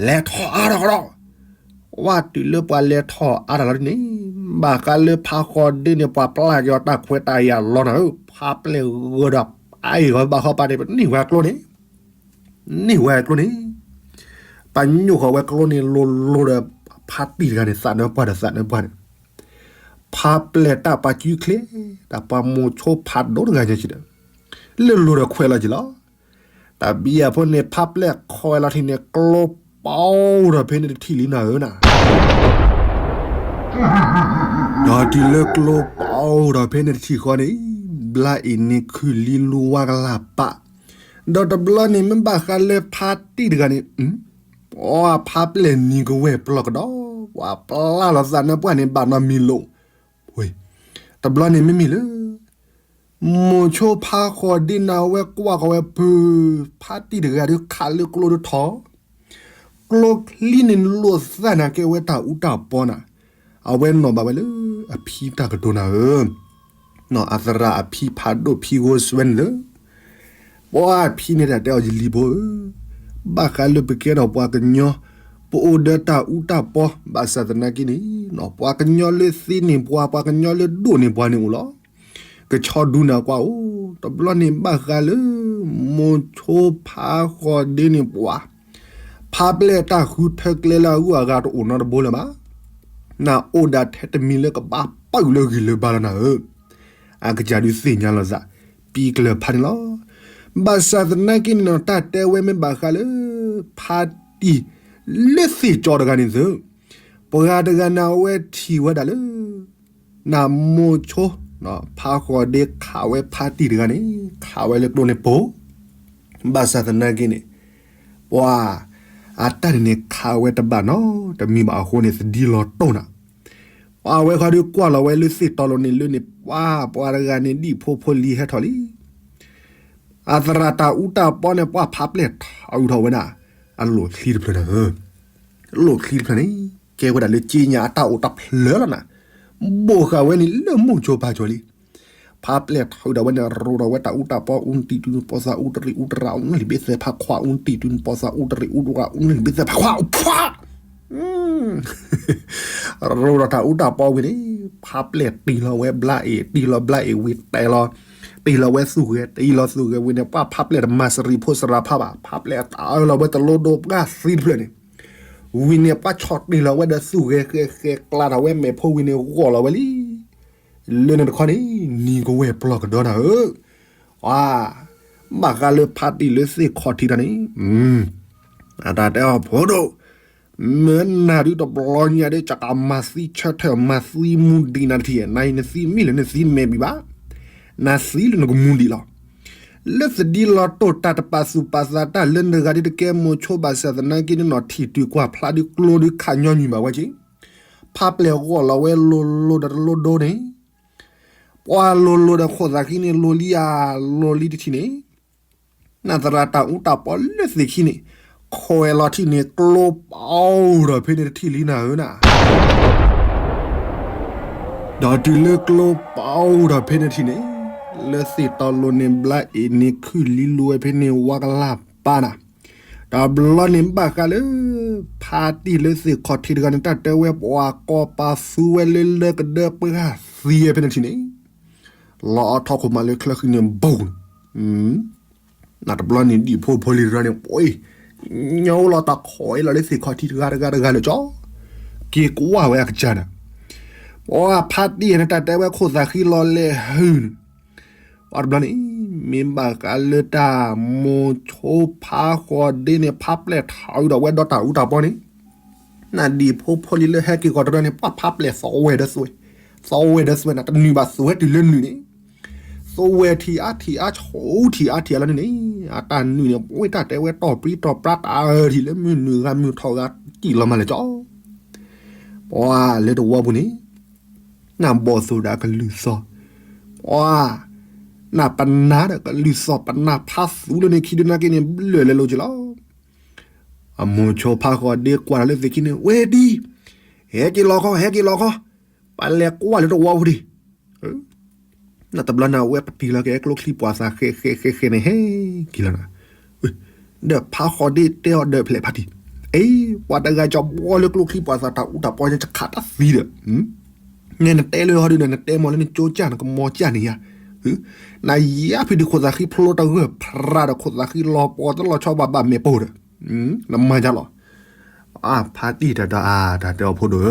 လဲၤထီၣ်အါထီၣ်ကဒီး, ဝဲတုၤလၢပှၤလဲၤထီၣ်အါထီၣ်လီၤဒ်န့ၣ်, ဘၣ်ဃးလၢဖးဃီၤဒ့န့ၣ် ပှၤပျၢ်က့ၤအီၤတၢ်ခွဲးတၢ်ယာ်လီၤနၤဧၢ, ဖးပျဲၢ်ဂၢၤဒီးအါအံၤဂီၤဘၣ်ဃီပာ်န့ၣ် ပန့ၢ်ဝဲကျိန့ၣ် န့ၢ်ဝဲကျိန့ၣ်, ပညိၣ်ဃီၤဝဲကျိန့ၣ်လိၤလိၤဒီး ဖါတံၢ်တဂၤန့ၣ် သးနၢပှၢ်ဒီးသးနၢပှၢ်န့ၣ်, ဖးပျဲၢ်တၢ်ပှၤကုချ့, တၢ်ပှၤမိၤဆိဖးဒိၣ်တဂၤညါက့ဒီး, လၢလိၤဒီးခွဲးလီၤက့ၤလီၤ. တၢ်ဘံၣ်အဖိန့ၣ် ဖးပျဲၢ်ခီဝဲလီၤထံန့ၣ် ကျိပီဒီးဖဲန့ၣ်တထံၣ်လံနၤဧၢနၤ ဒီးတုၤလၢကျိပီဒီးဖဲန့ၣ်တထံၣ်ဃီန့ၣ်, ဘျါအ့ၣ်န့ၣ်ခုၣ်လံလူဝါကလၢ်ပာ်, ဒီးတဘျီန့ၣ်မ့ၢ်ဘၣ်ဃးလၢဖါတံၢ်တဂၤန့ၣ်, ပှၤဖးပျဲၢ်နံၤကဝဲၢ်ပျီကဒီး, ပှၤပျၢ်လီၤသးနၢပှၢ်န့ၣ် ဘၣ်နီတမံၤလိာ်, တဘျီန့ၣ်မ့မ့ၢ်လၢ မိၤဆိဖးဃီၤဒ့နၤဝဲကွၢ်ဃီၤဝဲဖု, ဖါတံၢ်တဂၤဒုးခးလၢကျိဒုးထီၣ်, ကျိချံန့ၣ်လိာ်သးနၤကဲဝဲတၢ်အူတၢ်ပီနၤ, အဝဲနီၣ်ဘၣ်ဝဲလၢအဖံတၢ်ကတိၤနၤဧၢ, အသရၣ်အဖံဖးဒိၣ်ဖံဂိၢ်စွဲန့ၣ်လၢ ပှၤဖံန့ၣ်တၢ်တဲအီၤယလံၤဖိဧၢ, ဘၣ်ဃးလၢပကဲထီၣ်ပှၤကညီ, ပအိၣ်ဒီးတၢ်အူတၢ်ပီ, ဘၣ်ဆၣ်သနာ်က့န့ၣ်, ပှၤကညီလၢသ့န့ၢ်ပှၤ, ပှၤကညီလၢဒိၣ်န့ၢ်ပှၤန့ၣ်အိၣ်လီၤ. ကဆီဒူနၤကွၢ်အိၣ်, တဘျီန့ၣ်ဘၣ်ဃးလၢ မိၤဆိဖးဃီၤဒ့န့ၣ်ပှၤ ဖးပျဲၢ်တၢ်ဃုထၢကျဲလၢအဂုၤအဂၤတအိၣ်နီတဘိလၢၤဘၣ်. နအိၣ်ဒၣ်ထဲတမံၤလၢကဘၣ်ပာ်လၢဂံၢ်လၢဘါလီၤနၤဧၢ, အကစၢ်ဒုးသ့ၣ်ညါလီၤသး ပံၤကျၢၤဖးန့ၣ်လီၤ. ဘၣ်ဆၣ်သနာ်က့န့ၣ်နီၤ တၢ်တဲဝဲမ့ၢ်ဘၣ်ဃးလၢ ဖါတံၢ်လၢသ့ၣ်ကၠီတဂၤန့ၣ်သု, ပှၤတဂၤန့ၣ်အဝဲထံၣ်ဝဲဒၣ်လၢ နမိၤဆိ ဖးဃီၤဒ့ခးဝဲဖါတံၢ်တဂၤန့ၣ် ခးဝဲလၢကျိန့ၣ်ပိာ်, ဘၣ်ဆၣ်သနာ်က့န့ၣ် ပှၤ အတၢ်န့ၣ်န့ၣ် ခးဝဲတဘၣ်နီတမံၤဘၣ်အဃိန့ၣ် သဒံလီၤတိၢ်နၤ, ပှၤဝဲခီဒုးကွၢ်လီၤဝဲလၢသ့ၣ်တီလိၤန့ၣ်လၢန့ၣ် ပှၤ ပှၤတဂၤန့ၣ်ဒံၣ်ဖိဖိလံၤဟဲထီၣ်လံ အသရၣ်တၢ်အူတၢ်ပီန့ၣ် ပှၤဖးပျဲၢ်ထီထီၣ်ဝဲဒၣ် အလိၣ်ချံတဖျၢၣ်နၤဧၢ, အလိၣ်ချံတဖျၢၣ်န့ၣ် ကဲဝဲဒၣ်လၢက့ညါအတၢ်အိၣ်တဖျၢၣ်လီၤနၤ, ဘိၣ်ဃာ်ဝဲန့ၣ်လၢမိၤဆိဖးကၠီလံ, ဖးပျဲၢ်ထီထီၣ်ဝဲန့ၣ် ရိထီၣ်ဝဲတၢ်အူတၢ်ပီ အူနတံၢ်တုၤနပီသးအူတရံးအူတရး အူနလံာ်ဘ့သဲးဖးခွါ အူနတံၢ်တုၤနပီသးအူတရံးအူတရး အူနလံာ်ဘ့သဲးဖးခွါ အူခွါ ရိထီၣ်တၢ်အူတၢ်ပီဝံၤန့ၣ် ဖးပျဲၢ်တံၢ်လီၤဝဲဘျါအ့ၣ် တံၢ်လီၤဘျါအ့ၣ်ဝံၤတဲလီၤ, တ ပှၤဆီၣ်တ့ၢ်လီၤဝဲသူၣ်ဂဲၤ တ့ၢ်လီၤသူၣ်ဂဲၤဝံၤန့ၣ် ပှၤဖးပျဲၢ်တမၤစရံဖိစရၤဖးဘၣ် ဖးပျဲၢ်အတၢ်အၢလီၤဝဲတလိဒိပှၢ်သံတဖျၢၣ်န့ၣ် ဝံၤန့ၣ် ပှၤဆီၣ်တ့ၢ်လီၤဝဲဒီးသူၣ်ဂဲၤ ဃဲဃဲကျါထီၣ်ဝဲမဲာ်ဖိဝံၤန့ၣ် ဂီၢ်လီၤဝဲလံ. လၢန့ၣ်တခီန့ၣ် နံၤကဝဲၢ်ပျီၢ်ကဒီနၤဧၢ, ပှၤ ဘၣ်ဃးလၢဖါတံၢ်လၢသ့ၣ်ခီၣ်ထံးတၢ်န့ၣ် အတၢ်တဲအီၤဖိဒိၣ်, မ့ၢ်နၤဒုတဘျီညါဒီး ကကမၤသံဆၢထၢၣ် မၤသံမူဒံးနၤတထံၣ်, နအံၤနသံမ့ၢ်လၢနသံမဲာ်ဘံၣ်ဘၣ်, နသံလၢနကမူဒံးလီၤ. လၢသဒံလီၤတိၢ်တၢ်တပာ်သူၣ်ပာ်သးတၢ်လၢနဂၤဒ်တကဲမိၤဆိဘၣ်ဆၣ်သနာ်က့ နနီၢ်ထံၣ်တုၤကွၢ်ဖျါဒုးကျိဒုးခးညီနုၢ်ဘၣ်ဝဲက့ၤ, ဖးပျဲၢ်ဂီၢ်လီၤဝဲလိၤလိၤဒီးတလိဒိန့ၣ်, ပှၤလိၤလိၤဒီးခိၣ်သးဃံန့ၣ် လိၤလံဧါ, လိၤလံတထံၣ်န့ၣ် နသရၣ်တၢ်အူတၢ်ပီလၢသ့ၣ်ခံန့ၣ် ခွဲးလီၤထံၣ်န့ၣ် ကျိပအိၣ်ဒီးဖဲန့ၣ်တထံၣ်လံနၤဧၢနၤ, ဒီးတုၤလၢကျိပအိၣ်ဒီးဖဲန့ၣ်တထံၣ်န့ၣ် လၢသ့ၣ်တီလိၤန့ၣ် ဘျါအ့ၣ်န့ၣ်ခုၣ်လံလိၤဝဲဖဲန့ၣ် ဝါကလၢ်ပာ်နၤ, တဘျီန့ၣ်ဘၣ်ဃးလၢ ဖါတံၢ်လၢသ့ၣ်ခီၣ်ထံးတဂၤန့ၣ် တၢ်တဲဝဲပှၤကီၢ်ပာ်သူဝဲလၢလၢကဒၢပှၢ်သံဝဲဖဲန့ၣ်တထံၣ်န့ၣ် လီၤအီၣ်ထီၣ်ခိၣ်မးလၢချၢဃံန့ၣ် ဘူး နတဘျီန့ၣ်ဒံၣ်ဖိဖိလံၤတဂၤန့ၣ် ပှ့ၤ ညိလီၤတၢ်ခိးအ့ၣ်လီၤလၢသ့ၣ်ခီၣ်ထံးတဂၤတဂၤတဂၤလၢာ်ကၠီ, က့ၤကွၢ်ဝဲအကစၢ်နၤ, ပှၤဖါတံၢ်န့ၣ် တၢ်တဲဝဲခိၣ်သးဃံလီၤလဲၤဟုၣ်န့ၣ်, ပှၤတဘျီန့ၣ် မ့ၢ်ဘၣ်ဃးလၢတၢ်မိၤဆိဖးဃီၤဒ့န့ၣ် ဖးပျဲၢ်ထီၣ်အုးဒီးဝဲဒီးတၢ်အူတၢ်ပီန့ၣ် နဒံၣ်ဖိဖိလံၤလၢဟဲက့ၤကီၢ်တရၢန့ၣ် ပှၤဖးပျဲၢ်သီဝဲဒီးသွဲၣ်, သီဝဲဒီးသွဲၣ်နၤ တနုာ်ဘၣ်သွဲၣ်တုၤလၢနုာ်န့ၣ်, သွဲၣ်ထံၣ်အါထံၣ်အါ ဆူၣ်ထံၣ်အါထံၣ်အါလီၤန့ၣ်န့ၣ်, အတၢ်နုာ်န့ၣ် ပှ့ၤတၢ်တဲဝဲတီၢ်ပြံတီၢ်ပြါတၢ်အၢထံၣ်လၢမုၢ်နုာ်ဂၤမုၢ်ထီၣ်ဂၤ ကံၣ်လီၤမးလၢာ်ကၠီ, ပှၤလၢတဝီပူၤန့ၣ် နဘီၣ်သိၣ်ဒီးကလုၢ်သီၣ်, ပှၤ နပနၢ်ဒီးကလုၢ်သီၣ်ပနၢ်ဖးသူလၢန့ၣ်ခံဒုနာ်က့န့ၣ် ဘျၢၣ်လၢလိၤက့ၤလီၤ. အမိၤဆိဖးဃီၤဒ့ကွၢ်ဒီးလၢသ့ၣ်ခံန့ၣ် ဝဲဒံ, ဟဲက့ၤလီၤခီ ဟဲက့ၤလီၤခီ, ပလဲၤကွၢ်လၢတဝီပူၤဒံး, နတဘျီန့ၣ် အဝဲပတံၤလီၤက့ၤကျိချံပှာ်သၣ်ဃဲဃဲဃဲဃဲန့ၣ် ဟဲက့ၤလီၤနၤ, ဒီးဖးဃီၤဒ့တဲအီၤဒီးဖျဲၣ်ဖါတံၢ်, အ့ ပှၤတဂၤကၠီဘီလၢကျိချံပှာ်သၣ်တၢ်အူတၢ်ပီညါ ကခးတၢ်သံဒီး နဲနတဲလၢဟီဒုဒီး နတဲမီၤလၢနကၠိကၢ် နကမီၤကၢ်န့ၣ်ယါ, နယါဖံးဒုးခိၣ်သးဃံဖျိတဂၢၢ် ဖရၤဒီးခိၣ်သးဃံလီၤပီၤတလီၤဆီဘၣ်ဘၣ်မဲာ်ပိၢ်ဒီး, နမၤယါလီၤ. အါ ဖါတံၢ်တၢ်ဒီးအါ တၢ်တဲအီၤဖိဒိၣ်ဧၢ,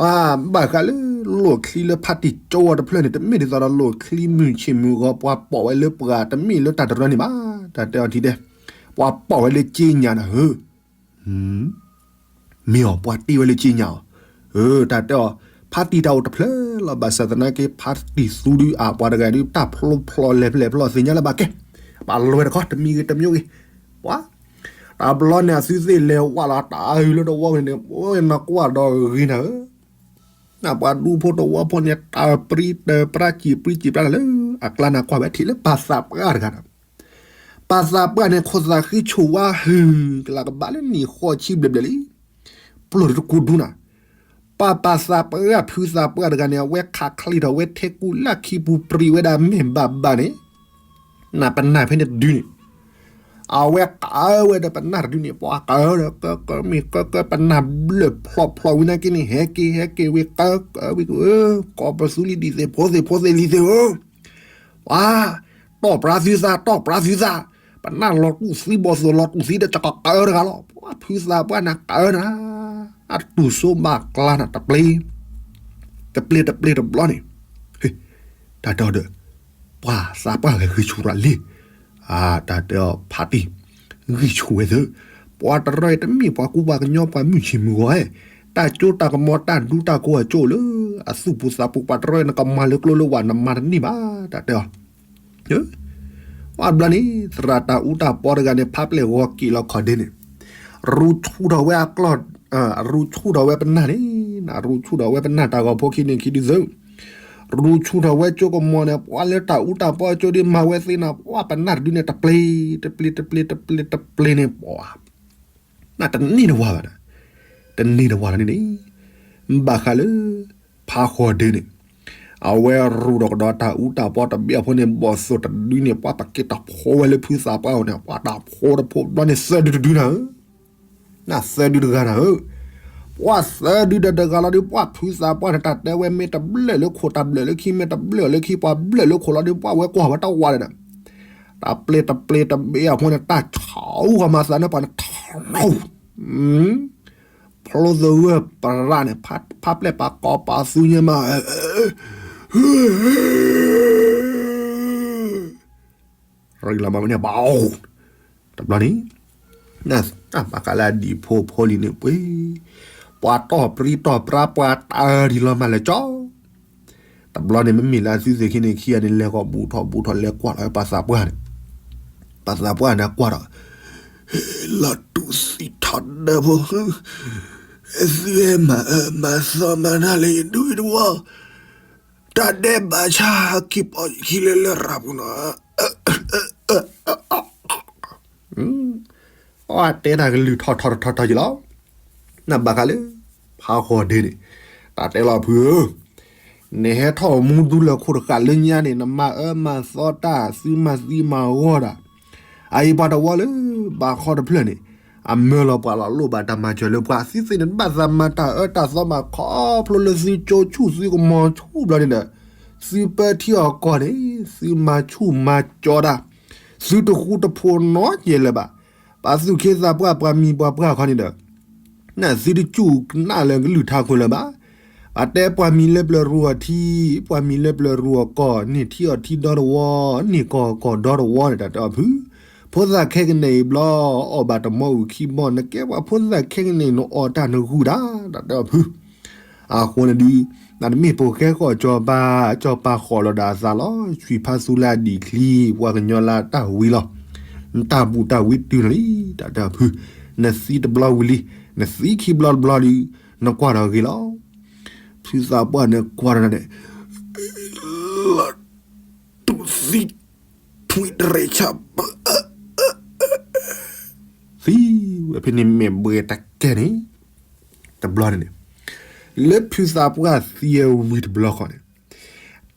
အါ ဘၣ်ဃးလၢ လိၣ်ချံလၢဖါတံၢ်ကၠိအီၤတဖျၢၣ်န့ၣ် တမ့ၢ်ဒ်သိးဒီးလိၣ်ချံမုၢ်ဆ့ၣ်မုၢ်ဂီၤ ပှၤပိာ်ဝဲလၢပှၤ တမ့ၢ်လၢတၢ်တရၢန့ၣ်ဘၣ်, တၢ်တဲအီၤထံတဲ, ပှၤပိာ်ဝဲလၢက့ညါနၤဧၢ မ့ၢ်အီၤ ပှၤတ့ဝဲလၢက့ညါအီၤ, အၢ တၢ်တဲအီၤ, ဖါတံၢ်တၢ်အိၣ်တဖျၢၣ်လီၤ ဘၣ်ဆၣ်သနာ်က့ ဖါတံၢ်သူဒုးအါ ပှၤတဂၤဒုး တၢ်ဖျိဖျိလဲၤဖျဲၣ်ဖျိသ့ၣ်ညါလၢဘၣ်ကဲ, ပာ်လီၤဝဲတခီ တမံၤဂ့ၤတမံၤဂ့ၤ, ပှၤ တဘျီန့ၣ် အသုသ့ၣ်လဲၤဝဲလီၤ တၢ်အၢၣ်လၢတဝီန့ၣ် နကွၢ်ဒီးဂ့ၤနၤဧၢ, နပှၤဒူဖိတဝီဖိန့ၣ် တၢ်ပြံတၢ်ပြါ စံာ်ပြံစံာ်ပြါလၢ အကျါန့ၣ် ကွၢ်ဝဲထံၣ်လၢပၢ်သးပှၢ်တဂၤဒီး ပၢ်သးပှၢ်န့ၣ် ခိၣ်သးဃံဆိၣ်ဝါဟုၣ် ကလၤကဘၣ်လၢနံၣ်ဃီဆံဘျဲၣ်ဘျဲၣ်လံ, ပျိၢ်တကူဒူနၤ, ပၢ်ပၢ်သးပှၢ်ဖုသးပှၢ်တဂၤန့ၣ် အဝဲခးချံထီၣ်ဝဲထဲကူလၢခံပူၤပြံဝဲဒၣ်မဲာ်ဘၣ်ဘၣ်န့ၣ်, နပနၢ်ဖဲန့ၣ်တဒုန့ၣ် အဝဲကၢဝဲဒီးပနၢ်တဒုန့ၣ် ပှၤကၢဒီးကၢကၢမ့ၢ်ကၢကၢ ပနၢ်ဘျၢၣ်ဖျိးဖျိးဝံၤနာ်က့န့ၣ် ဟဲက့ၤဟဲက့ၤဝံၤ ကၢကၢဝံၤဧၢ, ကိးပသူလံဒ်သိး ဖိသ့ၣ်ဖိသ့ၣ်လံၤသ့ၣ်ဧၢ, ပှၤ တီၢ်ပြါသုသး တီၢ်ပြါသုသး, ပနၢ်လီၤတူၢ်သံ ဘီၣ်သိၣ်လီၤတူၢ်သံဒီး ကကၢတဂၤလီၤ, ပှၤဖုသးပှၢ်နၤကၢနၤ, အတူၢ်စိဘၣ်ကျါနၤ တပျ့ၤ တပျ့ၤတပျ့ၤတဘျီန့ၣ်, တၢ်တဲအီၤဒီး ပှၤသးပှၢ်ဂဲၤဂံၢ်ဆူၣ်ရၤလံ, တၢ်တဲအီၤဖါတံၢ်, ဂံၢ်ဆူၣ်ဝဲသ့ၣ်, ပှၤတရၢအံၤတမ့ၢ်ပှၤကူပှၤကညီပှၤမုၢ်ဆ့ၣ်မုၢ်ဂီၤဧါ, တၢ်ကၠိတၢ်ကမီၤတၢ်ဒူတၢ်ကိးအကၠိလၢ အသူၣ်ပူၤသးပူၤ ပှၤတရၢအံၤ နကမၤလၢကျိလၢဝၤ နမၤတန့ၢ်ဘၣ် တၢ်တဲအီၤ ပှၤဘျီန့ၣ် သရၣ်တၢ်အူတၢ်ပီတဂၤန့ၣ် ဖးပျဲၢ်ဂီၤက့ၤလီၤခီၣ်ဒ့န့ၣ်, ရူဆူၣ်ထီၣ်ဝဲအကျီၢ်, ရူဆူၣ်ထီၣ်ဝဲပနၢ်န့ၣ်, ရူဆူၣ်ထီၣ်ဝဲပနၢ်တၢ်ဂီၤဖိခံန့ၣ်ခံဒုသၢ, ရူဆူၣ်ထီၣ်ဝဲကၠိကမီၤန့ၣ် ပှၤလၢတၢ်အူတၢ်ပီကၠိဒ်မၤဝဲသ့ၣ်နၤ ပှၤပနၢ်တဒုန့ၣ် တပျ့ၤ တပျ့ၤ တပျ့ၤ တပျ့ၤ တပျ့ၤန့ၣ် ပှၤ နတန့ၢ်တဝၤဘၣ်, တန့ၢ်တဝၤလီၤန့ၣ်န့ၣ်, ဘၣ်ဃးလၢ ဖးဃီၤဒ့န့ၣ်, အဝဲရူၢ်ဒီးကဒီးတၢ်အူတၢ်ပီတဘ့ၣ်အဖိန့ၣ် ဘီၣ်သိၣ်တဒုန့ၣ် ပှၤပက့ၤတၢ်ဖိဝဲလၢဖုသးပှၢ်အအိၣ်န့ၣ် ပှၤတၢ်ဖိတဖိဘျီန့ၣ် သၢဒုတဒုနၤဧၢ, နသၢဒုတဂၤနၤဧၢ, ပှၤသၢဒုဒီးတဂၤလီၤဒီး ပှၤဖုသးပှၢ်န့ၣ် တၢ်တဲဝဲမ့ၢ်တဘျၢၣ်လၢခိၣ် တၢ်ဘျၢၣ်လၢခံ မ့ၢ်တဘျၢၣ်လၢခံ ပှၤဘျၢၣ်လၢခိၣ်လီၤဒီး ပှၤဝဲကွၢ်ဝဲတဝးဒီး တၢ်ပျဲၢ်တပျဲၢ်တဘ့ၣ်အဖိန့ၣ် တၢ်ဆူၣ်ဃီမၤသးန့ၣ် ပှၤန့ၣ်ထီၣ် ဖျိသဂၢၢ်ပရၣ်န့ၣ် ဖးပျဲၢ်ပာ်ကီပာ်သူညါမး ရံလီၤမးန့ၣ် ဘၣ်အိၣ် တဘျီန့ၣ် ဘၣ်ဃးလၢအဒံၣ်ဖိဖိလံၤန့ၣ်ပှ့ၤ ပှၤတီၢ်ပြံတီၢ်ပြါ ပှၤတၢ်ဒံးလီၤမးလဲၤကၠီ တဘျီန့ၣ် မ့မ့ၢ်လၢအသုသ့ၣ်ခံန့ၣ်ခံဂၤန့ၣ် လဲၤဃီၤဘူးထီၣ်ဘူးထီၣ် လဲၤကွၢ်လီၤဝဲပှၤသးပှၢ်န့ၣ် ပှၤသးပှၢ်န့ၣ်ကွၢ်ဒီး လီၤတူၢ်သံထီၣ်ဒၢဖိ သုဟဲမၤအၢမၤသီမၤတၢ်လၢယဒူၣ်ယတဝီ တၢ်ဒဲးဘးဆါဟးက့ၤပိာ်ယခံလၢလရာ်ပူၤနီၤ အတဲတၢ်ကလုၢ်ထီၣ်ထီၣ်ထီၣ်ထီၣ်ယံၤလီၤ နဘၣ်ဃးလၢ ဖးဃီၤဒ့န့ၣ် တၢ်တဲလီၤဖုဧၢ နဟဲထီၣ်မူဒူလၢခိၣ်တဃာ်လၢညါန့ၣ် နမၤအၢမၤသီတၢ် သုမၤသံမၤဂီၢ်တၢ် အအံၤပှၤတဝီလၢ ဘၣ်ခီတဖျၢၣ်န့ၣ် အမၢလီၤပှၤလီၤလိၣ်ဘၣ်တၢ်မၤစၢၤလၢပှၤ သုသ့ၣ်န့ၣ် ဘၣ်သးမၤတၢ်အၢတၢ်သီဘၣ်ခီဖျိလၢသုကၠိဆူၣ်သုကမီၤဆူၣ်ဘျီန့ၣ်ဒီး သုပၢထံအီၣ်ကီၢ်န့ၣ် သုမၤဆူၣ်မၤကၠီတၢ် သုတဃူတဖိးနီတကဲလၢၤဘၣ် ပှၤသူၣ်က့သးပှၢ်ပှၤမံၤပှၤပှၢ်ခီန့ၣ်ဒီး နသုတစူၢ်ကနၣ်လၢကလုၢ်ထါခိၣ်လၢၤဘၣ်. ပှၤတဲပှၤမံၤလၢပျၢၤရူအီၤထံ, ပှၤမံၤလၢပျၢၤရူအီၤကီၢ်, န့ၢ်ထံအီၤထံဒီတဝီ, န့ၢ်ကီၢ်အီၤကီၢ်ဒီတဝီန့ၣ် တၢ်တဲအီၤဖု, ဖိသၣ်ခဲကနံၣ်အံၤဘျီ, အီၣ်ဘၣ်တမီအုၣ်ခံဘီ, နကဲပှၤဖိသၣ်ခဲကနံၣ်အံၤ နအီၣ်တၢ်နဂုၢ်တၢ်, တၢ်တဲအီၤဖု. အဃိန့ၣ်ဒုး, နတမ့ၢ်ပိာ်ဃဲဃီၣ်စီၤပၤ, စီၤပၤဃီၣ်လီၤဒၣ်အသးလီၤ. ဆွံဖါသူလၢအဒံၣ်ချံ, ပှၤကညီလၢအတၢ်ဝံၤလီၤ. နတၢ်ဘူၣ်တၢ်ဝံတုၤလီၤလံ, တၢ်တဲအီၤဖု. နသံတဘျီဝံၤလံ, နသံခံဘျီတဘျီဒီး, နကွၢ်ဒီးဂ့ၤလီၤ. ဖုသးပှၢ်န့ၣ်ကွၢ်ဒီးန့ၣ်, လီၤတူၢ်သံ ထွံၣ်တရံးဆၣ် သံဝဲဖဲန့ၣ်မ့ၢ်ဘှဲတကဲန့ၣ်, တဘျီန့ၣ်န့ၣ်, လၢဖုသးပှၢ်သံအဝံၤတဘျီဃီန့ၣ်,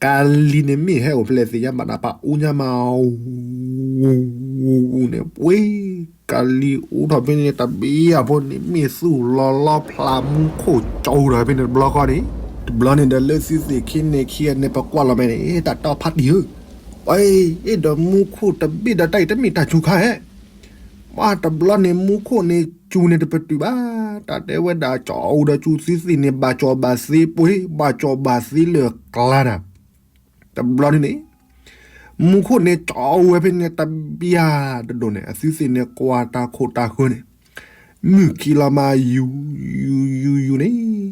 ကၤလံၤန့ၣ်မ့ၢ်ဟဲအိၣ်ဖဲလဲၣ်သ့ၣ်ညါဘၣ်နၤ ပှၤအူညါမး, န့ၣ်ပှ့ၤ, ကၤလံၤအူထီၣ်ဖဲန့ၣ် တဘ့ၣ်အဖိန့ၣ် မ့ၢ်သူၣ်လီၤလီဖျးမူခိၣ်ကၠီဒီးဖဲန့ၣ်တဘျီဃီန့ၣ်, တဘျီန့ၣ်ဒီးလၢသုသ့ၣ်ခံန့ၣ်ခံဂၤန့ၣ် ပကွၢ်လီၤမဲာ်န့ၣ် တၢ်တီဖါတံၢ်ဧၢ, အ့ ဒီးမူခိၣ်တဘ့ၣ်ဒီးတၢ်အံၤ တမ့ၢ်တၢ်စူၤခါဧါ မ့ၢ်တဘျီန့ၣ် မူခိၣ်န့ၣ်စူၤန့ၣ်တပတုာ်ဘၣ်, တၢ်တဲဝဲဒၣ်ကၠီအူဒီးစူၤသုသ့ၣ်န့ၣ် ဘၣ်ကၠီဘၣ်သ့ပှ့ၤ, ဘၣ်ကၠီဘၣ်သ့လၢကျါတၢ်, တဘျီန့ၣ်န့ၣ်, မူခိၣ်န့ၣ်ကၠီအူဝဲဖဲန့ၣ် တဘ့ၣ်တဒိၣ်န့ၣ် အသုသ့ၣ်န့ၣ်ကွၢ်တၢ်ခိၣ်တၢ်ဃၢၤန့ၣ်, မုၢ်ခံလီၤမး ယူၤ, ယူၤ ယူၤ ယူၤန့ၣ်,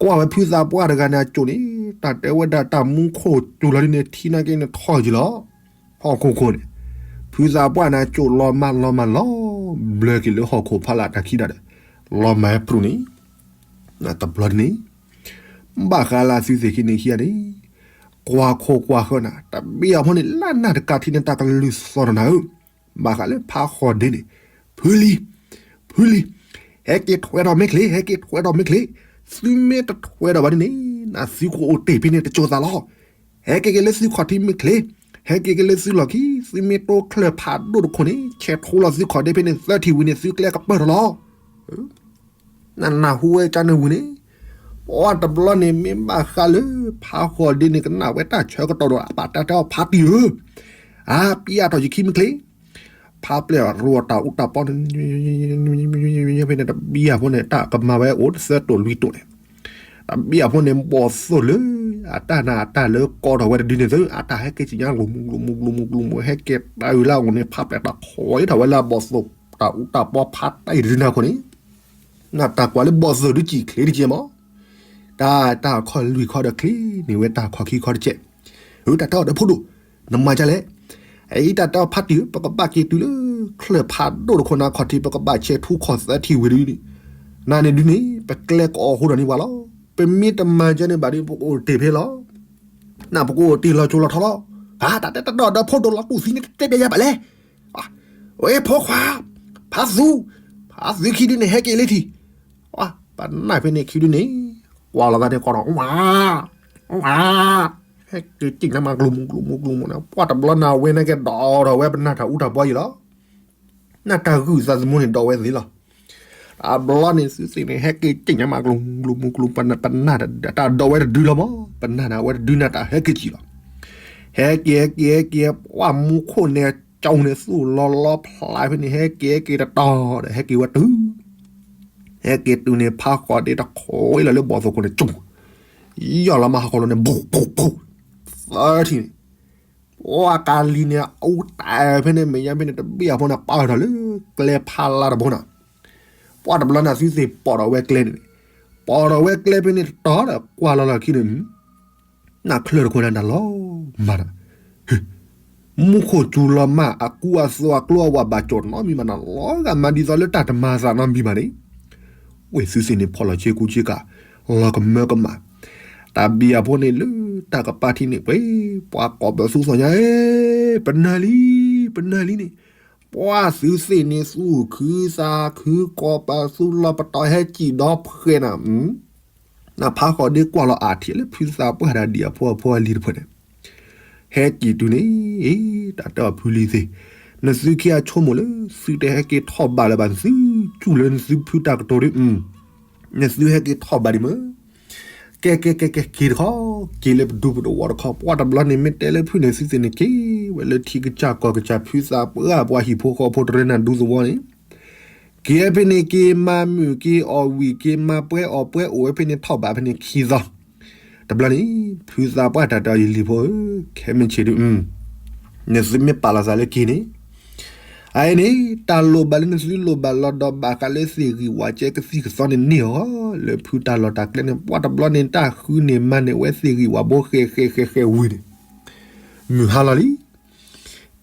ကွၢ်ဝဲဖုသးပှၢ်တဂၤန့ၣ်အစိၣ်န့ၣ်, တၢ်တဲဝဲဒၣ်တၢ်မူခိၣ်စူၤလီၤဒ်န့ၣ် ထံနာ်က့န့ၣ်ထီၣ်ယံၤလီၤ. ဟီၣ်ခိၣ်ခိၣ်န့ၣ်, ဖုသးပှၢ်န့ၣ်အစိၣ်လီၤမၢ်လီၤမၢ်လီၤ, ဘျၢက့ၤလၢဟီၣ်ခိၣ်ဖီလာ်တၢ်ခံဒၣ်ဒီး, လီၤမၢ်ဟဲပြူၣ်န့ၣ်, တဘျီန့ၣ်, ဘၣ်ဃးလၢအသုသ့ၣ်ခံန့ၣ်ခံဂၤန့ၣ်, ကွၢ်ခိၣ်ကွၢ်ဃၢၤနၤ, တဘ့ၣ်အဖိန့ၣ် လၢနၢ်တကးထံန့ၣ် တၢ်ကလုၢ်သီၣ်ထီၣ်နၤဧၢ, ဘၣ်ဃးလၢဖးဃီၤဒ့န့ၣ်, ဖုလံၤ, ဖုလံၤ, ဟဲက့ၤထွဲဒီးမ့ၢ်ချ့, ဟဲက့ၤထွဲဒီးမ့ၢ်ချ့, သုမ့ၢ်တထွဲဒီးဘၣ်ဒ်န့ၣ်, နသုကအိၣ်တ့ၢ်ဖဲန့ၣ်တစိၤသးလီၤ. ဟဲက့ၤက့ၤလၢသုခီၣ်ထံးမ့ၢ်ချ့, ဟဲက့ၤက့ၤလၢသုလီၢ်ခံ, သုမ့ၢ်တိချၢၣ်ဖးဒိၣ်တခိၣ်န့ၣ် ဆဲးထိလီၤသုခီၣ်ဒ့ဖဲန့ၣ် သၢထံၣ်ဝံၤန့ၣ် သုကျဲကပၢၢ်ထီၣ်လီၤ. နနၢ်ဟူဝဲကန့ၣ်ဝံၤန့ၣ်, ပှၤတဘျီန့ၣ်မ့ၢ်ဘၣ်ဃးလၢ ဖးဃီၤဒ့န့ၣ် ကနၣ်ဝဲတၢ်ဆၢကတီၢ်ဒီး အပၢ်တဲအီၤဖးတံၢ်ဧၢ, အါ ပျဲအါထီၣ်ယခံမ့ၢ်ချ့, ဖးပျဲၢ်ရိအတၢ်အူတၢ်ပီန့ၣ်, ဖဲန့ၣ်တဘံၣ်အဖိန့ၣ် တၢ်ကမၤဝဲအိၣ်သၢတိၣ်လွံၢ်တိၣ်န့ၣ်, တဘံၣ်အဖိန့ၣ် ဘီၣ်သိၣ်လၢ အတၢ်နးအတၢ်လၢကီထီၣ်ဝဲတဒုန့ၣ်သု, အတၢ်ဟဲက့ၤစံၣ်ညါ ကျိၤမူကျိၤမူကျိၤမူကျိၤမူ ဟဲက့ၤတၢ်အုၣ်လၢအအိၣ်န့ၣ် ဖးပျဲၢ်တၢ်ခိးထီၣ်ဝဲလၢအဘီၣ်သိၣ်တၢ်အူတၢ်ပီဖးတံၢ်တဒုန့ၣ်အခိၣ်န့ၣ်, နတၢ်ကွၢ်လၢဘီၣ်သိၣ်ဒုးစံၣ်ချ့တက့ၢ်မး, တၢ်တၢ်ခီၣ်လွံၢ်ခီဒီးချ့န့ၢ်ဝဲ တၢ်ခီၣ်ခံခီတကဲး, အတၢ်တဲအီၤဒီးဖိဒိၣ်, နမၤဒ်လဲၣ်, အအံၤတၢ်တဲအီၤဖးတံၢ်ဧၢ, ပကဘၣ်က့ၤတုၤလၢ ချၢၣ်ဖးဒိၣ်တခိၣ်န့ၣ်ခီၣ်ထံး ပကဘၣ်ဆဲးထူခီၣ်သၢထံၣ်ဝံၤဒုန့ၣ်, နန့ၣ်ဒုန့ၣ် ပကျဲကအီၣ်ဟူဒီးန့ၢ်ပှၤလီၤ. ပမ့ၢ်တမၤဒ်န့ၣ်ဘၣ်ဒီး ပကအိၣ်တ့ၢ်ဖဲလီၤ. နပကအိၣ်တ့ၢ်လီၤစိၤလီၤထီလီၤ. တၢ်တဲတၢ်တဲအီၤဒီးဖိဒိၣ်လီၤတူၢ်သံန့ၣ် တတဲပျဲယၤဘၣ်လဲၣ်. ဝဲဖိခွါ, ဖးသူ, ဖးသူခံဒုန့ၣ် ဟဲက့ၤလၢထံၣ်, ပနၢ်ဖဲန့ၣ်ခံဒုန့ၣ်, ကွၢ်လီၤသးန့ၣ်ကီးဒီး ဝါ, ဝါ, ဟဲက့ၤစံၣ်ညါမး ကျိၤမူကျိၤမူကျိၤမူန့ၣ် ပှၢ်တဘျီန့ၣ် အဝဲန့ၣ်က့ၤဒိးထီၣ်ဝဲပနၢ်တၢ်အူတၢ်ပီယံၤလီၤ. နၢ်တၢ်ဂုၢ်သးသမူန့ၣ် ဒိးဝဲသ့လီၤ. တဘျီန့ၣ်သုသ့ၣ်န့ၣ် ဟဲက့ၤက့ၤညါမး ကျိၤကျိၤမူကျိၤပနၢ်ပနၢ် တၢ်ဒိးဝဲတဒုလီၤမး ပနၢ်န့ၣ် အဝဲတဒုန့ၣ် တၢ်ဟဲက့ၤက့ၤလီၤ. ဟဲက့ၤ ဟဲက့ၤ ဟဲက့ၤ ပှၢ်မူခိၣ်န့ၣ် ကၠီန့ၣ် သူၣ်လီၤလီၤဖျါဖဲန့ၣ် ဟဲက့ၤ ဟဲက့ၤတတီၤဒီး ဟဲက့ၤဝဲတုၤ ဟဲက့ၤတုၤန့ၣ် ဖးဃီၤဒ့တခိးလီၤလၢဘီၣ်သိခိၣ်န့ၣ် ကၠူ ယီၢ်လီၤမးဟးဃီၤလီၤန့ၣ် ဘူးဘူးဘူး သၢထံၣ်န့ၣ် ပှၢ်ကလံၤန့ၣ် အူတၢ်ဖဲန့ၣ် မဲာ်ညါဖဲန့ၣ် တဘ့ၣ်အဖိန့ၣ် ပာ်ထီၣ်လၢကျဲဖးလါတဘိန့ၣ် ပှၢ်တဘျီန့ၣ် သုသ့ၣ်ပိာ်ထီၣ်ဝဲကျဲန့ၣ် ပိာ်ထီၣ်ဝဲကျဲဖဲန့ၣ်တတီၤဒီး ကွၢ်လီၤလီၤခံန့ၣ် နၢ်ချၢတခိၣ်န့ၣ် နၢ်လီၤမးဒီး မူခိၣ်စူၤလီၤမး အကူအသိးအကျိအဝဲဘၣ်ကၠီၣ်နီတမံၤဘၣ်နီၤ လီၤဂာ်မးဒ်သိးလၢတၢ်တမၤသးနီတမံၤဘၣ်န့ၣ် ဝ့ၢ်သုသ့ၣ်န့ၣ် ဖီၣ်လီၤဆ့ကူဆ့ကၤ လီၤကမၢကမၣ် တၢ်ဘံၣ်အဖိန့ၣ်လၢတၢ်ကပၤထံးန့ၣ် ပှ့ၤ ပှၤကိးပသူသီၣ်ညါ ပနၢ်လံ ပနၢ်လံန့ၣ် ပှၢ်သုသ့ၣ်န့ၣ် သူၣ်ခုသးခု ကိးပသူလီၤပတီၢ် ဟဲစံၣ်ဒီဖှဲးနၤ နဖးဃီၤဒ့ကွၢ်လီၤအါထံၣ်လၢဖုသးပှၢ်တၢ်ဒံၣ်အဖိအဖိအလံၤတဖၣ်န့ၣ် ဟဲက့ၤတုၤန့ၣ် တၢ်တဲအီၤဖုလံၤသ့ၣ် နသုခံဂၤဆိကမိၣ်လၢ သုတဟဲက့ၤထီၣ်ဘးလၢၤဘၣ် နသုစူၢ်လၢနသုဖုတၢ်ကတိၤဒ် နသုဟဲက့ၤထီၣ်ဘးဒံးမ့ၢ် ကဲ ကဲ ကဲ ကဲ က့ၤတခီ က့ၤလၢပဒူပသဝီတခီ ပှၢ်တဘျီန့ၣ် မ့ၢ်တဲလၢဖုန့ၣ် သုသ့ၣ်န့ၣ် က့ၤဝဲလၢထံကစၢ်ကီၢ်ကစၢ် ဖုသးပှၢ်ပှၤဟံၣ်ဖိဃီဖိတရၢနၤဒူသဝီန့ၣ် က့ၤဖဲန့ၣ် က့ၤမၤမုာ် က့ၤအီၣ်ဝံၣ် က့ၤမၤပှဲၤအီၣ်ပှဲၤအိၣ်ဝဲဖဲန့ၣ် ထီၣ်ဘးဖဲန့ၣ်ခံသီ တဘျီန့ၣ် ဖုသးပှၢ်တၢ်တဲအီၤ ယလံၤဖိဧၢ ခဲမုၢ်ဆ့ၣ်ဒုး နသုမ့ၢ်ပာ်လီၤသးလၢက့ၤန့ၣ် အအံၤန့ၣ် တၢ်လိၣ်ဘၣ်လၢနသုလိၣ်ဘၣ်လီၤဒီးဘၣ်ဃးလၢသ့ၣ်ဂံၢ်ဝးကဲကသံၣ်ကသီန့ၣ်န့ၢ်အီၤ လၢဖုတၢ်လီၢ်တၢ်ကျဲန့ၣ် ပှၢ်တဘျီန့ၣ် တၢ်ဃုန့ၢ်မၤန့ၢ်ဝဲသ့ၣ်ဂံၢ်ဝးဘိဃဲးဃဲးဃဲးဃဲးဝံၤန့ၣ် မုၢ်ဟါလီၤလံ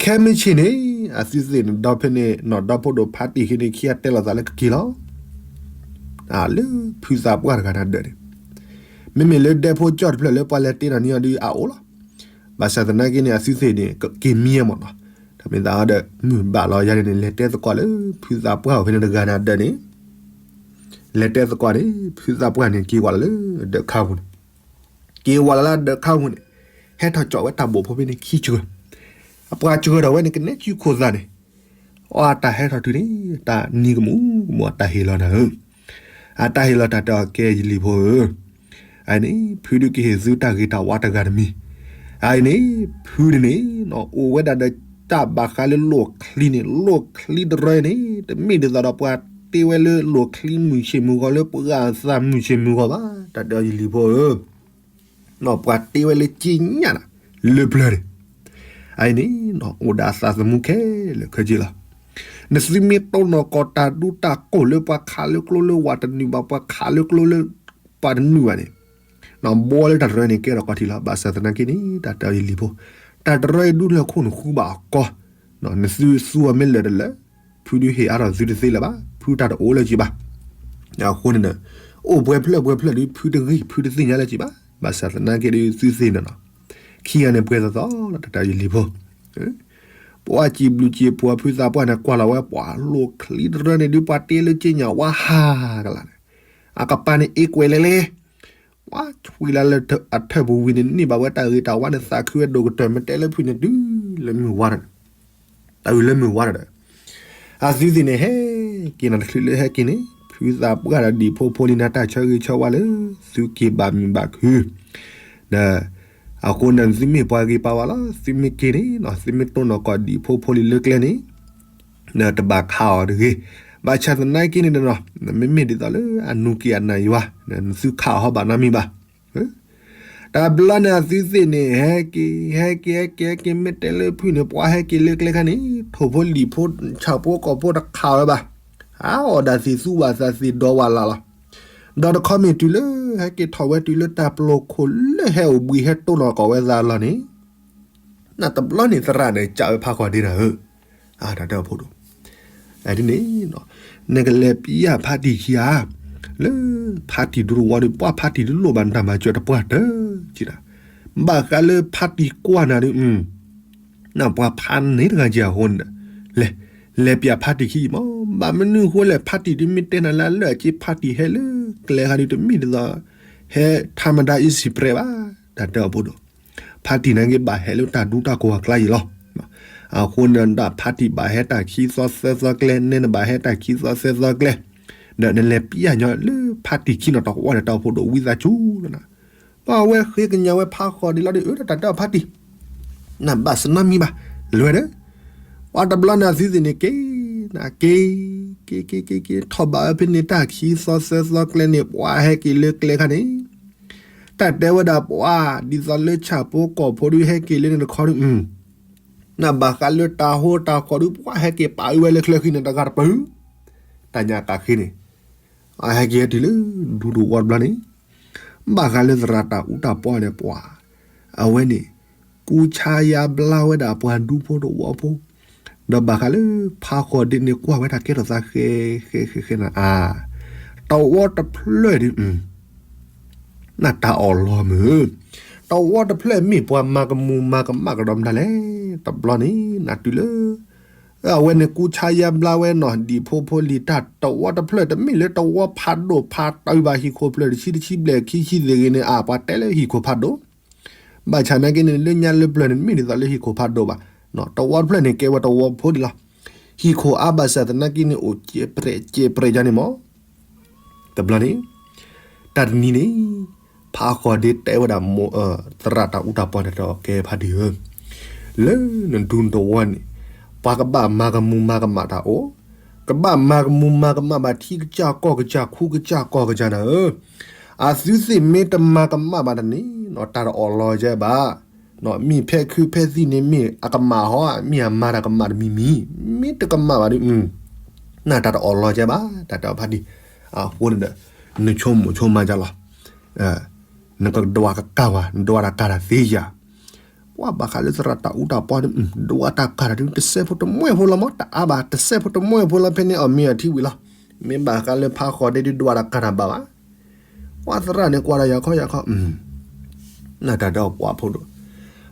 ခဲမုၢ်ဆ့ၣ်န့ၣ် အသုသ့ၣ်န့ၣ် ဒီဖဲန့ၣ် နီၢ်ဒီဖိဒိၣ်ဖါတံၢ်ဃ့န့ၣ် ခံဂၤတဲလီၤသးလၢကက့ၤလီၤ လၢဖုသးပှၢ်တဂၤနၤဒၢးန့ၣ် မ့မ့ၢ်လၢဒဲဖိကၠီၣ်တဖျၢၣ်လၢပှၤလဲၤတ့ၢ်နီၢ်န့ၢ်အီၤဒုးအအိၣ်လီၤ ဘၣ်ဆၣ်သနာ်က့န့ၣ် အသုသ့ၣ်န့ၣ် က့ၤမံမ့ၢ်နီၤ တၢ်မ့ၢ်သးဒီး မုၢ်ဘၣ်လီၤယၤန့ၣ် လဲၤတဲသကိးလၢ ဖုသးပှၢ်အိၣ်ဖဲန့ၣ်တဂၤနၤဒၢးန့ၣ် လဲၤတဲသကိးန့ၣ် ဖုသးပှၢ်န့ၣ် က့ၤဝဲလီၤလၢဒၢးခါပူၤန့ၣ် က့ၤဝဲလီၤလၢဒၢးခါပူၤန့ၣ် ဟဲထီၣ်ကၠီၣ်ဝဲတၢ်ဘိၣ်ဖိဖဲန့ၣ်ခံဆၢ အပှၤစှၢထီၣ်ဝဲန့ၣ် ကနဲၣ်စုခိၣ်သးန့ၣ် အတၢ်ဟဲထီၣ်တုၤန့ၣ် တၢ်နံၤကမူးကမူးအတၢ်ဟ့ၣ်လီၤနၤဧၢ အတၢ်ဟ့ၣ်လီၤတၢ်တဲအီၤ ကဲယလံၤဖိဧၢ အန့ၣ် ဖုဒုးကဟ့ၣ်သုတၢ်ဂ့ၤတၢ်ဝါတဂၤတမံၤ အန့ၣ် ဖုန့ၣ်န့ၣ် အိၣ်ဝဲဒၣ်ဒီးတၢ်ဘၣ်ဃးလၢလိၣ်ချံန့ၣ် လိၣ်ချံတရၢန့ၣ် တမ့ၢ်ဒ်သိးဒီးပှၤတ့ဝဲလၢလိၣ်ချံမုၢ်ဆ့ၣ်မုၢ်ဂီၤလၢပှၤအသးမုၢ်ဆ့ၣ်မုၢ်ဂီၤဘၣ် တၢ်တဲအီၤယလံၤဖိဧၢ ပှၤတ့ဝဲလၢက့ညၣ်နၤ လၢပျၢၤန့ၣ် အအံၤန့ၣ် အိၣ်ဒီးအသးသမူခဲလၢာ်ခဲဆ့လီၤ နသုမ့ၢ်တိၢ်နီၢ်ကီၢ်တၢ်ဒူတၢ်ကိၢ်လၢပှၤခးလၢကျိလၢပှၤတနုာ်ဘၣ် ပှၤခးလၢကျိလၢပှၤတနုာ်ဘၣ်န့ၣ် ဘီလၢတၢ်တရၢန့ၣ် ကဲထီၣ်ကီၢ်ထံးလီၤ ဘၣ်ဆၣ်သနာ်က့န့ၣ် တၢ်တဲအီၤယလံၤဖိ တၢ်တရၢအံၤဒူလၢခိၣ်နဃုဘၣ်အကီၢ် နသုသူအီၤမ့ၢ်လၢာ်တလၢာ် ဖုဒုးဟ့ၣ်အါထီၣ်သုတသ့လၢၤဘၣ် ဖုတၢ်တအိၣ်လၢၤက့ဘၣ် အဃိန့ၣ် အိၣ်ပှဲၤဖျၢၣ်ပှဲၤဖျၢၣ်ဒုး ဖုတဂ့ၢ် ဖုတသ့ၣ်ညါလၢၤက့ဘၣ် ဘၣ်ဆၣ်သနာ်က့ဒုး သုသ့ၣ်န့ၣ်လီၤ ခံဂၤန့ၣ်ပှဲၤသီသီလီၤ တၢ်တဲအီၤယလံၤဖိ ပှၤစံးဘျုးစံးဖှိၣ်ဖုသးပှၢ်န့ၣ် ကွၢ်လီၤဝဲပှၤလိၣ်ချံတရၢန့ၣ်ဒုး ပှၤတ့လၢက့ညၣ်ဝါဟးကလာ်န့ၣ် အကပၤန့ၣ်အ့ကွဲးလဲၤလဲၤ ပှၤဆွံလၢလၢအထၢၣ်ပူၤဝံၤန့ၣ် န့ၢ်ဘၣ်ဝဲတၢ်ဂ့ၤတၢ်ဝါန့ၣ် သးခုဝဲဒိၣ်ကတၢၢ် မ့ၢ်တဲလၢဖုန့ၣ် တုၤလၢမုၢ်ဝါဒီး တၢ်အုၣ်လၢမုၢ်ဝါဒီး အသုသ့ၣ်န့ၣ် ဟဲက့ၤနၤတချုးလၢဟဲက့ၤန့ၣ် ဖုသးပှၢ်ဒီးဒံၣ်ဖိဖိလံၤနၤ တၢ်ဆၢဂ့ၤဆၢဝါလၢ သုက့ၤဘၣ်မုာ်ဘၣ်ခု ဒီး အဃိန့ၣ် သုမ့ၢ်ပှၤဂ့ၤပာ်ဝဲလီၤ သုမ့ၢ်က့ၤန့ၣ် သုမ့ၢ်တိၢ်နီၢ်ကီၢ်ဒံၣ်ဖိဖိလံၤလၢကျဲန့ၣ် တဘၣ်ခးအီၤတဂ့ၤ ဘၣ်ဆၣ်သနာ်က့န့ၣ်ဒီး မ့မ့ၢ်ဒ်သိးလၢအနူက့ၤအနၢ်ယွၤ နသုခးအီၤဟီဘၣ်နီတမံၤဘၣ် တဘျီန့ၣ် အသုသ့ၣ်န့ၣ် ဟဲက့ၤ ဟဲက့ၤ ဟဲက့ၤ ဟဲက့ၤ မ့ၢ်တဲလၢဖုန့ၣ် ပှၤဟဲက့ၤလၢကျဲခါန့ၣ် ထိၣ်ဖိလံၣ်ဖိ ဆၣ်ဖိကီၢ်ဖိတခးဝဲဘၣ် အအီၣ်ဒၣ်သ့ၣ်သူဘၣ်သးသ့ၣ်ဒီဝးလၢ်လီၤ ဒီးတခီမ့ၢ်တုၤလၢ ဟဲက့ၤထီၣ်ဝဲတုၤလၢတၢ်ပျီခိၣ်လၢဟဲအိၣ်ဘှံးဟဲတိၢ်နီၢ်ကီၢ်ဝဲသးလီၤန့ၣ် နတဘျီန့ၣ်သရၣ်န့ၣ် ကးဝဲဖးဃီၤဒ့နၤဧၢ, တၢ်တဲအဖိဒိၣ်, ဒ်န့ၣ်, နကလဲၤပျၢ်ဖါတံၢ်ခံဂၤ, လၢဖါတံၢ်ဒူတဝီဒီး ပှၤဖါတံၢ်ဒုးလိၣ်ဘၣ်နတၢ်မၤစၢၤတပှၢ်တၢၢ်ကံဒၣ်, ဘၣ်ဃးလၢဖါတံၢ်ကွၢ်နၤဒီး နပှၤဖါန့ၢ်တဂၤက့ၤအဃိန့ၣ်, လဲၤ, လဲၤပျၢ်ဖါတံၢ်ခံအံၤမး, ဘၣ်မနုၤဃိလဲၣ် ဖါတံၢ်ဒုးမ့ၢ်တဲနၤလၢအလၢအက့ဖါတံၢ်ဟဲလၢကျဲခါဒုးတမ့ၢ်ဒ်သိး, ဟဲ ထါမဒါ အ့စံးပြဲး ဘၣ်, တၢ်တဲအဖိဒိၣ်, ဖါတံၢ်နာ်က့ဘၣ်ဟဲလၢတၢ်ဒူတၢ်ကိၢ်အကျါအံၤလီၤ. အဃိန့ၣ်ဒၣ်ဖါတံၢ်ဘၣ်ဟဲတၢ်ခံသီသၢသီကျဲ, နဲနဘၣ်ဟဲတၢ်ခံသီသၢသီကျဲ, ဒီးနလဲၤပျၢ်ညီလၢဖါတံၢ်ခံနီၤ တဝီဒီးတၢ်အိၣ်ဖှိၣ်ဒိၣ်ဝံသးစူၤလီၤနၤ. ပှၤဝဲဃ့ကညးဝဲဖးဃီၤဒ့လီၤဒီး အၢ တၢ်တဲအီၤဖါတံၢ်, နဘၣ်စနီမံၤဘၣ်, လဲၤဒီး ပှၤတဘျီန့ၣ်အသုသ့ၣ်န့ၣ်က့ၤ, နက့ၤ, က့ၤက့ၤက့ၤက့ၤ ထီၣ်ဘးဝဲဖဲန့ၣ်တၢ်ခံသီသၢသီကျဲန့ၣ် ပှၤဟဲက့ၤလၢကျဲခါန့ၣ်, တၢ်တဲဝဲဒၣ်ပှၤ ဒ်သိးလၢဆၣ်ဖိကီၢ်ဖိဒုးဟဲက့ၤလၢန့ၣ်တခီဒုး နဘၣ်ဃးလၢတၢ်ဟိတၢ်ဃီဒုး ပှၤဟဲက့ၤပာ်အုးဝဲလၢချၢဃံန့ၣ် တဂၤတပၢၢ်, တၢ်ညါကးဃ့န့ၣ်, အဟဲက့ၤဟဲတုၤလၢ ဒူတဝီတဘျီန့ၣ်, ဘၣ်ဃးလၢသရၣ်တၢ်အူတၢ်ပီန့ၣ် ပှၤ အဝဲန့ၣ် ကူဆါယါဘျါဝဲဒၣ်ပှၤဒူဖိတဝီဖိ, ဒီးဘၣ်ဃးလၢဖးဃီၤဒ့န့ၣ် ကွၢ်ဝဲတၢ်ကဲထီၣ်သးဃဲဃဲဃဲဃဲနၤ အါ, တဝီတဖျၢၣ်ဒုး နတၢ်အီၣ်လီၤမုၢ်, တဝီတဖျၢၣ်မ့ၢ်ပှၤမၤကမူၤမၤကမၣ်ကဒီးမတၤလဲၣ်, တဘျီန့ၣ် နတုၤလၢ အဝဲန့ၣ်ကူဆါယါဘျါဝဲနီၤ ဒံၣ်ဖိဖိလံၤတၢ် တဝီတဖျၢၣ် တမ့ၢ်လၢတဝီဖးဒိၣ်ဖးတၢ်ဘၣ် ဟံၣ်ခိၣ်ဖျၢၣ်တဆံတဆံဘျဲၣ်ခံဆံသ့ၣ်ဂ့ၤန့ၣ် အါ ပှၤတဲလၢဟံၣ်ခိၣ်ဖးဒိၣ်, ဘၣ်ဆၣ်နာ်က့န့ၣ် လၢညါလၢပျၢၤန့ၣ် မ့ၢ်ဒ်သိးလၢဟံၣ်ခိၣ်ဖးဒိၣ်ဘၣ်, တဝီတဖျၢၣ်န့ၣ် ကဲဝဲတဝီဖိဒံးလီၤ, ဟံၣ်ခိၣ်အါဘၣ်ဆၣ်သနာ်က့န့ၣ် အိၣ်ကဲးပြဲးကဲးပြဲးယါန့ၣ်မး တဘျီန့ၣ်, တၢ်တနံၤန့ၣ်, ဖးဃီၤဒ့တဲဝဲဒၣ် သရၣ်တၢ်အူတၢ်ပီန့ၣ် တဲအီၤကဲဖါတံၢ်ဧၢ, လၢနဒူနတဝီန့ၣ်, ပှၤကဘၣ်မၤကမူၤမၤကမၣ်တၢ်အိၣ်, ကဘၣ်မၤကမူၤမၤကမၣ်ဘၣ်ထံကစၢ်ကီၢ်ကစၢ်ခူကစၢ်ကီၢ်ကစၢ်နၤဧၢ, အသုသ့ၣ်မ့ၢ်တမၤကမၣ်ဘၣ်တန့ၣ် တၢ်တအီၣ်လီၤကဲဘၣ်, မ့ၢ်ဖဲခုဖဲသံၣ်န့ၣ်မ့ၢ်အကမၣ်ဟီ မ့ၢ်အမၤတၢ်ကမၣ်တမံၤမံၤ, မ့ၢ်တကမၣ်ဘၣ်ဒီး နတၢ်တအီၣ်လီၤကဲဘၣ် တၢ်တဲအီၤဖါတံၢ်, အဃိန့ၣ်ဒီး, နဆိကမိၣ်ဆိကမးကလီၤ, နကဒွးကကၢ်ဝဲ နဒွးတၢ်ကၢ်တၢ်သ့ယၤ, ပှၤဘၣ်ဃးလၢသရၣ်တၢ်အူတၢ်ပီန့ၣ် ဒွးတၢ်ကၢ်တၢ်ဒုး တစဲးဖိတမှဲၢ်ဖိလီၤမး တအါဘၣ် တစဲးဖိတမှဲၢ်ဖိလီၤ ဖဲန့ၣ်အီၣ်မ့ၤအီထံဝံၤလီၤ, မ့ၢ်ဘၣ်ဃးလၢဖးဃီၤဒ့ဒုးဒွးတၢ်ကၢ်တၢ်ဘၣ်ဘၣ်, ပှၤသရၣ်န့ၣ်ကွၢ်တၢ်ယၤခီယၤခီ နတၢ်ဒီးပှၤဖိဒိၣ်,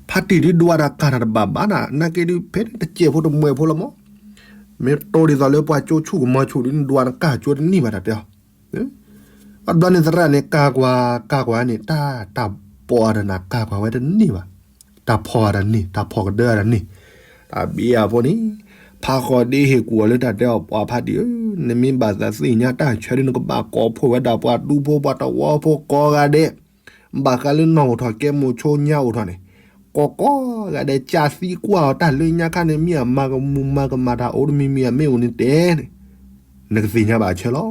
ဖါတံၢ်ဒုးဒွးတၢ်ကၢ်တၢ်တဘၣ်ဘၣ်နၤ နာ်က့ဒုးဖဲန့ၣ်တစဲးဖိတမှဲၢ်ဖိလီၤမး, မ့ၢ်တိဒ်သိးလၢပှၤကၠိဆူၣ်ကမီၤဆူၣ်ဒုး နဒွးနကၢ်ကၠိတန့ၢ်ဘၣ်တၢ်တဲအီၤ, အဘျီန့ၣ်သရၣ်န့ၣ် ကၢ်ကွၢ် ကၢ်ကွၢ်န့ၣ် တၢ် တၢ်ပီအတၢ်နၤ ကၢ်ကွၢ်ဝဲတန့ၢ်ဘၣ်, တၢ်ဖီၣ်အတန့ၢ် တၢ်ဖီၣ်ကဒၢအတန့ၢ်, တၢ်ဘံအဖိန့ၣ်, ဖးဃီၤဒ့ဟ့ၣ်ကူၣ်အီၤလၢတၢ်တဲအီၤပှၤဖါတံၢ်ဧၢ, နမ့ၢ်ဘၣ်သးသ့ၣ်ညါတၢ်ဆၢဒုး နကဘၣ်ကိးဖှိၣ်ဝဲဒၣ်ပှၤဒူဖိပှၤတဝီဖိကိးဂၤဒဲး, ဘၣ်ဃးလၢနီၢ်အိၣ်ထီၣ်ကဲမိၣ်ဆိညါအိၣ်ထီၣ်န့ၣ်, ကိးကိးဂၤဒဲး ကၢ်သံကွၢ်အီၤတၢ်လၢညါခါန့ၣ် မ့ၢ်အမၤကမူၤမၤကမၣ်တၢ်အိၣ်တမံၤမံၤ အမ့ၢ်အိၣ်န့ၣ်တဲန့ၣ်, နကသ့ၣ်ညါဘၣ်အဆၢလီၤ. တ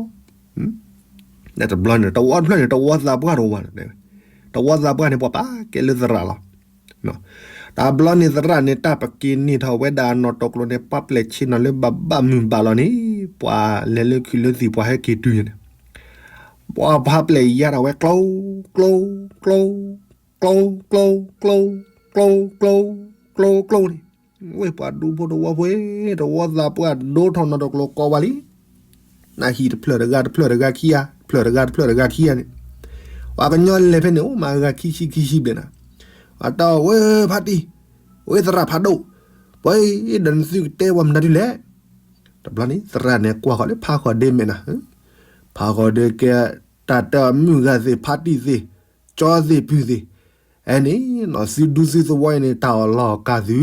ဘျီန့ၣ် တဝီတဖျၢၣ်န့ၣ် တဝီသးပှၢ်တဝီ, တဝီသးပှၢ်န့ၣ် ပှၤပာ်ကဲလၢသရၣ်လီၤ. တဘျီန့ၣ်သရၣ်န့ၣ် တၢ်ပက့ၤန့ၢ်ထီၣ်ဝဲဒၣ်နီၢ်တကျိၤန့ၣ် ပှၤပျဲၢ်ဆ့ၣ်နီၤလၢဘၣ်ဘၣ်မုာ်ဘၣ်လီၤန့ၣ်, ပှၤလဲၤလၢခုးလၢသံၣ် ပှၤဟဲက့ၤတုၤန့ၣ်, ပှၤဖးပျဲၢ်ယါထီၣ်ဝဲကျိ ကျိ ကျိ ကျိ ကျိ ကျိ ကျိ ကျိ ကျိ ကျိန့ၣ်, ဝဲပှၤဒူဖိတဝီဖိ, တဝီသးပှၢ်ဒိၣ်ထီၣ်နီၢ်တကျိၤကိးဝဲလံ နဟံၣ်တဖျၢၣ်တဂၤတဖျၢၣ်တဂၤခံဂၤ, တဖျၢၣ်တဂၤတဖျၢၣ်တဂၤခံဂၤန့ၣ်, ပှၤကညီလဲၤဖဲန့ၣ် အိၣ်မးဂၤခံဆံခံဆံဘျဲၣ်နၤ, အတၢ်ဝဲဖါတံၢ်, ဝဲသရၣ်ဖးဒိၣ်, ပှၤဒီးနသုကတဲဝဲမနုၤဒ်လဲၣ်. တဘျီန့ၣ် သရၣ်န့ၣ်ကွၢ်ဃီၤလၢဖးဃီၤဒ့မဲာ်နၤ, ဖးဃီၤဒ့ကဲ တၢ်တဲအီၤမုၢ်ဂၤသ့ၣ် ဖါတံၢ်သ့ၣ်, ကၠီသ့ၣ်ပုၢ်သ့ၣ်, အဲန့ၣ် သုဒူသုသဝီအံၤန့ၣ် တၢ်အီၣ်လီၤအီၣ်ကၢ်သု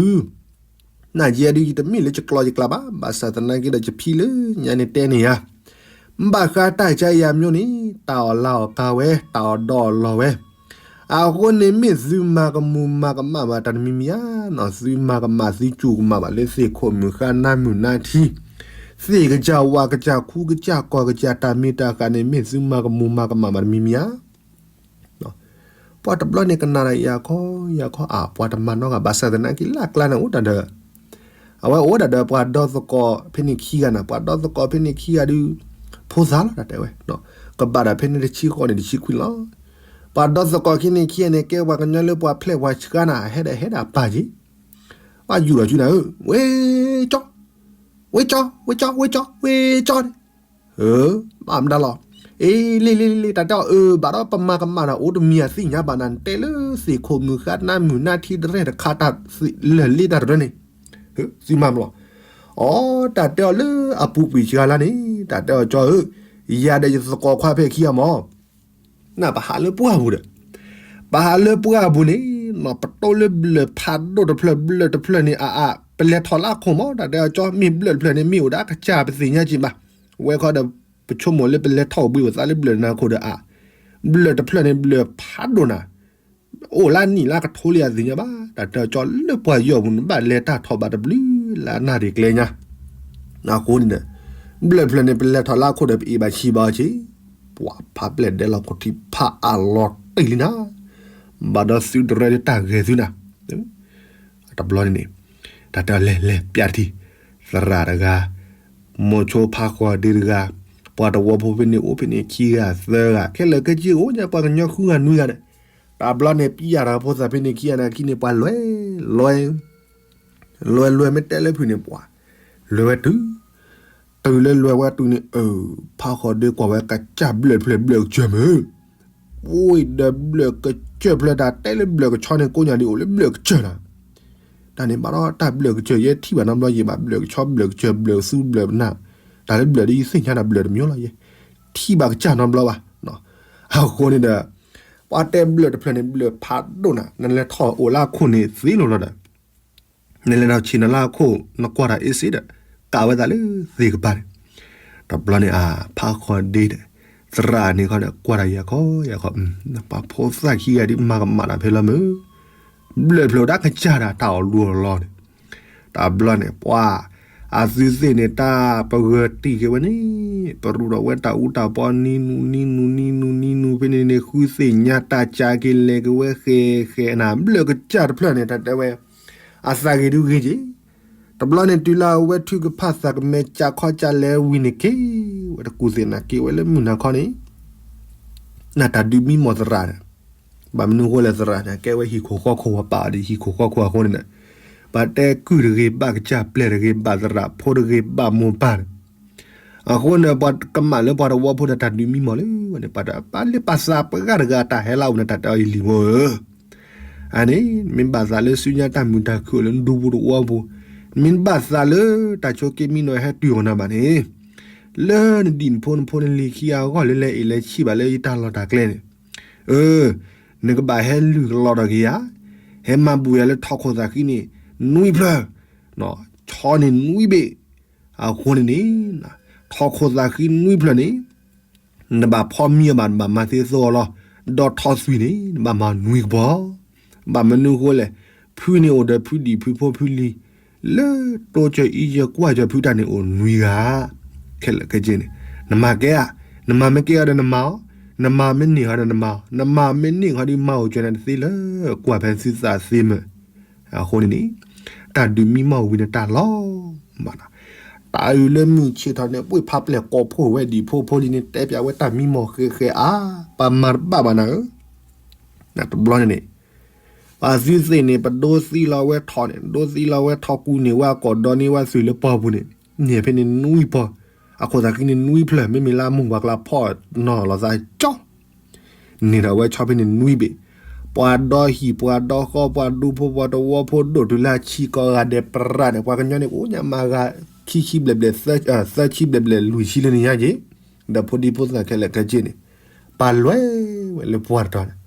နယဲဒုး ယတမ့ၢ်လၢယကျီယကျါဘၣ်, ဘၣ်ဆၣ်သနာ်က့ဒီး ယဖံလၢညါန့ၣ်တဲန့ၢ်ယၤ, ဘၣ်ဃးတၢ်ကါယၤမျိုးန့ၣ် တၢ်အီၣ်လီၤအီၣ်ကၢ်ဝဲ, တၢ်အီၣ်ဒီးအီၣ်လီၤဝဲ, အဃိန့ၣ်မ့ၢ်သုမၤကမူၤမၤကမၣ်ဘၣ်တၢ်တမံၤမံၤဧါ, သုမၤကမၣ်သုစူၢ်ကမၣ်ဘၣ်လၢသ့ၣ်ခိၣ်မုၢ်ဃါနါမုၢ်နါထံ, သ့ၣ်ကစၢ်ဝၣ်ကစၢ်ခူကစၢ်ကီၢ်ကစၢ်တၢ်မ့ၢ်တၢ်ဃၣ်န့ၣ် မ့ၢ်သုမၤကမူၤမၤကမၣ်ဘၣ်တမံၤမံၤဧါ. ပှၤတဘျီန့ၣ်ကနၣ်ဒီးယၤခီယၤခီ အါ ပှၤတမၤနီတဂၤ ဘၣ်ဆၣ်သနာ်က့လၢအကျါန့ၣ်အိၣ်တၢ်ဒီး, အဝဲအိၣ်ဒၣ်ဒီးပှၤဒီသကိးဖဲန့ၣ်ခံဂၤန့ၣ်, ပှၤဒီသကိးဖဲန့ၣ်ခံဂၤဒုး ဖိသၣ်လီၤတၢ်တဲဝဲ, ကဘၣ်ဒီးဖဲန့ၣ်တဆံဃိးန့ၣ် တဆံခွံလီၤ. ပှၤဒီသကိးခံန့ၣ်ခံဂၤန့ၣ် ကဲပှၤကညီလၢပှၤဖျဲၣ်ပှၤဆှါနၤ ဟဲဒၣ်ဟဲဒၣ်ပာ်က့ၤ, ပှၤယူၢ်လီၤစုနၤဧၢ, ဝဲကၠီ, ဝဲကၠီ, ဝဲကၠီ, ဝဲကၠီ, ဝဲကၠီန့ၣ် ဘၣ်မတၤလီၤ. အ့ လ့လ့လ့ တၢ်တဲအီၤအၢ ဘၣ်ဒီးပမၤကမၣ်နၤအိၣ်တမံၤအသ့ၣ်ညါဘၣ်နၤ နတဲလၢသ့ၣ်ခိၣ်မုၢ်ဃါနါမုၢ်နါထံတရဲၣ်တခါတၢ်လၢာ်လ့တၢ်တရဲၣ်န့ၣ်, သုမၤမလီၤ. အီ တၢ်တဲအီၤလၢအပူၤကွံာ်စှၤလါန့ၣ် တၢ်တဲအီၤကၠီဧၢ, ယၤဒီးယသကိးခွါဖဲခံဂၤမး နပဟးလၢပှၢ်ပူၤဒီး, ပဟးလၢပှၢ်ပူၤန့ၣ် ပတိလၢဘျၢၣ်ဖးဒိၣ်တဖျၢၣ် ဘျၢၣ်တဖျၢၣ်န့ၣ် အအါ ပလဲၤထီၣ်လၢအခိၣ်မး တၢ်တဲအီၤကၠီ မ့ၢ်ဘျၢၣ်တဖျၢၣ်န့ၣ် မ့ၢ်အိၣ်ဒၣ်ကစၢ်ပသ့ၣ်ညါက့ၤဘၣ်, ဝဲခီဒီး ပဆိကမိၣ်လၢပလဲၤထီၣ်အိၣ်ဘှံးအိၣ်သါလၢဘျၢၣ်နၤခိၣ်ဒီးအါ, ဘျၢၣ်တဖျၢၣ်န့ၣ်ဘျၢၣ်ဖးဒိၣ်နၤ, အိၣ်လၢနံၣ်လၢကထိလံအသ့ၣ်ညါဘၣ်, တၢ်တၢ်ကၠီလၢပှၤယီၢ်ပူၤန့ၣ် ဘၣ်လဲၤတၢ်ထီၣ်ဘးတဘျုးလၢအနၢ်ရံၣ်ကျဲညါ, အဃိန့ၣ်ဒီး ဘျၢၣ်တဖျၢၣ်န့ၣ် ပလဲၤထီၣ်လၢအခိၣ်ဒီးပအ့ၣ်ဘၣ်ဆံးဘၣ်အီၤဆံး, ပှၤဖးပျဲၢ်ဒဲလီၤခိၣ်ထံးဖးအလီၤတံၢ်လံနၤ, ဘၣ်ဒီးသုတရဲဒၣ်တၢ်ဂဲၤသုနၤ တဘျီန့ၣ်န့ၣ်, တၢ်တဲလဲၤလဲၤပျၢ်တထံၣ်, သရၣ်တဂၤ, မိၤဆိဖးဃီဒ့တဂၤ, ပှၤတဝီဖိဖဲန့ၣ်အိၣ်ဖဲန့ၣ်ခံဂၤသၢဂၤ ခဲလၢာ်ခဲဆ့အိၣ်ညါပှၤကညီဃုဂၤနွံဂၤန့ၣ်, တဘျီန့ၣ်ပျၢ်တၢ်ဖိသၣ်ဖဲန့ၣ်ခံဂၤန့ၣ်ခံန့ၣ် ပှၤလဲၤ, လဲၤ, လဲၤလဲၤမ့ၢ်တဲလၢဖုၣ်န့ၣ်ပှၤ, လဲၤဝဲတုၤ တုၤလၢလဲၤဝဲတုၤန့ၣ် အၢ, ဖးဃီဒ့ကွၢ်ဝဲကစၢ်ဘျၢၣ်တဖျၢၣ်ဘျၢၣ်ကစၢၢ်မ့ၢ် အိၣ်ဒီးဘျၢၣ်ကစၢၢ်ဖျၢၣ် တၢ်တဲလၢဘျၢၣ်ကဆီန့ၣ် ကိးညါဒ်အိၣ်လၢဘျၢၣ်ကစၢၢ်နၤ, တၢ်န့ၣ်ဘၣ်ဒီးတၢ်ဘျၢၣ်ကစၢၢ် ယဲထံၣ်ဘၣ်နီတဘျီယံၤဘၣ် ဘျၢၣ်ကဆီဘျၢၣ်ကစၢၢ်ဘျၢၣ်သူဘျၢၣ်ပနၢ်, တၢ်လၢဘျၢၣ်ဒ်ယသ့ၣ်ညါတၢ်ဘျၢၣ်တမံၤလီၤယဲ, ထံၣ်ဘၣ်ကစၢ်နီတဘျီဘၣ်, အဃိန့ၣ်ဒီး, ပှၤတဲဘျၢၣ်တဖျၢၣ်န့ၣ်ဘျၢၣ်ဖးဒိၣ်နၤ နလဲၤထီၣ်အိၣ်လၢအခိၣ်န့ၣ်သ့လီၤလီၤဒီး နလဲၤထီၣ်ဆ့ၣ်နီၤလၢအခိၣ် နကွၢ်တၢ်အ့စ့ဒီး, ကးဝဲသးလၢသ့ၣ်ကပၤန့ၣ်, တဘျီန့ၣ်အါ ဖးဃီဒ့ဒီး, သရၣ်န့ၣ်ခီဒီး ကွၢ်တၢ်ယၤခီယၤခီ, ပှၤဖိသၣ်ခံဂၤဒ်မၤကမၣ်တၢ်ဖဲလီၤမုၢ်, ဘျၢၣ်ဖျၢၣ်ဒၣ်ကစၢ်ဒၣ်တၢ်အီၣ်လူအီၣ်လီၤန့ၣ်, တဘျီန့ၣ် ပှၤ, အသုသ့ၣ်န့ၣ် တၢ်ပဂၢၢ်တံၢ်က့ၤဝဲန့ၣ်, ပရူးထီၣ်ဝဲတၢ်အူတၢ်ပီနံၤနူၤနံၤနူၤနံၤနူၤနံၤနူၤ ဖဲန့ၣ်န့ၣ် ဃုသ့ၣ်ညါတၢ်ကးက့ၤလဲၤက့ၤဝဲဃဲးဃဲးနၤ ဘျၢၣ်ကစၢ်တဖျၢၣ်န့ၣ် တၢ်တဲဝဲ အသးဂ့ၤဒုးဂ့ၤက့ၤ, တဘျီန့ၣ်တုၤလၢအဝဲထုကဖၣ်သးကမဲာ် ကးခီကးလဲၤဝံၤန့ၣ်က့ၤ, ဝဲတကူၣ်သ့ၣ်နၤက့ၤဝဲလၢမုၢ်နၤခီန့ၣ်, နတၢ်ဒုးမံမီၢ်သရၣ်ဒီး, ဘၣ်မနုၤဃိလဲၣ်သရၣ်န့ၣ် ကဲဝဲဟံၣ်ခိၣ်ဃီခိၣ်ဝဲပာ်အီၤဒီးဟံၣ်ခိၣ်ဃီခိၣ်အဃိန့ၣ်ဒီး, ပှၤတဲကုၢ်တဂ့ၤဘၣ်ကစၢ် ပျဲၢ်တဂ့ၤဘၣ်သရၣ် ဖိတဂ့ၤဘၣ်မိၢ်ပၢ်န့ၣ်, အဃိန့ၣ် ပှၤကမၣ်လၢပှၤတဝီဖိဒီးတၢ်ဒုးမံမီၢ်လၢဝဲန့ၣ် ပှၤတပာ်လၢပှၤသးပှၢ်တဂၤတၢ်ဟဲလၢအအိၣ်န့ၣ် တၢ်တဲအီၤယလံၤဖိဧၢ, အန့ၣ် မ့ၢ်ဘၣ်သးလၢဆူညါတၢ်မုာ်တၢ်ခုၣ်အိၣ်လၢနဒူပူၤတဝီပူၤ, မ့ၢ်ဘၣ်သးလၢတၢ်ဆိးက့မံနီၤဟဲတုၤအီၤနၤဘၣ်န့ၣ်, လၢနဒံၣ်နဖိနဖိနလံၤခံဂၤအဂီၢ်လၢလဲၤအ့ၣ်လဲၤဆံးဘၣ်လၢယတၢ်လီၢ်တၢ်ကျဲန့ၣ်, အၢ, နကဘၣ်ဟဲလုၢ်ကလီဒီးက့ၤယၤ, ဟဲမၤဘူၣ်ယၤလၢထီခိၣ်သးဃံန့ၣ်, နွံဖျၢၣ်, ဆီန့ၣ်နွံဘ့ၣ်, အဃိန့ၣ်န့ၣ်, ထီခိၣ်သးဃံနွံဖျၢၣ်န့ၣ် နဘၣ်ဖီမံအီၤဘၣ် နဘၣ်မၤသ့သိအီၤလီၤ, ဒီးထီသွံၣ်န့ၣ် နဘၣ်မၤနွံကပီၤ, ဘၣ်မနုၤဃိလဲၣ်, ဖုန့ၣ်အိၣ်ဒီးဖုဒံၣ်ဖုဖိဖုလံၤ, လၢတိစၢၤအံစၢၤကွၢ်စၢၤဖုတၢ်န့ၣ်အိၣ်နွံဂၤ, ခဲလၢာ်ခဲဆ့န့ၣ်, နမၤကဲဧါ, နမၤမ့ၢ်ကဲအီၤဒီးနမၤအီၤ, နမၤမ့ၢ်န့ၢ်ဃီဒီးနမၤအီၤ, နမၤမ့ၢ်န့ၢ်ဃီဒီးမၤအိၣ်စၢၤနၤတသ့လၢကွၢ်ဖဲသုသးသ့မ့ၢ် အဃိန့ၣ်န့ၣ်, တၢ်ဒုးမံမီၢ်ဝံၤန့ၣ်တၢ်လီၤမးနီၤ, တၢ်အုးလၢမုၢ်ဆ့ၣ်ထီၣ်န့ၣ် ပှ့ၤဖးပျဲၢ်ကိးဖှိၣ်ဝဲဒံၣ်ဖိဖိလံန့ၣ် တဲပၠးဝဲတၢ်မံမီၢ်ဃဲးဃဲးအါ, ပမၤတဘၣ်ဘၣ်နၤဧၢ, တဘျီန့ၣ်န့ၣ်, ပှၤသုသ့ၣ်န့ၣ် ပဒိသံလီၤဝဲထီၣ်န့ၣ် ဒိသံလီၤဝဲထီၣ်ကူန့ၢ်ဝဲအကိာ်ဒီးန့ၢ်ဝဲသွံၣ်လၢပီၢ်ပူၤန့ၣ်, န့ၢ်ဖဲန့ၣ်နွံပီၢ်, အခိၣ်သးဃံန့ၣ်နွံဖျၢၣ် မ့မ့ၢ်လၢအမိၢ်ပှၤကျါဖီၣ်နီၤလီၤသးကၠီ န့ၣ်ဒီးအဝဲဆီဖဲန့ၣ်နွံဘ့ၣ်, ပှၤဒီဟံၣ်ပှၤဒီဃီ ပှၤဒူဖိပှၤတဝီဖိဒိၣ်တုၤလၢအဆံးကိးဂၤဒဲးပြးန့ၣ် ပှၤကညီန့ၣ် အိၣ်ညါမၤဂၤခံဆံဘျဲၣ်ဘျဲၣ်, သၢဆံဘျဲၣ်ဘျဲၣ် လွံၢ်ဆံလၢနညါက့ၤ, ဒီးဖိဒံဖိသၣ်ခဲလၢာ်ခဲဆ့န့ၣ်, ပှၤလဲၤဝဲလၢပှၢ်တတီၤန့ၣ်,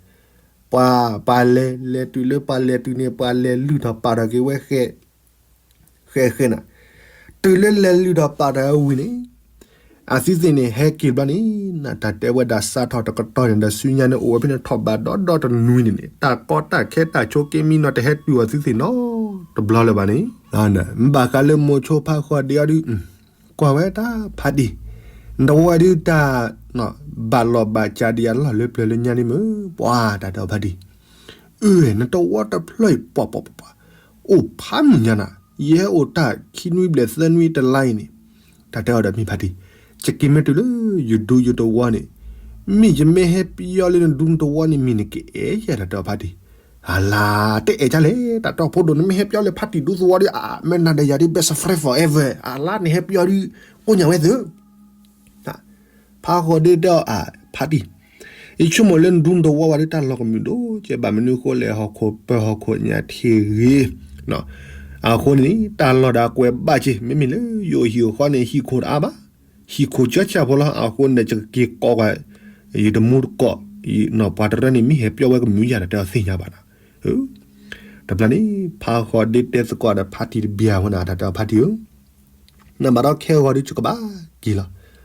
ပှၤပှၤလဲၤလဲၤတုၤလၢပှၤလဲၤတုၤန့ၣ် ပှၤလဲၤလုၢ်ထီၣ်ပာ်ထီၣ်က့ၤဝဲဃဲး ဃဲဃဲနၤ, တုၤလၢလဲၤလုၢ်ထီၣ်ပာ်ထီၣ်ဝံၤန့ၣ်, အသုသ့ၣ်န့ၣ် ဟဲက့ၤဘျီန့ၣ်, နတၢ်တဲဝဲဒၣ်စးထီၣ်တကတီၢ်န့ၣ်ဒီး ဆူညါန့ၣ်အိၣ်ဝဲဖဲန့ၣ်ထီၣ်ဘးဒီဒီတနွံန့ၣ်န့ၣ် တၢ်ကီတၢ်ခဲတၢ်ဆိးက့မံနီၤ တဟဲတုၤအီၤသုသ့ၣ်နီတဘျီလၢၤဘၣ်န့ၣ်, ဘၣ်ဃးလၢမိၤဆိဖးဃီဒ့အီၤဒုး, ကွၢ်ဝဲတၢ်ဖးတံၢ်, နတဝီဒုးတၢ် ဘၣ်လီၢ်ဘၣ်စးဒံးအလီၢ်လၢပျၢၤလၢညါန့ၣ်မ့ၢ် ပှၤတၢ်တဲအီၤဖးတံၢ် အၢ နတဝီတဖျၢၣ်အံၤ ပှၤပှၤပှၤပှၤ, အိၣ်ဖးမုၢ်ညါနၤ, ယဟဲအိၣ်တၢ်ခံနွံဘျဲၣ်သၢနွံတလါအံၤန့ၣ်, တၢ်တဲအီၤဒီးမ့ၢ်ဖးတံၢ်, ယက့ၤမ့ၢ်တုၤလၢယဒူယတဝီန့ၣ်, မ့ၢ်ယမ့ၢ်ဟဲပယီၤလၢနဒူနတဝီန့ၣ် မ့ၢ်နကအဲၣ်ယၤ တၢ်တဲအီၤဖးတံၢ်, အလါ တအဲၣ်ကၢ်လဲၣ် တၢ်တဲအီၤဖိဒိၣ် နမ့ၢ်ဟဲပယီၤလၢဖးတံၢ်ဒူသဝီဒီး အမ့ၢ်နၤဒီးယၤဒ် best friend forever အလါ နဟဲပယီၤဒုး ကိးညါဝဲသ့ ဖးဃီဒ့တဲအီၤ ဖးတံၢ်, ယဆိကမိၣ်လၢနဒူနတဝီဝဲဒၣ်တၢ်လီၤကမုာ်ဒိၣ်ကဲ ဘၣ်မနုၤဃိလဲၣ် ဟီၣ်ခိၣ်ပၢဟီၣ်ခိၣ်ညါထံဂ့ၤ, အဃိန့ၣ် တၢ်လီၢ်ဒီးအကွဲးဘၣ်က့ၤ မ့မ့ၢ်လၢယအိၣ်ဟံၣ်အိၣ်ဃီန့ၣ် ဟံၣ်ခိၣ်တအါဘၣ်, ဟံၣ်ခိၣ်ကၢဆၣ်ဖိလီၤ အဃိန့ၣ် ယကက့ၤကိးကွၢ် ယတမူတကိး, ပှၤတရၢန့ၣ် မ့ၢ်ဟဲပယီၤဝဲကမုာ်ယၤ တၢ်တဲအီၤသ့ၣ်ညါဘၣ်နၤ, တဘျီန့ၣ် ဖးဃီဒ့တဲသကိးဒီးဖးတံၢ်တဘျီဝဲနၤ တၢ်တဲအီၤဖးတံၢ်ဧၢ နဘၣ်ဒီးခဲဂီၤဒုး ယကဘၣ်က့ၤလီၤ.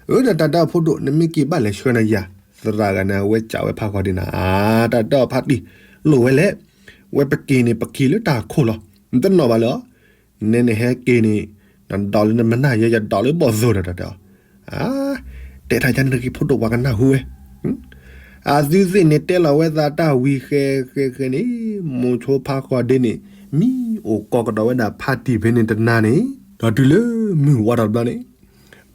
အၢ ဒီးတၢ်တဲအီၤဖိဒိၣ် နမ့ၢ်က့ၤဘၣ်လဲၤဆှၢနၤယၤ, သရၣ်ဂၤန့ၣ် အဝဲစံးဝဲဖးဃီၤဒ့န့ၣ်, အါ တၢ်တဲအီၤဖးတံၢ်, လိၣ်ဝဲလဲၣ်, ဝဲပက့ၤန့ၣ် ပက့ၤလၢတၢ်ခိၣ်လီၤ, နတနီၣ်ဘၣ်လၢၤအီၤ, နဲနဟဲက့ၤန့ၣ်, နဒိးလၢနမနၢ်ယဲ ယဒိးလၢဘီၣ်သိၣ်ဒီးတၢ်တဲအီၤ, အါ တဲထါယါန့ၣ်တဂ့ၤဖိဒိၣ်ပှၤကနၢ်ဟူဝဲ အသုသ့ၣ်န့ၣ်တဲလီၤဝဲသးတၢ်ဝံၤဃဲဃဲဃဲန့ၣ်, မိၤဆိဖးဃီၤဒ့န့ၣ်, မံအိၣ်ကိးကဒီးဝဲဒၣ်ဖးတံၢ်ဖဲန့ၣ်တနၤန့ၣ်, ဒီးတုၤလၢမုၢ်ဝါထီၣ်တဘျီန့ၣ်,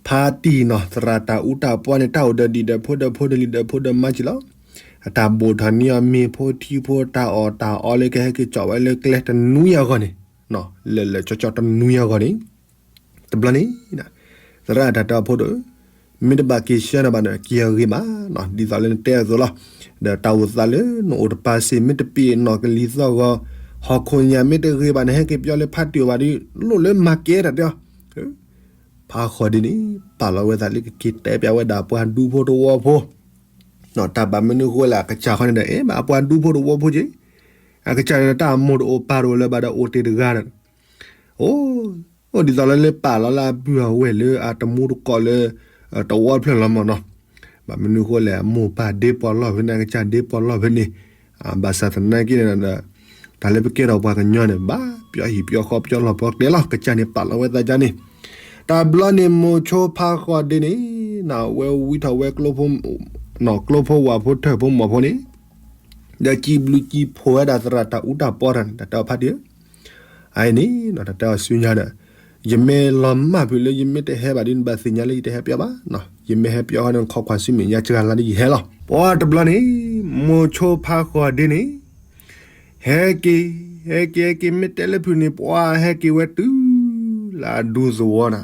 ဖးတံၢ်နီၤ သရၣ်တၢ်အူတၢ်ပီန့ၣ် တၢ်အိၣ်ဒီးဒံးဒီးဖိဒီးဖိဒီးလံၤဒီးဖိဒီးမါက့လီၤ, အတၢ်ဘိၣ်ထီၣ်န့ၢ်အီၤမ့ၤဖိထံဖိတၢ်အီၣ်တၢ်အီလၢကဟဲက့ၤကၠီၣ်ဝဲလၢကျဲတနွံအဂီၢ်န့ၣ်, လၢာ်လၢာ်ကၠီကၠီတနွံအဂီၢ်န့ၣ် တဘျီန့ၣ်, သရၣ်တၢ်တဲအီၤဖိဒိၣ်ဧၢ, မ့ၢ်တဘၣ်က့ၤဆှၢနၤဘၣ်န့ၣ် က့ၤအဂ့ၤမး, ဒ်သိးလၢနတဲအသိးလီၤ, ဒီးတၢ်အိၣ်သးလၢနအိၣ်တပၤစ့ၢ် မ့ၢ်တပ့ၤနီၣ်ကလံၤသီၣ်ဂီၤ, ဟီၣ်ခိၣ်ညၣ်မ့ၢ်တဂ့ၤဘၣ်န့ၣ် ဟဲက့ၤပၠီလၢဖးတံၢ်အအိၣ်ဘၣ်ဒီး လိၣ်လၢမၤကဲတၢ်တဲအီၤ, ဖးဃီၤဒ့န့ၣ် ပာ်လီၤဝဲသးလၢကက့ၤတဲပၠးဝဲဒၣ်ပှၤဒူဖိတဝီဖိ, တၢ်ဘၣ်မနုၤဃိလဲၣ် အကစၢ်ခီန့ၣ်ဒီး အဲၣ်ဘၣ်ပှၤဒူဖိတဝီဖိက့, အကစၢ်န့ၣ်တၢ်အမိၢ်တအိၣ်ပၢ်တအိၣ်လၢၤဘၣ်ဒီးအိၣ်တ့ၢ်တဂၤဒီး, အိၣ် အိၣ်ဒ်သိးလၢလၢပာ်လီၤလၢအပုၢ်အဝဲၢ်လၢအတမူတကိးလၢ တဝီဖျၢၣ်လီၤမၢ်နီၤ, ဘၣ်မနုၤဃိလဲၣ် အမိၢ်ပၢ်ဒ့ပီၢ်လီၢ်ဖဲန့ၣ် အကစၢ်ဒ့ပီၢ်လီၢ်ဖဲန့ၣ်, ဘၣ်ဆၣ်သနာ်က့န့ၣ်ဒီး တၢ်လၢပကဲထီၣ်ပှၤကညီန့ၣ် ဘၣ်ပၠီဟံၣ်ပၠီဃီပၠီလီၢ်ပှီကျဲလီၤ ကစၢ်န့ၣ်ပာ်လီၤဝဲသးကန့ၣ်, တဘျီန့ၣ် မိၤဆိဖးဃီၤဒ့န့ၣ်, နဝဲဝံထီၣ်ဝဲ ကျိဖိဝၣ်ဖိထၢၣ်ဖိမီၢ်ဖိန့ၣ်, ဒီးစံးဘျုးစံးဖှိၣ်ဝဲဒၣ်သရၣ်တၢ်အူတၢ်ပီတၢ်န့ၣ် တၢ်တဲအီၤဖးတံၢ်ဧၢ, အအံၤန့ၣ် တၢ်တဲအီၤဆူညါဒီး, ယမ့ၢ်လီၤမၢ်ဖုးလၢယမ့ၢ်တဟဲဘၣ်ဒီး နဘၣ်သ့ၣ်ညါလၢယတဟဲပၠီဘၣ်, ယမ့ၢ်ဟဲပၠီဃီန့ၣ် ခီခွါဆူမဲာ်ညါစှၤလါဒီးယဟဲလီၤ, ပှၤတဘျီန့ၣ်, မိၤဆိဖးဃီၤဒ့န့ၣ် ဟဲက့ၤ, ဟဲက့ၤ ဟဲက့ၤ မ့ၢ်တဲလၢဖုးန့ၣ် ပှၤဟဲက့ၤဝဲတုၤလၢအဒူသဝီနၤ,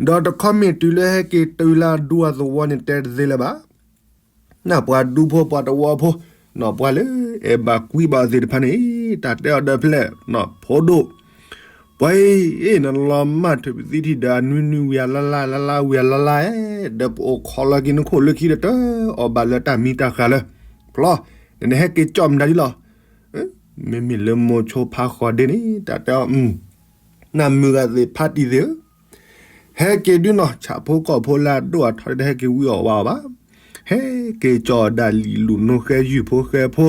ဒီးတခီမ့ၢ်တုၤလၢဟဲက့ၤတုၤလၢအဒူအသဝီန့ၣ် တဲတသ့လၢၤဘၣ်, နပှၤဒူဖိပှၤတဝီဖိ, နပှၤလၢအဲၣ်ဘၣ်ကွံဘၣ်သ့ၣ်တဖၣ်န့ၣ်, တၢ်တဲအီၤဒီးဖဲလဲၣ်, ဖိဒိၣ်, ပှၤအံၤ နလီၤမၢ်ထုးပသံထံၣ်ဒီးအနွံနွံဝံၤအလါလါ လါလါဝံၤအလါလါဧၢ, ဒီးပအိၣ်ခိးလီၤက့ၤနခိၣ်လၢခံဒီးတအီၣ်ဘၣ်လၢတၢ်မံတၢ်ဃၢ်လၢ, ဖျီ, နဟဲက့ၤကၠီၣ်မတၤဒ်လီၤ, မ့မ့ၢ်လၢမိၤဆိဖးဃီၤဒ့န့ၣ် တၢ်တဲအီၤ နမုၢ်ဂၤသ့ၣ်ဖးတံၢ်သ့ၣ်ဧၢ, ဟဲက့ၤဒုနီၤ ဆၣ်ဖိကီၢ်ဖိလၢအဒိၣ်အထီဒီး တဟဲက့ၤဝံအီၣ်ဝးအီၣ်ဘၣ်, ဟဲက့ၤကၠီၣ်ဒၣ်လံာ်လူၤနိဃဲယုၢ်ဖိဃဲဖိ,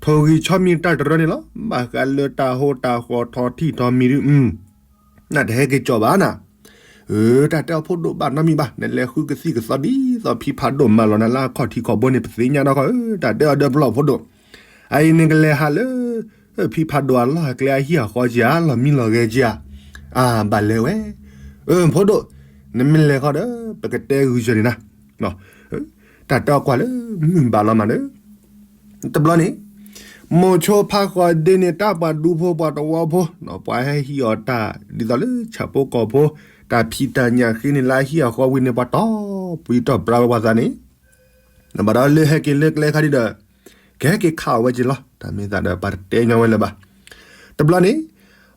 ထိၣ်ဂံၢ်ဆီမံၤတၢ်တရၢန့ၣ်လီၤ, ဘၣ်ဃးလၢတၢ်ဟိတၢ်ဃီထီထံၣ်ထီမံၤဒု, နတဟဲက့ၤကၠီၣ်ဘၣ်နၤ, အၢ တၢ်တဲအီၤဖိဒိၣ်ဘၣ်နီတမံၤဘၣ်, နလဲၤဃုကသံၣ်ကသီဒ်သိးဖံဖးဒိၣ်မၤလီၤနၤလၢအခီၣ်ထံးခီၣ်ဘိန့ၣ် ပသ့ၣ်ညါနီၢ်ခီ, တၢ်တဲအီၤဒီးဖျီၣ်ဖိဒိၣ်, အအံၤန့ၣ်ကလဲၤဟးလၢ ဖံဖးဒိၣ်အလီၢ်အကျဲအဟံၣ်အဃီက့ဧါ လီၢ်မံလီၢ်ဂဲၤက့ဧါ, အၢ ဘၣ်လဲၤဝဲ, အၢ ဖိဒိၣ်, နမ့ၢ်လဲၤဃီဒီး ပကတဲဂုာ်စၢၤန့ၣ်နၤ, တၢ်တဲအီၤကွၢ်လၢမုၢ်ဘၣ်လီၤမးန့ၣ်, တဘျီန့ၣ်, မိၤဆိဖးဃီၤဒ့န့ၣ် တၢ်ပှၤဒူဖိပှၤတဝီဖိ, ပှၤဟဲဟံးအီၤတၢ် ဒ်သိးလၢဆၣ်ဖိကီၢ်ဖိ, တၢ်ဖံးတၢ်ညၣ်ဃ့န့ၣ်လၢအဟံၣ်အဃီဝံၤန့ၣ် ပှၤတီၢ်ပှံၤတီၢ်ပြါဝဲပှၤသးန့ၣ် ဘၣ်ဒီးလၢဟဲက့ၤလၢကျဲခါဒ်ဒီး, ကဟဲက့ၤခးအီၣ်ဝဲက့ၤလီၤ, တၢ်မ့ၢ်သးဒီးပှၤတတဲညီဝဲလၢၤဘၣ်, တဘျီန့ၣ်,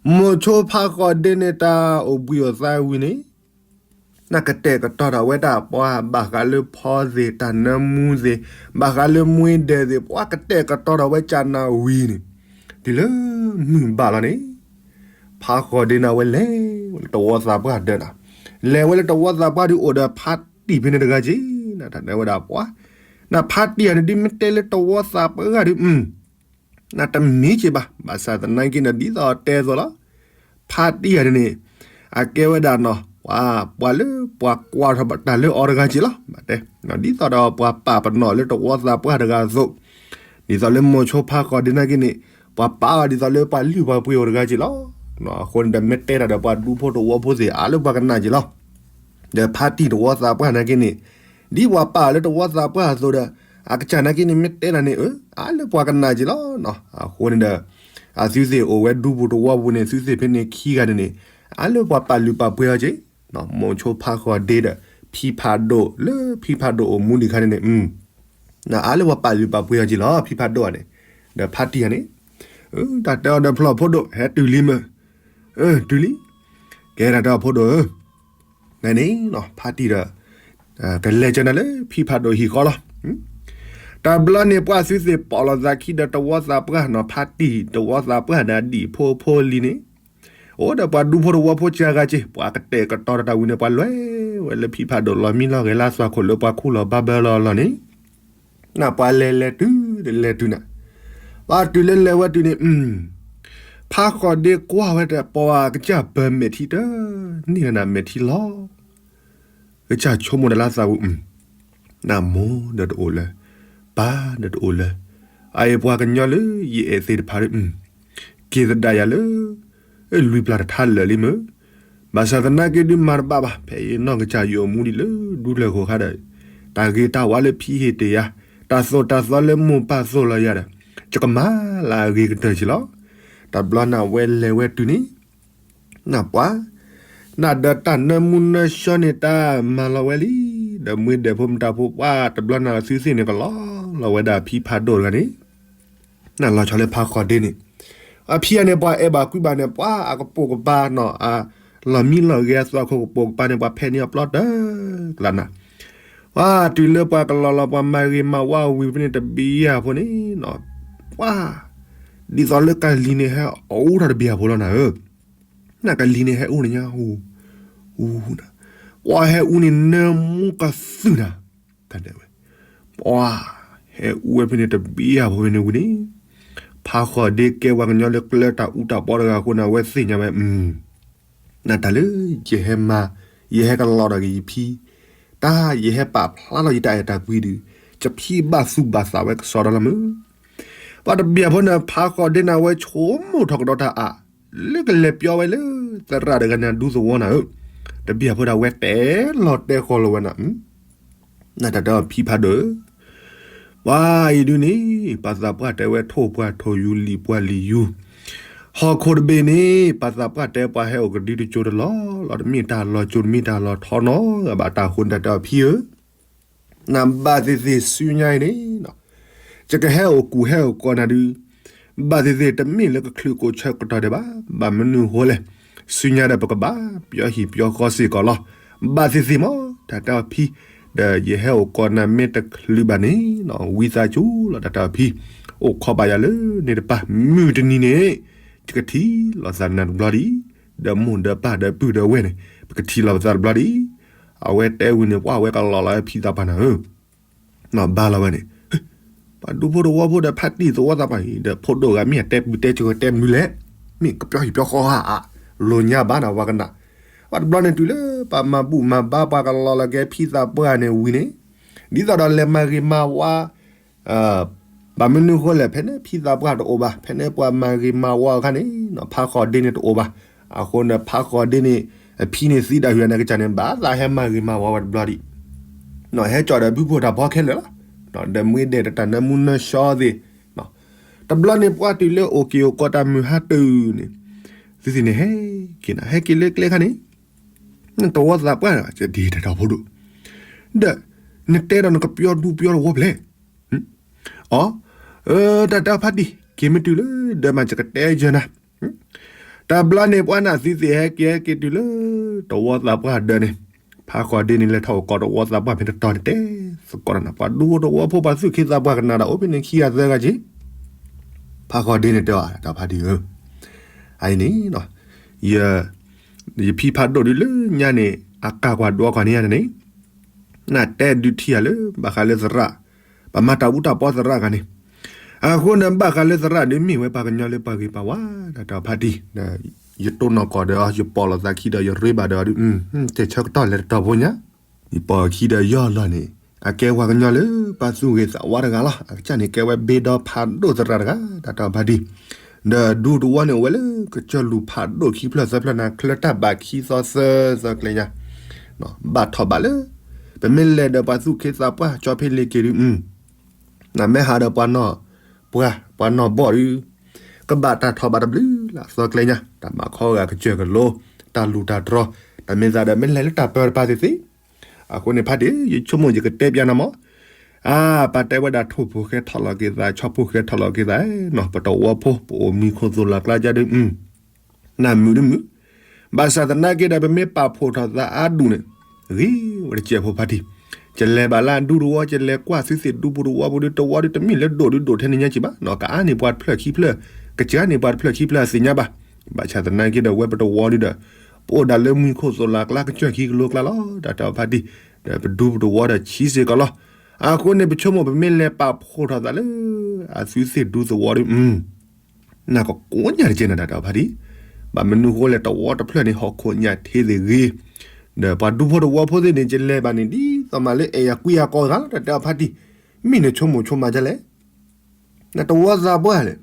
မိၤဆိဖးဃီၤဒ့န့ၣ် တၢ်အိၣ်ဘှံးအိၣ်သါဝံၤန့ၣ် နကတဲာ်ကတီၤထီၣ်ဝဲဒၣ်ပှၤဘၣ်ဃးလၢဖီသ့ၣ် တၢ်နၢမူသ့ၣ်, ဘၣ်ဃးလၢမှ့ဒဲးသ့ၣ် ပှၤကတဲာ်ကတီၤထီၣ်ဝဲကၢ်နၤဝံၤန့ၣ်, တုၤလၢမုၢ်ဘၣ်လီၤန့ၣ်, ဖးဃီၤဒ့န့ၣ်ဝဲလဲၤဝဲလၢတဝီသးပှၢ်ဒၢးနၤ, လဲၤဝဲလၢတဝီသးပှၢ်ဒုးအိၣ်ဒီးဖးတံၢ်ဖဲန့ၣ်တဂၤက့, နတၢ်တဲဝဲဒၣ်ပှၤ, နဖးတံၢ်ယၤန့ၣ်ဒုးမ့ၢ်တဲလၢတဝီသးပှၢ်ဂၤဒုး နတမ့ၢ်က့ၤဘၣ်, ဘၣ်ဆၣ်သနာ်က့န့ၣ် ဒ်သိးတဲအသိးလီၤ, ဖးတံၢ်ယၤန့ၣ်န့ၣ်, အကဲဝဲဒၣ်နီၤ, ပှၤလၢပှၤကွၢ်ထီၣ်တၢ်လၢအီၤတဂၤက့လီၤ, ဒ်သိးဒီးပှၤပာ်ပနီၣ်လၢတဝီသးပှၢ်တဂၤအသိး, ဒ်သိးလၢမိၤဆိဖးဃီၤဒ့နာ်က့န့ၣ်, ပှၤပာ်အီၤဒ်သိးလၢပှၤလုၢ်ပှၤပှ့ၤအီၤတဂၤက့လီၤ, အဃိန့ၣ်ဒီးမ့ၢ်တဲတၢ်ဒီးပှၤဒူဖိတဝီဖိသ့ၣ် အါလၢပှၤကနၣ်က့လီၤ ဒီးဖးတံၢ်တဝီသးပှၢ်နာ်က့န့ၣ်, ဒ်ပှၤပာ်အီၤလၢတဝီသးပှၢ်အသိးဒီး, အကစၢ်နာ်က့န့ၣ် မ့ၢ်တဲတၢ်န့ၣ် အၢ, အါလၢပှၤကနၣ်က့လီၤ. အဃိန့ၣ်ဒီး, အသုသ့ၣ်အိၣ်ဝဲဒူပူၤတဝီပူၤန့ၣ် သုသ့ၣ်ဖဲန့ၣ်ခံဂၤန့ၣ်န့ၣ်, အါလၢပှၤပာ်လုၢ်ပာ်ပှ့ၤအီၤက့, မိၤဆိဖးဃီၤဒ့ဒီး, ဖံဖးဒိၣ်လၢဖံဖးဒိၣ်အိၣ်မူဒံးခါန့ၣ်န့ၣ်, အါလၢပှၤပာ်လုၢ်ပာ်ပှ့ၤအီၤက့လီၤ ဖံဖးဒိၣ်ဧါန့ၣ်, ဒီးဖးတံၢ်ဧါန့ၣ်, တၢ်တဲအီၤဒီးဖျီၣ်ဖိဒိၣ် ဟဲတုၤလံမ့ၢ်, တုၤလံ, ကဲတၢ်တဲအီၤဖိဒိၣ်ဧၢ, န့ၣ်, ဖးတံၢ်ဒီး, ကလဲၤကနၤလၢဖံဖးဒိၣ်ဟံၣ်ဃီလီၤ. တဘျီန့ၣ် ပှၤသုသ့ၣ်ပိာ်လီၤသးခံဒီးတဝီသးပှၢ်နီၤ ဖးတံၢ်တဝီသးပှၢ်ဒီးဒံၣ်ဖိဖိလံၤန့ၣ်, အိၣ်ဒီးပှၤဒူဖိတဝီဖိစှၤဂၤက့ၤ ပှၤကတဲာ်ကတီၤတၢ်ဝံၤန့ၣ် ပှၤလဲၤဝဲလၢဖံဖးဒိၣ်လီၤမံလီၤဂဲၤလၢသွၣ်ခိၣ်လၢပှၤခူၣ်လီၤဘၣ်ဘၢလီၤလီၤန့ၣ် နပှၤလဲၤလဲၤတုၤဒီးလဲၤတုၤနၤ, ပှၤတုၤလၢလဲၤဝဲတုၤန့ၣ်, ဖးဃီၤဒ့ကွၢ်ဝဲဒီးပှၤကစၢ်ပၢၤမဲာ်ထံတန့ၢ်လၢနၤမဲာ်ထံလီၤ. ကစၢ်ဆိကမိၣ်ဒီးလၢသးဝံၤ, နမိၢ်ဒီးတအိၣ်လၢၤ, ပၢ်ဒီးတအိၣ်လၢၤ, အအံၤပှၤကညီလၢယအဲၣ်သ့ၣ်တဖၣ်ဒီး, က့ၤသဒၣ်ယၤလၢ လွံၢ်ပျၢ်တထါလၢာ်လံမ့ၢ်, ဘၣ်ဆၣ်သနာ်က့ဒုးမၤတဘၣ်ဘၣ် ဖဲအံၤနီၢ်ကစၢ်ယအိၣ်မူဒံးလၢဒူလၢၢ်ဃိခါဒီး, တၢ်ဂ့ၤတၢ်ဝါလၢဖံဟ့ၣ်တ့ၢ်ယၤ, တၢ်သိၣ်တၢ်သီလၢမိၢ်ပၢ်သိၣ်လီၤယၤဒီး, ယကမၤလၢအဂ့ၤကတၢၢ်က့ၤလီၤ. တဘျီနဝဲလဲၤဝဲတုၤန့ၣ် နပှၤ, နဒီးတၢ်နၢမူနၢဆှီန့ၣ် တၢ်မၤလီၤဝဲလံ, ဒီးမွ့ဒဲးဖိမတၤဖိပှၢ်တဘျီနသုသ့ၣ်န့ၣ် ကလီၤလီၤဝဲဒၣ်ဖံဖးဒိၣ်တဂၤန့ၣ်, နလီၤဆီလၢဖးဃီၤဒ့န့ၣ်, အဖံအန့ၣ် ပှၤအဲၣ်ဘၣ်ကွံဘၣ်န့ၣ် ပှၤအကပိာ်ကပၤနီၤ အလီၤမံလီၤဂဲၤအသွၣ်ခိၣ်ကပိာ်ကပၤန့ၣ် ပှၤဖဲန့ၣ်အပျီတၢ်ကလးနၤ, ပှၤတုၤလၢပှၤကလီၤလီၤ ပှၤမၤဂ့ၤမၤဝါဝံၤဖဲန့ၣ် တဘံယၤဖိန့ၣ်နီၤ, ပှၤ, ဒ်သိးလၢကလံၤန့ၣ်ဟဲအူထီၣ်တဘံယၤဖိလီၤနၤဧၢ နကလံၤန့ၣ်ဟဲအူန့ၣ်ညါ, အူ, အူ, ပှၤဟဲအူန့ၣ်နၢမူကသုၣ်နၤ, တၢ်ဒဲးဝဲ, ပှၤ, ဟဲအူဝဲဖဲန့ၣ်တဘံယၤဖိဖဲန့ၣ်ဝံၤန့ၣ်, ဖးဃီၤဒ့ကဲပှၤကညီလၢကျၢၤတၢ်အူတၢ်ပီတဂၤအဃိန့ၣ် အဝဲသ့ၣ်ညါဝဲ, နတၢ်လၢယဟဲမၤ, ယဟဲကလီၤဒီးက့ၤယဖံ, တၢ်ယဟဲပာ်ဖျါလီၤယတၢ်အဲၣ်တၢ်ကွံဒုး, ယဖံဘၣ်သူၣ်ဘၣ်သးဝဲကစီဒီလီၤမ့ၢ် ပှၤတဘံယၤဖိန့ၣ် ဖးဃီၤဒ့န့ၣ် အဝဲဆိကမိၣ်ထီၣ်ကဒီးတၢ်အါ, လၢကလဲၤပျီဝဲလၢ သရၣ်တဂၤန့ၣ်ဒူသဝီနၤဧၢ, တဘံယၤဖိဒၣ်ဝဲတဲလီၤတဲဃီၤလီၤဝဲနၤ, နတၢ်တဲအီၤဖံဖးဒိၣ်ဧၢ, ပှၤအံၤဒုးန့ၣ် ပှၤသးပှၢ်တဲဝဲထိၣ်ပှၢ်ထိၣ်ယူၤလံာ်ပှၢ်လံာ်ယူၤ, ဟီၣ်ခိၣ်တဘ့ၣ်န့ၣ် ပှၤသးပှၢ်တဲပှၤဟဲအိၣ်ကဒုတကၠိတလီၢ်လီၤ တမ့ၢ်တၢ်လီၤကၠိတမ့ၢ်တၢ်လီၤထီနီတဂၤဘၣ် တၢ်ဃိန့ၣ်တၢ်တဲအီၤဖံဧၢ နဘၣ်သ့ၣ်သ့ၣ်ဆူညါအံၤန့ၣ်, ယကဟဲအိၣ်ကူၣ်ဟဲအိၣ်ကီးနၤဒုး, ဘၣ်သ့ၣ်သ့ၣ်တမ့ၢ်လၢကချုးကိးဆၢကတီၢ်ဒဲးဘၣ်, ဘၣ်မနုၤဃိလဲၣ်, ဆူညါဒီးပကဘၣ်ပျီဟံၣ်ပျီဃီစ့ၢ်ကီးလီၤ, ဘၣ်သ့ၣ်သ့ၣ်မး တၢ်တဲအီၤဖံ, ဒီးယဟဲအိၣ်ကီးနၤမ့ၢ်တချုးဘၣ်န့ၣ်, ဝံသးစူၤလီၤတၢ်တဲအီၤဖံ, အိၣ်ခိးဘၣ်ယၤလၢန့ၣ်တပၤ မုၢ်တနံၤန့ၣ်, ယကထံၣ်လီၤသးနၤတဘျီဒံး, ဒီးမိၢ်ဒီးပၢ်ဒီးပုၢ်ဒီးဝဲၢ်န့ၣ်, ပကထံၣ်လီၤပသးတဘျီဒံး, အဝဲတဲဝံၤန့ၣ် ပှၤဝဲကလီၤလီၤဖံသးပှၢ်နၤဧၢ ဘါလီၤဝဲန့ၣ်, ပှၤဒူဖိတဝီဖိဒီးဖးတံၢ်သဝီသးပှၢ်အံၤ ဒီးဖိဒိၣ်ဂၤမ့ၢ်အတဲပူၤတဲကၢၤတဲမုာ်လဲၣ်, မ့ၢ်ကပျီဟံၣ်ပျီဃီဧါ, လိာ်ညါဘၣ်နၤဝဲကနၣ်, ပှၤတဘျီန့ၣ်တုၤလၢ ပှၤမၤဘူၣ်မၤဘါပှၤကလီၤလီၤကဲဖံသးပှၢ်န့ၣ်ဝံၤန့ၣ်, ဒ်သိးဒီးလဲၤမၤဂ့ၤမၤဝါ ဘၣ်မနုၤဃိလဲၣ် ဖဲန့ၣ်ဖံသးပှၢ်တအိၣ်ဘၣ်, ဖဲန့ၣ်ပှၤမၤဂ့ၤမၤဝါအခါန့ၣ် ဖးဃီၤဒ့န့ၣ်တအိၣ်ဘၣ်, အဃိန့ၣ်ဖးဃီၤဒ့န့ၣ် အဖံန့ၣ်သံဒၣ်ဟူးန့ၣ်ကစၢ်န့ၣ် ဘၣ်သးဟဲမၤဂ့ၤမၤဝါဝဲတဘျီဒံး, ဟဲကၠီၣ်ဒီးဘုဖိတၢ်ဖီခဲလၢာ်လီၤ, ဒီးမွ့ဒဲးတၢ်နၢမူနၢဆှီသ့ၣ်, တဘျီန့ၣ်ပှၤတုၤလၢအိၣ်က့ၤအိၣ်ကီးတၢ်မုၢ်ဟါတုၤန့ၣ်, သုသ့ၣ်န့ၣ်ဟဲက့ၤနၤ ဟဲက့ၤလၢကျဲခါန့ၣ် တဝီသးပှၢ်ဒ်တၢ်တီၤဖိဒိၣ်, ဒီး နတဲဒီးနကပျီဒူပျီတဝီဖျဲၣ်, အီ, တၢ်တၢ်ဖးတံၢ် က့ၤမ့ၢ်တုၤလၢ ဒီးမၤစကတဲယဲနၤ, တဘျီန့ၣ်ပှၤနၢ်သုသ့ၣ်ဟဲက့ၤဟဲက့ၤတုၤလၢ တဝီသးပှၢ်ဒၢးန့ၣ်, ဖးဃီၤဒ့န့ၣ် လဲၤထီၣ်အိၣ်ကီးတဝီသးပှၢ်ဖဲတတီၤန့ၣ် တဲသကိးနၤ ပှၤဒူဖိတဝီဖိ ပှၤသူၣ်က့သးပှၢ်ကနၣ်ဒီးအိၣ်ဖဲန့ၣ်ခံဂၤသၢဂၤက့ၤ, ဖးဃီၤဒ့န့ၣ်တဲအီၤ တၢ်ဖးတံၢ်ဧၢ, အအံၤန့ၣ် ယဖံဖးဒိၣ်ဒုးလၢညါန့ၣ် အကၢ်ကွၢ်ဒွးကွၢ်န့ၢ်ယၤန့ၣ်, နတဲဒုးထံၣ်ယၤလၢ ဘၣ်ဃးလၢသရၣ်, ပမၤတၢ်အူတၢ်ပီသရၣ်ဂၤန့ၣ်, အဃိန့ၣ် ဘၣ်ဃးလၢသရၣ်ဒုးမ့ၢ်ဝဲပှၤကညီလၢပှၤဂ့ၤပှၤဝါ တၢ်တၢ်ဖးတံၢ်, ယတိၢ်နီၣ်ကီၢ်ဒီးအီၤ ယပိာ်လိာ်သးခံဒီးယရ့ဘၣ်ဒီးအီၤဒုး, တဲဆၢကတီၢ်လဲၤတတီၤဖိညါ, ယပိာ်အခံဒီးယီၢ်လီၤန့ၣ်, အကဲပှၤကညီလၢပှၤသူၣ်ဂ့ၤသးဝါတဂၤလီၤ, အကစၢ်န့ၣ်ကဲဝဲဘ့ဒီဖးဒိၣ်သရၣ်တဂၤ တၢ်တၢ်ဖးတံၢ်, ဒီးဒူတဝီန့ၣ်အိၣ်ဝဲလၢ ကစၢၢ်လူၤဖးဒိၣ်ခံဖျၢၣ်သၢဖျၢၣ်န့ၣ် ချၢတၢ်ဘၣ်ခံသီသၢသီကျဲညါ ဘၣ်ထီၣ်ဘၣ်လၢ ပမ့ၢ်လဲၤဒီးပှၤသူၣ်က့သးပှၢ် ကၠီဖ့လ့ၤက့ၤဒုး, နမ့ၢ်ဟးဒီးပှၤနီၢ်, ပှၤ, ပှၤနီၢ်ဘီၣ်ဒုး, ကဘၣ်တၢ်ထီၣ်ဘၣ်တဘျုးလၢအသီကျဲညါ တၢ်ဘၣ်ခီဂာ်ကစၢၢ်ကလိ, တၢ်လူၤတၢ်တြီ, တၢ်မ့ၢ်သးဒီးမ့ၢ်လဲၤလၢတၢ်ပၢတပၤသ့ၣ်သ့ၣ်, အဃိန့ၣ်ဖးတံၢ် ယဆိကမိၣ်ယကတဲပျးနၤမး, အါ, ပာ်တဲဝဲဒၣ်ထိၣ်ဖိဃဲထီၣ်လီၤက့ၤသး ဆီဖိဃဲထီၣ်လီၤက့ၤသးနီၤ ပတဝီဖိ ပအိၣ်မံခိၣ်သိၣ်လီၤကျါကဒီး နၢ်မုာ်တမုာ်, ဘၣ်ဆၣ်သနာ်က့ဒီး ပမ့ၢ်ပာ်ဖှိၣ်ထီၣ်သးအါဒူၣ်န့ၣ်, ဂ့ၤဝဲတစဲးဖိဖးတံၢ်, ယလဲၤဘၣ်လၢဒူတဝီ ယလဲၤကွၢ်သုသ့ၣ်ဒူပူၤတဝီပူၤဒုး တဝီဒုးတမ့ၢ်လၢဒိၣ်ဒုးဒိၣ်ထဲန့ၣ်ညါက့ၤဘၣ်နီၤ ကအါန့ၢ်ပှၤတဖျၢၣ်ခံဖျၢၣ်, ကစှၤန့ၢ်ပှၤတဖျၢၣ်ခံဖျၢၣ်အသ့ၣ်ညါဘၣ်, ဘၣ်ဆၣ်သနာ်က့ဒီး ဝဲပတဝီဒုဒီး ပအိၣ်ဒၣ်လၢမုၢ်ခိၣ်သိးလၢ်ကျါ ကစၢၢ်ခံကလိကျါလီၤ. တၢ်တဲအီၤဖါတံၢ် ဒီးပဒူပတဝီဒီးဆံးစ့ၢ်ကီးလီၤ. အဃိန့ၣ် ပဆိကမိၣ် ပမ့ၢ်လဲၤပာ်ဖှိၣ်ထီၣ်သးလၢ အသုသ့ၣ်ဒူသဝီဒီး နၢ်ကကိးညါတကဲနၤ တၢ်တဲအီၤဖါတံၢ်, ဘၣ်မနုၤဃိလဲၣ် တဝီတဖျၢၣ်န့ၣ် ဟီၣ်ခိၣ်ညၣ်ထ့သ့ၣ်ဂ့ၤ, ဒီးပှၤဒူဖိတဝီဖိသ့ၣ်န့ၣ် ယလဲၤဘၣ်န့ၣ် ဒ်သိးမးလၢအဲၣ်ယၤကွံယၤကိးဂၤလီၤ. တၢ်တဲအီၤဖါတံၢ်, မ့ၢ်နဆိကမိၣ်ဆိကမးဒ်လဲၣ် နတဝီသးပှၢ်လဲၣ်,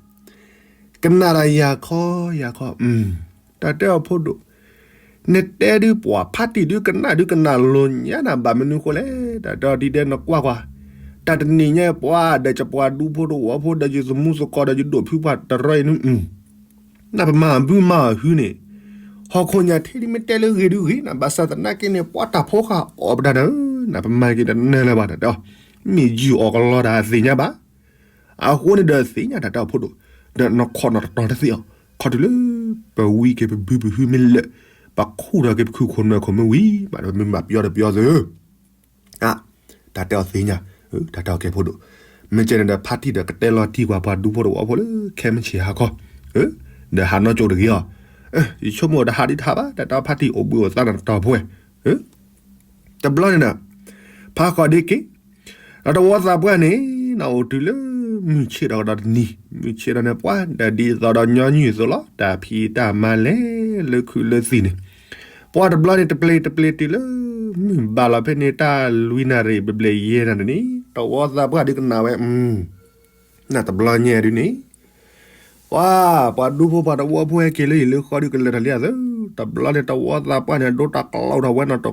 ကနၣ်တၢ်ယၤခီယၤခီ, တၢ်တဲအီၤဖိဒိၣ်, နတဲဒုးပှၤဖါတံၢ်ဒုးကနၣ်ဒုးကနၣ်လိၤညါနၤ ဘၣ်မနုၤဃိလဲၣ်, တၢ်တဲအီၤဒ်ဒဲး နကွၢ်ကွၢ်, တၢ်တနံၤညါပှၤဒီးယပှၤဒူဖိတဝီဖိဒီးယသမူသကိးဒီးယဒိၣ်ဖုပှၢ်တရၢအံၤန့ၣ် နပမၤဘုမၤဟုန့ၣ်, ဟီၣ်ခိၣ်ညၣ်ထ့ဒ်မ့ၢ်တဲလၢဂ့ၤဒုးဂ့ၤနၤ, ဘၣ်ဆၣ်သနာ်က့န့ၣ် ပှၤတၢ်ဖိဃာ်အီၣ်ပတၢ်နၤဧၢ, နပမၤက့ၤတနၢၤလၢၤဘၣ် တၢ်တဲအီၤ, မ့ၢ်ယုၢ်အီၣ်ကလီတၢ်သ့ၣ်ညါဘၣ်. အဃိန့ၣ်ဒီးသ့ၣ်ညါတၢ်တဲအီၤဖိဒိၣ်, ဒီးနခိၣ်နတတီၤတသ့အီၤ, ခီတုၤလၢ ပဝံက့ၤပဘုပဟုမ့ၢ်လၢာ်, ပခူၣ်ထီၣ်က့ၤပခုၣ်ခိၣ်နွဲၣ်ခိၣ်မ့ၢ်ဝံၤ, ဘၣ်ဒီးမ့ၢ်ဘၣ်ပယီၤဒီးပယီၤသု တၢ်တဲအီၤသ့ၣ်ညါ, တၢ်တဲအီၤကဲဖိဒိၣ်, မ့ၢ်ကဲန့ၣ်ဒီးဖါတံၢ်ဒီးကတဲလီၤတံၢ်ကွၢ်ပှၤဒူဖိတဝီဖိလၢ ခဲမုၢ်ဆ့ၣ်ဟါခီ, ဒီးဟးနီၢ်ကၠိတဂ့ၤအီၤ, ယဆိကမိၣ်တဟးဒ်တဟးဘၣ် တၢ်တဲအီၤဖါတံၢ်အိၣ်ဘှံးအိၣ်သါနတတီၤဖိဝဲ, တဘျီန့ၣ်ဒီး ဖးဃီၤဒ့က့ၤ, ဒီးတဝီသးပှၢ်န့ၣ် နအိၣ်တုၤလၢ မုၢ်ဆ့ၣ်ဒီးကဒီးတနံၤ, မုၢ်ဆ့ၣ်ဒီးန့ၣ် ပှၤဒီးဒ်သိးဒီးညီနုၢ်အသိးလီၤ, တၢ်ဖံးတၢ်မၤလဲၤလၢခုးလၢသံၣ်န့ၣ်, ပှၤတဘျီန့ၣ် တပျ့ၤတပျ့ၤတုၤလၢ မုၢ်ဘၣ်လီၤဖဲန့ၣ် တၢ်လွံၢ်နၣ်ရံၣ်ဘျဲၣ်ဘျဲၣ်ယဲၢ်နၣ်ရံၣ်န့ၣ် တဝီသးပှၢ်ဒုးကနၣ်ဝဲ နတဘျီညါဒုးန့ၣ် ပှၤ ပှၤဒူဖိပှၤတဝီဖိဟဲက့ၤလၢဟံၣ်လၢဃီဒုးကလဲၤထီၣ်လံအသး, တဘျီန့ၣ် တဝီသးပှၢ်န့ၣ် ဒိတၢ်ကျီထီၣ်ဝဲနီၣ်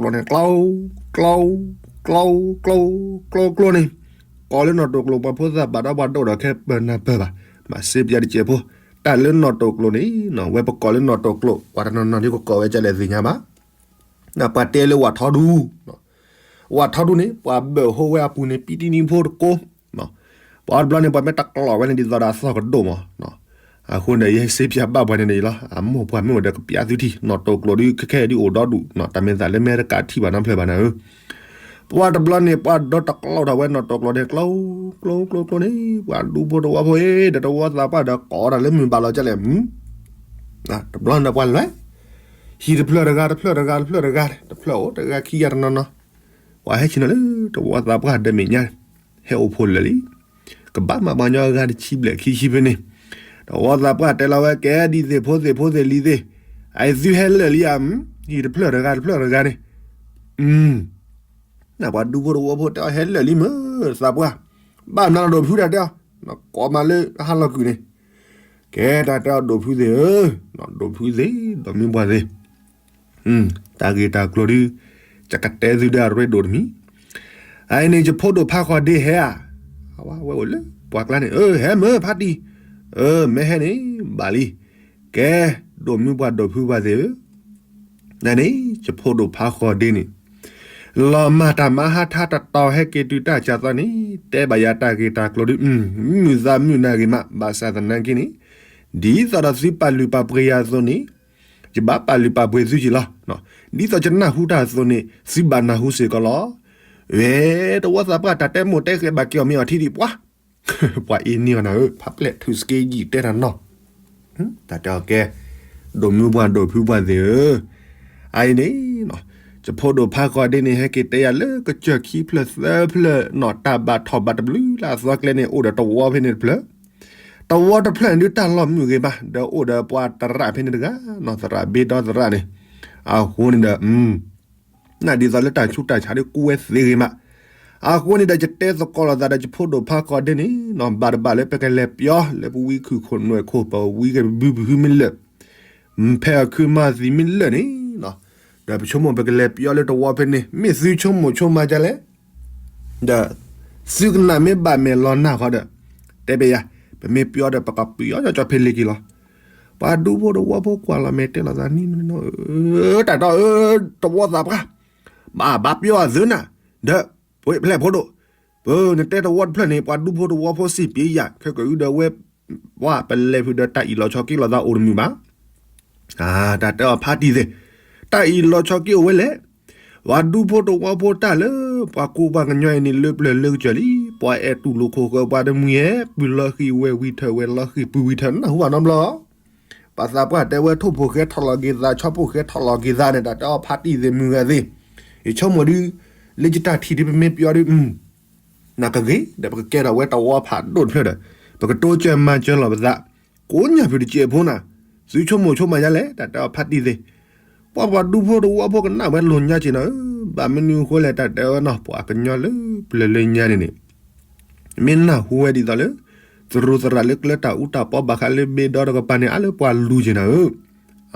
တိာ်ကျိာ်န့ၣ် ကျီ, ကျီ, ကျီ, ကျီ, ကျီ, ကျီန့ၣ်, ကိးလၢနီၣ်တိာ်ကျိာ် ပှၤဖိသၣ်ဘၣ်ဒီးပှၤဒိၣ်ဒီးခဲပၢၢ်နၢ်ပၢၢ်ဘၣ်, မၤစ့ပယါတစဲးဖိ, တၢ်လၢနီၣ်တိာ်ကျိာ်န့ၣ် ဝဲပကိးလၢနီၣ်တိာ်ကျိာ် ပှၤတနီၤနီၤဒုးကကိးဝဲဒ်လဲၣ်သ့ၣ်ညါဘၣ်, ပှၤတဲလၢဝၣ်ထီဒူ ဝၣ်ထီဒူန့ၣ် ပှၤဘၢၣ်ဟိဝဲအပူၤန့ၣ် ပံတံနံဖိတကိး, ပှၤတဘျီန့ၣ် ပှၤမ့ၢ်တကျီဝဲန့ၣ် ဒ်သိးဒီးအသီၣ်ကဒိၣ်မး, အဃိန့ၣ် ယဟဲစ့ပယါဘၣ်ပှၤန့ၣ်န့ၣ်လီၤ, အမိၢ်ပှၢ်မ့ၢ်အိၣ်ဒီးကပျးသုထံၣ် နီၣ်တိာ်ကျိာ်ဒုးခဲခဲဒုးအိၣ်ဒီဒူၣ်, တၢ်မ့ၢ်သးလၢမဲရကၤထံၣ်ဘၣ်နီဖျၢၣ်ဘၣ်နၤဧၢ, ပှၤတဘျီန့ၣ် ပှၤဒီတကျီထီၣ်ဝဲနီၣ်တိာ်ကျိာ်န့ၣ် ကျီ, ကျီ, ကျီ, ကျီန့ၣ် ပှၤဒူဖိတဝီဖိအံၤ ဒီးတဝီသးပှၢ်ဒီးကိးတၢ်လၢမုၢ်ဘၣ်လီၤဒ်လဲၣ် တဘျီန့ၣ်ပှၤလဲၤ, ဟံၣ်တဖျၢၣ်တဂၤ တဖျၢၣ်တဂၤ တဖျၢၣ်တဂၤ တဖျၢၣ်အိၣ်တဂၤခံဂၤတနီၤနီၤ, ပှၤဟဲဆ့ၣ်နီၤလၢတဝီသးပှၢ်ဒီးမဲာ်ညါ, ဟဲအိၣ်ဖှိၣ်လၢာ်လံ, ကဘၣ်မၤပှၤညီအဂၤတဆံဘျဲၣ်ခံဆံဖဲန့ၣ်, တဝီသးပှၢ်တဲလီၤဝဲကဲဒ်သ့ၣ်ဖိသ့ၣ်ဖိသ့ၣ်လံၤသ့ၣ်, အသုဟဲလၢာ်လံဧါ, ဟံၣ်တဖျၢၣ်တဂၤ တဖျၢၣ်တဂၤန့ၣ်, နပှၤဒူဖိတဝီဖိတဲအီၤဟဲလၢာ်လံမ့ၢ်သးပှၢ်, ဘၣ်မနုၤနဒိၣ်ဖုတၢ်တဲအီၤ, နကိးမးလၢဟါလီၤကုာ်န့ၣ်, ကဲတၢ်တဲအီၤဒိၣ်ဖုသ့ၣ်ဧၢ, ဒိၣ်ဖုသ့ၣ် ဒီးမုၢ်ပှၢ်သ့ၣ်, တၢ်ဂ့ၢ်တၢ်ကျိၤဒုး, ယကတဲသုဒၣ်အရ့ဒိၣ်တမံၤ, အအံၤန့ၣ် ယဖိဒိၣ်ဖးဃီၤဒ့ဟဲဧါ, အဝဲအိၣ်လၢပှၤကျါန့ၣ် အၢ ဟဲမ့ၢ်ဖါတံၢ်, အၢ မ့ၢ်ဟဲန့ၣ် ဘၣ်လံ, ကဲ, ဒိၣ်မုၢ်ပှၢ်ဒိၣ်ဖုပှၢ်သ့ၣ်ဧၢ နန့ၣ် ယဖိဒိၣ်ဖးဃီၤဒ့န့ၣ်, လီၤမၢ်တၢ်မၤဟါထါတတီၤဟဲက့ၤတုၤတၢ်စၢ်သီန့ၣ်, တဲဘၣ်ယၤတၢ်ဂ့ၢ်တၢ်ကျိၤဒုး, မုာ်သးမုာ်နၢ်ဂ့ၤမး, ဘၣ်ဆၣ်သနာ်က့န့ၣ်, ဒ်သိးဒီးသုပာ်လုၢ်ပာ်ပှ့ၤယၤအသိးန့ၣ်, ယဘၣ်ပာ်လုၢ်ပာ်ပှ့ၤသုက့ၤလီၤ. ဒ်သိးယနၢ်ဟူတၢ်အသိးန့ၣ် သုဘၣ်နၢ်ဟူစ့ၢ်ကီးလီၤ. ဝဲတဝီသးပှၢ်တၢ်တဲမိၢ်တဲဃဲၤဘၣ်က့ၤအီၤမ့ၢ်အီၤထံဒံးပှၤ ပှၤအ့န့ၢ်အီၤနၤဧၢ, ဖးပျဲၢ်ထူၣ်စက့ယံာ်တဲတၢ်နီၤ, တၢ်တဲအီၤကဲ, ဒိၣ်မုၢ်ပှၢ်ဒိၣ်ဖုပှၢ်သ့ၣ်ဧၢ, အအံၤန့ၣ်, ယဖိဒိၣ်ဖးဃီၤဒ့န့ၣ် ဟဲက့ၤတဲယၤလၢကစၢၢ်ခံဖျၢၣ်သၢဖျၢၣ်နီၤ, တၢ်ဘၣ်ထီၣ်ဘၣ်တဘျုးလၢအသီကျဲန့ၣ် အိၣ်ဒီးတဝီဖဲန့ၣ်တဖျၢၣ်, တဝီတဖျၢၣ်န့ၣ်ဒုးတၢ်လီၢ်မုာ်ဂ့ၤမး, ဒီးအိၣ်ဒီးပှၤသရၣ်ဖဲန့ၣ်တဂၤနီၤ, သရၣ်ဘ့ဒီသရၣ်န့ၣ်, အဃိန့ၣ်ဒီး နဒ်သိးလၢတၢ်ဆူးတၢ်ဆါဒ်ကူဝဲသ့ဂ့ၤမး, အဃိန့ၣ်ဒီး ယတဲသကိးလိာ်သးဒီးယဖိဒိၣ်ဖးဃီၤဒ့န့ၣ်နီၤ, ဘၣ်တဘၣ်လၢပကလဲၤပျီလၢပဝံခုၣ်ခိၣ်နွဲၣ်ခိၣ် ပဝံကဘုဘုဟုမ့ၢ်လၢာ်, ဖဲအီၤခုမၤသံမ့ၢ်လၢာ်န့ၣ်နီၤ, ဒီးပဆိကမိၣ်ပကလဲၤပျီလၢတဝီဖဲန့ၣ် မ့ၢ်သုဆိကမိၣ်ဆိမးဒ်လဲၣ်, ဒီး သုကနၣ်မ့ၢ်ဘၣ်မဲာ်လီၤနၢ်ဃီဒီး တဲဘၣ်ယၤ, ပမ့ၢ်ပျီဒီးပကပျီကၠီကၠီဖဲလ့ၣ်က့ၤလီၤ. ပှၤဒူဖိတဝီဖိကွၢ်လီၤမဲာ်တဲလီၤသးန့ၣ်, တၢ်တီအၢ, တဝီသးပှၢ်, ဘၣ်ဘၣ်ပျီအသုနၤ, ဒီး ပဝဲဖျဲၣ်ဖိဒိၣ်, ပနတဲတဝီတဖျၢၣ်န့ၣ် ပှၤဒူဖိတဝီဖိစံးပျံၤယၤ ခဲကၢအုဒီးဝဲ, ပှၤပလဲၤဖုးဒီးတၢ်အံၣ်လီၤဆီက့လိာ်သးအိၣ်တမုာ်ဘၣ် တၢ်တဲအီၤဖးတံၢ်သ့ၣ်, တၢ်အံၣ်လီၤဆီက့အိၣ်ဝဲလဲၣ်, ပှၤဒူဖိတဝီဖိတၢ်လၢ ပှၤကူပှၤကညီအံၤန့ၣ် လၢပျၢၤလၢကစၢၢ်လံ, ပှၤအဲၣ်တူၢ်လိာ်ခိၣ်ဃၢၤပှၤတမှံၤဧဲ, ပုၢ်လီၤဃံၤဝဲၢ်ဝံၤထၢၣ် ဝဲၢ်လီၤဃံၤပုၢ်ဝံၤထၢၣ် နၢ်ဟူဘၣ်နီတဘျီ, ပှၤသးပှၢ်တဲဝဲထိၣ်ဖိဃဲထီၣ်လီၤက့ၤသး ဆီဖိဃဲထီၣ်လီၤက့ၤသးန့ၣ် တၢ်တဲအီၤဖးတံၢ်သ့ၣ်မုၢ်ဂၤသ့ၣ်, ယဆိကမိၣ်ဒုး လၢယတၢ်ထံၣ်ဒုးပမ့ၢ်ပယီၤဒုး နကဂ့ၤဒီး ပကကဲထီၣ်ဝဲတဝီဖးဒိၣ်တဖျၢၣ်ဒီး ပကတိစၢၤမၤစၢၤလီၤပသး, ကိးညၣ်ဖုးတစဲးဖိနၤ, သုဆိကမိၣ်ဆိကမးယါလဲၣ် တၢ်တဲအီၤဖးတံၢ်သ့ၣ်, ပှၤပှၤဒူဖိတဝီဖိကနၣ်ဝဲလိာ်ညါက့ၤနၤဧၢ, ဘၣ်မနုၤအဃိလဲၣ် တၢ်တဲအီၤနီၤ ပှၤကညီလၢပျၢၤလၢညါန့ၣ်န့ၣ် မ့ၢ်နၢ်ဟူဝဲဒ်သိးလၢ သရူးသရၣ်လၢကျဲတၢ်အူတၢ်ပီဘၣ်ဃးလၢဘ့ဒီတကပၤန့ၣ် အါလၢပှၤလူၤက့ၤနၤဧၢ,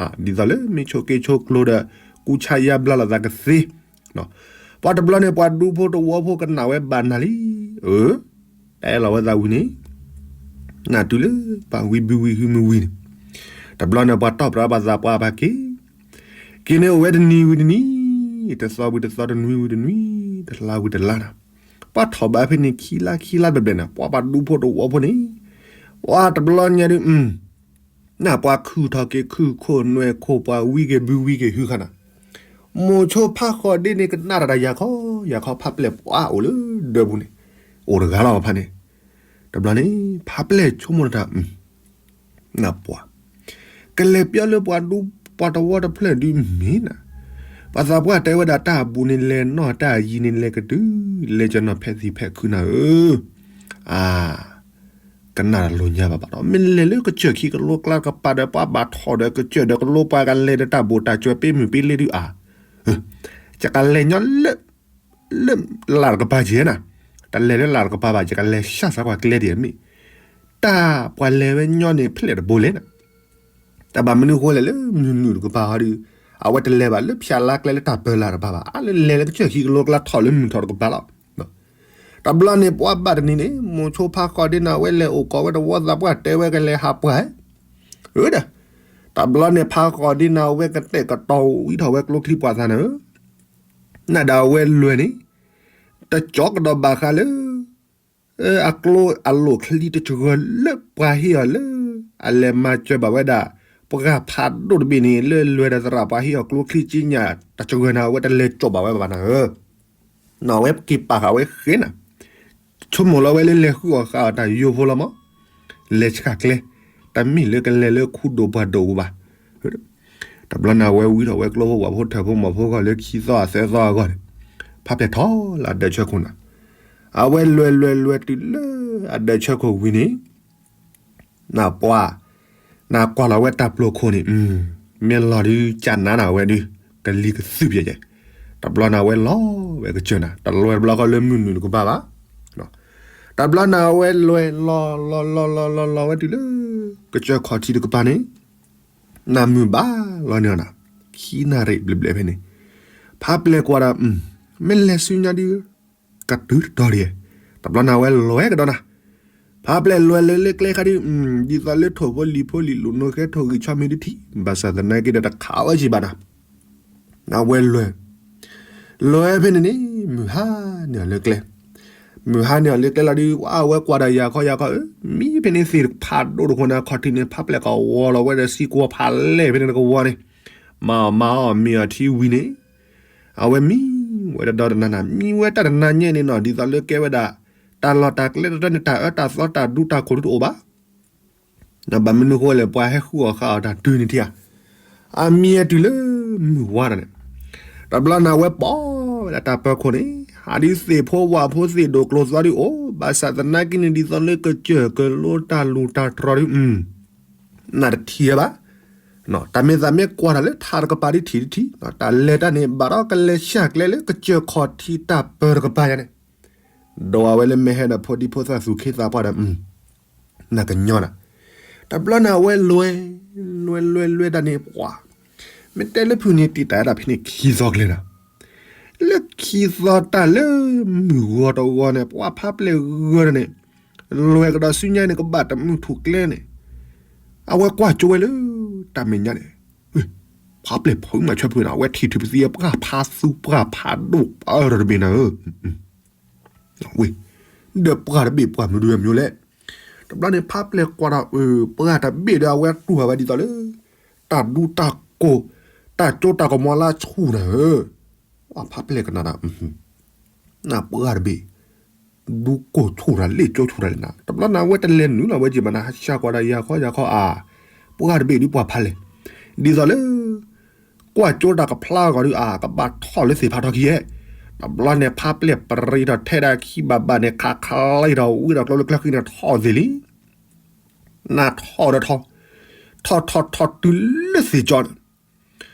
ဒ်သိးလၢမ့ၢ်ဆိးက့ဆိးကျိဒီး ကူစါယါဘျါလိာ်သးကသ့, ပှၤတဘျီန့ၣ် ပှၤဒူဖိတဝီဖိကနၣ်ဝဲဘၣ်နၤလံ, အၢ တၢ်အဲၣ်လီၤဝဲသးဝံၤန့ၣ် နၢ်တုၤလၢပှၤဝံဘုဝံဟုမုၢ်ဝံၤန့ၣ်, တဘျီန့ၣ် ပှၤတီၢ်ပြးပှၤသးပှၢ်ပှၤက့ၤ, က့ၤန့ၣ်အိၣ်ဝဲတနံၤဝံၤတနံၤ, တသီဝံၤတသီ တနွံဝံၤတနွံ, တလါဝံၤတလါနၤ, ပှၤထီၣ်ဘးဖဲန့ၣ်ခံလါခံလါဘျဲၣ်ဘျဲၣ်န့ၣ် ပှၤပှၤဒူဖိတဝီဖိန့ၣ်, ပှၤတဘျီညါဒုး နၢ်ပှၤခုၣ်ထီၣ်က့ၤခုၣ်ခိၣ်နွဲၣ်ခိၣ် ပှၤဝံက့ၤဘုဝံက့ၤဟုခါနၤ, မိၤဆိဖးဃီၤဒ့န့ၣ် ကနၣ်တၢ်တၢ်ယၤခီယၤခီ ဖးပျဲၢ်ပှၤအိၣ်လၢဒၢးပူၤန့ၣ်, အိၣ်တဂၤလီၤဖးန့ၣ်, တဘျီန့ၣ် ဖးပျဲၢ်ဆိကမိၣ်တၢ် နၢ်ပှၤ ကလဲၤပျီလၢပှၤဒူပှၤတဝီတဖျၢၣ်ဒုးမ့ၢ်နၤ, ပှၤသးပှၢ်တဲဝဲဒၣ်တၢ်အဘူးန့ၣ်လဲၤနီၢ်တၢ်အယံၤန့ၣ်လဲၤကတုၤ, လဲၤကနီၤဖဲသံဖဲခုနၤဧၢ, အါ ကနၣ်တၢ်လိာ်ညါဘၣ်ဘၣ်ဒီး မ့ၢ်လဲၤလၢကစၢၢ်ခံကလိကျါတကပၤဒီး ပှၤဘၣ်ထီၣ်ဒီးကစၢၢ်ဒီးကလိပှၤကလဲၤဒီးတၢ်ဘိၣ်တၢ်စၢၤပ့မုၢ်ပ့လ့ဒုးအါ, ယကလဲၤညီလၢ လၢလၢ်တကပၤကဲနၤ, တလဲၤလၢလၢ်တကပၤဘၣ် ယကလဲၤဆှၣ်စးပှၤကျဲဒ်အမ့ၢ်, တၢ်ပှၤလဲၤဝဲညီန့ၣ်ဖျဲၣ်တဘိလဲၣ်နၤ တၢ်ဘၣ်မနုၤဃိလဲၣ်လၢမုၢ်နုာ်တကပၤဟီဒုး, အဝဲတလဲၤဘၣ်လၢဖၠၣ်လါကျဲလၢတၢ်ပၢလၢ်တကပၤဘၣ်, အါလၢလဲၤလၢကစၢၢ်ခံကလိကျါထီၣ်လၢမုၢ်ထီၣ်တကပၤလီၤ. တဘျီန့ၣ်ပှၤဘၣ်တနံၤန့ၣ် မိၤဆိဖးဃီၤဒ့နၤဝဲလဲၤအိၣ်ကီးဝဲတဝီသးပှၢ်တဲဝဲကလဲၤဟးပှၢ်, အၢဒီး, တဘျီန့ၣ်ဖးဃီၤဒ့နၤဝဲကတဲာ်ကတီၤဝံထီၣ်ဝဲကျိချံပှၤသးနၤဧၢ, နဒၣ်ဝဲလွဲၢ်န့ၣ်, တကၠီကဒီးဘၣ်ဃးလၢ အကျိအလိၣ်ချံတစှၤလၢပှၤဟ့ၣ်အီၤလၢ အလဲၤမၤစၢၤဘၣ်ဝဲဒၣ် ပှၢ်ဖးဒိၣ်တဘ့ၣ်န့ၣ် လၢလွဲၢ်ဒီးသရၣ်ပှၤဟ့ၣ်အီၤကျိချံကံညၣ်တစှၤန့ၣ် အဝဲတလဲၤကၠီၣ်ဘၣ်ဝဲဘၣ်နၤဧၢ, နဝဲက့ၤပာ်ဃာ်ဝဲဃဲနၤ, ဆိကမိၣ်လီၤဝဲလၢလဲၤဃုအီၣ်ဃာ်အီၣ်တၢ်ယိဖိလီၤမး, လဲၤဆှၣ်ကျဲ, တမ့ၢ်လၢကလဲၤလၢခူဒိၣ်ပှၢ်ဒိၣ်ပူၤဘၣ် တဘျီန့ၣ် အဝဲဝံထီၣ်ဝဲကျိဖိဝၣ်ဖိထၢၣ်ဖိမီၤဖိဂီၢ်လၢခံသီအသၢသီအဂီၢ်န့ၣ်, ဖးပျဲၢ်ထီၣ်လၢအဒၢးဆၢခိၣ်နၤ, အဝဲလွဲၢ်လွဲၢ်လွဲၢ်တုၤလၢအဒၢးဆၢခိၣ်ဝံၤန့ၣ်, နပှၤ, နကွၢ်လီၤဝဲတၢ်ပျိာ်ခိၣ်န့ၣ်, မ့ၢ်လီၤဒုးကနၤနၤဝဲဒုး, ကလံၤကသုၣ်ပျဲၢ်ယဲ, တဘျီန့ၣ် အဝဲလီၤဝဲကစၢၢ်နၤ တလွဲၢ်တဘျီဃီလၢမုၢ်နုာ်တကပၤဘၣ် တဘျီန့ၣ် အဝဲလွဲၢ်လီၤလီၤလီၤလီၤလီၤလီၤလီၤဝဲတုၤလၢ ကစၢၢ်ခီၣ်ထံးတကပၤန့ၣ်, နၢ်မုာ်ဘၣ်လီၤန့ၣ်နၤ, ခံနၣ်ရံၣ်ဘျဲၣ်ဘျဲၣ်ဖဲန့ၣ်, ဖးပျဲၢ်ကွၢ်ဒီး, မ့ၢ်လဲၤဆူညါဒုး, ကတုၤတတီၤဒံး, တဘျီန့ၣ် အဝဲလွဲၢ်ကဒီးနၤ, ဖးပျဲၢ်လွဲၢ်လၢလၢကျဲခါဒုး, ဒ်သိးလၢထိၣ်ဖိလံၤဖိလံၤလိာ်နိဃဲထိၣ်ဂံၢ်ဆီမံၤဒုးထံၣ်, ဘၣ်ဆၣ်သနာ်က့ဒီးတခးဝဲကံဘၣ်နၤ အဝဲလွဲၢ်, လွဲၢ်ဖဲန့ၣ်န့ၣ် မုၢ်ဟါန့ၢ်အီၤလၢကျဲ, မုၢ်ဟါန့ၢ်အီၤလၢကျဲလီၤဒုး အဝဲကွၢ်ဒီးယၤခီယၤခီဧၢ, မံဖဲန့ၣ်သ့ၣ်ဖးဒိၣ်တဃိန့ၣ် အခီၣ်ထံးန့ၣ် ဖးပျဲၢ်ကဝီၤလီၤဝဲဒီးစံကိးဖးလဲၢ်ဖဲန့ၣ်တကဝီၤန့ၣ်, မၤအီၣ်မၤအီၣ်မ့ၤအီၤထံဝံၤန့ၣ်, အဝဲမံဝဲတဒီတနၤနၤ မံဝဲတၢ်တနၤညါန့ၣ်နီၤ ဒ်သိးလၢကဲဝဲဒၣ်, တၢ်လီၢ်တၢ်ကျဲတတီန့ၣ် တၢ်အၢတၢ်သီတၢ်ဒူတၢ်ခိၣ်ဒုတအိၣ်ဘၣ် နဘၣ်မနုၤဃိလဲၣ် ပှၤဟဲဃုအီၣ်ဃာ်အီၣ်တၢ်တုၤန့ၣ်ထံဧါ, အမံၤအတုၤလၢမုၢ်ဝါဒီးန့ၣ်, တဘျီန့ၣ်အဝဲပိာ်ဝဲဒၣ်တၢ်ပၢၤခိၣ်န့ၣ်, ဟးဒုးသ့ၣ်ဖိဝၣ်ဖိသ့ၣ်ဒိၣ်ကျိၤသီဒုးအိၣ်, ဘၣ်ဆၣ်သနာ်က့န့ၣ် ဒ်သိးလၢကစၢၢ်ကလိတၢ်လူၢ်တၢ်တြီၤဒုး, နတထံၣ်ဝဲဘၣ်, တၢ်မ့ၢ်သးမ့ၢ်ကွၢ်တၢ်လၢထးတကပၤဒုးထံၣ်တထံၣ်, တၢ်လဲၤတၢ်န့ၣ် ဘၣ်ဒီးကလဲၤဆှၣ်ကျဲလၢကစၢၢ်ခီၣ်ထံးတၢ်ပၢၤတကပၤယါန့ၣ် ဒီးအဝဲလၢမ့ၢ်ဟဲဒီးဖိဒံဖိသၣ်သူၣ်က့သးပှၢ်ဒီး, နကညီနၤ, တဘျီန့ၣ်အဝဲလွဲၢ်, လွဲၢ်လွဲၢ်လွဲၢ်တၢ်န့ၣ်ပှၤ, မ့ၢ်တဲလၢဖုၣ်န့ၣ်တံာ်တာ်ဝဲဒၣ်ဖဲန့ၣ်ခံသီကျဲနၤ, လၢခံသီတၢ်လၢမုၢ်ဂီၤတဂီၤန့ၣ် ပှၤဖးပျဲၢ်ဂီၤန့ၣ်, လွဲၢ်ကဒီးဆူညါန့ၣ် ကဘၣ်တမုၢ်ထူၣ်ကျဲန့ၣ်, အဝဲကွၢ်ကၠိဝဲလၢ, တၢ်မဲာ်ညါန့ၣ်, ဖးပျဲၢ်ဖုးမၤဆွဲဖုးန့ၣ် အဝဲထံၣ်ထုးပသံအပှၢ်ဖးသူပှၢ်ဖးဒိၣ်ပၢ်တဘ့ၣ်နၤဧၢ ဝ့ၢ်, ဒီးပှၢ်တဘ့ၣ်ပှၢ်မနုၤမနုၤလဲၣ်, တဘျီန့ၣ် ဖးပျဲၢ်ကွၢ်ဒီး, ပှၢ်တဘ့ၣ်ဒီးအဝဲတူၢ်ဘၣ်ဝဲဒ်သိးလၢ, တၢ်ဒူတၢ်ကိၢ်, တၢ်ကၠိတၢ်ကမီၤလၢဆူၣ်နၤဧၢ, ဖးပျဲၢ်ကနၣ်ဒီး, နပှၢ်တဘ့ၣ်, ဒူကိၢ်ဆူၣ်တၢ်လၢကၠိဆူၣ်တၢ်လဲၣ်နၤ တဘျီန့ၣ် အဝဲတလဲၤနုာ်လီၤဝဲက့ၤဘၣ်နၤ ဟးဆှၣ်ကွၢ်ဒီးယၤခီယၤခီအါ, ပှၢ်တဘ့ၣ်ဒုးပှၢ်ဖးလဲၢ်, ဒ်သိးလၢ ကွၢ်ကၠိတၢ်ကဖျါအဂီၢ်ဒုး အကဘၣ်ထီၣ်လၢသ့ၣ်ဖးထီခံယဲၢ်, တဘျီန့ၣ် ဖါပျဲၢ်ပရံးထီၣ်ထဲဒၣ်ခံဘၣ်ဘၣ်န့ၣ် ခးခးလံထီၣ်ဝံထီၣ်ကျိလၢကျဲဃံန့ၣ်ထီၣ်သ့ၣ်လံ, နၢ်ထီၣ်ဒီးထီၣ်, ထီၣ်ထီၣ်ထီၣ်တုၤလၢသ့ၣ်ကၠီန့ၣ်,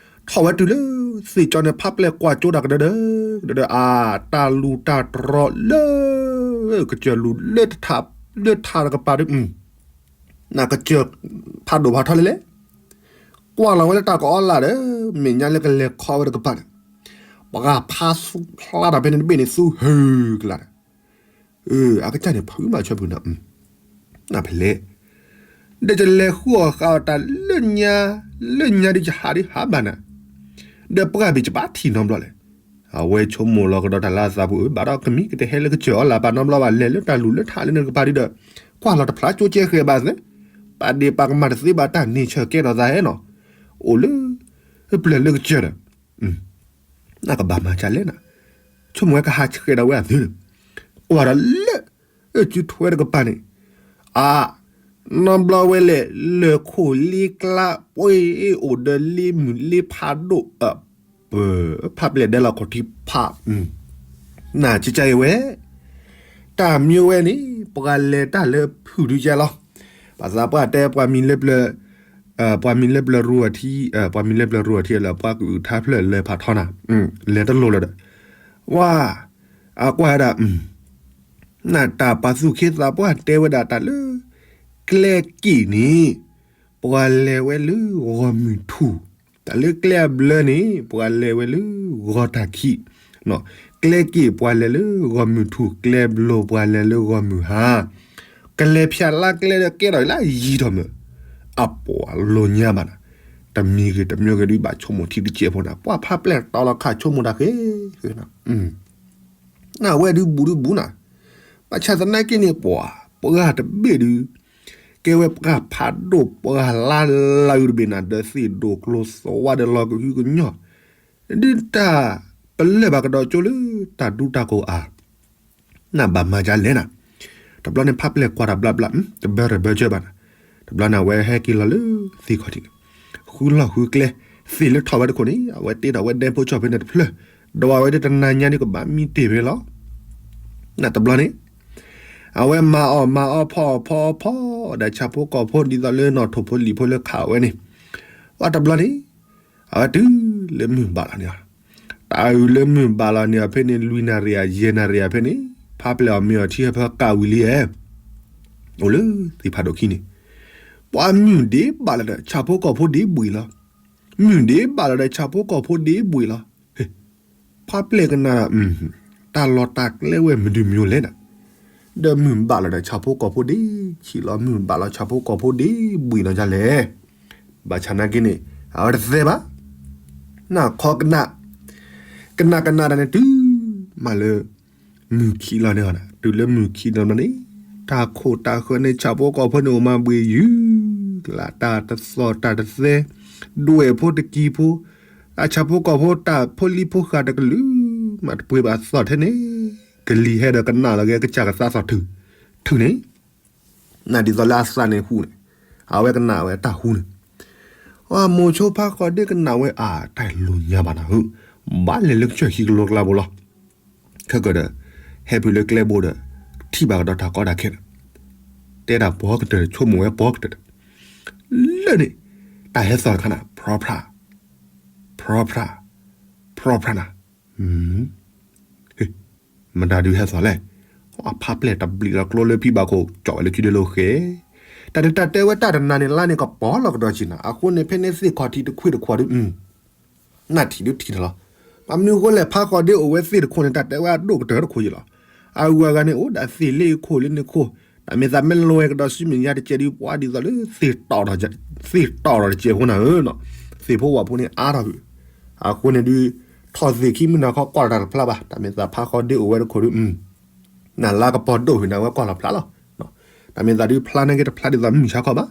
ထီၣ်ဝဲတုၤလၢသ့ၣ်ကၠီန့ၣ် ဖါပျဲၢ်ကွၢ်ကၠိတၢ်ကဒၢဒၢ, ကဒၢဒၢအါ, တၢ်လူၢ်တၢ်တြီလၢ ကစၢၢ်လူၢ်လၢထး, လၢထးတကပၤဒုး, နကစၢၢ်ဖးဒိၣ်ဖးထီလဲၣ်လဲၣ်, ကွၢ်လီၤဝဲလၢတၢ်ကအီလၢ်ဒီး မဲာ်ညါလၢကလဲၤခီဝဲတကပၤန့ၣ်, ပှၤဖးဆူဖျါထီၣ်ဖဲန့ၣ်တဘ့ၣ်န့ၣ် သူဟၢကလၤဒီး, အကစၢ်န့ၣ်ဖုးမးဆၢဖုးနၤ, နဖဲလဲၣ်, ဒီးယလဲၤဃုအီၣ်ဃုအီတၢ်လၢညါ, လၢညါဒုးယဟးဒုးဟးဘၣ်နၤ, ဒီးပှၢ်ဘ့ၣ်ယဘၣ်ထံၣ်နီတဘျီလဲၣ်, အဝဲဆိကမိၣ်လီၤကဒီးတၢ်လၢအသးပူၤ အၢ ဘၣ်ဒီးကမံၤကတဟဲလၢကစၢၢ်အီလၢ်ဘၣ်နီတဘျီဘၣ် လဲၤလၢတၢ်လူၢ်လၢထးလၢန့ၣ်တကပၤဒုးဒီး, ကွၢ်လီၤတဖျါကၠိကဲဃဲၤဘၣ်သ့, ပာ်ဒ့ၣ်ပာ်ကမၣ်တသ့ဘၣ်တၢ်န့ၣ်ဆၢကဲထီၣ်သးဟဲနီၤ, အိၣ်လၢ ပျၢၤလၢကစၢၢ်ဒီး နကဘၣ်မၤဒ်လဲၣ်နၤ, ဆိကမိၣ်ဝဲကဟးဆှဲးဒီးဝဲအသုဒီး, ကွၢ်ဒီးလၢ အစုထွဲတကပၤန့ၣ်, အါ, နီတဘျီဝဲလဲၣ် လၢၢ်ခိၣ်လ့ကျါ ပှ့ၤအိၣ်ဒီးလ့မုၢ်လ့ဖးဒိၣ်, ဖးပျဲၢ်ဒဲလီၤခိၣ်ထံဖး, နကကဲအံၤဝဲ တၢ်မံဝဲန့ၣ် ပှၤလဲၤတၢ်လၢဖုၣ်ဒုးယဲလီၤ, ဘၣ်သးပှၢ်တဲပှၤမံၤလၢပျၢၤ, ပှၤမံၤလၢပျၢၤရူအထံ, ပှၤမံၤလၢပျၢၤရူအထံလၢပှၤကအုၣ်ထါဖျၢၣ်လဲၤဖးထီနၤ, လဲၤတလိၤလၢၤဒီး, ဝါ, အကွၢ်ဝဲဒၣ်, နတၢ်ပာ်သူၣ်ခ့သးပှၢ်တဲဝဲဒၣ်တၢ်လၢ ကျဲက့ၣ်န့ၣ် ပှၤလဲၤဝဲလၢဂီၢ်မုၢ်ထူၣ်, တၢ်လၢကျဲအဘျၢန့ၣ် ပှၤလဲၤဝဲလၢဂီၢ်တၢ်ခံး, ကျဲက့ၣ်ပှၤလဲၤလၢဂီၢ်မုၢ်ထူၣ်, ကျဲဘျိပှၤလဲၤလၢဂီၢ်မုၢ်ဟါ, ကလဲၤဖၠးလါကျဲဒီးကဲထီၣ်လၢယံၤထီၣ်မၢ်, အပှၤလိာ်ညါဘၣ်နၤ, တမံၤဂ့ၤတမံၤဂ့ၤဒုးဘၣ်ဆိကမိၣ်ထံတစဲးဖိနၤ, ပှၤဖးပျဲၢ်တီလီၤခၣ်ဆိကမိၣ်တၢ်ဃဲ, နဝဲဒုးဘူးဒုးဘူးနၤ, ဘၣ်ဆၣ်သနာ်က့န့ၣ် ပှၤပှၢ်တဘ့ၣ်ဒုး ကဲဝဲပှၢ်ဖးဒိၣ်ပှၢ်လါလၢအုးတဘ့ၣ်နၤ ဒီးသ့ၣ်ဒိၣ်ကျိသဝါဒီးလီၤကဟုကညီၢ်, ဒုးတၢ်ပလၢၢ်ဘၣ်ကဒီးကၠိလၢတၢ်ဒူတၢ်ကိၢ်အါ, နဘၣ်မၤဒ်လဲၣ်နၤ, တဘျီန့ၣ်ဖးပျဲၢ်ကွၢ်တၢ်ဘျါဘျါ, တဘၢတဘၢကၢဘၣ်နၤ, တဘျီန့ၣ်အဝဲဟဲက့ၤလီၤလၢသ့ၣ်ခီၣ်ထံးန့ၣ်, ဃုလီၢ်ဃုကျဲ, သ့ၣ်လၢထီၣ်ဝဲတခိၣ်န့ၣ် အဝဲတ့ထီၣ်ဝဲဒဲဖိဆီၣ်ဖဲန့ၣ်တဖျၢၣ်, ဒီးအဝဲဒၣ်တနၤညါန့ၣ်ကဘၣ်မံတ့ၢ်ဖဲလီၤ နတဘျီန့ၣ်, အဝဲမၤအီၣ်မၤအီဖီအီၣ်ဖီအီဖီ, ဒီးဆၣ်ဖိကီၢ်ဖိဒ်သိးလၢနီၣ်ထိၣ်ဖိလံာ်ဖိလၢခးဝဲန့ၣ်, ဝဲတဘျီန့ၣ်, အဝဲတုၤလၢမုၢ်ဘၣ်လီၤန့ၣ်, တၢ်အုၣ်လၢမုၢ်ဘၣ်လီၤန့ၣ်အဖဲန့ၣ် လွံၢ်နၣ်ရံၣ်ယဲၢ်နၣ်ရံၣ်အဖဲန့ၣ်, ဖးပျဲၢ်အီၣ်မ့ၤအီထံဟဲဖၢကးဝံၤလံဧဲ, အိၣ်လၢသ့ၣ်ဖးဒိၣ်ခံန့ၣ်, ပှၤမုၢ်ဒ့ဘၣ်လီၤဒီး ဆၣ်ဖိကီၢ်ဖိဒ့ဘှံးလီၤ, မုၢ်ဒ့ဘၣ်လီၤဒီး ဆၣ်ဖိကီၢ်ဖိဒ့ဘှံးလီၤ, ဖးပျဲၢ်ကနၣ်ဒီး, တၢ်လီၢ်တၢ်ကျဲဝဲမနုၤမနုၤလဲၣ်နၤ, ဒီးမုၢ်ဘၣ်လီၤဒီး ဆၣ်ဖိကီၢ်ဖိဒ့ဆံးလီၤ, မုၢ်ဘၣ်လီၤ ဆၣ်ဖိကီၢ်ဖိဒ့ဘှံးလီၤဒ်လဲၣ်, ဘၣ်ဆၣ်နာ်က့န့ၣ် အဝဲတသဲဘၣ်, နခီကနၣ်, ကနၣ်ကနၣ်တၢ်န့ၣ်တုၤမးလၢ မုၢ်ခံးလီၤန့ၣ်, တုၤလၢမုၢ်ခံးလီၤန့ၣ်, တၢ်ခိၣ်တၢ်ဃၢၤန့ၣ် ဆၣ်ဖိကီၢ်ဖိန့ၣ်အိၣ်မးဘှံးယုၤကလး, တၢ်တသီၣ်တၢ်တသဲ, ဒွဲၣ်ဖိတကံၤဖိ, အဆၣ်ဖိကီၢ်ဖိတၢ်ဖိလံၤဖိဃာ်တကလုာ်မးတပှ့ၤဘၣ်သီၣ်ထဲန့ၣ်, ကလံၤဟဲဒီးကနၣ်လီၤက့ၤကစၢ်ကသးသီၣ်ထုး, ထုးန့ၣ်, နဒ်သိးလၢအသးန့ၣ်ဟူန့ၣ်, အဝဲကနၣ်ဝဲတၢ်ဟူန့ၣ် အမိၤဆိဖးဃီဒ့ကနၣ်ဝဲအါ တၢ်လိၣ်ညါဘၣ်နၤဧၢ, ဘၣ်လဲၤလၢကစၢၢ်ဟံၣ်ကလိကျါဘိလီၤ, ခဲကဒီး, ဟဲဖုးလၢကျဲဘိဒီး, ထံၣ်ဘၣ်ကဒီးတၢ်ကီတၢ်ခဲန့ၣ်, တဲဒၣ်ပှၤကတၢၢ် ဆိကမိၣ်ဝဲပှၤကတၢၢ်, လၢန့ၣ်, တၢ်ဟဲသီၣ်တခါနၤ ဖြီဖြါ, ဖြီဖြါ, ဖြီဖြါနၤ, မတၤဒုးဟဲသီၣ်လဲၣ်, အဖးပျဲၢ်တဘျံးလီၤကျိလၢဖံဘၣ်ခိၣ် ကၠီၣ်ဝဲလၢစုဒ့လိဃဲ, တၢ်န့ၣ်တၢ်တဲဝဲတၢ်တနၤန့ၣ်လါန့ၣ်ကပီၤလီၤကဒီးက့ၤနၤ, အဃိန့ၣ်ဖဲန့ၣ်သ့ၣ်ခီၣ်ထံးတခွ့ၣ်တခွီးဒုး နထံၣ်ဒုးထံၣ်တၢ်လီၤ, ဘၣ်မနုၤအဃိလဲၣ် ဖးဃီဒ့အိၣ်ဝဲသ့ၣ်တခိၣ်န့ၣ် တၢ်တဲဝဲအဒိၣ်ကတၢၢ်တခိၣ်ယံၤလီၤ, အဂုၤအဂၤန့ၣ်အိၣ်ဒၣ်သ့ၣ်လ့ခိၣ်လ့န့ၣ်ခိၣ်, တၢ်မ့ၢ်သးမ့ၢ်လဲၤကဒီးစုမဲာ်ညါတကဲးဒုး ပှၤဒ်သိးလၢ သ့ၣ်တီၣ်ဒီးတကဲးဖိနၤဧၢ, သ့ၣ်ဖိဝၣ်ဖိန့ၣ်အါထီၣ်ဖုး, အဃိန့ၣ်ဒုး, ထီၣ်သ့ၣ်ခံမုၢ်နၤခီကွၢ်တၢ်တဖျါဘၣ် တၢ်မ့ၢ်သးဖးဃီဒ့အိၣ်ဝဲတခိၣ်ဒုး နလါကပီၤဒိၣ်ဖုးန့ၣ် အဝဲကွၢ်လီၤဖျါလီၤ, တၢ်မ့ၢ်သးဒုးဖျါန့ၢ်က့ၤတဖျါဒ်သိးမုၢ်ဆါခီဘၣ်,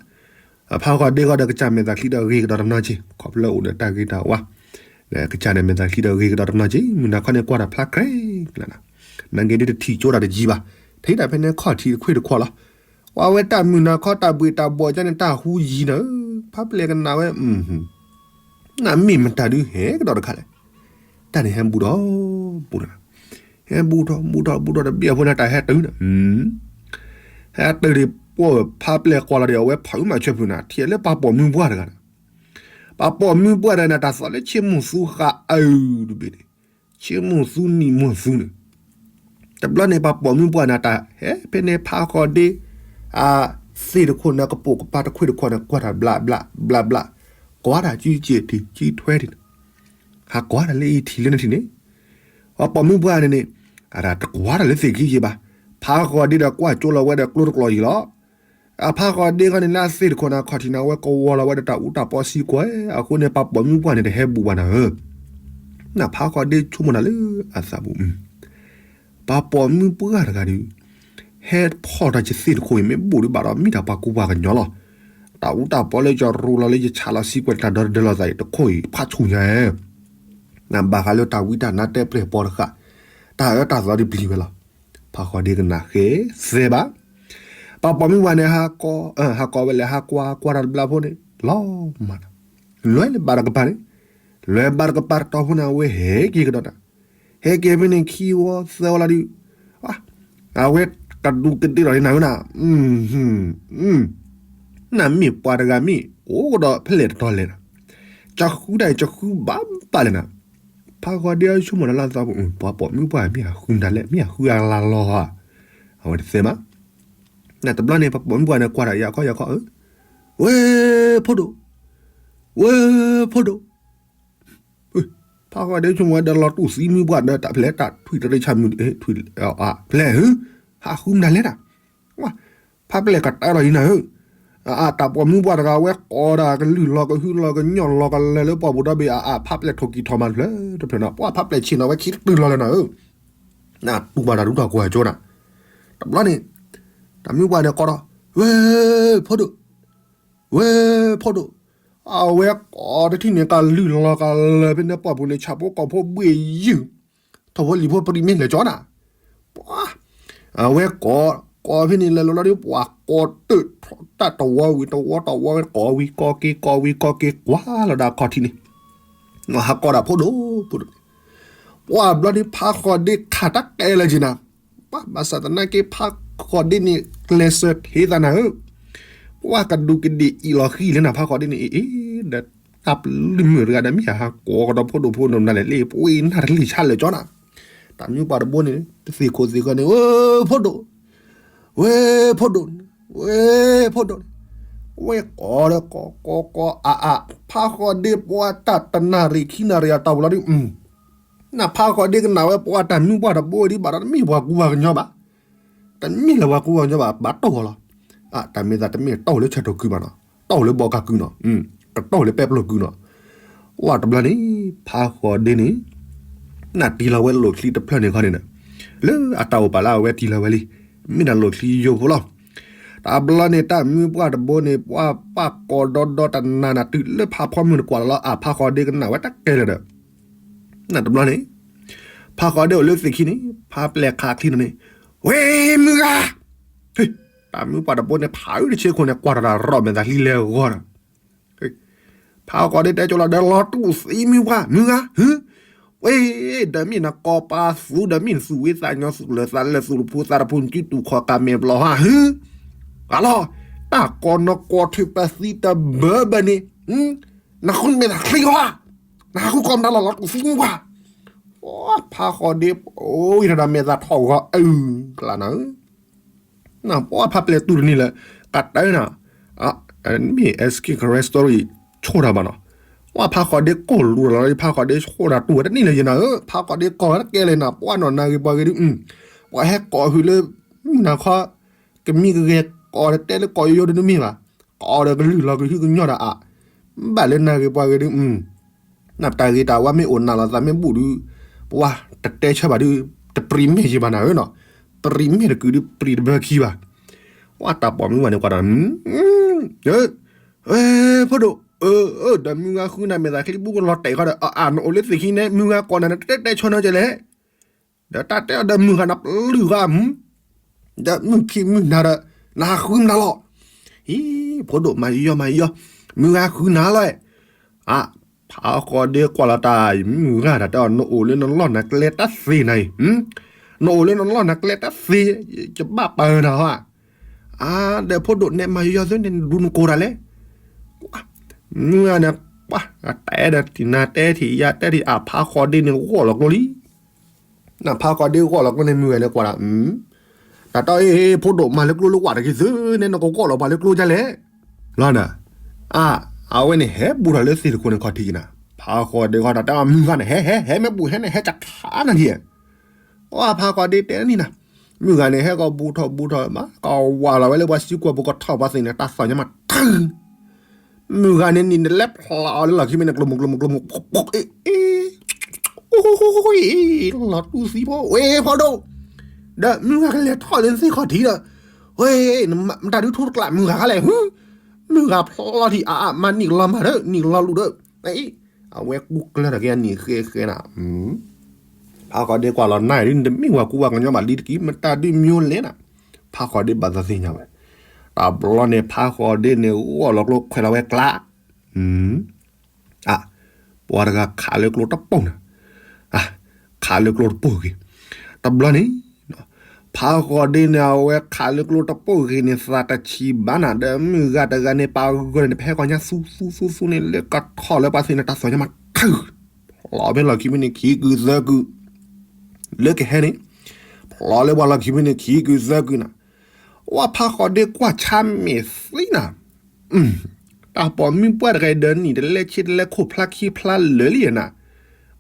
အဖးဃီဒ့ဃီဒီးကစၢ်မ့ၢ်သးချံဒီးဂ့ၤကဒီးတနီၤက့ၤ ခီဖျိအိၣ်ဒီးတၢ်ဂ့ၤတၢ်ဝါ, ကစၢ်န့ၣ်မ့ၢ်သးချံဒီးဂ့ၤကဒီးတနီၤက့ၤ မုၢ်နၤခီန့ၣ်ကွၢ်တၢ်ဖျါကြဲးကျါနၤ, နာ်က့ဒ်တထံၣ်ကၠိတၢ်တယံၤဘၣ်, ထဲဒၣ်ဖဲန့ၣ်ခီၣ်ထံးတခွ့ၣ်တခွီးလီၤ, ပှၤဝဲတၢ်မုၢ်နၤခီတၢ်ဘှ့ၣ်တၢ်ဘှီၣ်ကန့ၣ်တၢ်ဟူယံၤနၤဧၢ ဖါပျဲၢ်ကနၣ်ဝဲ, နမ့ၢ်မတၤဒုးဟဲကဒီးတခါလဲၣ်. တၢ်န့ၣ်ဟဲဘူးထီၣ်, ဘူးထီၣ်, ဟဲဘူးထီၣ်ဘူးထီၣ်ဘူးထီၣ်တဘ့ၣ်အဃိန့ၣ် တၢ်ဟဲတုၤန့ၣ်, ဟဲတုၤဒံး ပှၢ်ဖါပျဲၢ်ကွၢ်လီၤဒီး အဝဲဖးအုးမၤဆၢဖုးနၤ ထံၣ်လၢပှၤပိာ်မုၣ်ပှၢ်တဂၤန့ၣ်, ပှၤပိာ်မုၣ်ပှၢ်တဂၤန့ၣ် တၢ်သီလၢဆ့မိၢ်သူဃာ်အုးတဘ့ၣ်န့ၣ်, ဆ့မိၢ်သူနံၤမိၢ်သူန့ၣ်, တဘျီန့ၣ် ပှၤပိာ်မုၣ်ပှၢ်န့ၣ် တၢ်ဟဲဖဲန့ၣ် ဖါဃီဒ့ အသ့ၣ်တခိၣ်န့ၣ် ကပိာ်ကပၤတခွ့ၣ်တခီန့ၣ် ကွၢ်တၢ်ဘျးဘျးဘျးဘျး, ကွၢ်တၢ်ကံက့ၤထံးကံထွဲထံးန့ၣ်, ဟးကွၢ်တၢ်လၢအံၤထံးလၢနထံးန့ၣ်, ပှၤပိာ်မုၣ်ပှၢ်န့ၣ်န့ၣ်, အတကွၢ်တၢ်လၢသ့ၣ်ခံက့ဘၣ်, ဖါဃီဒ့ဒီးကွၢ်ကၠိလီၤဝဲဒီးကျိတကျိၤယံၤလီၤ. အဖါဃီဒ့ခီန့ၣ် လၢအသ့ၣ်တခိၣ်န့ၣ် အခီၣ်ထံးန့ၣ် အဝဲကဝီၤလီၤဝဲဒီးတၢ်အူတၢ်ပီစံကွၢ်, အဃိန့ၣ် ပှၤပိာ်မုၣ်ပှၢ်န့ၣ် တဟဲဘူးဘၣ်နၤဧၢ နဖါဃီဒ့ဆိကမိၣ်နၤလၢအသးပူၤ, ပှၤပိာ်မုၣ်ပှၢ်တဂၤဒီး ဟဲဖီၣ်တၢ်ကသ့ၣ်တခိၣ်အံၤ မ့ၢ်ဘူးဒံးဘၣ်ဒီး မ့ၢ်တၢ်ပှၤကူပှၤကညီလီၤ. တၢ်အူတၢ်ပီလၢယရူလီၤလၢယဆးလီၤစံကွၢ်တၢ်ဒီတဒၢလီၤသးအံၤ တခိၣ်အံၤဖးဆူၣ်ညါ, နဘၣ်ဃးလၢတၢ်ဝံတၢ်နါတဲပျဲၢ်ပီတဃၣ်, တၢ်အၢတၢ်သီဒ်ပျံၤဝဲလီၤ. ဖါဃီဒ့ကနၣ်ဃဲသဲဘၣ်, ပှၤပိာ်မုၣ်ပှၢ်န့ၣ် ဟးကိးဝဲလဲၣ် ဟးကွၢ်ကွၢ်တၢ်တဘျီဖိန့ၣ် လီၤမး, လဲၤလၢဘၣ်တကပၤန့ၣ်, လဲၤဘၣ်တကပၤတတီၤဖိန့ၣ် အဝဲဟဲက့ၤကဒီးတၢ်, ဟဲက့ၤဖဲန့ၣ်ခံဝီသၢဝီလီၤဒီး, အဝဲကဒူးကဒ့ၣ်လီၤန့ၣ်နၤဧၢနၤ, နမ့ၢ်ပှၤတဂၤမ့ၢ်အိၣ်ကဒီးဖဲလဲၣ်တတီၤလဲၣ်နၤ, ကဃုတၢ်အံၤကဃုဘၣ်ဘၣ်လဲၣ်နၤ, ဖါဃီဒ့ဆိကမိၣ်နၤလၢအသးပူၤ ပှၤပိာ်မုၣ်ပှၢ်မ့ၢ်ဟးဃုမတၤလဲၣ် မ့ၢ်ဟးဃုအလၤလီၤဧါ, အဝဲတသဲမး, နတဘျီန့ၣ် ပှၤပိာ်မုၣ်ပှၢ်န့ၣ် ကွၢ်တၢ်ယၤခီယၤခီ, ဝဲ, ဖိဒိၣ်, ဝဲ, ဖိဒိၣ် ဖါဃီဒ့ဆိကမိၣ်ဝဲဒီးလီၤတူၢ်သံမုၣ်ပှၢ်ဒီးတၢ်ဖျဲးတၢ်ထွံၣ်တရ့ဆၣ်မုၣ်, ဖျဲးဧၢ, ဟးဃုမတၤလဲၣ်တၢ်, ဖါပျဲၢ်ကတၢၢ်လီၤအံၤနၤဧၢ, တၢ်ပိာ်မုၣ်ပှၢ်တဂၤဝဲကိးဒၣ်ကလုၢ်လီၤကဟုလီၤကညီၣ်လီၤကလၢာ်လၢပှၢ်ပူၤဒီဘ့ၣ်အါအါ ဖါပျဲၢ်ထိၣ်ကံၢ်ထီၣ်မၤတဖျၢၣ်တဖျၢၣ်နၤ, ပှၢ်ဖါပျဲၢ်ဆ့ၣ်နီၤဝဲခံတတုၤလီၤလၢနၤဧၢ, နတူၢ်ဘၣ်တၢ်ဒူတၢ်ကွၢ်ကၠိနၤ, တဘျီန့ၣ်, တၢ်မုၣ်ပှၢ်န့ၣ်ကိးဒီး, ဝဲ, ဖိဒိၣ် ဝဲ, ဖိဒိၣ်, အဝဲကိးတထံၣ်န့ၣ် ကလုၢ်လီၤကလၢာ်ဖဲန့ၣ်ပှၢ်ပူၤန့ၣ် ဆၣ်ဖိကီၢ်ဖိဘှ့ၣ်ယုၢ်, ထိၣ်ဖိလံၤဖိပရံးမ့ၢ်လဲၤကၠီနၤ, ပှၤ, အဝဲကိး, ကိးဖဲန့ၣ်လဲၤလီၤလီၤဒီး ပှၤကိးတၢ်တဝီဝံၤတဝီတဝီ ကိးဝံၤကိးက့ၤ ကိးဝံၤကိးက့ၤ ကွၢ်လီၤဒၣ်အခီၣ်ထံးန့ၣ်, ဟးကိးဒၣ်ဖိဒိၣ်, ဖိဒိၣ်န့ၣ်, ပှၢ်ဘျီန့ၣ် ဖါဃီဒ့ခးတၢ်ကဲလၢာ်က့ၤနၤ, ပှၤဘၣ်ဆၣ်သနာ်က့ ဖါဃီဒ့န့ၣ် ကျဲးစၢးထ့သးနၤဧၢ, ပှၢ်ကဒူးကဒ့ၣ်အံၤလီၤဃံလၢနၤ ဖါဃီဒ့န့ၣ်အံၤ, ဒီးတၢ်ပျုၢ်မုၢ်တဂၤဒီး မ့ၢ်ဟးကိးကဒီးဖိဒိၣ်ဖိဒိၣ်မနုၤလဲၣ် လၢပှ့ၤနၢ်တလံၤဆါလၢာ်ကၠီနၤ, တၢ်မုၣ်ပှၢ်တဘိန့ၣ် တသ့ၣ်ခိၣ်သ့ၣ်ဃၢၤန့ၣ် ဝဲ, ဖိဒိၣ်, ဝဲ, ဖိဒိၣ်, ဝဲ, ဖိဒိၣ်န့ၣ်, ဝဲကိးဒီးကိးကိးကိးအါအါ, ဖါဃီဒ့ပှၢ်တၢ်တနၣ်ရံၣ်ခံနၣ်ရံၣ်အတီၢ်ပူၤလီၤဒီး နဖါဃီဒ့ကနၣ်ဝဲပှၤတၢ်မုၣ်ပှၢ်တဘိဒံးဘၣ်ဒီး တမ့ၢ်ပှၤကူပှၤကညီဘၣ်, တမ့ၢ်လၢပှၤကူပှၤကညီဘၣ် ဘၣ်တီၢ်လီၤ, တၢ်မ့ၢ်သးတမ့ၢ်တီၢ်လၢဆၢထီၣ်ကုမးနီၤ, တီၢ်လၢဘီကၤကုနီၤ, ကတီၢ်လၢပဲပျိၢ်ကုနီၤ, ပှၢ်တဘျီန့ၣ် ဖါဃီဒ့န့ၣ် နတံၢ်လီၤဝဲလိာ်ချံတဖျၢၣ်န့ၣ်ခီန့ၣ်ဒီး, လၢအတၢ်အိၣ်ပာ်လၢအဝဲတံၢ်လီၤဝဲလံ, မ့ၢ်ဒၣ်လိာ်ချံယိဖိလီၤ, တဘျီန့ၣ် တၢ်မုၣ်ပှၢ်တဘိန့ၣ် ပှၢ်ပာ်ကိးဒီဒီတနၤနၤတုၤလၢဖါဖီမုၢ်နကွၢ်လီၤလီၤ အဖါဃီဒ့ကနၣ်ဝဲတၢ်ကဲလၢာ်ဒီး, နတဘျီန့ၣ်, ဖါဃီဒ့အိၣ်လၢသ့ၣ်ခံန့ၣ် ဖါပျဲၢ်ခးချံနီၤန့ၣ်, ဝဲ, မုၢ်ဂၤ, တၢ်မုၣ်ပှၢ်တဘိန့ၣ် ဖးအုးတဆ့ခိၣ်န့ၣ် ကွၢ်ထီၣ်တၢ်ရီၣ်မဲာ်သးချံလဲၤဂီၤဒီး ဖါဃီဒ့တဲကၠီလီၤဒီးလီၤတူၢ်သံမုၢ်ပှၢ် မုၢ်ဂၤ, ဝဲ, ဒီးမ့ၢ်နကိးပာ်သူ ဒီးမ့ၢ်နသူၣ်ဝံသးညီ သူၣ်လၢာ်သးလၢာ် သူၣ်တဖူသးတဖူ နစုတူၢ်ခီၣ်ကၤမဲာ်ဘျီဟါ ဟု, ဂၤလီၤ, တၢ်ကိးနီၢ်ကိးထုးပသံတဘၢဘၢန့ၣ်, နဃုမဲာ်သးချံဂီၤဧါ, နဟးဃုကိးမတၤလီၤ လီၤတူၢ်သံမုၢ်ပှၢ်, ပှၢ်ဖါဃီဒ့ အိၣ်ယတၢ်မဲာ်သးထီၣ်ဂီၤအုၣ်ကျါနၤဧၢ ပှၢ်ဖါပျဲၢ်တူၢ်တန့ၢ်လၢၤ, ကတၢၢ်နၤ, မ့ၢ် Escape Story ဆိၣ်တၢ်ဘၣ်နီၤ, ပှၢ်ဖါဃီဒ့ကိၢ်လူၤလီၤလီၤ ဖါဃီဒ့ဆိၣ်တၢ်တူၢ်ဝဲတန့ၢ်လၢၤယနၤဧၢ, ဖါဃီဒ့ကိးဝဲတကဲလၢၤနၤ, ပှၢ်နီၢ်နၤဂ့ၤပှၤဂ့ၤဒုး, ပှၤဟဲကိးဟုလၢ မုၢ်နၤခီ, ကမံကဂဲၤကိးတတဲလၢကိးယိယိဒုးနမ့ၢ်ဘၣ်, ကိးဒီးကလုၢ်လီၤကဟုကညီၢ်ဒီးအါ, ဘၣ်လၢနၤဂ့ၤပှၤဂ့ၤဒုး နတၢ်ဂ့ၤတၢ်ဝါမ့ၢ်အိၣ်နၤလီၤသးမ့ၢ်ဘူၣ်ဒုး, ပှၤတတဲဆၢဘၣ်ဒုး, တပြံးမဲာ်ယံၤဘၣ်နၤဧၢနီၤ, ပြံးမဲာ်တကုာ်ဒုးပြံးတဘၢခံဘၣ်, ပှၢ်တၢ်ပိာ်မုၣ်ဝဲန့ၣ်ကွၢ်ဒီး, ဖိဒိၣ်, ဒီးမုၢ်ဂၤဃုနၤမဲာ်သးချံဘူကလီၤတဲာ်ခီဒီး အနအိၣ်လၢသ့ၣ်ခံန့ၣ် မုၢ်ဂၤကိးနၤနတတဲတဲဆၢနီကလဲၣ် ဒီးတၢ်တဲအီၤဒီးမုၢ်ဂၤနပလုၢ်ဂၤမုၢ်, ဒီးမုၢ်ခံမုၢ်နၤဒီး နဟးဃုမနုၤလီၤ. ဟံ, ဖိဒိၣ်မၤယီမၤယီ, မုၢ်ဂၤဃုနၤလီၤ. အါ, ဖးဃီဒ့ကွၢ်လီၤတၢ်, မုၢ်ဂၤတၢ်တဲအီၤ နအိၣ်လၢနလီၢ်နကျဲတၢ်သ့နၤအံၤ, နအိၣ်လၢနလီၢ်နကျဲတၢ်သ့, ယဘၣ်ပၢနၤဟီဧါ. အါ, ဒီးဖိဒိၣ်နဲမၤယီၤသုန့ၣ် နဒူနကိၢ်တၢ်လဲၣ်. မုၢ်ဂၤန့ၣ်, ပှၤတဲဒီးတံၢ်နၤတဲထံၣ်ယၤတဲထံၣ်အါ ဖးဃီဒ့န့ၣ်ဂီၢ်လီၤကျိလံ. နဖးဃီဒ့ဂီၢ်လီၤကျိန့ၣ် မုၢ်ဂၤန့ၣ်ကွၢ်ဒီး, တၢ်တဲအီၤ အ့ ဖိဒိၣ်မၤလၢကျိလၢဝၣ်တဂ့ၤသုန့ၣ် နကဂီၢ်လီၤပှၤလၢကျိဒ်လဲၣ်. လီၤဒီး, အါ, အဝဲန့ၣ်ဟဲဘူးထီၣ်လၢသ့ၣ်တခိၣ်န့ၣ်ခီၣ်ထံးက့ၤနၤ, ဖးဃီဒ့ဃီတၢ်တဲအီၤ မုၢ်ဂၤန့ၣ် ဟဲ ဟဲ ဟဲမ့ၢ်ဘူးဟဲန့ၣ် ဟဲကခါနၤဒ် အါ ဖးဃီဒ့တဲန့ၣ်နၤ, မုၢ်ဂၤန့ၣ် ဟဲကီးဘူးထီၣ်ဘူးထီၣ်မး ကဝၤလီၤဝဲလၢပှၤစုကွၢ်ပူၤ ကထီၣ်ပှၤသ့ၣ်န့ၣ် တၢ်သီၣ်ညါမးထု, မုၢ်ဂၤန့ၣ် နံၤနလဲၤဖျါအီၤလၢလီၢ်ခံမ့ၢ်န့ၣ် ကျိမုၢ်ကျိမုၢ်ကျိမုၢ် အ့ အ့ အိ လီၤတူၢ်သံဖိ ဝဲဖီဒိၣ်, ဒီးမုၢ်ဂၤကလဲၤထီၣ်လၢနသ့ၣ်ခီၣ်ထံးဒီး, ဝဲ မတၤဒုထူတကျးမုၢ်ဂၤခါလဲၣ် ဟူ, မုၢ်ဂၤဖျါလီၤထံးအါအါမး နံၤကလီၤမၤဒီး နံၤကလီၤလူၤဒီး, အ့ အဝဲကူကျၢၤတၢ်က့ၤအနံၤဃဲဃဲနၤ, ဖးဃီဒ့ကွၢ်လီၤနၤဒ် နတမ့ၢ်ဝၤကူဝၤကညီဘၣ်လံတက့ၢ် မတၤဒုမ့ၢ်လဲၣ်နၤ, ဖးဃီဒ့ဘၣ်သးသ့ၣ်ညါဝဲ, တဘျီန့ၣ် ဖးဃီဒ့န့ၣ် ဂီၢ်လီၤကျိခွဲးလီၤဝဲကျါ အါ, ပှၤတဂၤခးလၢကျိတပိၢ်နၤ, အါ, ခးလၢကျိတပိၢ်ဂ့ၤ, တဘျီန့ၣ်, ဖးဃီဒ့န့ၣ် အဝဲခးလၢကျိတပိၢ်ဂ့ၤန့ၣ် သးတဆံးဘၣ်နၤ ဒီးမုၢ်ဂၤတဂၤန့ၣ် ပာ်ဂၢၢ်န့ၣ် ပဟဲကီၢ်ညါသူသူသူသူန့ၣ် လၢကထီၣ်လၢပှၤသ့ၣ်န့ၣ် တၢ်သီၣ်ညါမးထု, ဖျီဖဲလီၢ်ခံဖဲန့ၣ် ခံကုာ်သၢကုာ်, လၢကဟဲန့ၣ်, ဖျီလၢပှၤလီၢ်ခံဖဲန့ၣ် ခံကုာ်သၢကုာ်နၤ, ဝဲဖးဃီဒ့ကွၢ်ဆါမဲာ်သံနၤ, တၢ်ပိာ်မုၣ်ပှၢ်တဂၤဒီးနံၣ်တလဲဆ့တလဲခိၣ်ဖျါခံဖျါလၢာ်လံနၤ,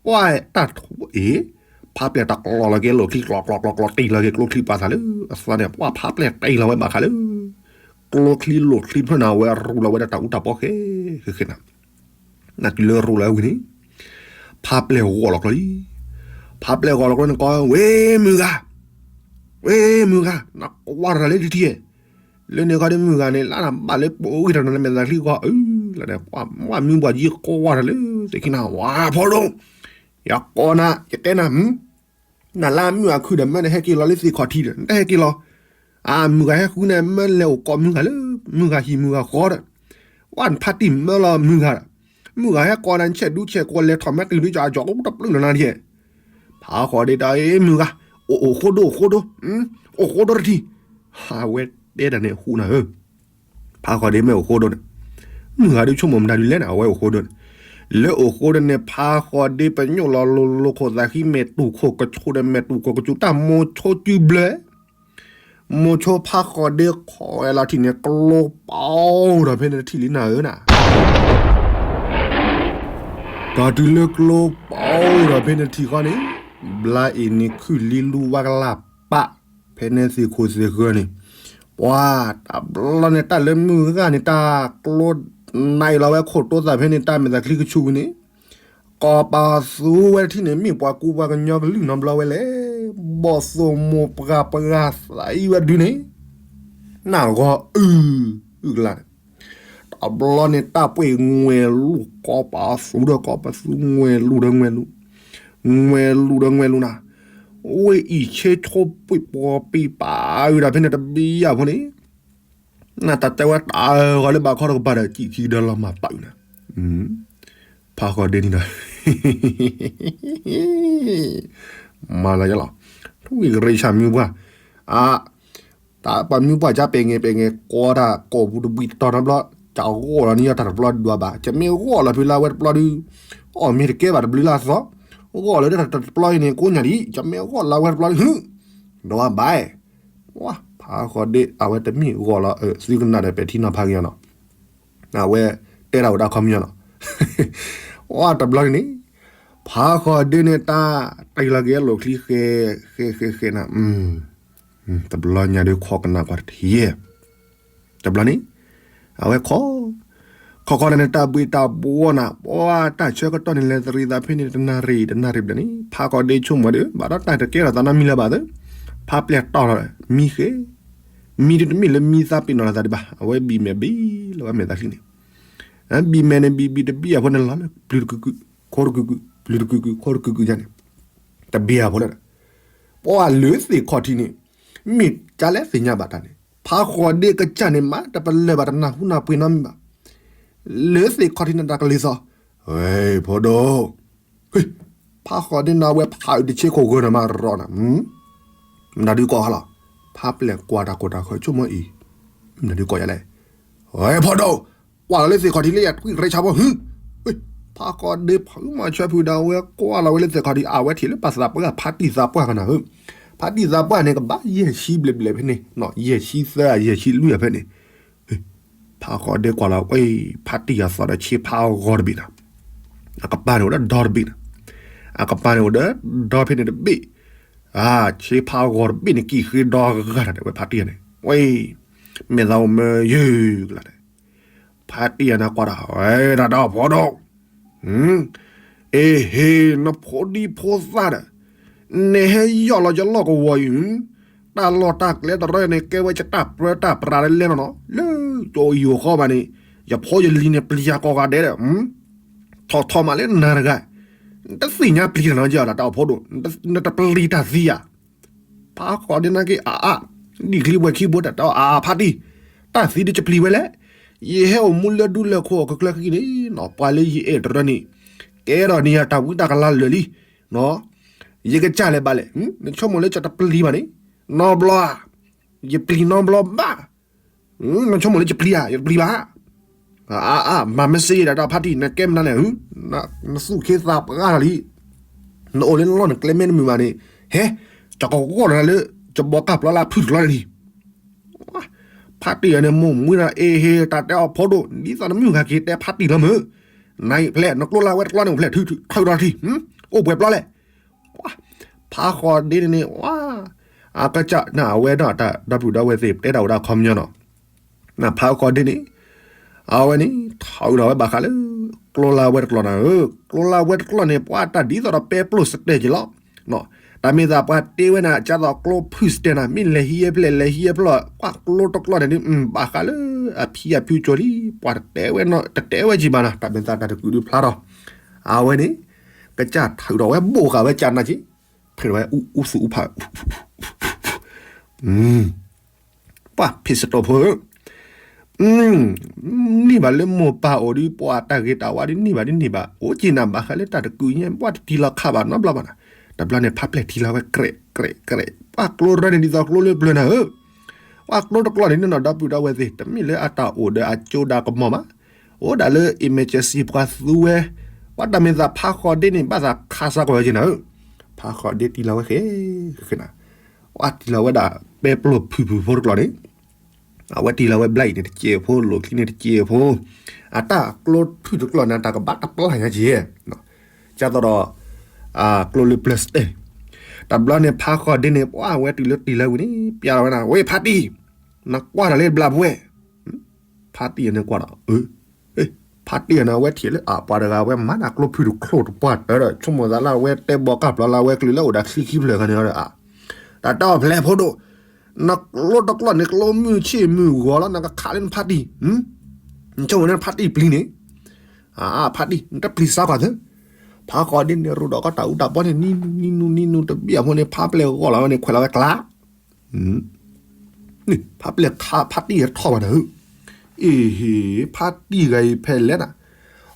ပှၤတၢ်ထူအ့ၣ်, ဖးပျဲၢ်တၢ်ကျီလီၤက့ၤလိာ်ချံကျီကျီကျီကျီ တ့ၢ်လီၤက့ၤကျိချံပာ်သးလၢအသီန့ၣ် ပှၤဖးပျဲၢ်တ့ၢ်လီၤဝဲဘၣ်ခါလၢ ကျိချံလိာ်ချံဖျၢၣ်နၤ ဝဲရူးလီၤဝဲဒၣ်တၢ်အူတၢ်ပီဃဲဃဲဃဲနၤ, နတုၤလၢရူးလီၤဝံၤန့ၣ်, ဖးပျဲၢ်ဂီၤလီၤကျိလံ, ဖးပျဲၢ်ဂီၤလီၤကျိန့ၣ်ကီ ဝဲမုၢ်ဂၤ ဝဲမုၢ်ဂၤ နကွၢ်တၢ်လၢတထံၣ်, လၢန့ၣ်ခီဒ်မုၢ်ဂၤန့ၣ် လၢနဘၣ်လၢပအိၣ်ဂံၢ်တၢ်နမဲာ်သၣ်ချံဂီၤအၢ, လၢန့ၣ် ပှၤမုၢ်ပှၤယံၤကွၢ်တၢ်လၢသ့ၣ်ခံနၤ ဝဲဖီဒိၣ်, ယကိးနၤ ယတဲနၤ, နလၢမုၢ်အခုဒီး မ့ၢ်နဟဲက့ၤလီၤလၢသ့ၣ်ခီၣ်ထံးဒီး နတဟဲက့ၤလီၤ, အါ မုၢ်ဂၤဟဲဃုန့ၣ် မ့ၢ်လဲၤအိၣ်ကိးမုၢ်ဂၤလၢ မုၢ်ဂၤဟံၣ်မုၢ်ဂၤဃီဒီး, ဝဲနဖးတံၢ်မၢလီၤမုၢ်ဂၤဒီး, မုၢ်ဂၤဟဲကိးနၤ ဆဲးဒူဆဲးကိးလဲၤထီၣ်မ့ၢ်တုၤလၢကၠီကၠီအိၣ်တပျုၢ်နၤနၤဒ် ဖးဃီဒ့တၢ်အ့ၣ်မုၢ်ဂၤ, အိၣ်အိၣ်ဃိဒိၣ်အိၣ်ဃိဒိၣ်, အိၣ်ဃိဒိၣ်တထံၣ်, အဝဲတဲတၢ်န့ၣ်အဃိနၤဧၢ, ဖးဃီဒ့မ့ၢ်အိၣ်ဃိဒိၣ်န့ၣ်, မုၢ်ဂၤဒုးဆိကမိၣ်မတၤဒုးလဲၣ်န့ၣ် အဝဲအိၣ်ဃိဒိၣ်န့ၣ်, လၢအိၣ်ဃိဒိၣ်န့ၣ် ဖးဃီဒ့ပညိၣ်လီၤလိၤလိၤခိၣ်သးဃံမဲာ်တူၢ်ခိၣ်ကဆူဒီးမဲာ်တူၢ်ခိၣ်ကဆူတၢ်မိၤဆိကုဘျၢ မိၤဆိဖးဃီဒ့ခိးဝဲလီၤထံၣ်န့ၣ် ကျိပီၤဒီးဖဲန့ၣ်တထံၣ်လံနၤဧၢနၤ, တၢ်တုၤလၢကျိပီၤဒီးဖဲန့ၣ်ထံၣ်ဃီန့ၣ်, ဘျါအံၤန့ၣ်ခုၣ်လံလူဝါကလၢ်ပာ်, ဖဲန့ၣ်သ့ၣ်ခိၣ်သ့ၣ်ဃၢၤန့ၣ်, ပှၤတဘျီန့ၣ် တၢ်လၢမုၢ်ဂၤန့ၣ် တၢ်ကျိနံၤလီၤဝဲခိၣ်တိသးဖဲန့ၣ် တၢ်မဲာ်သးချံကဆူဝံၤန့ၣ် ကီၤပၤသူဝဲတထံၣ်န့ၣ် မ့ၢ်ပှၤကူပှၤကညီကလုၢ်နီတဘျီဝဲလဲၣ်, ဘီၣ်သိၣ်မိၢ်ပှၢ်ပှၢ်သးအံၤဝဲဒုန့ၣ်, နၢ်ဂီၤအုၣ်အုၣ်ကလာ်န့ၣ်, တဘျီန့ၣ် တၢ်ပှ့ၤငွဲၤလူၤ ကီၤပၤသူဒီးကီၤပၤသူ ငွဲၤလူၤဒီးငွဲၤလူၤ, ငွဲၤလူၤဒီးငွဲၤလူၤနၤ, ဝ့ၢ်အံၤဆ့ဆိပှ့ၤပှီၤပံၤပာ်ဝဲဒၣ်ဖဲန့ၣ်တဘျီအံၤအဃိန့ၣ်, နတၢ်တဲဝဲတၢ်ဂီၤလၢဘၣ်ခီတကပၤဒီး ကံၣ်ခံဒီးလီၤမၤပာ်နၤ, ဖးဃီဒ့န့ၣ်ဒီး မၤလၢယလီၤ, ထွံၣ်ကရ့ဆၣ်မုၢ်ပှၢ်, အါ, တၢ်ပှၤမုၢ်ပှၢ်ကၢ်ပဲာ်ငဲပဲာ်ငဲ ကိးတၢ်ကိးပူၤတဘှံးတတီၤနီတဘျီ, ကဂီၢ်လီၤန့ၢ်ယတၢ်တပျီဒွးဘၣ်, ကမ့ၢ်ဂီၢ်လီၤဖဲလၢအဝဲတပျီဒု, အီၣ်မ့ၢ်တကဲဘၣ်တဘျုးလၢအသီ, ဂီၢ်လၢတၢ်တပျီအံၤန့ၣ် ကိးညါဒ်, ကမ့ၢ်ဂီၢ်လၢအဝဲတပျီဒု, ဒွးဘၣ်, ဝါ ဖးဃီဒ့ အဝဲတမ့ၢ်ဂီၢ်လီၤ သုကနၣ်ဒီးပဲာ်ထံနီၤဖးက့ၤနီၤ အဝဲတဲတၢ်အိၣ်တၢ်ခီမညီနီၤ, ဝါတဘျီန့ၣ်န့ၣ်, ဖးဃီဒ့န့ၣ်တၢ် တ့ၢ်လီၤက့ၤလိာ်ချံဃဲ ဃဲဃဲဃဲနၤ, တဘျီညါဒုးခီကနၣ်ကွၢ်တထံၣ်ယဲၢ်, တဘျီန့ၣ်, အဝဲခီ, ခီခီန့ၣ်န့ၣ် တၢ်ဘှံးတၢ်ဘှီနၤ ပှၤတၢ်ဆၢကတီၢ်န့ၣ် လဲၤတရံးသးဖဲန့ၣ် တနၣ်ရံၣ်တနၣ်ရံၣ်ဘျဲၣ်န့ၣ် ဖးဃီဒ့ဆိကမိၣ်ဒီး ဘၣ်ဒီးတၢ်တကဲထီၣ်သးနီတမံၤလၢၤဘၣ်သၢ, ဖးပျဲၢ်တီၢ်လီၤ မံဃဲ, မံဒုးတမ့ၢ်လၢမံသးပ့ၤနီၣ်လီၤသးဒံးဘၣ် အဝဲဘံၣ်မဲာ်ဘံၣ်လီၤဝဲမဲာ်သးချံန့ၣ်, ဘံၣ်မဲာ်န့ၣ် ဘံၣ်ဘံၣ်တဘံၣ်အဃိန့ၣ်လီၤလၢ ပျုၤတကုာ်ကုာ် ခိတကုာ်ကုာ် ပျုၤတကုာ်ကုာ် ခိတကုာ်ကုာ်ညါန့ၣ်, တဘံၣ်အဃိလၢ ပှၤလၢသ့ၣ်ခီၣ်ထံးန့ၣ်, မ့ၢ်ကလဲၣ်သ့ၣ်ညါဘၣ်တၢ်န့ၣ် ဖးဃီဒ့ကစၢ်န့ၣ်မး တပလၢၢ်ဘၣ်တနၢ်ဟူနၢ်ပှ့ၤနီတမံၤဘၣ်. လၢသ့ၣ်ခီၣ်ထံးန့ၣ်တၢ်ကလံၤသီ, ဝဲ ဖိဒိၣ်, ဖးဃီဒ့န့ၣ် အဝဲဖးအုးတဆ့ခိၣ်ဂၢၢ်န့ၣ်မးရီန့ၣ်, မတၤဒုးကိးဟါလီၤ, ဖးပျဲၢ်ကွၢ်တၢ်ကိၢ်တၢ်ခၢးဆိကမိၣ်အံၤ, မတၤဒုးကိးယၤလဲၣ်, ဝဲ ဖိဒိၣ်, ကွၢ်လီၤလၢသ့ၣ်ခီၣ်ထံးလၢယထွံၣ်ရဲဆါဖိ, ဖးဃီဒ့ဖုမၤဆၢဖုးဒီး အဝဲကွၢ်လီၤဝဲလၢသ့ၣ်ခီၣ်ထံး အဝဲထံၣ်လၢပှၤသးပှၢ် ဖးတံၢ်သးပှၢ်ကနၤဧၢ, ဖးတံၢ်သးပှၢ်န့ၣ် ကဘၣ်ယဲၢ်ဆံဘျဲၣ်ဘျဲၣ်ဖဲန့ၣ်, ယဲၢ်ဆံသၢ ယဲၢ်ဆံလွံၢ်ဖဲန့ၣ်, ဖးဃီဒ့ကွၢ်လီၤဝဲ ဖးတံၢ်အသီဒီးဆ့ဖးဂီၤတဘ့ၣ်နီၤ, အကပၤန့ၣ်အိၣ်ဒီးဒီတဘ့ၣ်နီၤ, အကပၤန့ၣ်အိၣ်ဒီးဒီဖဲန့ၣ်တဘ့ၣ်, ဆ့ဖးဂီၤတဘ့ၣ်န့ၣ် ကံၣ်ဃ့ဒီဂၤတၢ်န့ၣ် ဝဲဖးတံၢ်ယၤန့ၣ်, ဝဲ မဲာ်သးအိၣ်မၢယုၢ်ကလါန့ၣ်, ဖးတံၢ်ယၤန့ၣ်ကွၢ်ဒီး ဝဲ တၢ်တၢ်အိၣ်ဖိဒိၣ်, အ့ဟ့ၣ် နဖိဒံဖိသၣ်ဒီး နဟဲယီၢ်လီၤယလီၢ်ကဝီၤအံၤ, တၢ်လီၢ်တၢ်ကျဲတရၢန့ၣ် ကဲဝဲယတၢ်ပြၢတၢ်ပြးလၢလဲၣ်နီၤနီၤ, လၢယအိၣ်ယိၤဃီဘၣ်န့ၣ်, ယဖိယလံၤန့ၣ် ပျံၤယၤကိးဂၤဒဲးဒီး, ထီၣ်ထီၣ်မးလၢနၤတဂၤ, နတသ့ၣ်ညါပျံၤတၢ်နီၤ ယတၢ်အိၣ်ဖိဒိၣ်, နတပျံၤတၢ်သံယၤ ဖးဃီဒ့န့ၣ်က့ၤအါအါ, ဒံၣ်ချံဘှဲၤခံဘိတၢ်တဲအါအါဖးတံၢ်, တၢ်သံဒုးယပျံၤဝဲလဲၣ်, ယဟဲအိၣ်မူလၢဒူလၢၢ်ခိၣ်အကကျၢၢ်ခံန့ၣ်နီၤ, ပှၤလၢယအဲၣ်တရၢန့ၣ်, ကဲထီၣ်န့ၢ်ယၤတၢ်ဝံတၢ်ကလၤလၢာ်လံ, ယကစၢ်လဲၤဘၣ်လဲၣ်, နဆိကမိၣ်လၢယတပျံၤဘၣ်န့ၣ်, နီတဘျီဧါ, ယပျံၤနီတဘျီဘၣ် နဆိကမိၣ်လၢယပျံၤဧါ, ယတပျံၤဘၣ်, အါအါ မၤမ့ၢ်စ့ယဲဒၣ်တၢ်ဖးတံၢ် နကဲမနုၤလဲၣ်, နသူၣ်ခ့သးပှၢ်လံ, နအိၣ်လၢနလီၢ်နကျဲမ့ၢ်တမုာ်ဘၣ်န့ၣ်, ဟဲ, ကကဂီၢ်လီၤလၢယဘီကၢ်ပျီလၢအဖုၣ်တကျီန့ၣ်လံ, ဖးတံၢ်အန့ၣ်မိၢ်မွံဒီး အ့ဟ့ၣ် တၢ်တဲအီၤဖိဒိၣ် ဒ်သိးနမုၢ်ဂၤက့ၤတဲဖးတံၢ်လီၤမုၢ်, နအံၤဖျဲး နကျိလၢဝဲတကျီန့ၣ် အိၣ်ဖျဲးထုးထီထံ, အိၣ်ပှဲၤပျီလဲၣ် ဖးဃီဒ့န့ၣ်န့ၣ် ဝါ, အကစၢ်န့ၣ် အဝဲဒၣ်တၢ်ဒီပုၢ်ဒီဝဲၢ်သ့ၣ် တဲတၢ်အိၣ်ဒၣ်ခီပညီနီၤ, နဖးဃီဒ့န့ၣ်, အဝဲန့ၣ် ထီၣ်ဒီးဝဲဘၣ်ဃးလၢ ကျိလၢဝဲတကျီနၤဧၢ, ကျိလၢဝဲတကျီန့ၣ် ပှၤတၢ်ဒ်သိးဒီးပဲပျိၢ်စတဲက့ၤလီၤ, တၢ်မ့ၢ်သးပှၤတ့ဝဲနၤ ကၢ်သိးကျိဖုၣ်စတဲနၤ မ့ၢ်လဲၤဟံးအဖျဲၣ် လဲၤဟံးအဖျဲၣ်, ပှၤကျိတကျီန့ၣ်ဒုး ဘၣ်ဃးလၢအဖံအဖုကၠိလံ, ပှၤတတဲဝဲ တတဲဝဲကံဘၣ်နီၤ, တၢ်မ့ၢ်သးတၢ်တကုးဒုးဖျါထီၣ်, အဝဲန့ၣ် ကစၢ်ထုးဒီးဝဲဘိၣ်ဃာ်ဝဲကၢ်နၢ်က့ၤ, ဖဲဝဲအူသူၣ်အူဖး, ပှၤဖံးစတီၢ်ဖိဧၢ, န့ၢ်ဘၣ်လၢမိၢ်ပၢ်အိၣ်ဒုး ပှၤတၢ်ဂ့ၤတၢ်ဝါဒုး န့ၢ်ဘၣ်ဒုးန့ၢ်ဘၣ်, အိၣ်က့ၤနၤဘၣ်ဃးလၢတၢ်တကုးညါ ပှၤတတံၤလီၤခးဘၣ်နီတဘျီဘၣ်နီၤ, တဘျီန့ၣ် ဖးပျဲၢ်ထံၣ်လီၤဝဲ ကြဲး ကြဲး ကြဲး, ပှၤကျိရၢန့ၣ်ဒ်သိးကျိလၢပျၢၤနၤဧၢ, ပှၤကျိတကျီန့ၣ် နီၢ်နီၢ်ဒီပုၢ်ဒီဝဲၢ်သ့ၣ် တမ့ၢ်လၢအတၢ်အိၣ်ဒီးအကၠိဒီးကမီၤမး, အိၣ်ဒၣ်လၢ emergency ပှၤသူဝဲ, ပှၤတၢ်မ့ၢ်သးဖးဃီဒ့န့ၣ် ဘၣ်သးခးစၢ်ကွံာ်ဝဲက့ၤနၤဧၢ, ဖးဃီဒ့တံၤလီၤဝဲဃဲ, ဃဲနၤ, ပှၤတံၤလီၤဝဲဒၣ် ပဲပျိၢ်ဖုၣ်ဖုၣ်ဖိတကျီန့ၣ် အဝဲတံၤလီၤဝဲဘျါအံၤန့ၣ်တစဲးဖိ လိာ်ချံန့ၣ်တစဲးဖိ, အတၢ်ကျိဖုၣ်တကျီန့ၣ် တၢ်ကဘၣ်တပျၢ်ညါက့ၤ, ကၢ်သိးဒီး ကျိလၢပျၢၤစတဲ, တဘျီန့ၣ်ဖးဃီဒ့န့ၣ် ပှၤဝဲတုၤလၢတံၤလၢဝံၤန့ၣ် ပျဲလီၤဝဲနၤ ဝဲဖးတံၢ်, နကွၢ်တၢ်လၢဘျါပဝဲ ဖးတံၢ်အန့ၣ်ကွၢ်ဒီး ဖးတံၢ်အန့ၣ် အဝဲထံၣ်လၢအပှၤတဂၤဝဲမၤနၤကျိဖုၣ်တကျီတပှၢ်တၢၢ်ဒီး ဆိကမိၣ်သးလၢအဝဲတဲဘီကၢ်ပျီလၢအဝဲကလုာ်လၢအိၣ်ဒီးချံခံဖျၢၣ်ခါန့ၣ်ဒီး တၢ်တဲအီၤဖဲလဲၣ်ဖိဒိၣ်, နကျိတကျီန့ၣ် ကျိမုၢ်ဆ့ၣ်မုၢ်ဂီၤလီၤ နကခးလၢနဖးတံၢ်, နဆိကမိၣ်န့ၣ်ဖးတံၢ်ပျံၤန့ၣ်, ဖးတံၢ် နတပျံၤစါကွၢ်သၢ, ဖးဃီဒ့န့ၣ် ရူးဒီးကီတၢ်အူတၢ်ပီန့ၣ် နံၤနူနံၤနူနံၤနူတဘ့ၣ်အဖိန့ၣ် ဖးပျဲၢ်ဂီၢ်လီၤဝဲန့ၣ် ခွဲးလီၤဝဲကျါ ဖးပျဲၢ်ခးဖးတံၢ်အထီၣ်ဘၣ်ဒီး, အ့ဟ့ၣ် ဖးတံၢ်ဂၤအံၤဖဲလဲၣ်နၤ,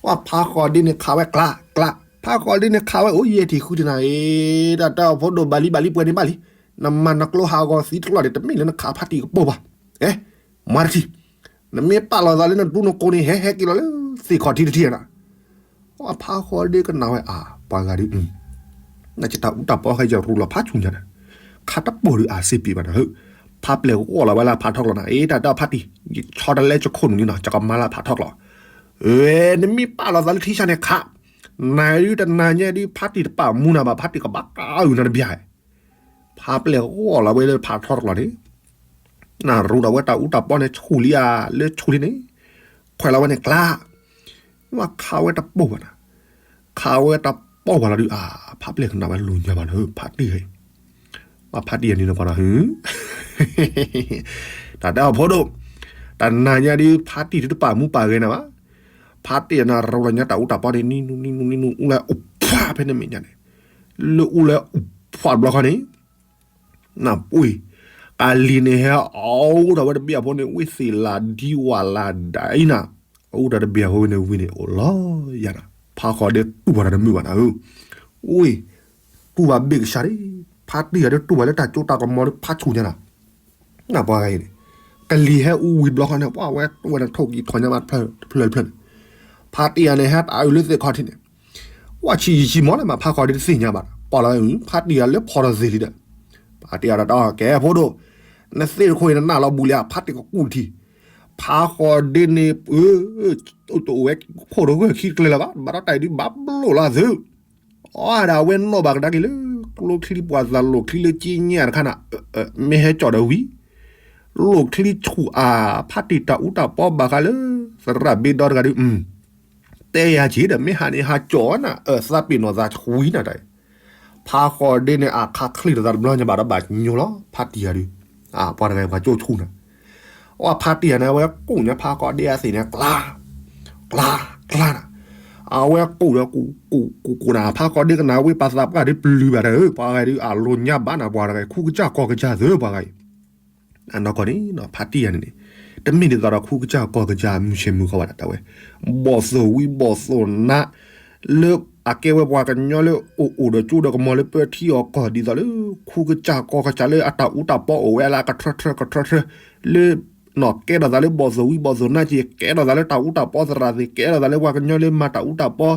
ဝဲဖးဃီဒ့န့ၣ်ခးဝဲကျါ ကျါ, ဖးဃီဒ့န့ၣ်ခးဝဲအိၣ် ယဲၢ်ထံၣ်ဃုထံၣ်နၤအံၤ, တၢ်တဲအီၤဖိဒိၣ်ဘၣ်လံဘၣ်လံပှဲၤန့ၣ်ဘၣ်လံ, နမၤနကျိဟးဂီၤသံတကျီၢ်န့ၣ် တမ့ၢ်လၢနခးဖးတံၢ်ကပိၢ်ဘၣ်, အဲ မၤတထံၣ်, နမ့ၢ်ပာ်လီၤသးလၢနဒူနကိးန့ၣ် ဟဲဟဲက့ၤလီၤလၢသ့ၣ်ခီၣ်ထံးတထံၣ်နၤ အဖးဃီဒ့ကနၣ်ဝဲအါ ပှၤဂၤဒုး, နကတၢ်အူတၢ်ပီဃဲယရူးလီၤဖးဆူညါန့ၣ်, ခးတပိၢ်ဒုးအစ့ပ့ၤဘၣ်နၤဧၢ, ဖးပျဲၢ်ဂီၢ်လီၤဝဲလၢဖးထီၣ်ကျီၢ်နၤ, အ့ တၢ်တဲဖးတံၢ်, ယဆီတလဲကခိၣ်နူာ်လံနီၤ, ယကမၤလၢဖးထီၣ်ကျီၢ်, ဝဲ နမ့ၢ်ပာ်လီၤသးလၢထံဆါန့ၣ်ခး, နၤဒုးတနၤညါဒုး ဖးတံၢ်တပာ်မူနၤဘၣ်, ဖးတံၢ်ကဘၣ်ကးအုၣ်နၤတဘျီ ဖးပျဲၢ်ဂီၢ်လီၤဝဲလၢဖးထီၣ်တကျီၢ်န့ၣ်, နရူးဒီးဝဲတၢ်အူတၢ်ပီန့ၣ်ဆူၣ်လံဧါ, လၢဆူၣ်လံန့ၣ်, ခွဲးလီၤဝဲန့ၣ်ကျါ, ဝဲခးဝဲတပိၢ်ဘၣ်နၤ, ခးဝဲတပိၢ်ဘၣ်လီၤဒုးအါ, ဖးပျဲၢ်ကနၣ်ဝဲလူၤညါဘၣ်နၤဧၢ, ဖးတံၢ်ဧၢ, ဝဲဖးတံၢ်အနံၤနကွၢ်နၤဧၢ တၢ်တဲအီၤဖိဒိၣ်, တနၤညါဒုး ဖးတံၢ်ဒုးတပာ်မူပာ်ဂဲၤနၤဘၣ်, ဖးတံၢ်အနၤရူးလီၤညါတၢ်အူတၢ်ပီန့ၣ် နံၤနူနံၤနူနံၤနူ အူလၢအူဖးဖဲန့ၣ်မဲာ်ညါန့ၣ်, လၢအူလၢအူဖးတဘျီဃီန့ၣ်, နပှ့ၤ, ကလံၤန့ၣ်ဟဲအိၣ်ဒီးဝဲတဘ့ၣ်အဖိန့ၣ် ဝ့ၢ်သ့ၣ်လၢဒံဝၣ်လၢဒၣ်အံၤနၤ, အအိၣ်တၢ်တဘ့ၣ်အဃိန့ၣ်ဝံၤန့ၣ် အိၣ်လီၤယၤနၤ, ဖးဃီဒ့တူၢ်ဘၣ်တၢ်တမုာ်ဘၣ်နၤဧၢ, ဝံၤ တူၢ်ဘၣ်ဘ့ၣ်ကစၢ်ဒၣ်, ဖါတံၢ်ယၤဒၣ်တူၢ်ဘၣ်လၢတၢ်ကၠိတၢ်ကမီၤဒီး ဖးဆူၣ်ညါနၤ, နပှၤဂၤအံၤန့ၣ် ကလံၤဟဲအူဝံၤဘျီဃီန့ၣ် ပှၤဝဲဝဲနထိၣ်ကံၤထီၣ်ညါမးတဖျၢၣ်တဖျၢၣ်တဖျၢၣ်န့ၣ်, ဖါတံၢ်ယၤန့ၣ် ဟဲတၢ်အုးလၢသ့ၣ်ခီၣ်ထံးန့ၣ်, ဝဲဆံးယံာ်ဆံးမီၤလၢမး ဖးဃီဒ့တသ့ၣ်ညါဘၣ်, ပှၤလီၤဝဲ ဖါတံၢ်ယၤလၢဖီတၢ်သ့ၣ်လံဒီး, ဖါတံၢ်ယၤဒီး ကဲဖိဒိၣ်, နသ့ၣ်တခိၣ်အံၤနနၢ်လီၤဘူးလံဧါ, ဖါတံၢ်ကကူၣ်ထံး, ဖးဃီဒ့န့ၣ် တအိၣ်ဝဲခိၣ်တဂၢၢ်ခံတကျၢၤလၢၤဘၣ်, ဘၣ်ဒီးတၢ်အံၤဒုးဘၣ်ဘျိၣ်လီၤသု, အီဒၣ်ဝဲနီၣ်ဘၣ်ကဒါက့ၤလၢ ကျိချံပှၤသးလိာ်ချံလၢက့ညါတခါနၤ, မ့ၢ်ဟဲကၠီၣ်ဒီးဝံၤ လိာ်ချံဆူၣ်အါ, ဖါတံၢ်တၢ်အူတၢ်ပီဘၣ်ဃးလၢ သရၣ်ဘ့ဒီတဂၤဒုး, တဲယၤက့ၤဒီး မ့ၢ်ဟးန့ၣ်ဟးကၠီၣ်နၤ, သးပ့ၤနီၣ်သးဆှံနၤတၢ်, ဖးဃီဒ့န့ၣ် အခါချံၣ်ဒီးသးတဘျီညါဘၣ်ဒီးဘၣ်ညိလီၤ, ဖါတံၢ်ယၤဒုး, ပှၤတဂၤပှၤကၠိဆူၣ်နၤ, အီဖါတံၢ်ယၤန့ၣ် အဝဲကူၣ်ညါဖးဃီဒ့အသ့ၣ်န့ၣ် ကျါ, ကျါ, ကျါနၤ, အဝဲကူၣ်ဒီးကူၣ်ကူၣ်ကူၣ်ကူၣ်နၤ, ဖးဃီဒ့ကနၣ်ဝံၤ ပှၤသးပှၢ်ဒုးပျုၤဘၣ်တၢ်ဧၢ, ပှၤဂၤဒုးအလိၤညါဘၣ်နၤ, ပှၤတဂၤ ခူကစၢ်ကီၢ်ကစၢ်သၢပှၤဂၤအံၤ အနီၢ်ကီၢ်န့ၣ် ဖါတံၢ်ယၤန့ၣ်န့ၣ် တမ့ၢ်ဒ်သိးဒီးခူကစၢ်ကီၢ်ကစၢ်မုၢ်ဆ့ၣ်မုၢ်ဂီၤဘၣ်ဒီး တၢ်ဝဲ ဘီၣ်သိၣ်ဝံဘီၣ်သိၣ်နါ လၢအကဲဝဲပှၤကညီလၢအိၣ်အိၣ်ဒီးကၠိဒီးကမီၤလၢပၢထံအီၤကီၢ် ဒ်သိးလၢ ခူကစၢ်ကီၢ်ကစၢ်လၢအတၢ်အူတၢ်ပီအိၣ်ဝဲလၢအကထြၢထြၢကထြၢထြၢ လၢ နီၢ်ကဲထီၣ်သးလၢဘီၣ်သိၣ်ဝံဘီၣ်သိၣ်နါက့ ကဲထီၣ်သးလၢတၢ်အူတၢ်ပီသရၣ်သ့ၣ် ကဲထီၣ်သးလၢပှၤကညီလၢမၤတၢ်အူတၢ်ပီ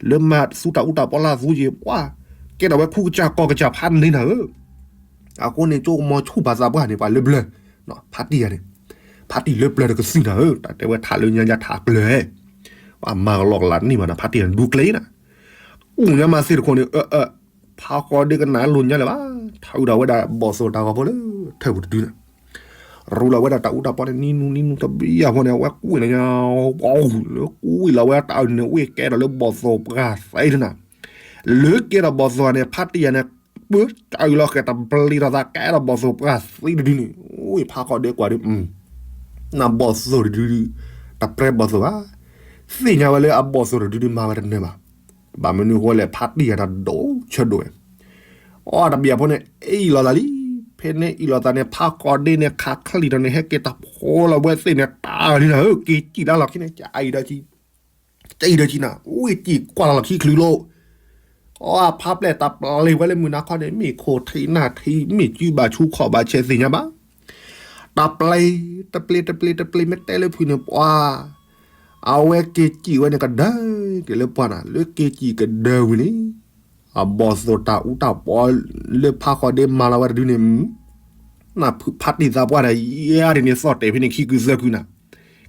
လၢမၤသူတၢ်အူတၢ်ပီလၢအသူက့ ပှၤ ကဲထီၣ်ဝဲခူကစၢ်ကီၢ်ကစၢ်ဖးန့ၣ်နၤဧၢ အဃိန့ၣ် ကၠိကမီၤဆူၣ်ပာ်သးပှၢ်န့ၣ် ပှၤလၢပျၢၤ ဖါတံၢ်ယၤန့ၣ် ဖါတံၢ်လၢပျၢၤတကသုၣ်နၤဧၢ တၢ်တဲဝဲထးလၢညါညါထးကျၢၤ ပှၤမၤကလီကလးန့ၢ်ဘၣ်နၤ ဖါတံၢ်ယၤန့ၣ် ဒူကျဲနၤ ကူၣ်ညါမၤသ့ၣ်တခိၣ်န့ၣ် အၢ အၢ ဖးဃီဒ့ကနၣ်လိၤညါလၢၤဘၣ် ထးအုးဒီးဝဲဒၣ်ဘီၣ်သိၣ်တၢ်ဂီၤဖိလၢ ထၢၣ်ပူၤတဒုနၤ ရူလီၤဝဲဒၣ်တၢ်အူတၢ်ပီန့ၣ် နံၤနူနံၤနူတဘျီအဃိန့ၣ် အဝဲကူၣ်ဝဲန့ၣ်ညါ လၢကူၣ်ဝံၤလီၤဝဲတၢ်အုးန့ၣ် ဝ့ၢ်ကဲထီၣ်လၢဘီၣ်သိၣ်ပှၢ်သံတနၤ လၢကဲထီၣ်ဘီၣ်သိၣ်န့ၣ် ဖါတံၢ်ယၤန့ၣ် ပၢတၢ်အုးလီၤဃဲၤတဘျ့ထီၣ်သး ကဲထီၣ်ဘီၣ်သိၣ်ပှၢ်သံတဒုန့ၣ် ဝ့ၢ်ဖးဃီဒ့ကွၢ်ဒု နဘီၣ်သိၣ်တဒုဒု တပြဲဘီၣ်သိၣ်ဘၣ် သ့ၣ်ညါဝဲလၢအဘီၣ်သိၣ်တဒုဒုမၤဝဲတနၢၤဘၣ် ဘၣ်မနုၤအဃိလဲၣ် ဖါတံၢ်ယၤန့ၣ်ဒိၣ်ဆၢဒိၣ်ဝဲ အီတဘျီဖိန့ၣ် အ့ၣ်လိာ်သးလံ ဖဲန့ၣ်အ့ၣ်လိာ်သးန့ၣ် ဖးဃီဒ့န့ၣ် ခးချံၣ်ဒီးန့ၣ် ဟဲက့ၤတၢ်ဖိလီၤဝဲသ့ၣ်န့ၣ် တၢ်လံနၤဧၢ က့ၤစံၣ်လၢလီၢ်ခံန့ၣ် ကအံၤဒီးကံ ကအံၤဒီးကံနၤ ဝ့ၢ်က့ၤကွၢ်လီၤလီၢ်ခံချုးလိၤ အီဖးပျဲၢ်တၢ်ပျ့ၤဝဲလၢမုၢ်နၤခီန့ၣ် မ့ၢ်ခိၣ်ထံးနၢ်ထံး မ့ၢ်စုဘၣ်ဆူခီၣ်ဘၣ်ဆဲးသ့ၣ်ညါဘၣ် တၢ်ပျ့ၤ တပျ့ၤ တပျ့ၤ တပျ့ၤ မ့ၢ်တဲလၢဖုၣ်န့ၣ် ပှၤ အဝဲက့ၤစံၣ်ဝဲန့ၣ် ကဒၢက့ၤလၢပှၢ်နၤ လၢက့ၤစံၣ်ကဒၢဝံၤန့ၣ် အဘီၣ်သိၣ်တၢ်အူတၢ်ပီ လၢဖးဃီဒ့မၤလီၤဝဲတဒုန့ၣ် နဖုၣ်ဖးတံၢ်သးပှၢ်ဒီး ယဲဒ်န့ၣ်သီၣ်တဲာ်ဖဲန့ၣ် ခံကုသၢကုနၤ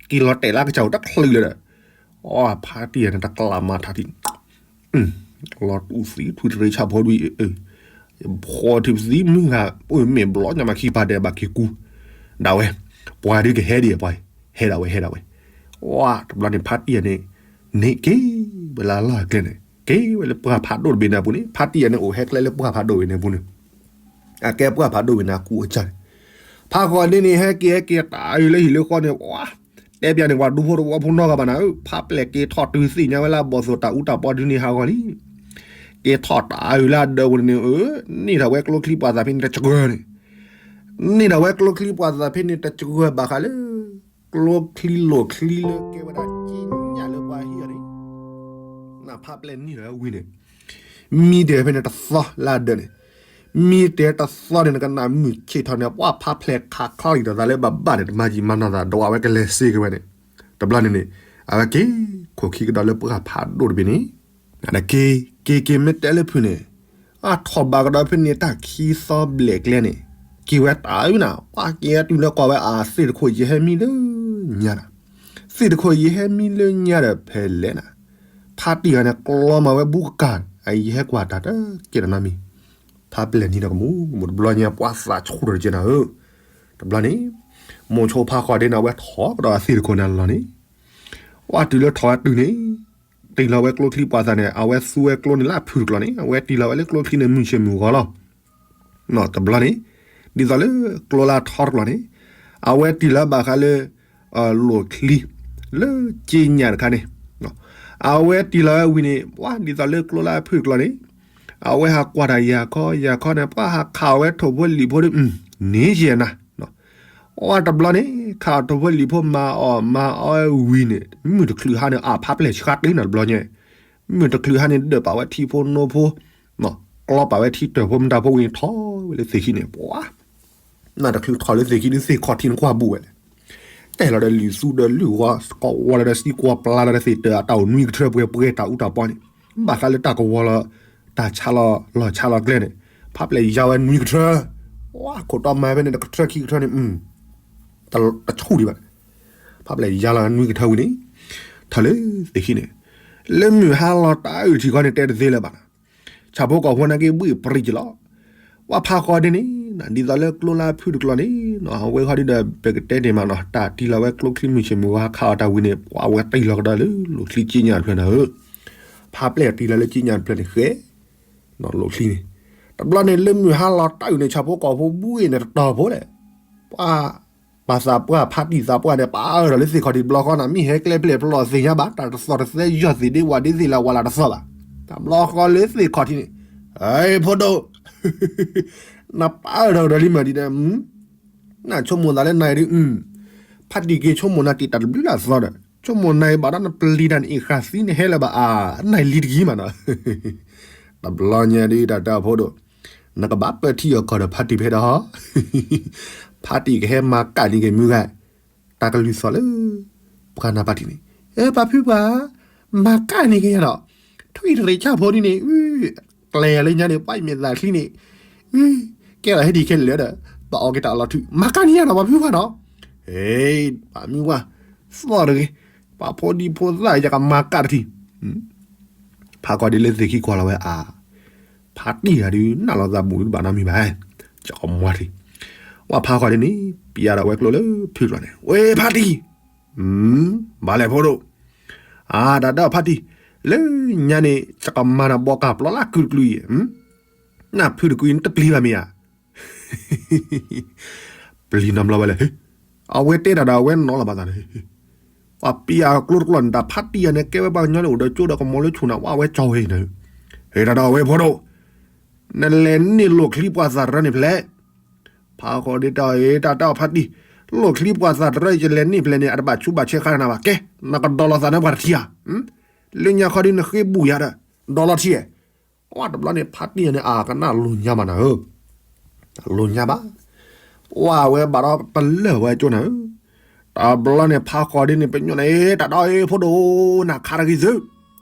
က့ၤလီၤတဲာ်လၢကစၢ်အိၣ်တချုးလၢၤဒီး အီဖးတံၢ်ယၤန့ၣ် တကျးမၤထးထံ လီၤတူၢ်သံဖုတရ့ဆၣ်ဖိဒ်အံၤ ဖီထံသံမုၢ်ဂၤ အိၣ်မ့ၢ်ဘျီညါမးခံဖးဒဲးဘၣ်က့ၤကူ ဒၣ်ဝဲ ပှၤဒုးကဟဲဒံးပှၤ ဟဲဒၣ်ဝဲ ဟဲဒၣ်ဝဲ အီတဘျီန့ၣ် ဖါတံၢ်ယၤန့ၣ် န့ၣ်က့ၤဝဲလၢလီၢ်ကျဲန့ၣ် က့ၤဝဲလၢပှၢ်ဖးဒိၣ်တဘ့ၣ်န့ၣ်အပူၤန့ၣ် ဖါတံၢ်ယၤန့ၣ် အိၣ်ဟဲကျဲလၢပှၢ်ဖးဒိၣ်ဝဲန့ၣ်အပူၤန့ၣ် အကဲပှၢ်ဖးဒိၣ်ဝဲန့ၣ်အကူအကၢ်န့ၣ် ဖးဃီဒ့န့ၣ် ဟဲက့ၤဟဲက့ၤတၢ်အုးလၢဟံၣ်လၢဃီန့ၣ် ပှၤ တဲပျးန့ၣ် ပှၤဒူဖိတဝီဖိနီတဂၤဘၣ်နၤဧၢ ဖးပျဲၢ်က့ၤထီၣ်တုၤသ့ၣ်ညါဝဲလၢအဘီၣ်သိၣ်တၢ်အူတၢ်ပီဒုန့ၣ်ဟးဂီၤလံ က့ၤထီၣ်တၢ်အုးလၢအဒၢးပူၤန့ၣ် အၢ န့ၢ်ထီၣ်ဝဲကျိချံပှၤသးဖဲန့ၣ်တစှၤန့ၣ် န့ၢ်ထီၣ်ဝဲကျိချံပှၤသးဖဲန့ၣ်တစှၤဘၣ်ဃးလၢ ကျိချံလိာ်ချံလၢကဲဝဲဒၣ်က့ညၣ်လၢပှၤဟံၣ်အီၤန့ၣ် နဖးပျဲၢ်န့ၢ်ထီၣ်ဝဲဝံၤန့ၣ် မံတ့ၢ်ဖဲန့ၣ်တသီလၢအဒၢးန့ၣ် မံတ့ၢ်တသီန့ၣ် နကနၣ်မုၢ်ဆ့ၣ်ထီၣ်န့ၣ် ပှၤဖးပျဲၢ်ခးချံၣ်ဒီးသးလၢဘၣ်ဘၣ်န့ၣ် တမၤယံာ်မၤနီၢ်သး ဒွးဝဲကလဲၤစ့က့ၤဝဲန့ၣ် တဘျီန့ၣ်န့ၣ် အဝဲက့ၤခိၣ်ခံကဒီးလၢပှၢ်ဖးဒိၣ်တဘ့ၣ်န့ၣ် က့ၤ က့ၤက့ၤမ့ၢ်တဲလၢဖုၣ်န့ၣ် အထီၣ်ဘးကဒီးဖဲန့ၣ်တၢ်ခံသီဘျဲၣ်ကျဲန့ၣ် က့ၤဝဲတၢ်အုးနၤ ပှၤက့ၤတုၤလၢကွၢ်ဝဲအသ့ၣ်တခိၣ်ယဟဲမံလၢညါနၤ သ့ၣ်တခိၣ်ယဟဲမံလၢညါဒီးဖဲလဲၣ်နၤ ဖါတံၢ်ဂၤန့ၣ် ကျီမၤဝဲဘူးကကၢ် အယဟဲကွၢ်တၢ်တကဲတနီတမံၤ ဖးပျဲၢ်နံၤဒီးကမူး ကမူးတဘျီညါ ပှၤသးဆူၣ်ထီၣ်တကဲနၤဧၢ တဘျီန့ၣ် မိၤဆိဖးဃီဒ့န့ၣ် အဝဲထီၣ်ကဒီးအသ့ၣ်တခိၣ်န့ၣ်လီၤန့ၣ် ပှၤတုၤလၢထီၣ်ဝဲတုၤန့ၣ် တ့ၢ်လီၤဝဲကျိချံပှၤသးန့ၣ် အဝဲသူဝဲကျိန့ၣ်လၢအဖုၣ်တကျီန့ၣ် အဝဲတ့ၢ်လီၤဝဲလၢကျိချံန့ၣ် မုၢ်ဆ့ၣ်မုၢ်ဂီၤလီၤ တဘျီန့ၣ် ဒ်သိးလၢကျိလၢအထီတကျီန့ၣ် အဝဲတ့ၢ်လီၤဘၣ်ဃးလၢ လိာ်ချံ လၢက့ညၣ်တခါန့ၣ် အဝဲတ့ၢ်လီၤဝဲဝံၤန့ၣ် ပှၤဒ်သိးလၢကျိလၢအဖုၣ်တကျီန့ၣ် အဝဲဟးကွၢ်တၢ်ယၤခီ ယၤခီန့ၣ် ပှၤဟးခးဝဲထိၣ်ဖိလံၣ်ဖိဒီး န့ၢ်ယဲၢ်နၤ အတဘျီန့ၣ် ခးအီၤထီၣ်ဖိလံၤဖိမၤအီၣ်မၤအီၣ်ဝံၤန့ၣ် မုၢ်တချုးဟါန့ၣ် အဖးပျဲၢ်ဆှါတ့ၢ်နီၤတဘျီညါ, မုၢ်တချုးဟါန့ၣ် ဒၢးပာ်ဝဲထံဖိနိဖိ, ကျီပာ်ဝဲထံတၢၢ်ဖိမတၤဖိဝံၤန့ၣ် ထီၣ်ဝဲလၢသ့ၣ်ခံန့ၣ် ပှၤ နတချုးထီၣ်လၢသ့ၣ်ခံဒုး သ့ၣ်ခီၣ်ထံးန့ၣ်ကွၢ်ဘူးဝဲလဲၣ်, တဲလီၤဒီးလံာ်သူဒီးလုၢ်ဝီ ကိးဝီလီၤဒီးသံကွီၤပျါလီၤဒီးသ့ၣ်တၢးအတၢ်အိၣ်နွံကထၢပှဲၤပှဲၤတၢ်အူတၢ်ပီန့ၣ်, ဘၣ်ဃးလၢတၢ်ကဝီၤလီၤ တၢ်ဆါလီၤလီၢ်ဆါလီၤကျဲန့ၣ်, ဖးပျဲၢ်ယါဝဲနွံကထၢ, ဝါခိၣ်တီမၤဖဲန့ၣ် တကထၢခံကထၢန့ၣ် တဆူၣ်ဒံးဘၣ်, ဖးပျဲၢ်ယါလီၤနွံကထၢဝံၤန့ၣ်, ထီၣ်လၢသ့ၣ်ခံန့ၣ်, လၢမုၢ်ဟါလီၤတၢ်အုၣ်ထံၣ်ခီန့ၣ် တဲတသ့လၢၤဘၣ်နီၤ, ဆၣ်ဖိကီၢ်ဖိနာ်က့ဘှ့ၣ်ပြံကလီၤ, ပှၤဖးဃီဒ်န့ၣ်, ဒ်သိးလၢကျိလၢဖုၣ်တကျီန့ၣ်, အဝဲဃီဒုဒီး ပကတဲန့ၣ်မးနီၤ တၢ်တံၢ်လီၤဝဲကျိချံမုၢ်ဆ့ၣ်မုၢ်ဂီၤခးအီၤတၢ်ဝံၤန့ၣ် ပှၤဝဲတံၢ်လီၤကဒီးလၢလိၣ်ချံက့ညါတဖျၢၣ်နၤဧၢ, ဖးပျဲၢ်တံၢ်လီၤလၢက့ညါတဖျၢၣ်န့ၣ်ဃဲ လိၣ်ချံန့ၣ်, တဘျီန့ၣ်လၢမုၢ်ဟါလီၤတၢ်အုၣ်န့ၣ် ဆၣ်ဖိကီၢ်ဖိဘှ့ၣ်န့ၣ်တတီၤဖိလဲၣ်, ပှၤ ပှၤသးပှၢ်ဖးတံၢ်သးပှၢ်န့ၣ် ပာ်အၢၣ်ထီၣ်လၢသ့ၣ်ခီၣ်ထံးတဘျီဃီနၤ မ့ၢ်ဟဲကျဲပျဲၢ်ပလီၢ်သ့ၣ်ညါဘၣ် တၢ်တသီၣ်တသဲယီၢ်သ့ၣ်ဒ့ဝၣ်ဒ့သ့ၣ်လၢဝၣ်လၢတသီၣ်ဘၣ်, တဘျီဃီလၢသ့ၣ်ခီၣ်ထံးန့ၣ်, ဟဲဖိဒိၣ် နပာ်အၢၣ်ထီၣ်ကဒီးလံမၤဒ်န့ၣ် နဆိကမိၣ်သးလၢနၤအံၤဒ်, ဖးတံၢ်က့ၤဆိကမိၣ်နၤက့ၤတၢ်တဘျုးလၢအသီဒီး ဆိကမိၣ်နၤအံၤဘၣ်ဒီးနပျံၤတၢ်န့ၣ်အ့ၣ်ဃာ်သံနဟဲလၢၤဘၣ်အါ, နၤလံတကံမးနီၤ, တဘျီညါဒ်တၢ်တဲအီၤဖိဒိၣ်, နကဘၣ်ပၢထံအီၣ်ကီၢ်ဒီးဖးတံၢ်ဖဲဒီး ဖးတံၢ်ကဟဲမၤကၣ်န့ၢ်က့ၤမုၢ်ဂၤ, တၢ်ကလုၢ်သီၣ်လၢ ပှၤနၢ်ပၢၢ်ထံန့ၣ်, ပှၤဖုပှၤ, မၤကၣ်န့ၢ်က့ၤယၤဒီး, ထွံၣ်တရံးဆၣ်ဖိဒ်န့ၣ်, ကျဲၤလၢညါန့ၣ် ပှၤအံၤမ့ၢ်သးချံန့ၣ်, ကဲလီၤဟဲဒံးခဲလၢာ်ဒီး, ပအီၣ်က့ၤတၢ်အလီၤထွံၣ် မၤကၣ်န့ၢ်ယၤဒီး ပှၤဖုပှၤနီၤ, ဟဲ, ပှၤမုၢ်ပှၤ, သီၣ်တဂ့ၤ, ပှၤဖိဒံဖိသၣ်ယကမၤကၣ်တထံၣ်, ဖးကီၢ်ဒ်လၢသ့ၣ်ခံကွၢ်လီၤဝဲအါ ဖးတံၢ်ဂၤဒုး နၢ်လီၤသးဘူးဒုးတဘၣ်နီတမံၤဘၣ်, ကီမွါထံး, ဝဲဖးဃီဒ်န့ၣ် ပျါဒီးဝဲကျိလၢဖုၣ်ကျီၢ်န့ၣ် ဝဲဖးတံၢ်, ဘၣ်လဲၣ်ဖိဒိၣ်, အါ တၢ်တဲအီၤဖးတံၢ်, လၢညါန့ၣ် ယကမၤနၤဘီကၢ်ပျီလၢကုတကလုာ်အံၤ, နဖုၣ်တကွံနတပျံၤဘၣ်မ့ၢ်ဧါ ပျံၤနီတဘျီဝဲလဲၣ်, အဝဲတဲတၢ်ဒီးအဝဲနီၤလီၤဘၣ်သးန့ၣ်, ပှၤပျါကျိတကျီၢ်န့ၣ် တၢ်ဖးတံၢ်ယၤန့ၣ် ကဲဝဲပှၤကညီန့ၣ် အိၣ်ဒီးကၠိဒီးကမီၤလၢဆူၣ်နၤ ဝဲအဝဲကၠီဝဲအံၤန့ၣ်, ဟဲတၢ်ဒီးအဝဲဖိဒိၣ်, နလဲၤန့ၢ်လိၣ်ချံပှၤသးတရၢန့ၣ်ဖဲလဲၣ်, ဖးဃီဒ်တဲအီၤ တၢ်တဲအီၤဖးတံၢ်, လိၣ်ချံပှၤသးတရၢယလဲၤန့ၢ်ဖဲလဲၣ်န့ၣ် အတဘၣ်ဆူးဘၣ်ဆဲးဃါနၤဘၣ် ကဲ, နကဒီလီၤသးန့ၢ်ပှၤတထံဧါ, လၢညါခီဒ်နဃ့ဘူးယၤဒီး, ဒီလီၤထံဧါ ဝဲတဘျီန့ၣ် ဖးတံၢ်ယၤန့ၣ် အကနၣ်လိၤညါဘၣ်နၤဧၢ, လိၤညါဘၣ်, ဝဲဝဲဘၣ်ဒီးပလၢၢ်ဝဲကၠိနၤဧၢ, တဘျီန့ၣ် ဖးဃီဒ်န့ၣ် ပညိၣ်န့ၣ် တၢ်ဒီးအံၤဖိဒိၣ်, နခးတဂ့ၤသု,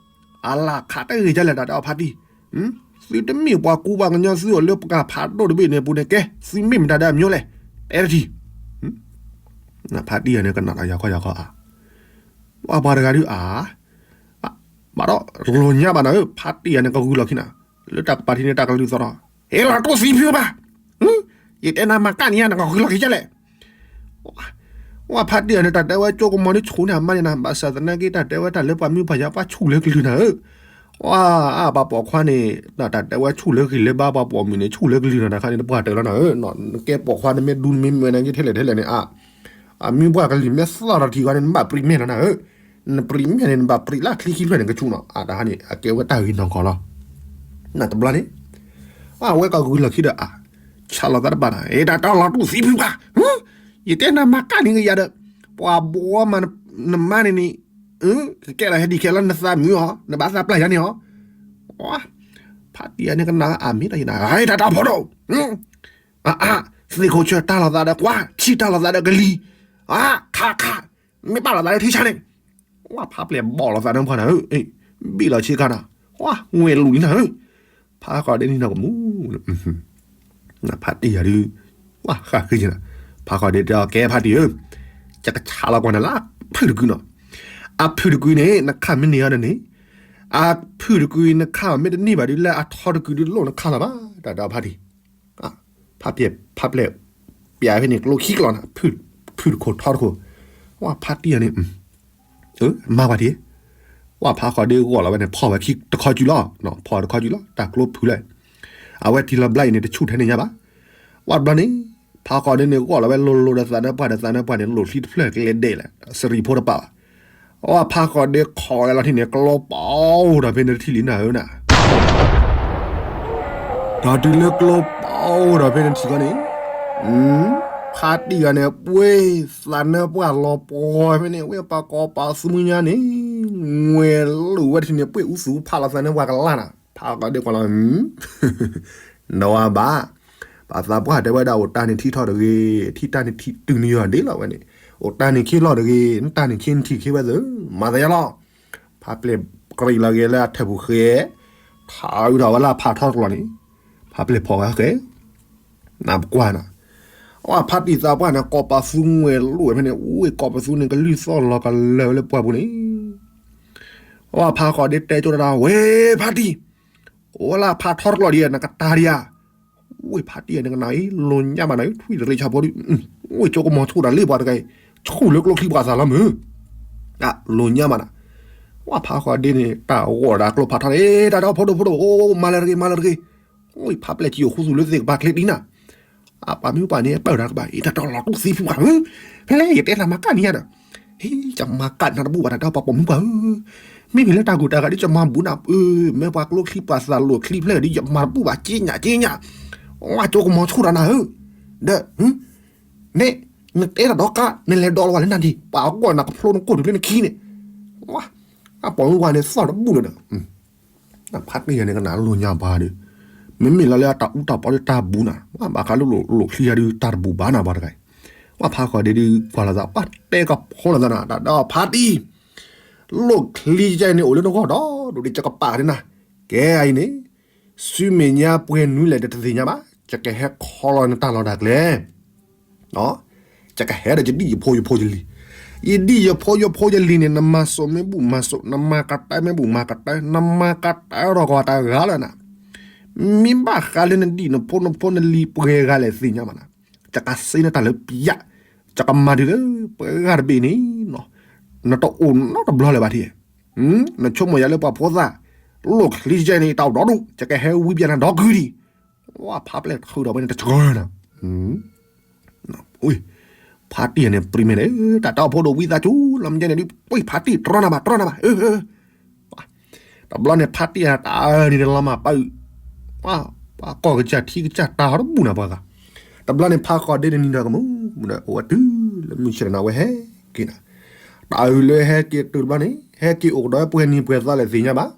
အလၢခးတဂ့ၤဒ်လဲၣ် တၢ်တဲအီၤဖးတံၢ်, သုတမ့ၢ်ပှၤကူပှၤကညီ သုအိၣ်လၢပကၢ်ဖးဒိၣ်တဘ့ၣ်န့ၣ်အပူၤန့ၣ် ကဲ သုမ့ၢ်မတၤဒၣ်အမျိၤလဲၣ်, တဲတထံၣ်, ဖးတံၢ်ယၤန့ၣ် ကနၣ်တၢ်ယၤခီယၤခီဧါ, ပှၤပှၤတဂၤဒုးအါ ဘၣ်ဒီးလိၤညါဘၣ်နၤဧၢ, ဖးတံၢ်ယၤန့ၣ် ကဂုာ်လီၢ်ခံနၤ, လၢတၢ်ကပၤထံန့ၣ် တၢ်ကလုၢ်သီၣ်ထီၣ်, ဟဲလီၤတိၢ်သံဖုဘၣ်, ယတဲနၤမၤကၣ်န့ၢ်ယၤ နကဂုာ်လီၢ်ခံဒ်လဲၣ်, ဝဲဖးတံၢ်ယၤန့ၣ် တၢ်တဲဝဲကၠိကမီၤန့ၣ်ဆူၣ်န့ၢ်အမါန့ၣ်နၤ, ဘၣ်ဆၣ်သနာ်က့ တၢ်တဲဝဲတၢ်လၢပှၤမုၢ်ပှၤယါပှၤဆူၣ်လၢကလုၢ်နၤဧၢ, ဝဲအါ ပှၤပိာ်ခွါန့ၣ် တၢ်တဲဝဲဆူၣ်လၢဂ့ၤလၢဘါ ပှၤပိာ်မုၣ်န့ၣ် ဆူၣ်လၢကလုၢ်နၤ တခါန့ၣ် တပှၢ်တၢၢ်လီၤနၤဧၢ, နကဲပိာ်ခွါ နမ့ၢ်ဒူနမ့ၢ်မၢနၤက့ ထဲလဲၣ်ထဲလဲၣ်န့ၣ် အ အမုၢ်ပှၢ်ကလံၤမ့ၢ်သီၣ်ထီၣ်ထံဂီၤန့ၣ် နဘၣ်ပြံးမဲာ်လီၤနၤဧၢ, နပြံးမဲာ်န့ၣ် နဘၣ်ပြံးလၢချံခံဖျၢၣ်န့ၣ် ကဆူၣ်နီၤ, အတဟါန့ၣ် အကဲဝဲတၢ်ဂ့ၤနီၢ်ကီၢ်လီၤ, နတဘျီန့ၣ် အဝဲကဂုာ်လီၢ်ခံဒီးအ ဆါလီၤသးတဘၣ်နၤ, အတၢ်တီလီၤတူၢ်သံဖုပှၤ, ယတဲနၤမၤကၣ်န့ၢ်က့ၤယၤဒီး ပှၤဘိးမးနမါန့ၣ်န့ၣ် ကကဲလီၤဟဲဒံးခဲလီၤ နသးမုာ်အီၤ နဘၣ်သးပျၢ်ယၤန့ၣ်အီၤ, ဖးတံၢ်ယၤန့ၣ်ကနၣ်အမ့ၢ်တၢ်ယနၤ တၢ်တီဖိဒိၣ် အ သ့ၣ်ခိၣ်ဆၢတၢ်လီၤသးဒီးကွၢ် ထံၣ်တၢ်လီၤသးဒီးကလံၤ, ခးခး မ့ၢ်ပာ်လီၤသးလၢထံဆါန့ၣ်, ဝဲဖးပျဲၢ်ဘီၣ်လီၤသးဒီးပှၤနၤဧၢ, ဘ့ၣ်လီၤဆ့ကၤနၤ, ဝဲဝဲလူၤလံနၤဧၢ, ဖးဃီဒ့န့ၣ်နီၢ်ကမူၣ် ဖးတံၢ်ယၤဒုး ဝဲဃၣ်ဃ့ကနၤ, ဖးဃီဒ့တဲအီၤ ကဲဖးတံၢ်ဧၢ, ယကဆါလီၤကွၢ်နၤလၢအဖုၣ်တကွံနီၤ, အဖုၣ်တကွံန့ၣ် နခးမ့ၢ်န့ၢ်အီၤဒီးန့ၣ်, အဖုၣ်တကွံနခးမ့ၢ်တန့ၢ်ဘၣ်ဒုး လၢအထီတကွံဒုးလိၣ်နခးလီၤဘၣ် တၢ်ဒီးဖးတံၢ် ဖးပျဲၢ် ဖးပျဲၢ် ပျးဖဲန့ၣ်ကျိခံကျီၤနၤ, ဖုၣ်တခိၣ်ထီတခိၣ်, ဝဲဖးတံၢ်ယၤန့ၣ် မၤပှၤတံၢ်, ဝဲဖးဃီဒ့ဂီၢ်လီၤဝဲန့ၣ် ဖီၣ်ဝဲခံတခီကၠူလီၤ, ဖီၣ်တခီကၠူလီၤ တၢ်ကျိဖုၣ်လၢ, အဝဲတံၤလီၤဘျါအံၤန့ၣ် တဆူၣ်ထဲန့ၣ်ညါဘၣ်, ဝဲဘျီန့ၣ် ဖးဃီဒ့န့ၣ်ဂီၢ်လီၤဝဲလိၤလိၤဒီးသးနၢပှၢ်ဒီးသးနၢပှၢ်န့ၣ် လိၣ်ချံတဖျၢၣ်ကလဲၤဒဲးလဲၣ် စရံဖိတပာ်ဘၣ် အဝဲဖးဃီဒ့ခိးဝဲလီၤထံၣ်န့ၣ် ကျိပီၤအိၣ်ဒီးဖဲန့ၣ်တထံၣ်လံနၤဧၢနၤ, ဒီးတုၤလၢကျိပီၤအိၣ်ဒီးဖဲန့ၣ်တထံၣ်ခီန့ၣ်, ဖါတံၢ်ဂၤန့ၣ် ပှ့ၤသးနၢပှၢ်လီၤပှီၤဖဲန့ၣ် ဝဲပှၤကိးပှၤသူမုၢ်ညါန့ၣ် ငွဲၤလိာ်ဝဲတထံၣ်န့ၣ် ပှ့ၤအူသူၣ်ဖးလီၤသးနၢပှၢ်ကလါနၤ ဖးကီးဒ့ကွၢ်လီၤ နဝၤဘၣ်, ပှၤသးပှၢ်တဲဝဲဒၣ် အိၣ်တၢ်န့ၣ်ထံထီၣ်တဂ့ၤ, ထံၣ်တၢ်န့ၣ်ထံၣ်တုၤနယီၤဒ့လီၤဝဲန့ၣ်, အိၣ်တၢ်န့ၣ်ခ့လီၤတဂ့ၤ, နတၢ်န့ၣ်ခ့နထံၣ်ခ့ဝဲသ့ၣ်, မၤသးယါလီၤ. ဖးပျဲၢ်ကြံးလီၤက့ၤလၢအထၢၣ်ပူၤဃဲ, ထးအုးထီၣ်ဝဲလၢအဖးထီတကျိၤန့ၣ်, ဖးပျဲၢ်ဖီၣ်ဝဲဃဲ, နပကွၢ်နီၤ, အဝဲဖါတံၢ်သးပှၢ်န့ၣ် ကိးပှၤသူငွဲၤလိာ်ဝဲဖဲန့ၣ် ဝ့ၢ်ကိးပှၤသူန့ၣ် ကလုၢ်သီၣ်လီၤကလၢာ်ဝဲလၢပှၢ်ပူၤန့ၣ်, အဝဲဖးဃီၤဒ့တဲကၠိတၢ် ဝဲဖါတံၢ် အိၣ်ဝဲလၢဖးထီတကျိၤဒံး နကတၢၢ်ဒံးဧါ, ဝ့ၢ်ဖါတံၢ်န့ၣ်ကနၣ်အံၤ လိၤညါဘၣ်နၤ ထွံၣ်တရ့ဆၣ်ဖိဒံး, ဝ့ၢ်ကၠိကမီၤဆူၣ်တၢ်လ့ပှၤတဂၤအံၤ, ဆူၣ်လၢကျိချံပှၤသးလီၤမုၢ်, လိၤညါဘၣ်နၤ, ဝဲဖးဃီၤဒ့န့ၣ် တၢ်ဂီၤဒၣ်ကျိဖးထီန့ၣ် တၢ်ဒီးဖိဒိၣ်ဖိဒိၣ် အိၣ်မၤလၢတဂ့ၤ မၤလၢတဂ့ၤ, ဝ့ၢ်ဖးပျဲၢ်ကံအိၣ်ဃူသူၣ်လၢသ့ၣ်ကပၤချ့ဒံးနၤ အပှၤမုၢ်ပှၢ်န့ၣ် ပၢၢ်တၢ်ကဘၣ် အံၤတၢ်တလီၤတူၢ်သံဖုပှၤဧၢ, ဖဲလဲၣ်ယတဲနၤမၤကၣ်န့ၢ်ယၤဒီး, ဟ့ၣ် ယမၤကၣ်နၤတဘူၣ်ဘၣ်တၢ်ဒီးပှၤပိာ်မုၣ်ပှၢ်ဧၢ, မ့မ့ၢ်လၢတၢ်ဂုၤတၢ်ဂၤဒ်ယမၤဘူးနၤ, အၢ မ့ၢ်ပှၤကျိချံပှၤသးလိာ်ချံဖျၢၣ်ဒ်ယမၤတဘူၣ်ဘၣ်က့ညၣ်က့ညၣ်, ဝဲကၠိကမီၤဆူၣ်တၢ်နၤဧၢ, ဒီး, န့ၣ်, နတဲတၢ်ဒီကါ နလဲၤဒီးလီၤဝဲလၢနၤဒံး ပှၤအဂီၢ်နၤကဖျိနကိၢ်တုၤလၢနခံန့ၣ်, ဝဲ, အပိာ်မုၣ်ပှၢ်န့ၣ်သီၣ်တဘူၣ်လၢၤဒီး ဖါတံၢ်ယၤန့ၣ်ကနၣ်လိၤညါဘၣ်ဒီး, မ့မ့ၢ်လၢလၢအတၢ်အူတၢ်ပီဒီးတၢ်ဘူးနၤ, ဘၣ်ဃးလၢလိၣ်ချံယၤဒုးတၢ်တဘူးဘၣ်နၤပှၤတဂၤအံၤ, ဝဲဖးဃီၤဒ့ဒုးကွၢ်လိာ်သး ပှၤတဲကဖီလိာ်သးနၤ တၢ်ဒီးဖါတံၢ်, လိၣ်ချံယၤန့ၣ်အိၣ်လၢနဂီၢ်ဒီး ဒိၣ်ဒ့ကကပာ်ဒ်နၤ, ကဲအံၤန့ၣ်, ဆူမဲာ်ညါပှဲၤနွံလဲၣ်တသ့ၣ်ညါဘၣ် ယကဟဲခီလီၤနတၢ်လီၢ်တၢ်ကျဲ ယကဟဲဒီးယဒံၣ်ယဖိယဖိယလံၤ, ယဒံၣ်ယဖိယဖိယလံၤန့ၣ် နမၤစိးမ့ၢ်ဘူၣ်မၤစိး, နမၤကတၢၢ်မ့ၢ်ဘူၣ်မၤကတၢၢ်, နမၤကတၢၢ်ထီၣ်ကီးတဂၤလၢနၤ, မ့ၢ်ဘၣ်ဃးလၢနဒံၣ်နဖိနဖိနလံၤပှဲၤဂၤလဲၣ်သ့ၣ်ညါဘၣ်နၤ, ယကစ့နတၢ်လၢပယၣ်, ယကမၤဒ်လၢပှၤဂၤတဘ့ၣ်န့ၣ်, နတအိၣ်နီတဘျီလၢၤဘၣ်ထံၣ်, နဆိကမိၣ်ယၤလၢပှၤဖိသၣ်, လိၣ်ချံယဲန့ၣ် တၢ်အိၣ်ဒီဒူၣ် ယကဟဲဝံပျဲနၤဒီကုဒံး, ဝဲဖးပျဲၢ်ထုးဒီးဝဲန့ၣ်တဆှၢနၤ ဖါတံၢ်န့ၣ် ပြံမဲာ်န့ၣ် တၢ်တီဖိဒိၣ်ဝံသးစူၤ လီၤမ့ၢ်န့ၣ်ဒုး ပှ့ၤဖါတံၢ်တြီနၤဘၣ် တြီနၤဘၣ်, တဘျီန့ၣ် ဖါတံၢ်တၢ်အၢန့ၣ်လီၤမၢ်ပၢ်, ပှၤကီၢ်ကစၢ်ထံကစၢ်တၢ်ဟီတဘူၣ်နၤပှၤဂၤ, တဘျီန့ၣ်ဖးဃီၤဒ့န့ၣ်နံၤဒီးကမူၣ်, အိၣ်ဝဲတုၤလၢမုၢ်ဆ့ၣ်နၤဝဲဟဲက့ၤနၤ, တၢ်အုးလၢဟဲက့ၤတုၤတဘျီန့ၣ် ဟဲက့ၤအိၣ်ကဒီးပှဲၤနံၤပှဲၤသီလဲၣ်သ့ၣ်ညါဘၣ်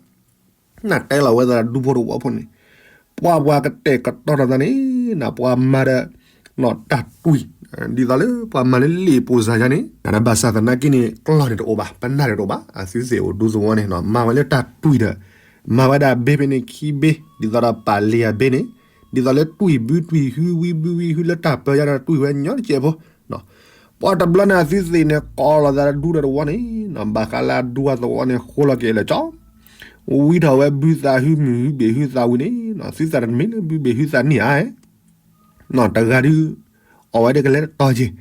နတဲလီၤဝဲသးဒူဖိတဝီဖိန့ၣ်, ပှၤပှၤကတဲာ်ကတီၤထီၣ်သးန့ၣ် နပှၤမၤဒီး နီၢ်တၢ်တွံၢ်, ဒ်သိးလၢပှၤမၤလၢလ့ၣ်ပိၤစၢ်ယါန့ၣ် နဘၣ်ဆၣ်သနာ်က့န့ၣ် ကျီၢ်န့ၣ်တအိၣ်ဘၣ် ပနၢ်တအိၣ်ဘၣ် အသုသ့ၣ်အိၣ်ဒူသဝီန့ၣ် မၤဝဲလၢတၢ်တွံၢ်ဒီး မၤဝဲဒၣ်ဘ့ဖဲန့ၣ်ခံဘ့ ဒ်သိးဒီးပာ်လ့ၤယၤဘ့န့ၣ် ဒ်သိးလၢတွံၢ်ဘုတွံၢ်ဟုဝံဘုဝံဟုလၢတၢ်ပၢယါဒီး တွံၢ်ဝဲညီတစဲးဖိ ပှၤတဘျီန့ၣ်အသုသ့ၣ်န့ၣ် ကိးလီၤသးဒူဒီးတဝီန့ၣ် ဘၣ်ဃးလၢအဒူအသဝီန့ၣ် ဃိလီၤက့ၤလၢကၠီ ဝံထီၣ်ဝဲဘုသးဟုမုၢ်ဟုဘ့ၣ်ဟုသးဝံၤန့ၣ် သုသးတမ့ၢ်လၢဘုဘ့ၣ်ဟုသးန့ၣ်ဧါ, တဂၤဒုး အီၣ်ဝဲဒၣ်ကလဲၤတတီၤက့ၤ,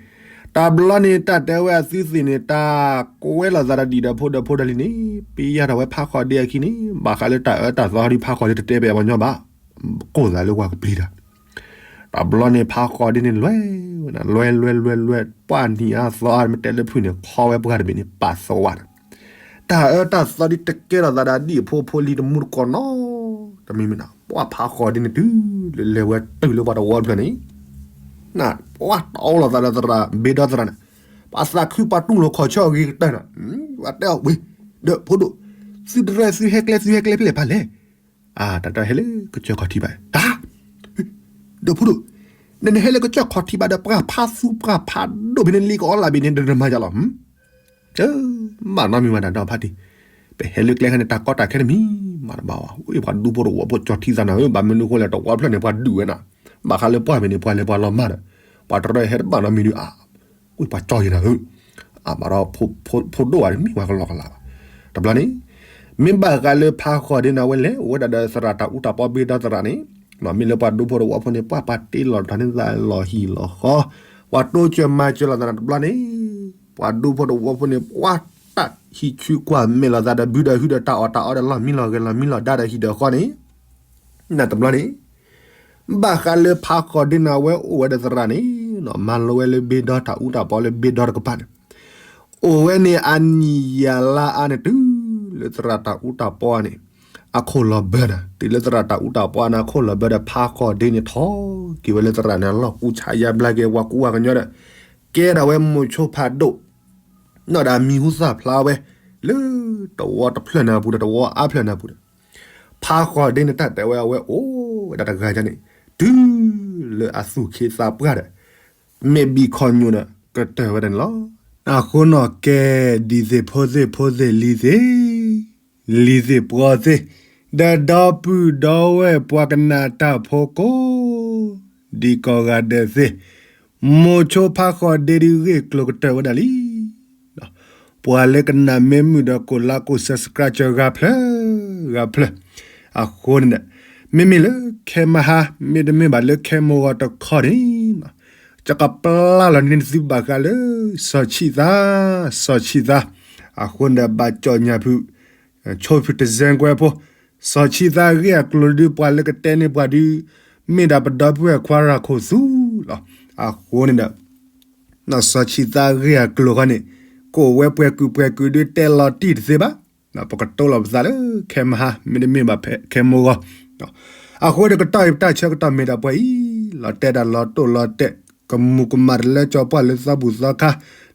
တဘျီန့ၣ် တၢ်တဲဝဲအသုသ့ၣ်န့ၣ် တၢ်ကွဲလီၤသးဒီးဒံၣ်ဒီးဖိဒီးဖိဒီးလံၤန့ၣ် ပျဲယၤထီၣ်ဝဲဖးဃီၤဒ့အခံန့ၣ် ဘၣ်ဃးလၢတၢ်အၢတၢ်သီဒုး ဖးဃီၤဒ့တတဲဘၣ်ပှၤညီဘၣ်, ကိၢ်သးလၢပှၤကပျံၤတၢ် တဘျီန့ၣ်ဖးဃီၤဒ့န့ၣ် လွဲဝဲနၤ လွဲလွဲလွဲလွဲ ပှၢ်နံၤအါသီအါ မ့ၢ်တဲလၢဖုၣ်န့ၣ် ခီဝဲပှၢ်တဘ့ၣ်န့ၣ် ပာ်သဝါနၤ, တၢ်အၢတၢ်သီဒုးတကဲထီၣ်သးဒီးဒံၣ်ဖိဖိလံၤတမူတကိးနီတမံၤမ့ၢ်နီၤ, ပှၢ်ဖးဃီၤဒ့န့ၣ်တုၤလၢလဲၤဝဲတုၤလၢပှၤတဝီတဖျၢၣ်န့ၣ် နပှၢ်တီလီၤသးဒီးသရၣ် ဘ့ဒီသရၣ်န့ၣ်, ပှၤသးခုပှၤတူၢ်လိာ်ခီၣ်ဆၢအဂ့ၤကတၢၢ်န့ၣ်, ပှၤတဲအီၤဝ့ၢ်, ဒီးဖိဒိၣ်, သုတရၢသုဟဲကျဲသုဟဲကျဲဖဲလဲၣ်ဖးလဲၣ် အတၢ်တၢ်ဟဲလၢကစၢၢ်ခီၣ်ထံးဘၣ်, တၢ်, ဒီးဖိဒိၣ်, နနဟဲလၢကစၢၢ်ခီၣ်ထံးဘၣ်ဒီးပှၤဖးသူပှၤဖးဒိၣ်ဖဲန့ၣ်လံကအီလၢ်ဘ့ၣ်န့ၣ် ဒီးနမၤယၤလီၤ, တမၤနီတမံၤမးတၢ်ဒီးဖါတံၢ်, ပဟဲလၢကျဲခါန့ၣ် တၢ်ကီတၢ်ခဲတမံၤမးတဘၣ်ဝဲ, ဝဲပှၤဒူဖိတဝီဖိကၠီထံသးနၤဧၢ, ဘၣ်မနုၤဃိလဲၣ် တဝီဖျၢၣ်န့ၣ် ပှၤဒုးဝဲနၤ, ဘၣ်ဃးလၢပှၢ်မ့ၢ်န့ၣ် ပှၤလဲၤပှၤလီၤမၢ်ဒီး, ပှၤတရၢဟဲတဘၣ်နီတမံၤဒုးအါ ဝ့ၢ်ပှၤကၠီယဲနၤဧၢ, အဘၣ်ဒီး, ဖိဒိၣ်အါတမ့ၢ်ပှၤကလီကလီဘၣ်, တဘျီန့ၣ်, မ့ၢ်ဘၣ်ဃးလၢဖးဃီၤဒ့နၤဝဲလဲၣ် အိၣ်ဝဲဒၣ်ဒီးသရၣ်တၢ်အူတၢ်ပီဘ့ဒီသရၣ်န့ၣ်, မ့ၢ်လၢပှၤဒူဖိတဝီဖိန့ၣ် ပှၤပာ်တ့ၢ်လီၤတၢ်န့ၣ်သးလီၤဟံၣ်လီၤဃီ, ပှၤတိစၢၤမၤစၢၤလီၤသးန့ၣ်တဘျီန့ၣ်, ပှၤဒူဖိတဝီဖိန့ၣ် ပှၤတၢ်ဟံးဆူကွၢ်မဲာ်လီၤသးဒီးဘုဒီးဟုဒီးတၢ်အီၣ်တၢ်အီဒီးလီၢ်မံလီၢ်ဂဲၤလီၢ်မံလီၢ်ဒါဒီးဟံၣ်ဒီးဃီန့ၣ်, နတဘျီန့ၣ် ဘၣ်ဃးလၢဖးဃီၤဒ့နၤဝဲအိၣ်ဝဲဒီးသရၣ်န့ၣ်, မၤလိဝဲလၢဘ့ဒီတၢ်အူတၢ်ပီလၢဘ့ဒီတကပၤန့ၣ်, အိၣ်ဝဲန့ၣ်အနံၣ်ယၤလါအါန့ၣ်တုၤလၢသရၣ်တၢ်အူတၢ်ပီန့ၣ်, အခိၣ်လီၤဘၢဒီး တုၤလၢသရၣ်တၢ်အူတၢ်ပီအနၢ်ခိၣ်လီၤဘၢဒီး ဖါဃီၤဒ့န့ၣ်ထီၣ်က့ၤဝဲလၢသရၣ်န့ၣ် လီၢ်ကူဆါယါဘျါက့ၤ ပှၤကူပှၤကညီဒီး ကဲဒၣ်ဝဲမိၤဆိဖးဒိၣ် နီၢ်ဒီးမံၤဟူသၣ်ဖျါဝဲ လၢတဝီတဖျၢၣ်န့ၣ်အပူၤဒီး တဝီအါဖျၢၣ်န့ၣ်အပူၤဒီး ဖါဃီၤဒ့န့ၣ်တၢ်တဲဝဲအဝဲအိၣ်ဝဲဒၣ်တဂၤန့ၣ် တုၤလၢအသူၣ်ခ့သးပှၢ်ဒီး မ့ၢ်ဘံၣ်ခီၣ်ညိၣ်ဒီး ကတၢၢ်ဝဲဒၣ်န့ၣ်လီၤ. အဃိနီၢ်ကဲ ဒ်သ့ၣ်ဖိသ့ၣ်ဖိသ့ၣ်လံၤသ့ၣ် လံၤသ့ၣ်ပှီသ့ၣ် ဒီးဒီပုၢ်ဒီဝဲၢ်ပှၤကနၣ်တၢ်ဖိကိး ဒံးကိးဂၤဒဲးသ့ၣ် မိၤဆိဖါဃီၤဒ့ဒုးဂ့ၢ်ကျိၤကတၢၢ်ဝဲဒၣ်လံ. ပှၤလၢကနၣ်မ့ၢ်မုာ်ဒီး ကိးlike ကိးsubscribe ဂၤဖျၢၣ် ဂၤဖျၢၣ် အဃိန့ၣ်ဒီး မ့မ့ၢ်လၢခဲမဟါ မ့တမ့ၢ်ဘၣ်လၢခဲမိၢ်ဂီၤတခီန့ၣ် ယကပျၢ်လီၤန့ၢ်သုဘၣ်ဃးလၢ စီၤဆံးသါ စီၤဆံးသါ အဃိန့ၣ်ဒီး ဘၣ်ကၠီၣ်ညၣ်ဖုး ဆိဖုးတစဲကွဲဖိ စီၤဆံးသါဂ့ၢ်အကျိၤဒုး ပှၤလၢကတဲန့ၢ်ပှၤဒုး မ့ၢ်ဒၣ်ပဒီပုၢ်ဝဲၢ်ခွါရၤခိၣ်သူလီၤ. အဃိန့ၣ်ဒီး စီၤဆံးသါဂ့ၢ်အကျိၤဃီန့ၣ် ကိးဝဲပှဲၤကုာ်ပှဲၤကုာ်ဒုး တဲလီၤတံၢ်တသ့ဘၣ်. ပကတိၤလီၤပသးလၢခဲမဟါ မ့တမ့ၢ်ဘၣ်ဖဲခဲမိၢ်ဂီၤ အဃိဒီးကတီၢ်အံၤပတၢ်ဆၢကတီၢ်မ့ၢ်ဒၣ်ပှဲၤအံၤ လီၤတဲဒၣ်လီၤတိၢ်လီၤတဲာ် ကမူၤကမၣ်တလၢကၠီပှၢ်လၢသီဘူၣ်သီခါ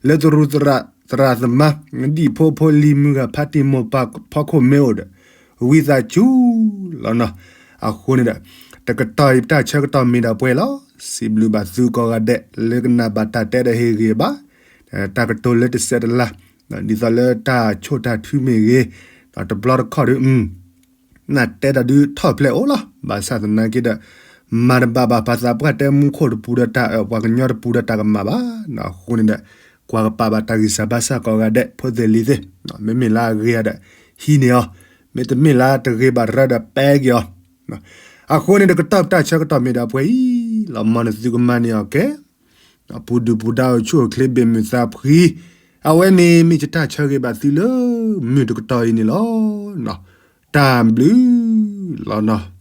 လၢသရူးသရၣ်သရၣ်သမါ ဒံၣ်ဖိဖိလံၤမုၢ်ဂၤဖးတံၢ်မိၢ်ပၢ်ဖီခိၣ်မ့ၢ်အိၣ်ဒီး ဝံသးစူၤလီၤနီၤ. အဃိန့ၣ်ဒီး တကတီၢ်အံၤပတၢ်ဆၢကတီၢ်မ့ၢ်ဒၣ်ပှဲၤလီၤ. စံးဘျုးဘၣ်သုကိးဂၤဒဲး လၢကနၣ်ဘၣ်တၢ်တဲဒီးဟ့ၣ်ဂ့ၤဘၣ် တၢ်ကတိၤလၢတစဲးတလၢ် ဒ်သိးလၢတၢ်ဆိၣ်တၢ်ထုမ့ၢ်ဂ့ၤ တဘျီတခီၣ်ဒုး နၢ်တဲတၢ်ဒုးထီၣ်ဖျဲးအိၣ်လီၤ. ဘၣ်ဆၣ်သနာ်က့ဒီး မၤတဘၣ်ဘၣ်ပှၤသးပှၢ်တဲမူခိၣ်တပူၤဒီးတၢ်အၢၣ်ပှၤကညီတပူၤဒီးတၢ်ကမၣ်ဘၣ်. အဃိန့ၣ်ဒီး ကွၢ်ကပာ်ဘၣ်တၢ်ဂံၢ်စၢ်ဘါစၢ်ကိးဂၤဒဲး ဖိသ့ၣ်လံၤသ့ၣ် မ့မ့ၢ်လၢအဂ့ၤဒီး ဟံးန့ၢ်အီၤ မ့တမ့ၢ်လၢတဂ့ၤဘၣ်ရၢဒီးပဲက့ၤအီၤ အဃိန့ၣ်ဒီးကတီၢ်ပတၢ်ဆၢကတီၢ်မ့ၢ်ဒၣ်ပှဲၤအံၤလီၤ. မ်နသုကမၤန့ၢ်အီၤကဲ ပူၤဒုၣ်ပူၤဒါအိၣ်ဆူၣ်အိၣ်ချ့ဘ့ၣ်မုာ်သးဖှံ အဝဲန့ၣ်မ့ၢ်ယတၢ်ဆၢဂ့ၤဘၣ်သုလၢ မုၢ်တကတီၢ်အံၤန့ၣ်လီၤ. တၢ်ဘျုးလီၤနီၤ.